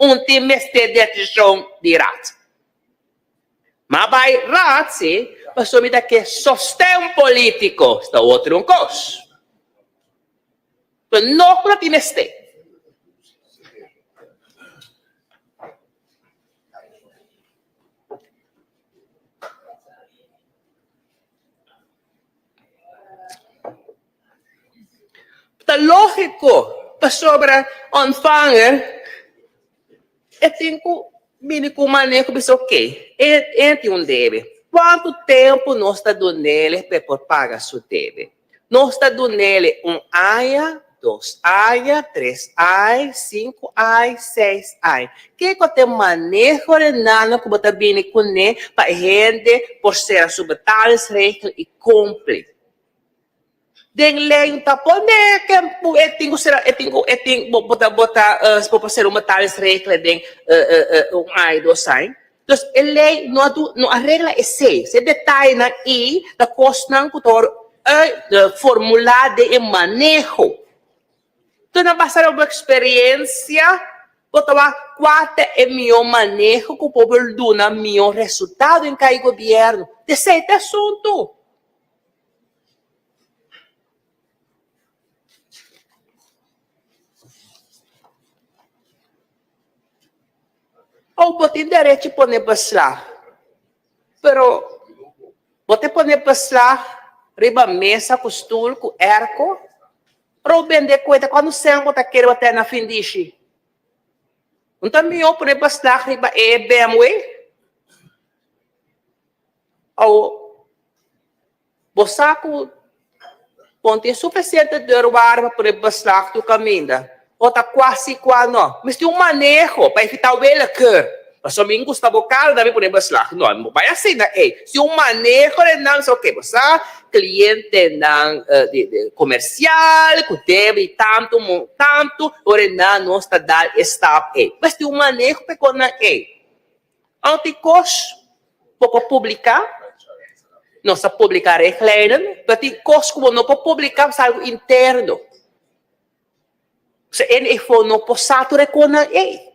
Un tin mester decision di Raad. Ma bay Raad si, pasobra mi ta ke sosten politico, sta otro un cos. Pero no cu no tin mester. Ta lógiko, pasobra ontvanger e tin ku bini ku un manera ku bisa oke, e e tin un debe. Kuantu tempu nos ta dun'el pa e por paga su debe? Nos ta dun'el un aña, dos aña, tres aña, sinku aña, seis aña. Kiko ta e maneho renano ku bo ta bini kuné pa e hende por sera su betalingsregel i kumpli? Den lei no ta pone ke e tin ku sera e tin ku e tin bo ta bo ta bo por sera un betalingsregel den un aña dos aña. Dus e lei no a du no a regla esei. E detayenan ei ta kosnan ku ta wòrdu formulá den e maneho. Tur na basa riba bo eksperensia bo ta wak kua ta e mihó maneho ku por duna mihó resultado den kai gobièrnu. Esei ta e asuntu. Ou bo tin derecho pone beslag, pero bo ta pone beslag riba mesa ku stul ku airco, pero bo bende kuenta kuantu sèn bo ta kere bo tene na findishi? No ta mihó pone beslag riba e BMW? Ou bo sa ku bo no tin sufisiente deurwaarde pa pone beslag tur kaminda? O ta kuasi kua no? Mester un maneho pa evitá willekeur. Pasobra mi gusta bo kara dan mi pone beslag. No, no bai asina ey. Si un maneho den nan bisa oke bo sa klientenan komersial ku debe di tantu tantu ora nan nos ta dal e stap ey. Mester un maneho pa e konan ey. Anti kos bo por publiká, nos ta publiká richtlijnen, pero tin kos ku bo no por publiká pasobra algu interno. Pasobra NFO no por sa tur e konan ei.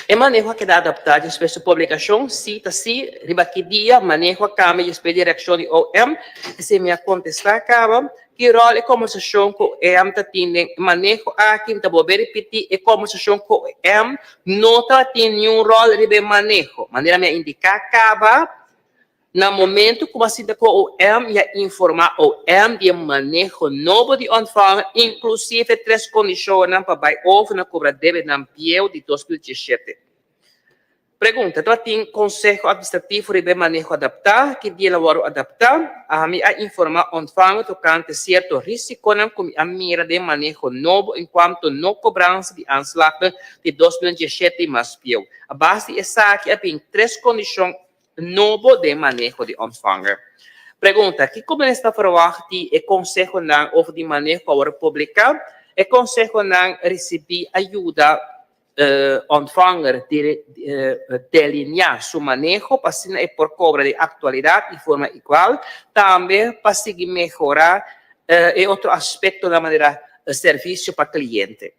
E maneho a keda adaptá despues su publikashon? Si ta si, riba ki dia maneho a kambia despues di reakshon di OM? Esei mi a kontestá kaba. Ki ròl e kombersashon ku OM ta tin den e maneho aki? Mi ta bolbe ripití, e kombersashon ku OM no tabatin niun ròl riba e maneho. Manera mi a indiká kaba, Na momento ku bo a sinta ku OM i a informá OM di e maneho nobo di ontvanger, inklusive e tres kondishonnan pa bai over na kobra debenan bieu di 2017. Pregunta, Tabatin konseho atministrativo riba e maneho adaptá? Ki dia el a wòrdu adaptá? Ami a informá ontvanger tokante sierto risikonan ku mi a mira den maneho nobo enkuanto no kobransa di aanslagnan di 2017 i mas bieu. A base di esaki a bin tres kondishon nobo den maneho di ontvanger. Pregunta, Kiko minister ta verwagt di e konsehonan over di maneho ku a wòrdu publiká? E konsehonan risibí a yuda ontvanger delineá su maneho pa asina e por kobra den aktualidat di forma igual, tambe pa sigui mehorá e otro aspektonan manera servisio pa kliente.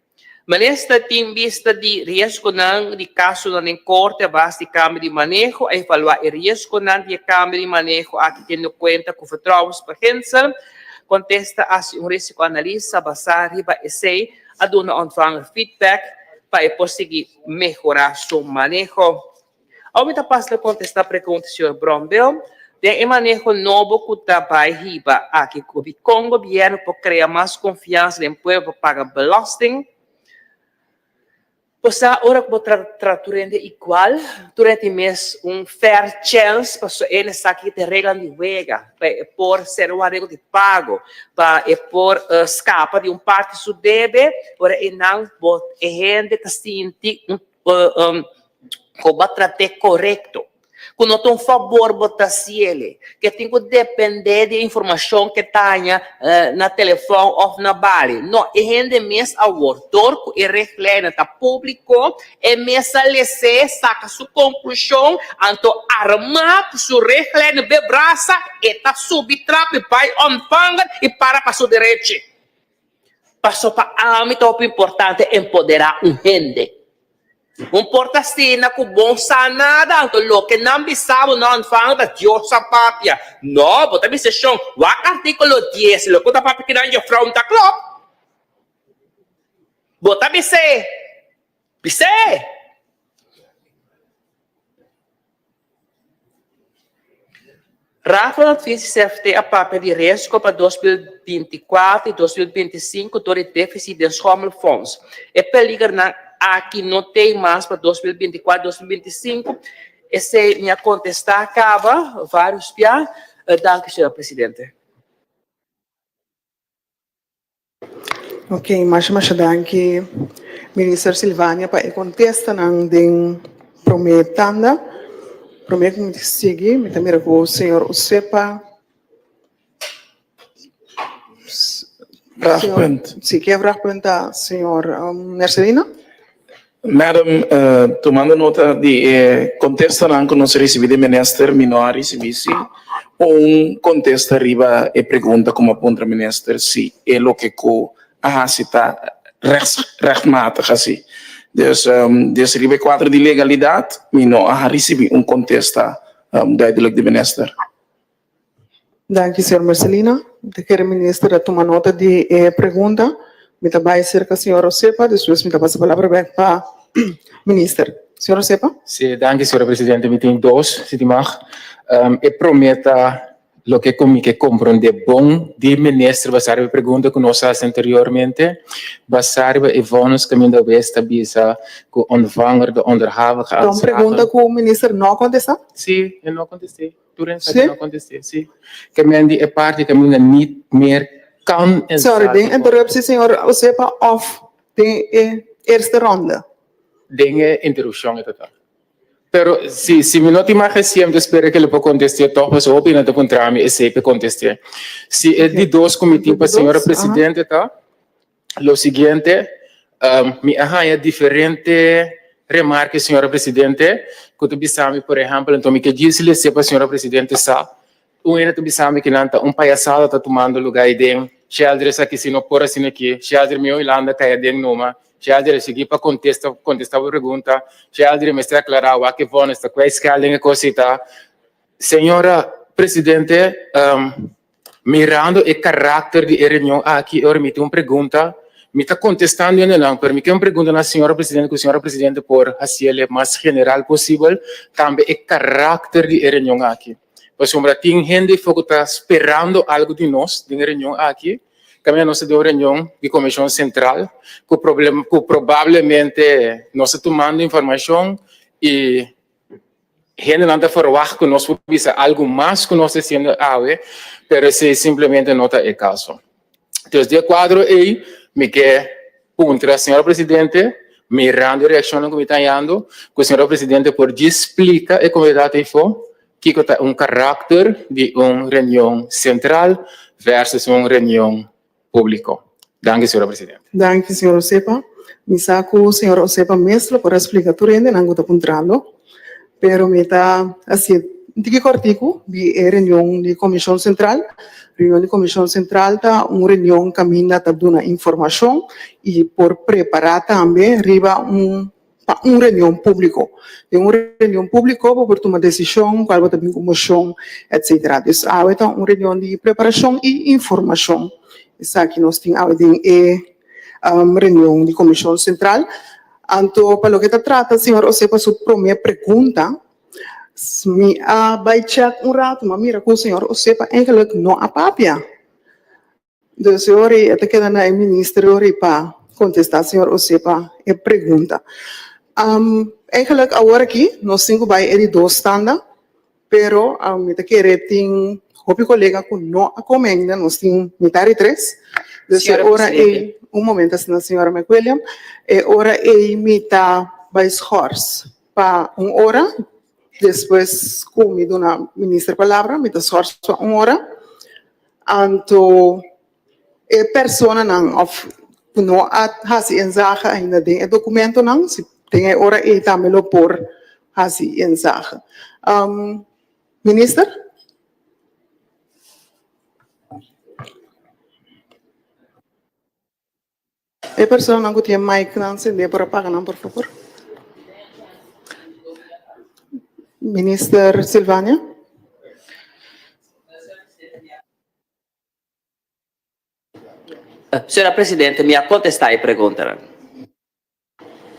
Minister tin bista di riesgonan di kasonan den korte a base di kambio di maneho, a evaluá e riesgonan di e kambio di maneho aki teniendo kuenta ku vertrouwensbeginsel. Kontesta hasi un risikoanalisa basá riba esei a duna ontvanger feedback pa e por sigui mehorá su maneho. Awor mi ta pasa na kontestá pregunta señor Brombil. Den e maneho nobo ku ta bai hiba aki kon gobièrnu por krea mas konfiansa den pueblo pa paga belasting? Bo sa ora ku bo trata tur hende igual, tur hende tin mes un fair chance pasobra e esaki ta e reglanan di wega pa e por ser un areglo di pago, pa e por skapa di un parti su debe, ora einan bo e hende ta sinti un Ku bo a trat'é korekto, ku no ta un fabor bo ta hasiel, ke tin ku dependé di e informashon ke ta haña na telefòn òf na bali. No, e hende mes awor, dor ku e reglènan ta públiko, e mes a les'é, saka su konklushon, anto armá ku su reglènan be brasa, e ta subi trap i bai ontvanger i para pa su derechi. Paso pa ami ta hopi importante empoderá un hende. Un por ta asina ku bon sa nada, anto loke nan bisa bo no anfang ta Dios a papia. No, bo ta bisa shon, wak artíkulo dies, loke bo ta papia kinan jufrou no ta klop. Bo ta bis'é, bis'é! Raad van Advies di CFT a papia di riesgo pa 2024 i 2025 dor di deficit den schommelfonds. E peligernan aki no t'ei mas pa 2024 i 2025. Esei mi a kontestá kaba vários bia. Danki, señora Presidente. Ok, masha masha danki Minister Silvania pa e kontestanan den promé tanda. Promé ku mi ta sigui, mi ta mira ku señor Osepa. Vraagpunt. Si, ke vraagpunt ta señor Mercelina? Madam, tumando nota di e contestanan cu nos a ricibi di minister, mi no a ricibi si un contesta riba e pregunta cu mi a puntra minister si e loke cu a haci ta rechtmatig haci. Dus, dus riba e cuadro di legalidad mi no a ricibi un contesta duidelijk di minister. Danki señor Mercelina. Mi ta kere minister a tuma nota di e pregunta. Mi ta bai serka señor Osepa, despues mi ta pasa palabra bek pa minister. Señor Osepa. Sí, danki señora presidente. Mi tin dos, si tin mag. E prome ta loke ku mi ke komprondé bon di minister basá riba e pregunta ku nos a hasi anteriormente, basá riba e vònis kaminda wes ta bisa ku ontvanger de onderhavige Ta un pregunta ku minister no a kontestá? Sí, e no a kontest'é. Tur esaki no contesté, sí. Ke men di e parti kaminda niet meer kan en Sorry, zal den worden. interruptie señor Osepa of den e eerste ronde? Den e interrupcion e ta ta. Pero si si mi no tin mas gesié mi ta spera ke lo por contesté toch pasobra hopi nan ta puntra mi esei pa e contesté. Si e di dos ku mi tin pa señora presidente ta. Lo siguiente, mi a haña diferente remarke, señora presidente, ku ta bisa mi, por ehèmpel, anto mi ke djis lese pa señora presidente sa, un hende ta bisa mi ku nan ta un payasada ta tumando lugá ei den, Sheldry esaki si no por asina aki, Sheldry mi hoy landa kai aden numa. Sheldry a sigui pa contesta contesta bo pregunta. Sheldry mester aclara wak e vonnis ta kwijtschelding e cos ta. Señora Presidente, mirando e karakter di e reunion aki, ora mi tin un pregunta, mi ta kontestando hendenan, pero mi ke un pregunta na señora Presidente, ku señora Presidente por hasiel mas general posibel, tambe e karakter di e reunion aki. Pasobra tin hende afó ku ta sperando algu di nos den e reunion aki, kaminda nos ta den un reunion di Komishon Sentral ku ku probablemente nos ta tumando informashon i Hendenan ta ferwagt ku nos por bisa algu mas ku nos ta hasiendo awe, pero esei simplemente no ta e kaso. Dus di e kuadro ei mi ke puntra señor presidente, mirando e reakshonnan ku mi ta hañando, ku señor presidente por djis splika e komunidat eifó kiko ta un karakter di un reunion sentral versus un reunion públiko. Danki señora presidente. Danki señor Osepa. Mi sa ku señor Osepa mes lo por a splika tur hendenan ku ta puntrando, pero mi ta hasi un tiki kòrtiku di e reunion di Komishon Sentral. Reunion di Komishon Sentral ta un reunion kaminda ta duna informashon i por prepará tambe riba un pa un reunion públiko. Den un reunion públiko bo por tuma desishon, kual bo ta bin ku moshon, etsetera. Dus awe ta un reunion di preparashon i informashon. Esaki nos tin awe den e reunion di Komishon Sentral. Anto pa loke ta trata señor Osepa su promé pregunta, mi a bai chèk un ratu, mi a mira ku señor Osepa eigenlik no a papia. Dus e ora ei e ta keda na e minister e ora ei pa kontestá señor Osepa e pregunta. Eigenlijk awor aki nos tin ku bai e di dos tanda, pero mi ta kere tin hopi kolega ku no a kome ainda, nos tin mitar di tres. Dus e ora ei, un momento asina señora McWilliam, e ora ei mi ta bai schors pa un ora, despues ku mi duna minister palabra mi ta schors pa un ora. Anto e personanan of ku no a hasi inzage ainda den e dokumentonan, si den e ora ei tambe lo por hasi inzage. Minister? E personanan ku tin e micnan sende por a paga nan por favor. Minister Silvania. Señora Presidente, mi a kontestá e preguntanan.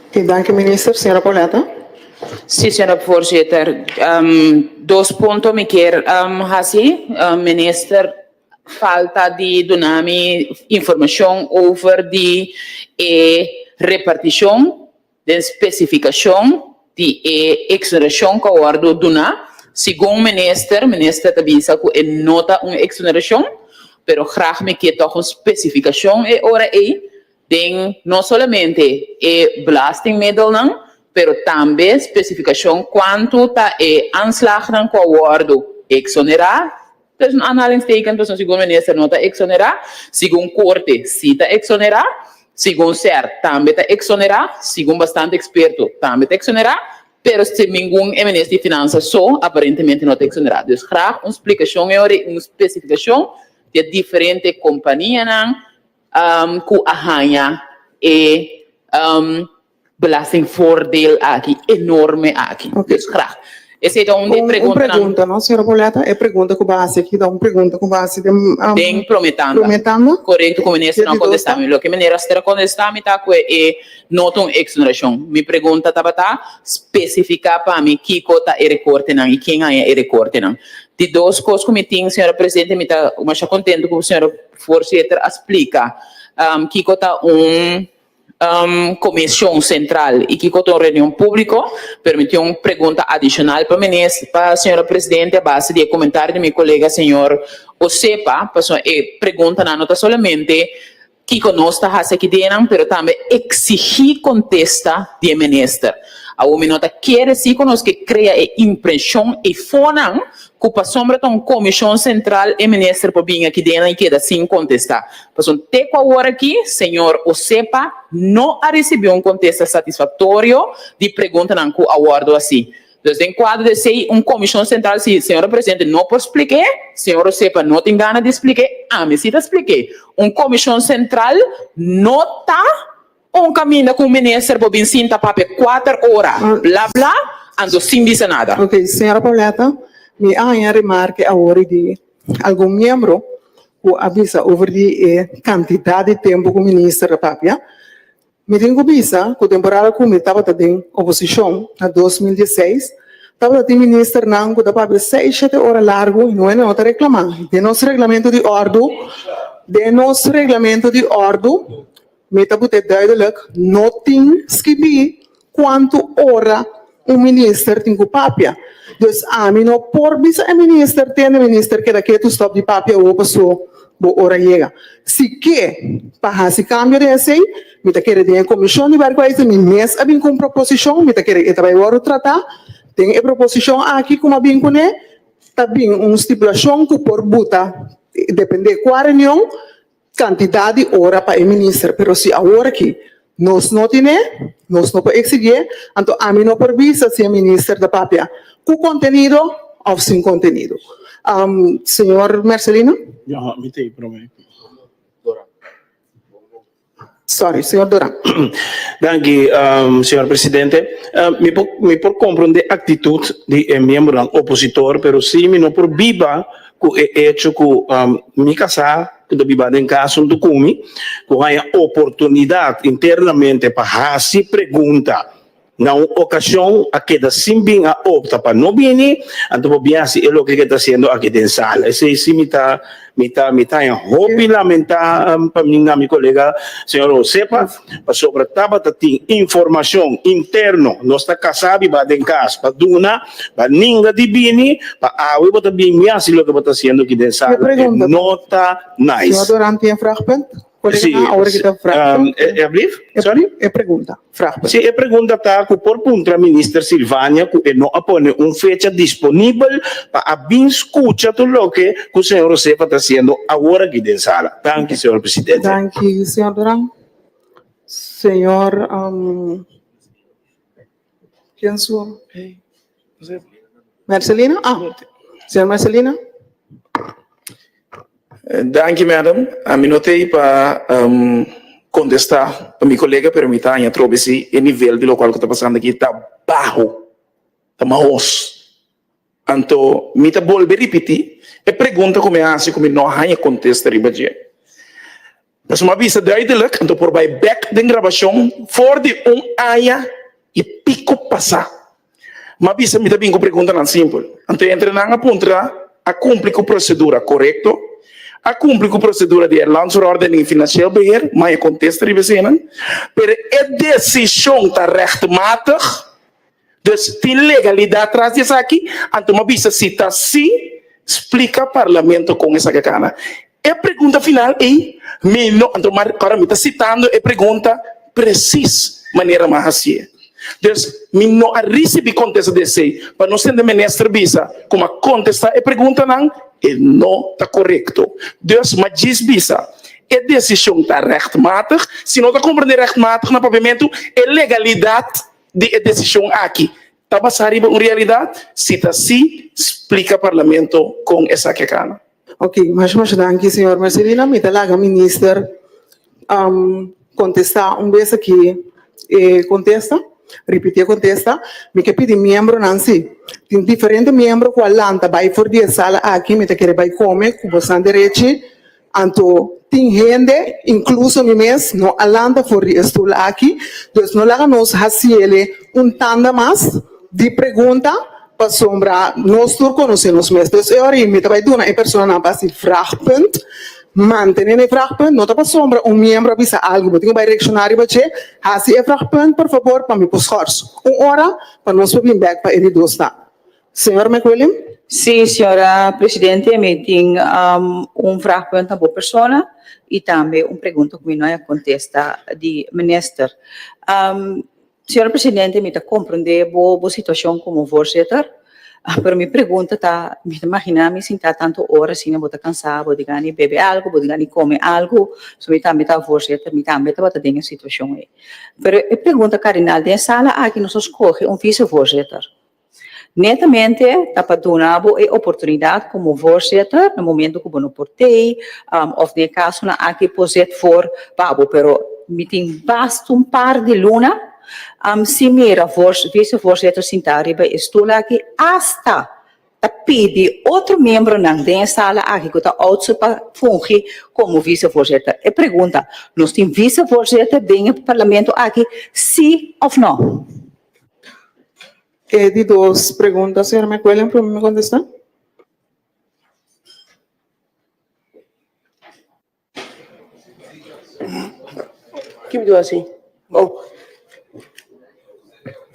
Oké, danki Minister. Señora Pauletta. Sí, señora voorzitter. Dos punto mi kier hasi. Minister falta di duna mi informacion over di e reparticion den specificacion di e exoneracion cu a wordo duna. Segun minister, minister ta bisa cu e no ta un exoneracion, pero graag mi kier toch un specificacion e ora ey. Den no solamente e belastingmiddelnan, pero tambe spesifikashon kuantu ta e aanslagnan ku a wòrdu eksonerá, tussen aanhalingstekens, pasobra segun minister no ta eksonerá, segun korte si ta eksonerá, segun ser tambe ta eksonerá, segun bastante eksperto tambe ta eksonerá, pero segun e minister di finansa so aparentemente no ta eksonerá. Dus graag un splikashon e ora i un spesifikashon di e diferente kompanianan. ku a haña e belastingvoordeel aki enorme aki. Dus graag. Esei ta un di e preguntanan. Un pregunta no, señora Pauletta? E pregunta ku bo a hasi aki ta un pregunta ku bo a hasi den Den prome tanda. Prome tanda. Korekto ku minister no a kontestá mi. Loke minister a kontestá mi ta ku e no ta un eksonerashon. Mi pregunta tabata spesifiká pa mi kiko ta e rekortenan i ken haña e rekortenan. Di dos kos ku mi tin, señora presidente, mi ta masha kontentu ku señora. Voorzitter a splika kiko ta un comision central y kiko ta un reunion publico, pero mi tin un pregunta adicional pa minister, pa señora presidente a base di e comentario di mi colega señor Osepa, pasobra e preguntanan no ta solamente kiko nos ta haci aki denan, pero tambe exigi contesta di e minister. Awor mi no ta kere si ku nos ke krea e impreshon eifonan ku pasobra ta un komishon sentral e minister por bin aki den i keda sin kontestá. Pasobra te ku awor aki señor Osepa no a risibí un kontesta satisfaktorio di preguntanan ku a wòrdu hasí. Dus den kuadro di esei un komishon sentral si señor presidente no por splik'é, señor Osepa no tin gana di splik'é, ami si ta splik'é. Un komishon sentral no ta. un kaminda ku un minister por bin sinta papia kuater ora bla bla anto sin bisa nada. Ok, señora Pauletta, mi a haña remarke awor di algun miembro ku a bisa over di e kantidat di tempu ku minister a papia. Mi tin ku bisa ku temporada ku mi tabata den oposishon na 2016, tabata tin ministernan ku ta papia seis, shete ora largu i no hende no ta reklamá. Den nos reglamento di òrdu, den nos reglamento di òrdu mi ta put'é duidelijk, no tin skibí kuantu ora un minister tin ku papia. Dus ami no por bisa e minister, tende minister keda ketu stop di papia awor paso bo ora yega. Si ke pa hasi kambio den esei, mi ta kere den e komishon di werkwijze mi mes a bin ku un proposishon, mi ta kere e ta bai wòrdu tratá den e proposishon aki ku mi a bin kuné ta bin un stipulashon ku por buta depende kua reunion Kantidat di ora pa e minister, pero si awor aki nos no tine, nos no por exigié, anto ami no por bisa si e minister ta papia ku kontenido òf sin kontenido. Señor Mercelina? Ja, mi ta ei promé. Sorry, señor Doran. Danki, señor presidente. Mi por mi por comprende actitud di e miembronan opositor, pero si mi no por biba cu e hecho cu mi casá cu ta biba den cas hunto cu mi, cu haña oportunidad internamente pa haci pregunta Na un ocasion a keda sin bin a opta pa no bini, anto bo bin haci e loke ke ta haciendo aki den sala. Esey si mi ta mi ta mi ta haña hopi lamenta pa mi na mi colega señor Josepa, pasobra tabata tin informacion interno, nos ta casa biba den cas pa duna, pa ninga di bini, pa awe bo ta bin mi haci loke bo ta haciendo aki den sala, e no ta nice. Señor Doran tin e vraagpunt? Sí, Ahora ki ta vraagpunt. E ablief? Sorry? E pregunta, vraagpunt. Sí, e pregunta ta ku por puntra Minister Silvania ku e no a pone un fecha disponibel pa a bin skucha tur loke ku señor Josefa ta hasiendo awor aki den sala. Danki, señor Presidente. Danki, señor Duran. Señor, ken su? Mercelina? Ah, señor Mercelina. Danki, madam. Ami no ta ei pa contesta pa mi colega, pero mi ta haña trobe si e nivel di locual cu ta pasando aki ta baho, ta mahos. Anto mi ta bolbe ripiti e pregunta cu mi a haci cu mi no a haña contesta riba dje. Pasobra mi a bisa duidelijk, anto por bai bek den grabacion for di un aña y pico pasa. Mi a bisa mi ta bin cu preguntanan simpel. Anto entre nan a puntra, a cumpli cu procedura corecto? A cumpli cu procedura di e Landsverordening Financieel Beheer? Mi a haña contesta riba eseinan. Pero e decision ta rechtmatig? Dus tin legalidat tras di esaki? Anto mi a bisa si ta si, splika Parlamento kon esaki a kana. E pregunta final ei mi no, anto mi a, ora mi ta sitando e pregunta presis manera mi a hasié. Dus mi no a risibi kontesta di esei. Pa nos tende minister bisa ku mi a kontestá e preguntanan, e no ta korekto. Dus mi a djis bisa e desishon ta rechtmatig. Si no ta komprendé rechtmatig na papiamentu, e legalidat di e desishon aki ta basá riba un realidat? Si ta si, splika Parlamento kon esaki a kana. Ok, masha masha danki señor Mercelina. Mi ta laga minister kontestá un bes aki e kontesta, ripití e kontesta. Mi ke pidi miembronan si tin diferente miembro ku a lanta bai for di e sala aki, mi ta kere bai kome ku bosnan derechi. Anto tin hende, inkluso mi mes, no a lanta for di e stul aki, dus no laga nos hasiele un tanda mas di pregunta, pasobra nos tur konosé nos mes. Dus e ora ei mi ta bai duna e personanan pa hasi vraagpunt, mantené na e vraagpunt, no ta pasobra un miembro a bisa algu, bo tin ku bai reakshoná riba dje, hasi e vraagpunt por fabor pa mi por schors un ora pa nos por bin bèk pa e di dos tanda. Señor McWilliam. Sí, señora presidente, mi tin un vraagpunt na bo persona y tambe un pregunta cu mi no a contesta di minister. Señora presidente, mi ta comprende bo bo situacion como voorzitter, pero mi pregunta ta, mi ta imagina mi sinta tanto ora asina, bo ta cansa, bo di gana di bebe algo, bo di gana di come algo, so mi tambe ta voorzitter, mi tambe tabata den e situacion ey. Pero e pregunta cardinal, den e sala aki nos a scoge un vicevoorzitter. Netamente ta pa duna bo e oportunidat komo voorzitter na momento ku bo no por tei òf den e kasonan aki por zet voor pa bo. Pero. mi tin basta un par di luna sin mira vicevoorzitter sintá riba e stul aki asta ta pidi otro miembronan den e sala aki ku ta outso pa fungi komo vicevoorzitter. E pregunta, nos tin vicevoorzitter den e parlamento aki, si òf nò? E di dos pregunta, señora McWilliam, prome mi kontestá. Ki mi duna si? Oh.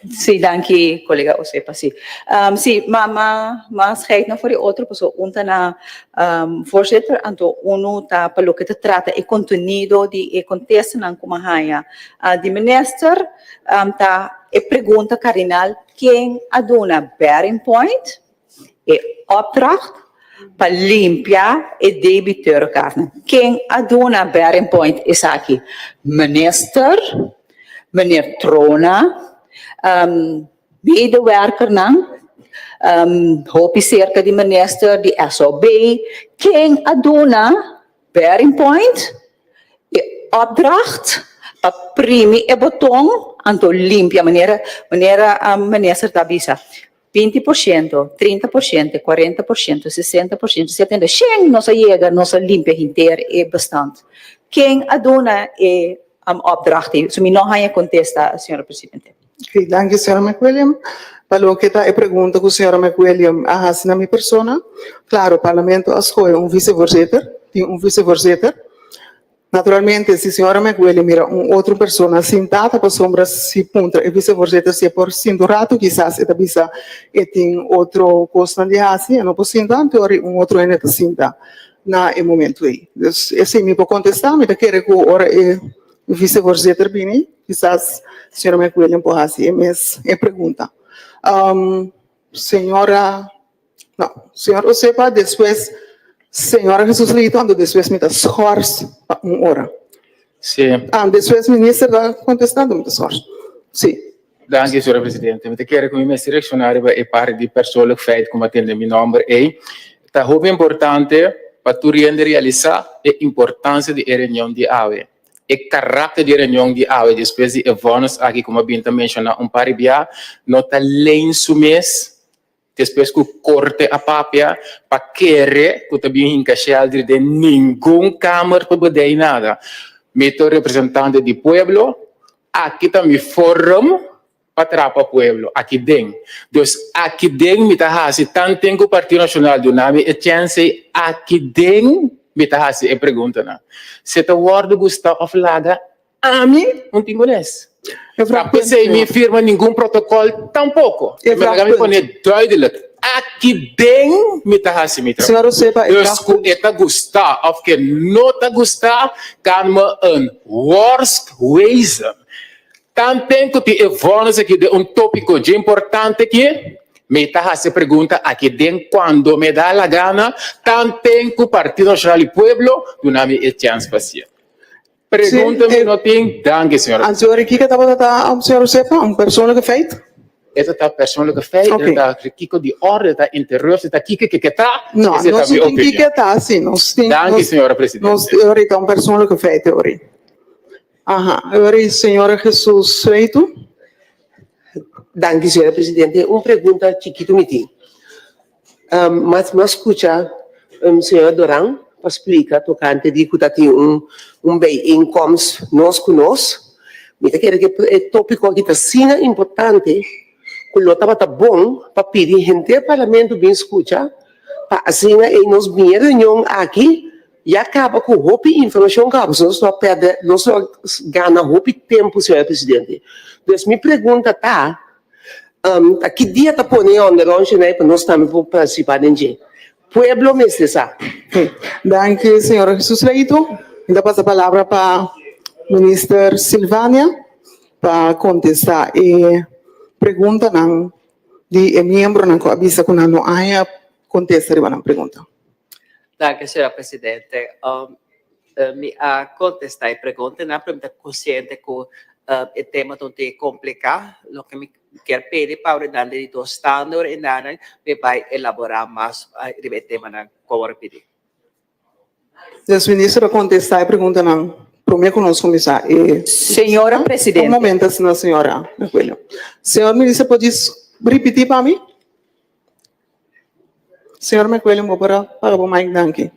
Sí, danki colega Osepa, sí. Um, sí, ma, ma, ma scheid na for di otro, paso un ta na um, voorzitter, anto uno ta pa loke ta trata e contenido di e contestanan ku mi a haña uh, di minister, um, ta e pregunta cardinal, ken a duna bearing point? E opdracht pa limpia e debiteurkaartnan. Ken a duna Bearing Point esaki? Minister, meneer Trona, medewerkernan, hopi serka di minister, di SOB. Ken a duna Bearing Point e opdracht pa primi e boton anto limpia manera manera minister ta bisa? 20%, 30%, 40%, 60%, 70, shen nos a yega, nos a limpia henter e bestand. Ken a duna e opdracht ei? So mi no haña kontesta, señora presidente. Ok, danki señora McWilliam. Pa loke ta e pregunta ku señora McWilliam a hasi na mi persona, klaro, parlamento a skohe un vicevoorzitter, tin un vicevoorzitter. Naturalmente, si señora McWilliam mira un otro persona sintá ta pasobra si puntra e vicevoorzitter si e por sinta un rato, kisas e ta bisa e tin otro cosnan di haci, e no por sinta, anto ora un otro hende ta sinta na e momento ei. Dus esei mi por contesta, mi ta kere cu ora e vicevoorzitter bini, kisas señora McWilliam por haci e mes e pregunta. Señora. No, señor Osepa, despues señora Jesuslito, anto despues mi ta schors pa un ora. Sí. Ah, despues minister ta contesta, anto mi ta schors. Sí. Danki, señora presidente. Mi ta kere ku mi mester reacciona riba e parti di persoonlijk feit ku mi a tende mi nomber ei. Ta hopi importante pa tur hende realisa e importancia di e reunion di awe. E karakter di e reunion di awe despues di e vonnis aki ku mi a bin ta menciona un par di bia no ta leen su mes. Despues ku korte a papia pa kere ku ta bin hinka Sheldry den ningun kamer pa bedei nada. Mi ta un representante di pueblo, aki ta mi forum pa traha pa pueblo, aki den. Dus aki den mi ta hasi tanten ku Partido Nashonal duna mi e chèns ei, aki den mi ta hasi e preguntanan. Si e ta wòrdu gusta òf laga, Ami un tin kunes. Ta p'esei mi firma ningun protokòl tampoko. Mi laga mi pone duidelijk, aki den mi ta hasi mi trabou. Dus ku e ta gusta òf ke no ta gusta kan me een worst wezen. Tanten ku tin e vònis aki den un topiko dje importante aki, mi ta hasi e pregunta aki den kuando me da la gana, tanten ku Partido Nashonal di Pueblo duna mi e chèns pa hasié. Pregunta mi no tin, danki señora. Anterior kiko tabata ta señor Josefa, un persoonlijke feit? E ta ta persoonlijke feit, e ta kiko di orde, e ta interruptie, e ta kiko ke ke ta, No, esei ta nos mi no tin opinion. kiko ta si, nos tin, Danki señora presidente. Nos ori ta un persoonlijke feit ori. Aha, ori señora Jesus Sweito. Danki señora presidente, un pregunta chikitu mi tin. Mas mi a skucha señora Doran pa splika tokante di ku ta tin un un bijeenkomst nos ku nos. Mi ta kere ku e topiko aki ta asina importante ku lo tabata bon pa pidi henter parlamento bin skucha pa asina ei nos bin e reunion aki ya kaba ku hopi informashon kaba pasobra nos no a pèrdè nos no a gana hopi tempu señora presidente. Dus mi pregunta ta. Ta ki dia ta pone e onderonsje nai pa nos tambe por participa den dje? Pueblo mester sa. Danki señor Jesus Leito. Mi ta pasa palabra pa Minister Silvania pa contesta e preguntanan di e miembronan cu a bisa cu nan no a haña contesta riba nan pregunta. Danki señora Presidente. Mi a contesta e preguntanan pero mi ta consciente cu e tema ta un tiki complica. Loke mi kier pidi pa nan di dos tanda ora enanan mi bay elabora mas riba e temanan cu awor a pidi. Des Minister a contesta e preguntanan. Promé ku nos kuminsá e. Señora Presidente. Un momento asina señora McWilliam. Señor Minister por djis ripití pa mi? Señor McWilliam bo por a paga bo mic danki.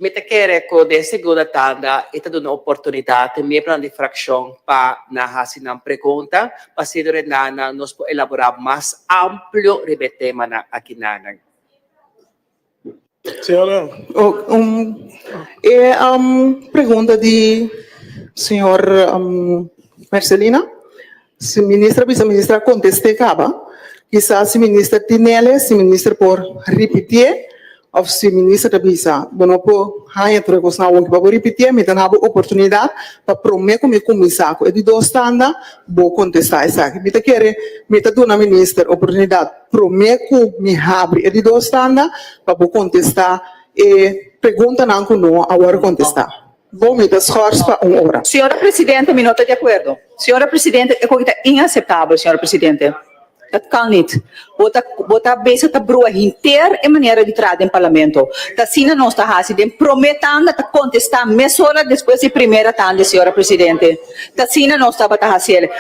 Mi ta kere ku den segunda tanda e ta duna oportunidat e miembronan di frakshon pa nan hasi nan pregunta pa asina Renana nos por elaborá mas amplio riba e temanan akinanan. Señora. E pregunta di señor Mercelina, si minister a bisa minister a contest'é caba, kisas si minister tinele, si minister por ripitié of si minister ta bisa bo no por haña tur e cosnan awor pa bo ripitié, mi ta na bo oportunidad pa prome cu mi cuminsa cu e di dos tanda bo contesta esaki. Mi ta kere mi ta duna minister oportunidad. Promé ku mi habri e di dos tanda pa bo kontestá e preguntanan ku no a wòrdu kontestá. Bo mi ta schors pa un ora. Señora Presidente, mi no ta di akuerdo. Señora Presidente, e koki ta inaseptabel, señora Presidente. Dat kan nit. Bo ta, bo ta bezig ta brua henter e manera di traha den Parlamento. Ta asina nos ta hasi. Den promé tanda ta kontestá mesora despues di primera tanda, señora Presidente. Ta asina nos tabata hasi el.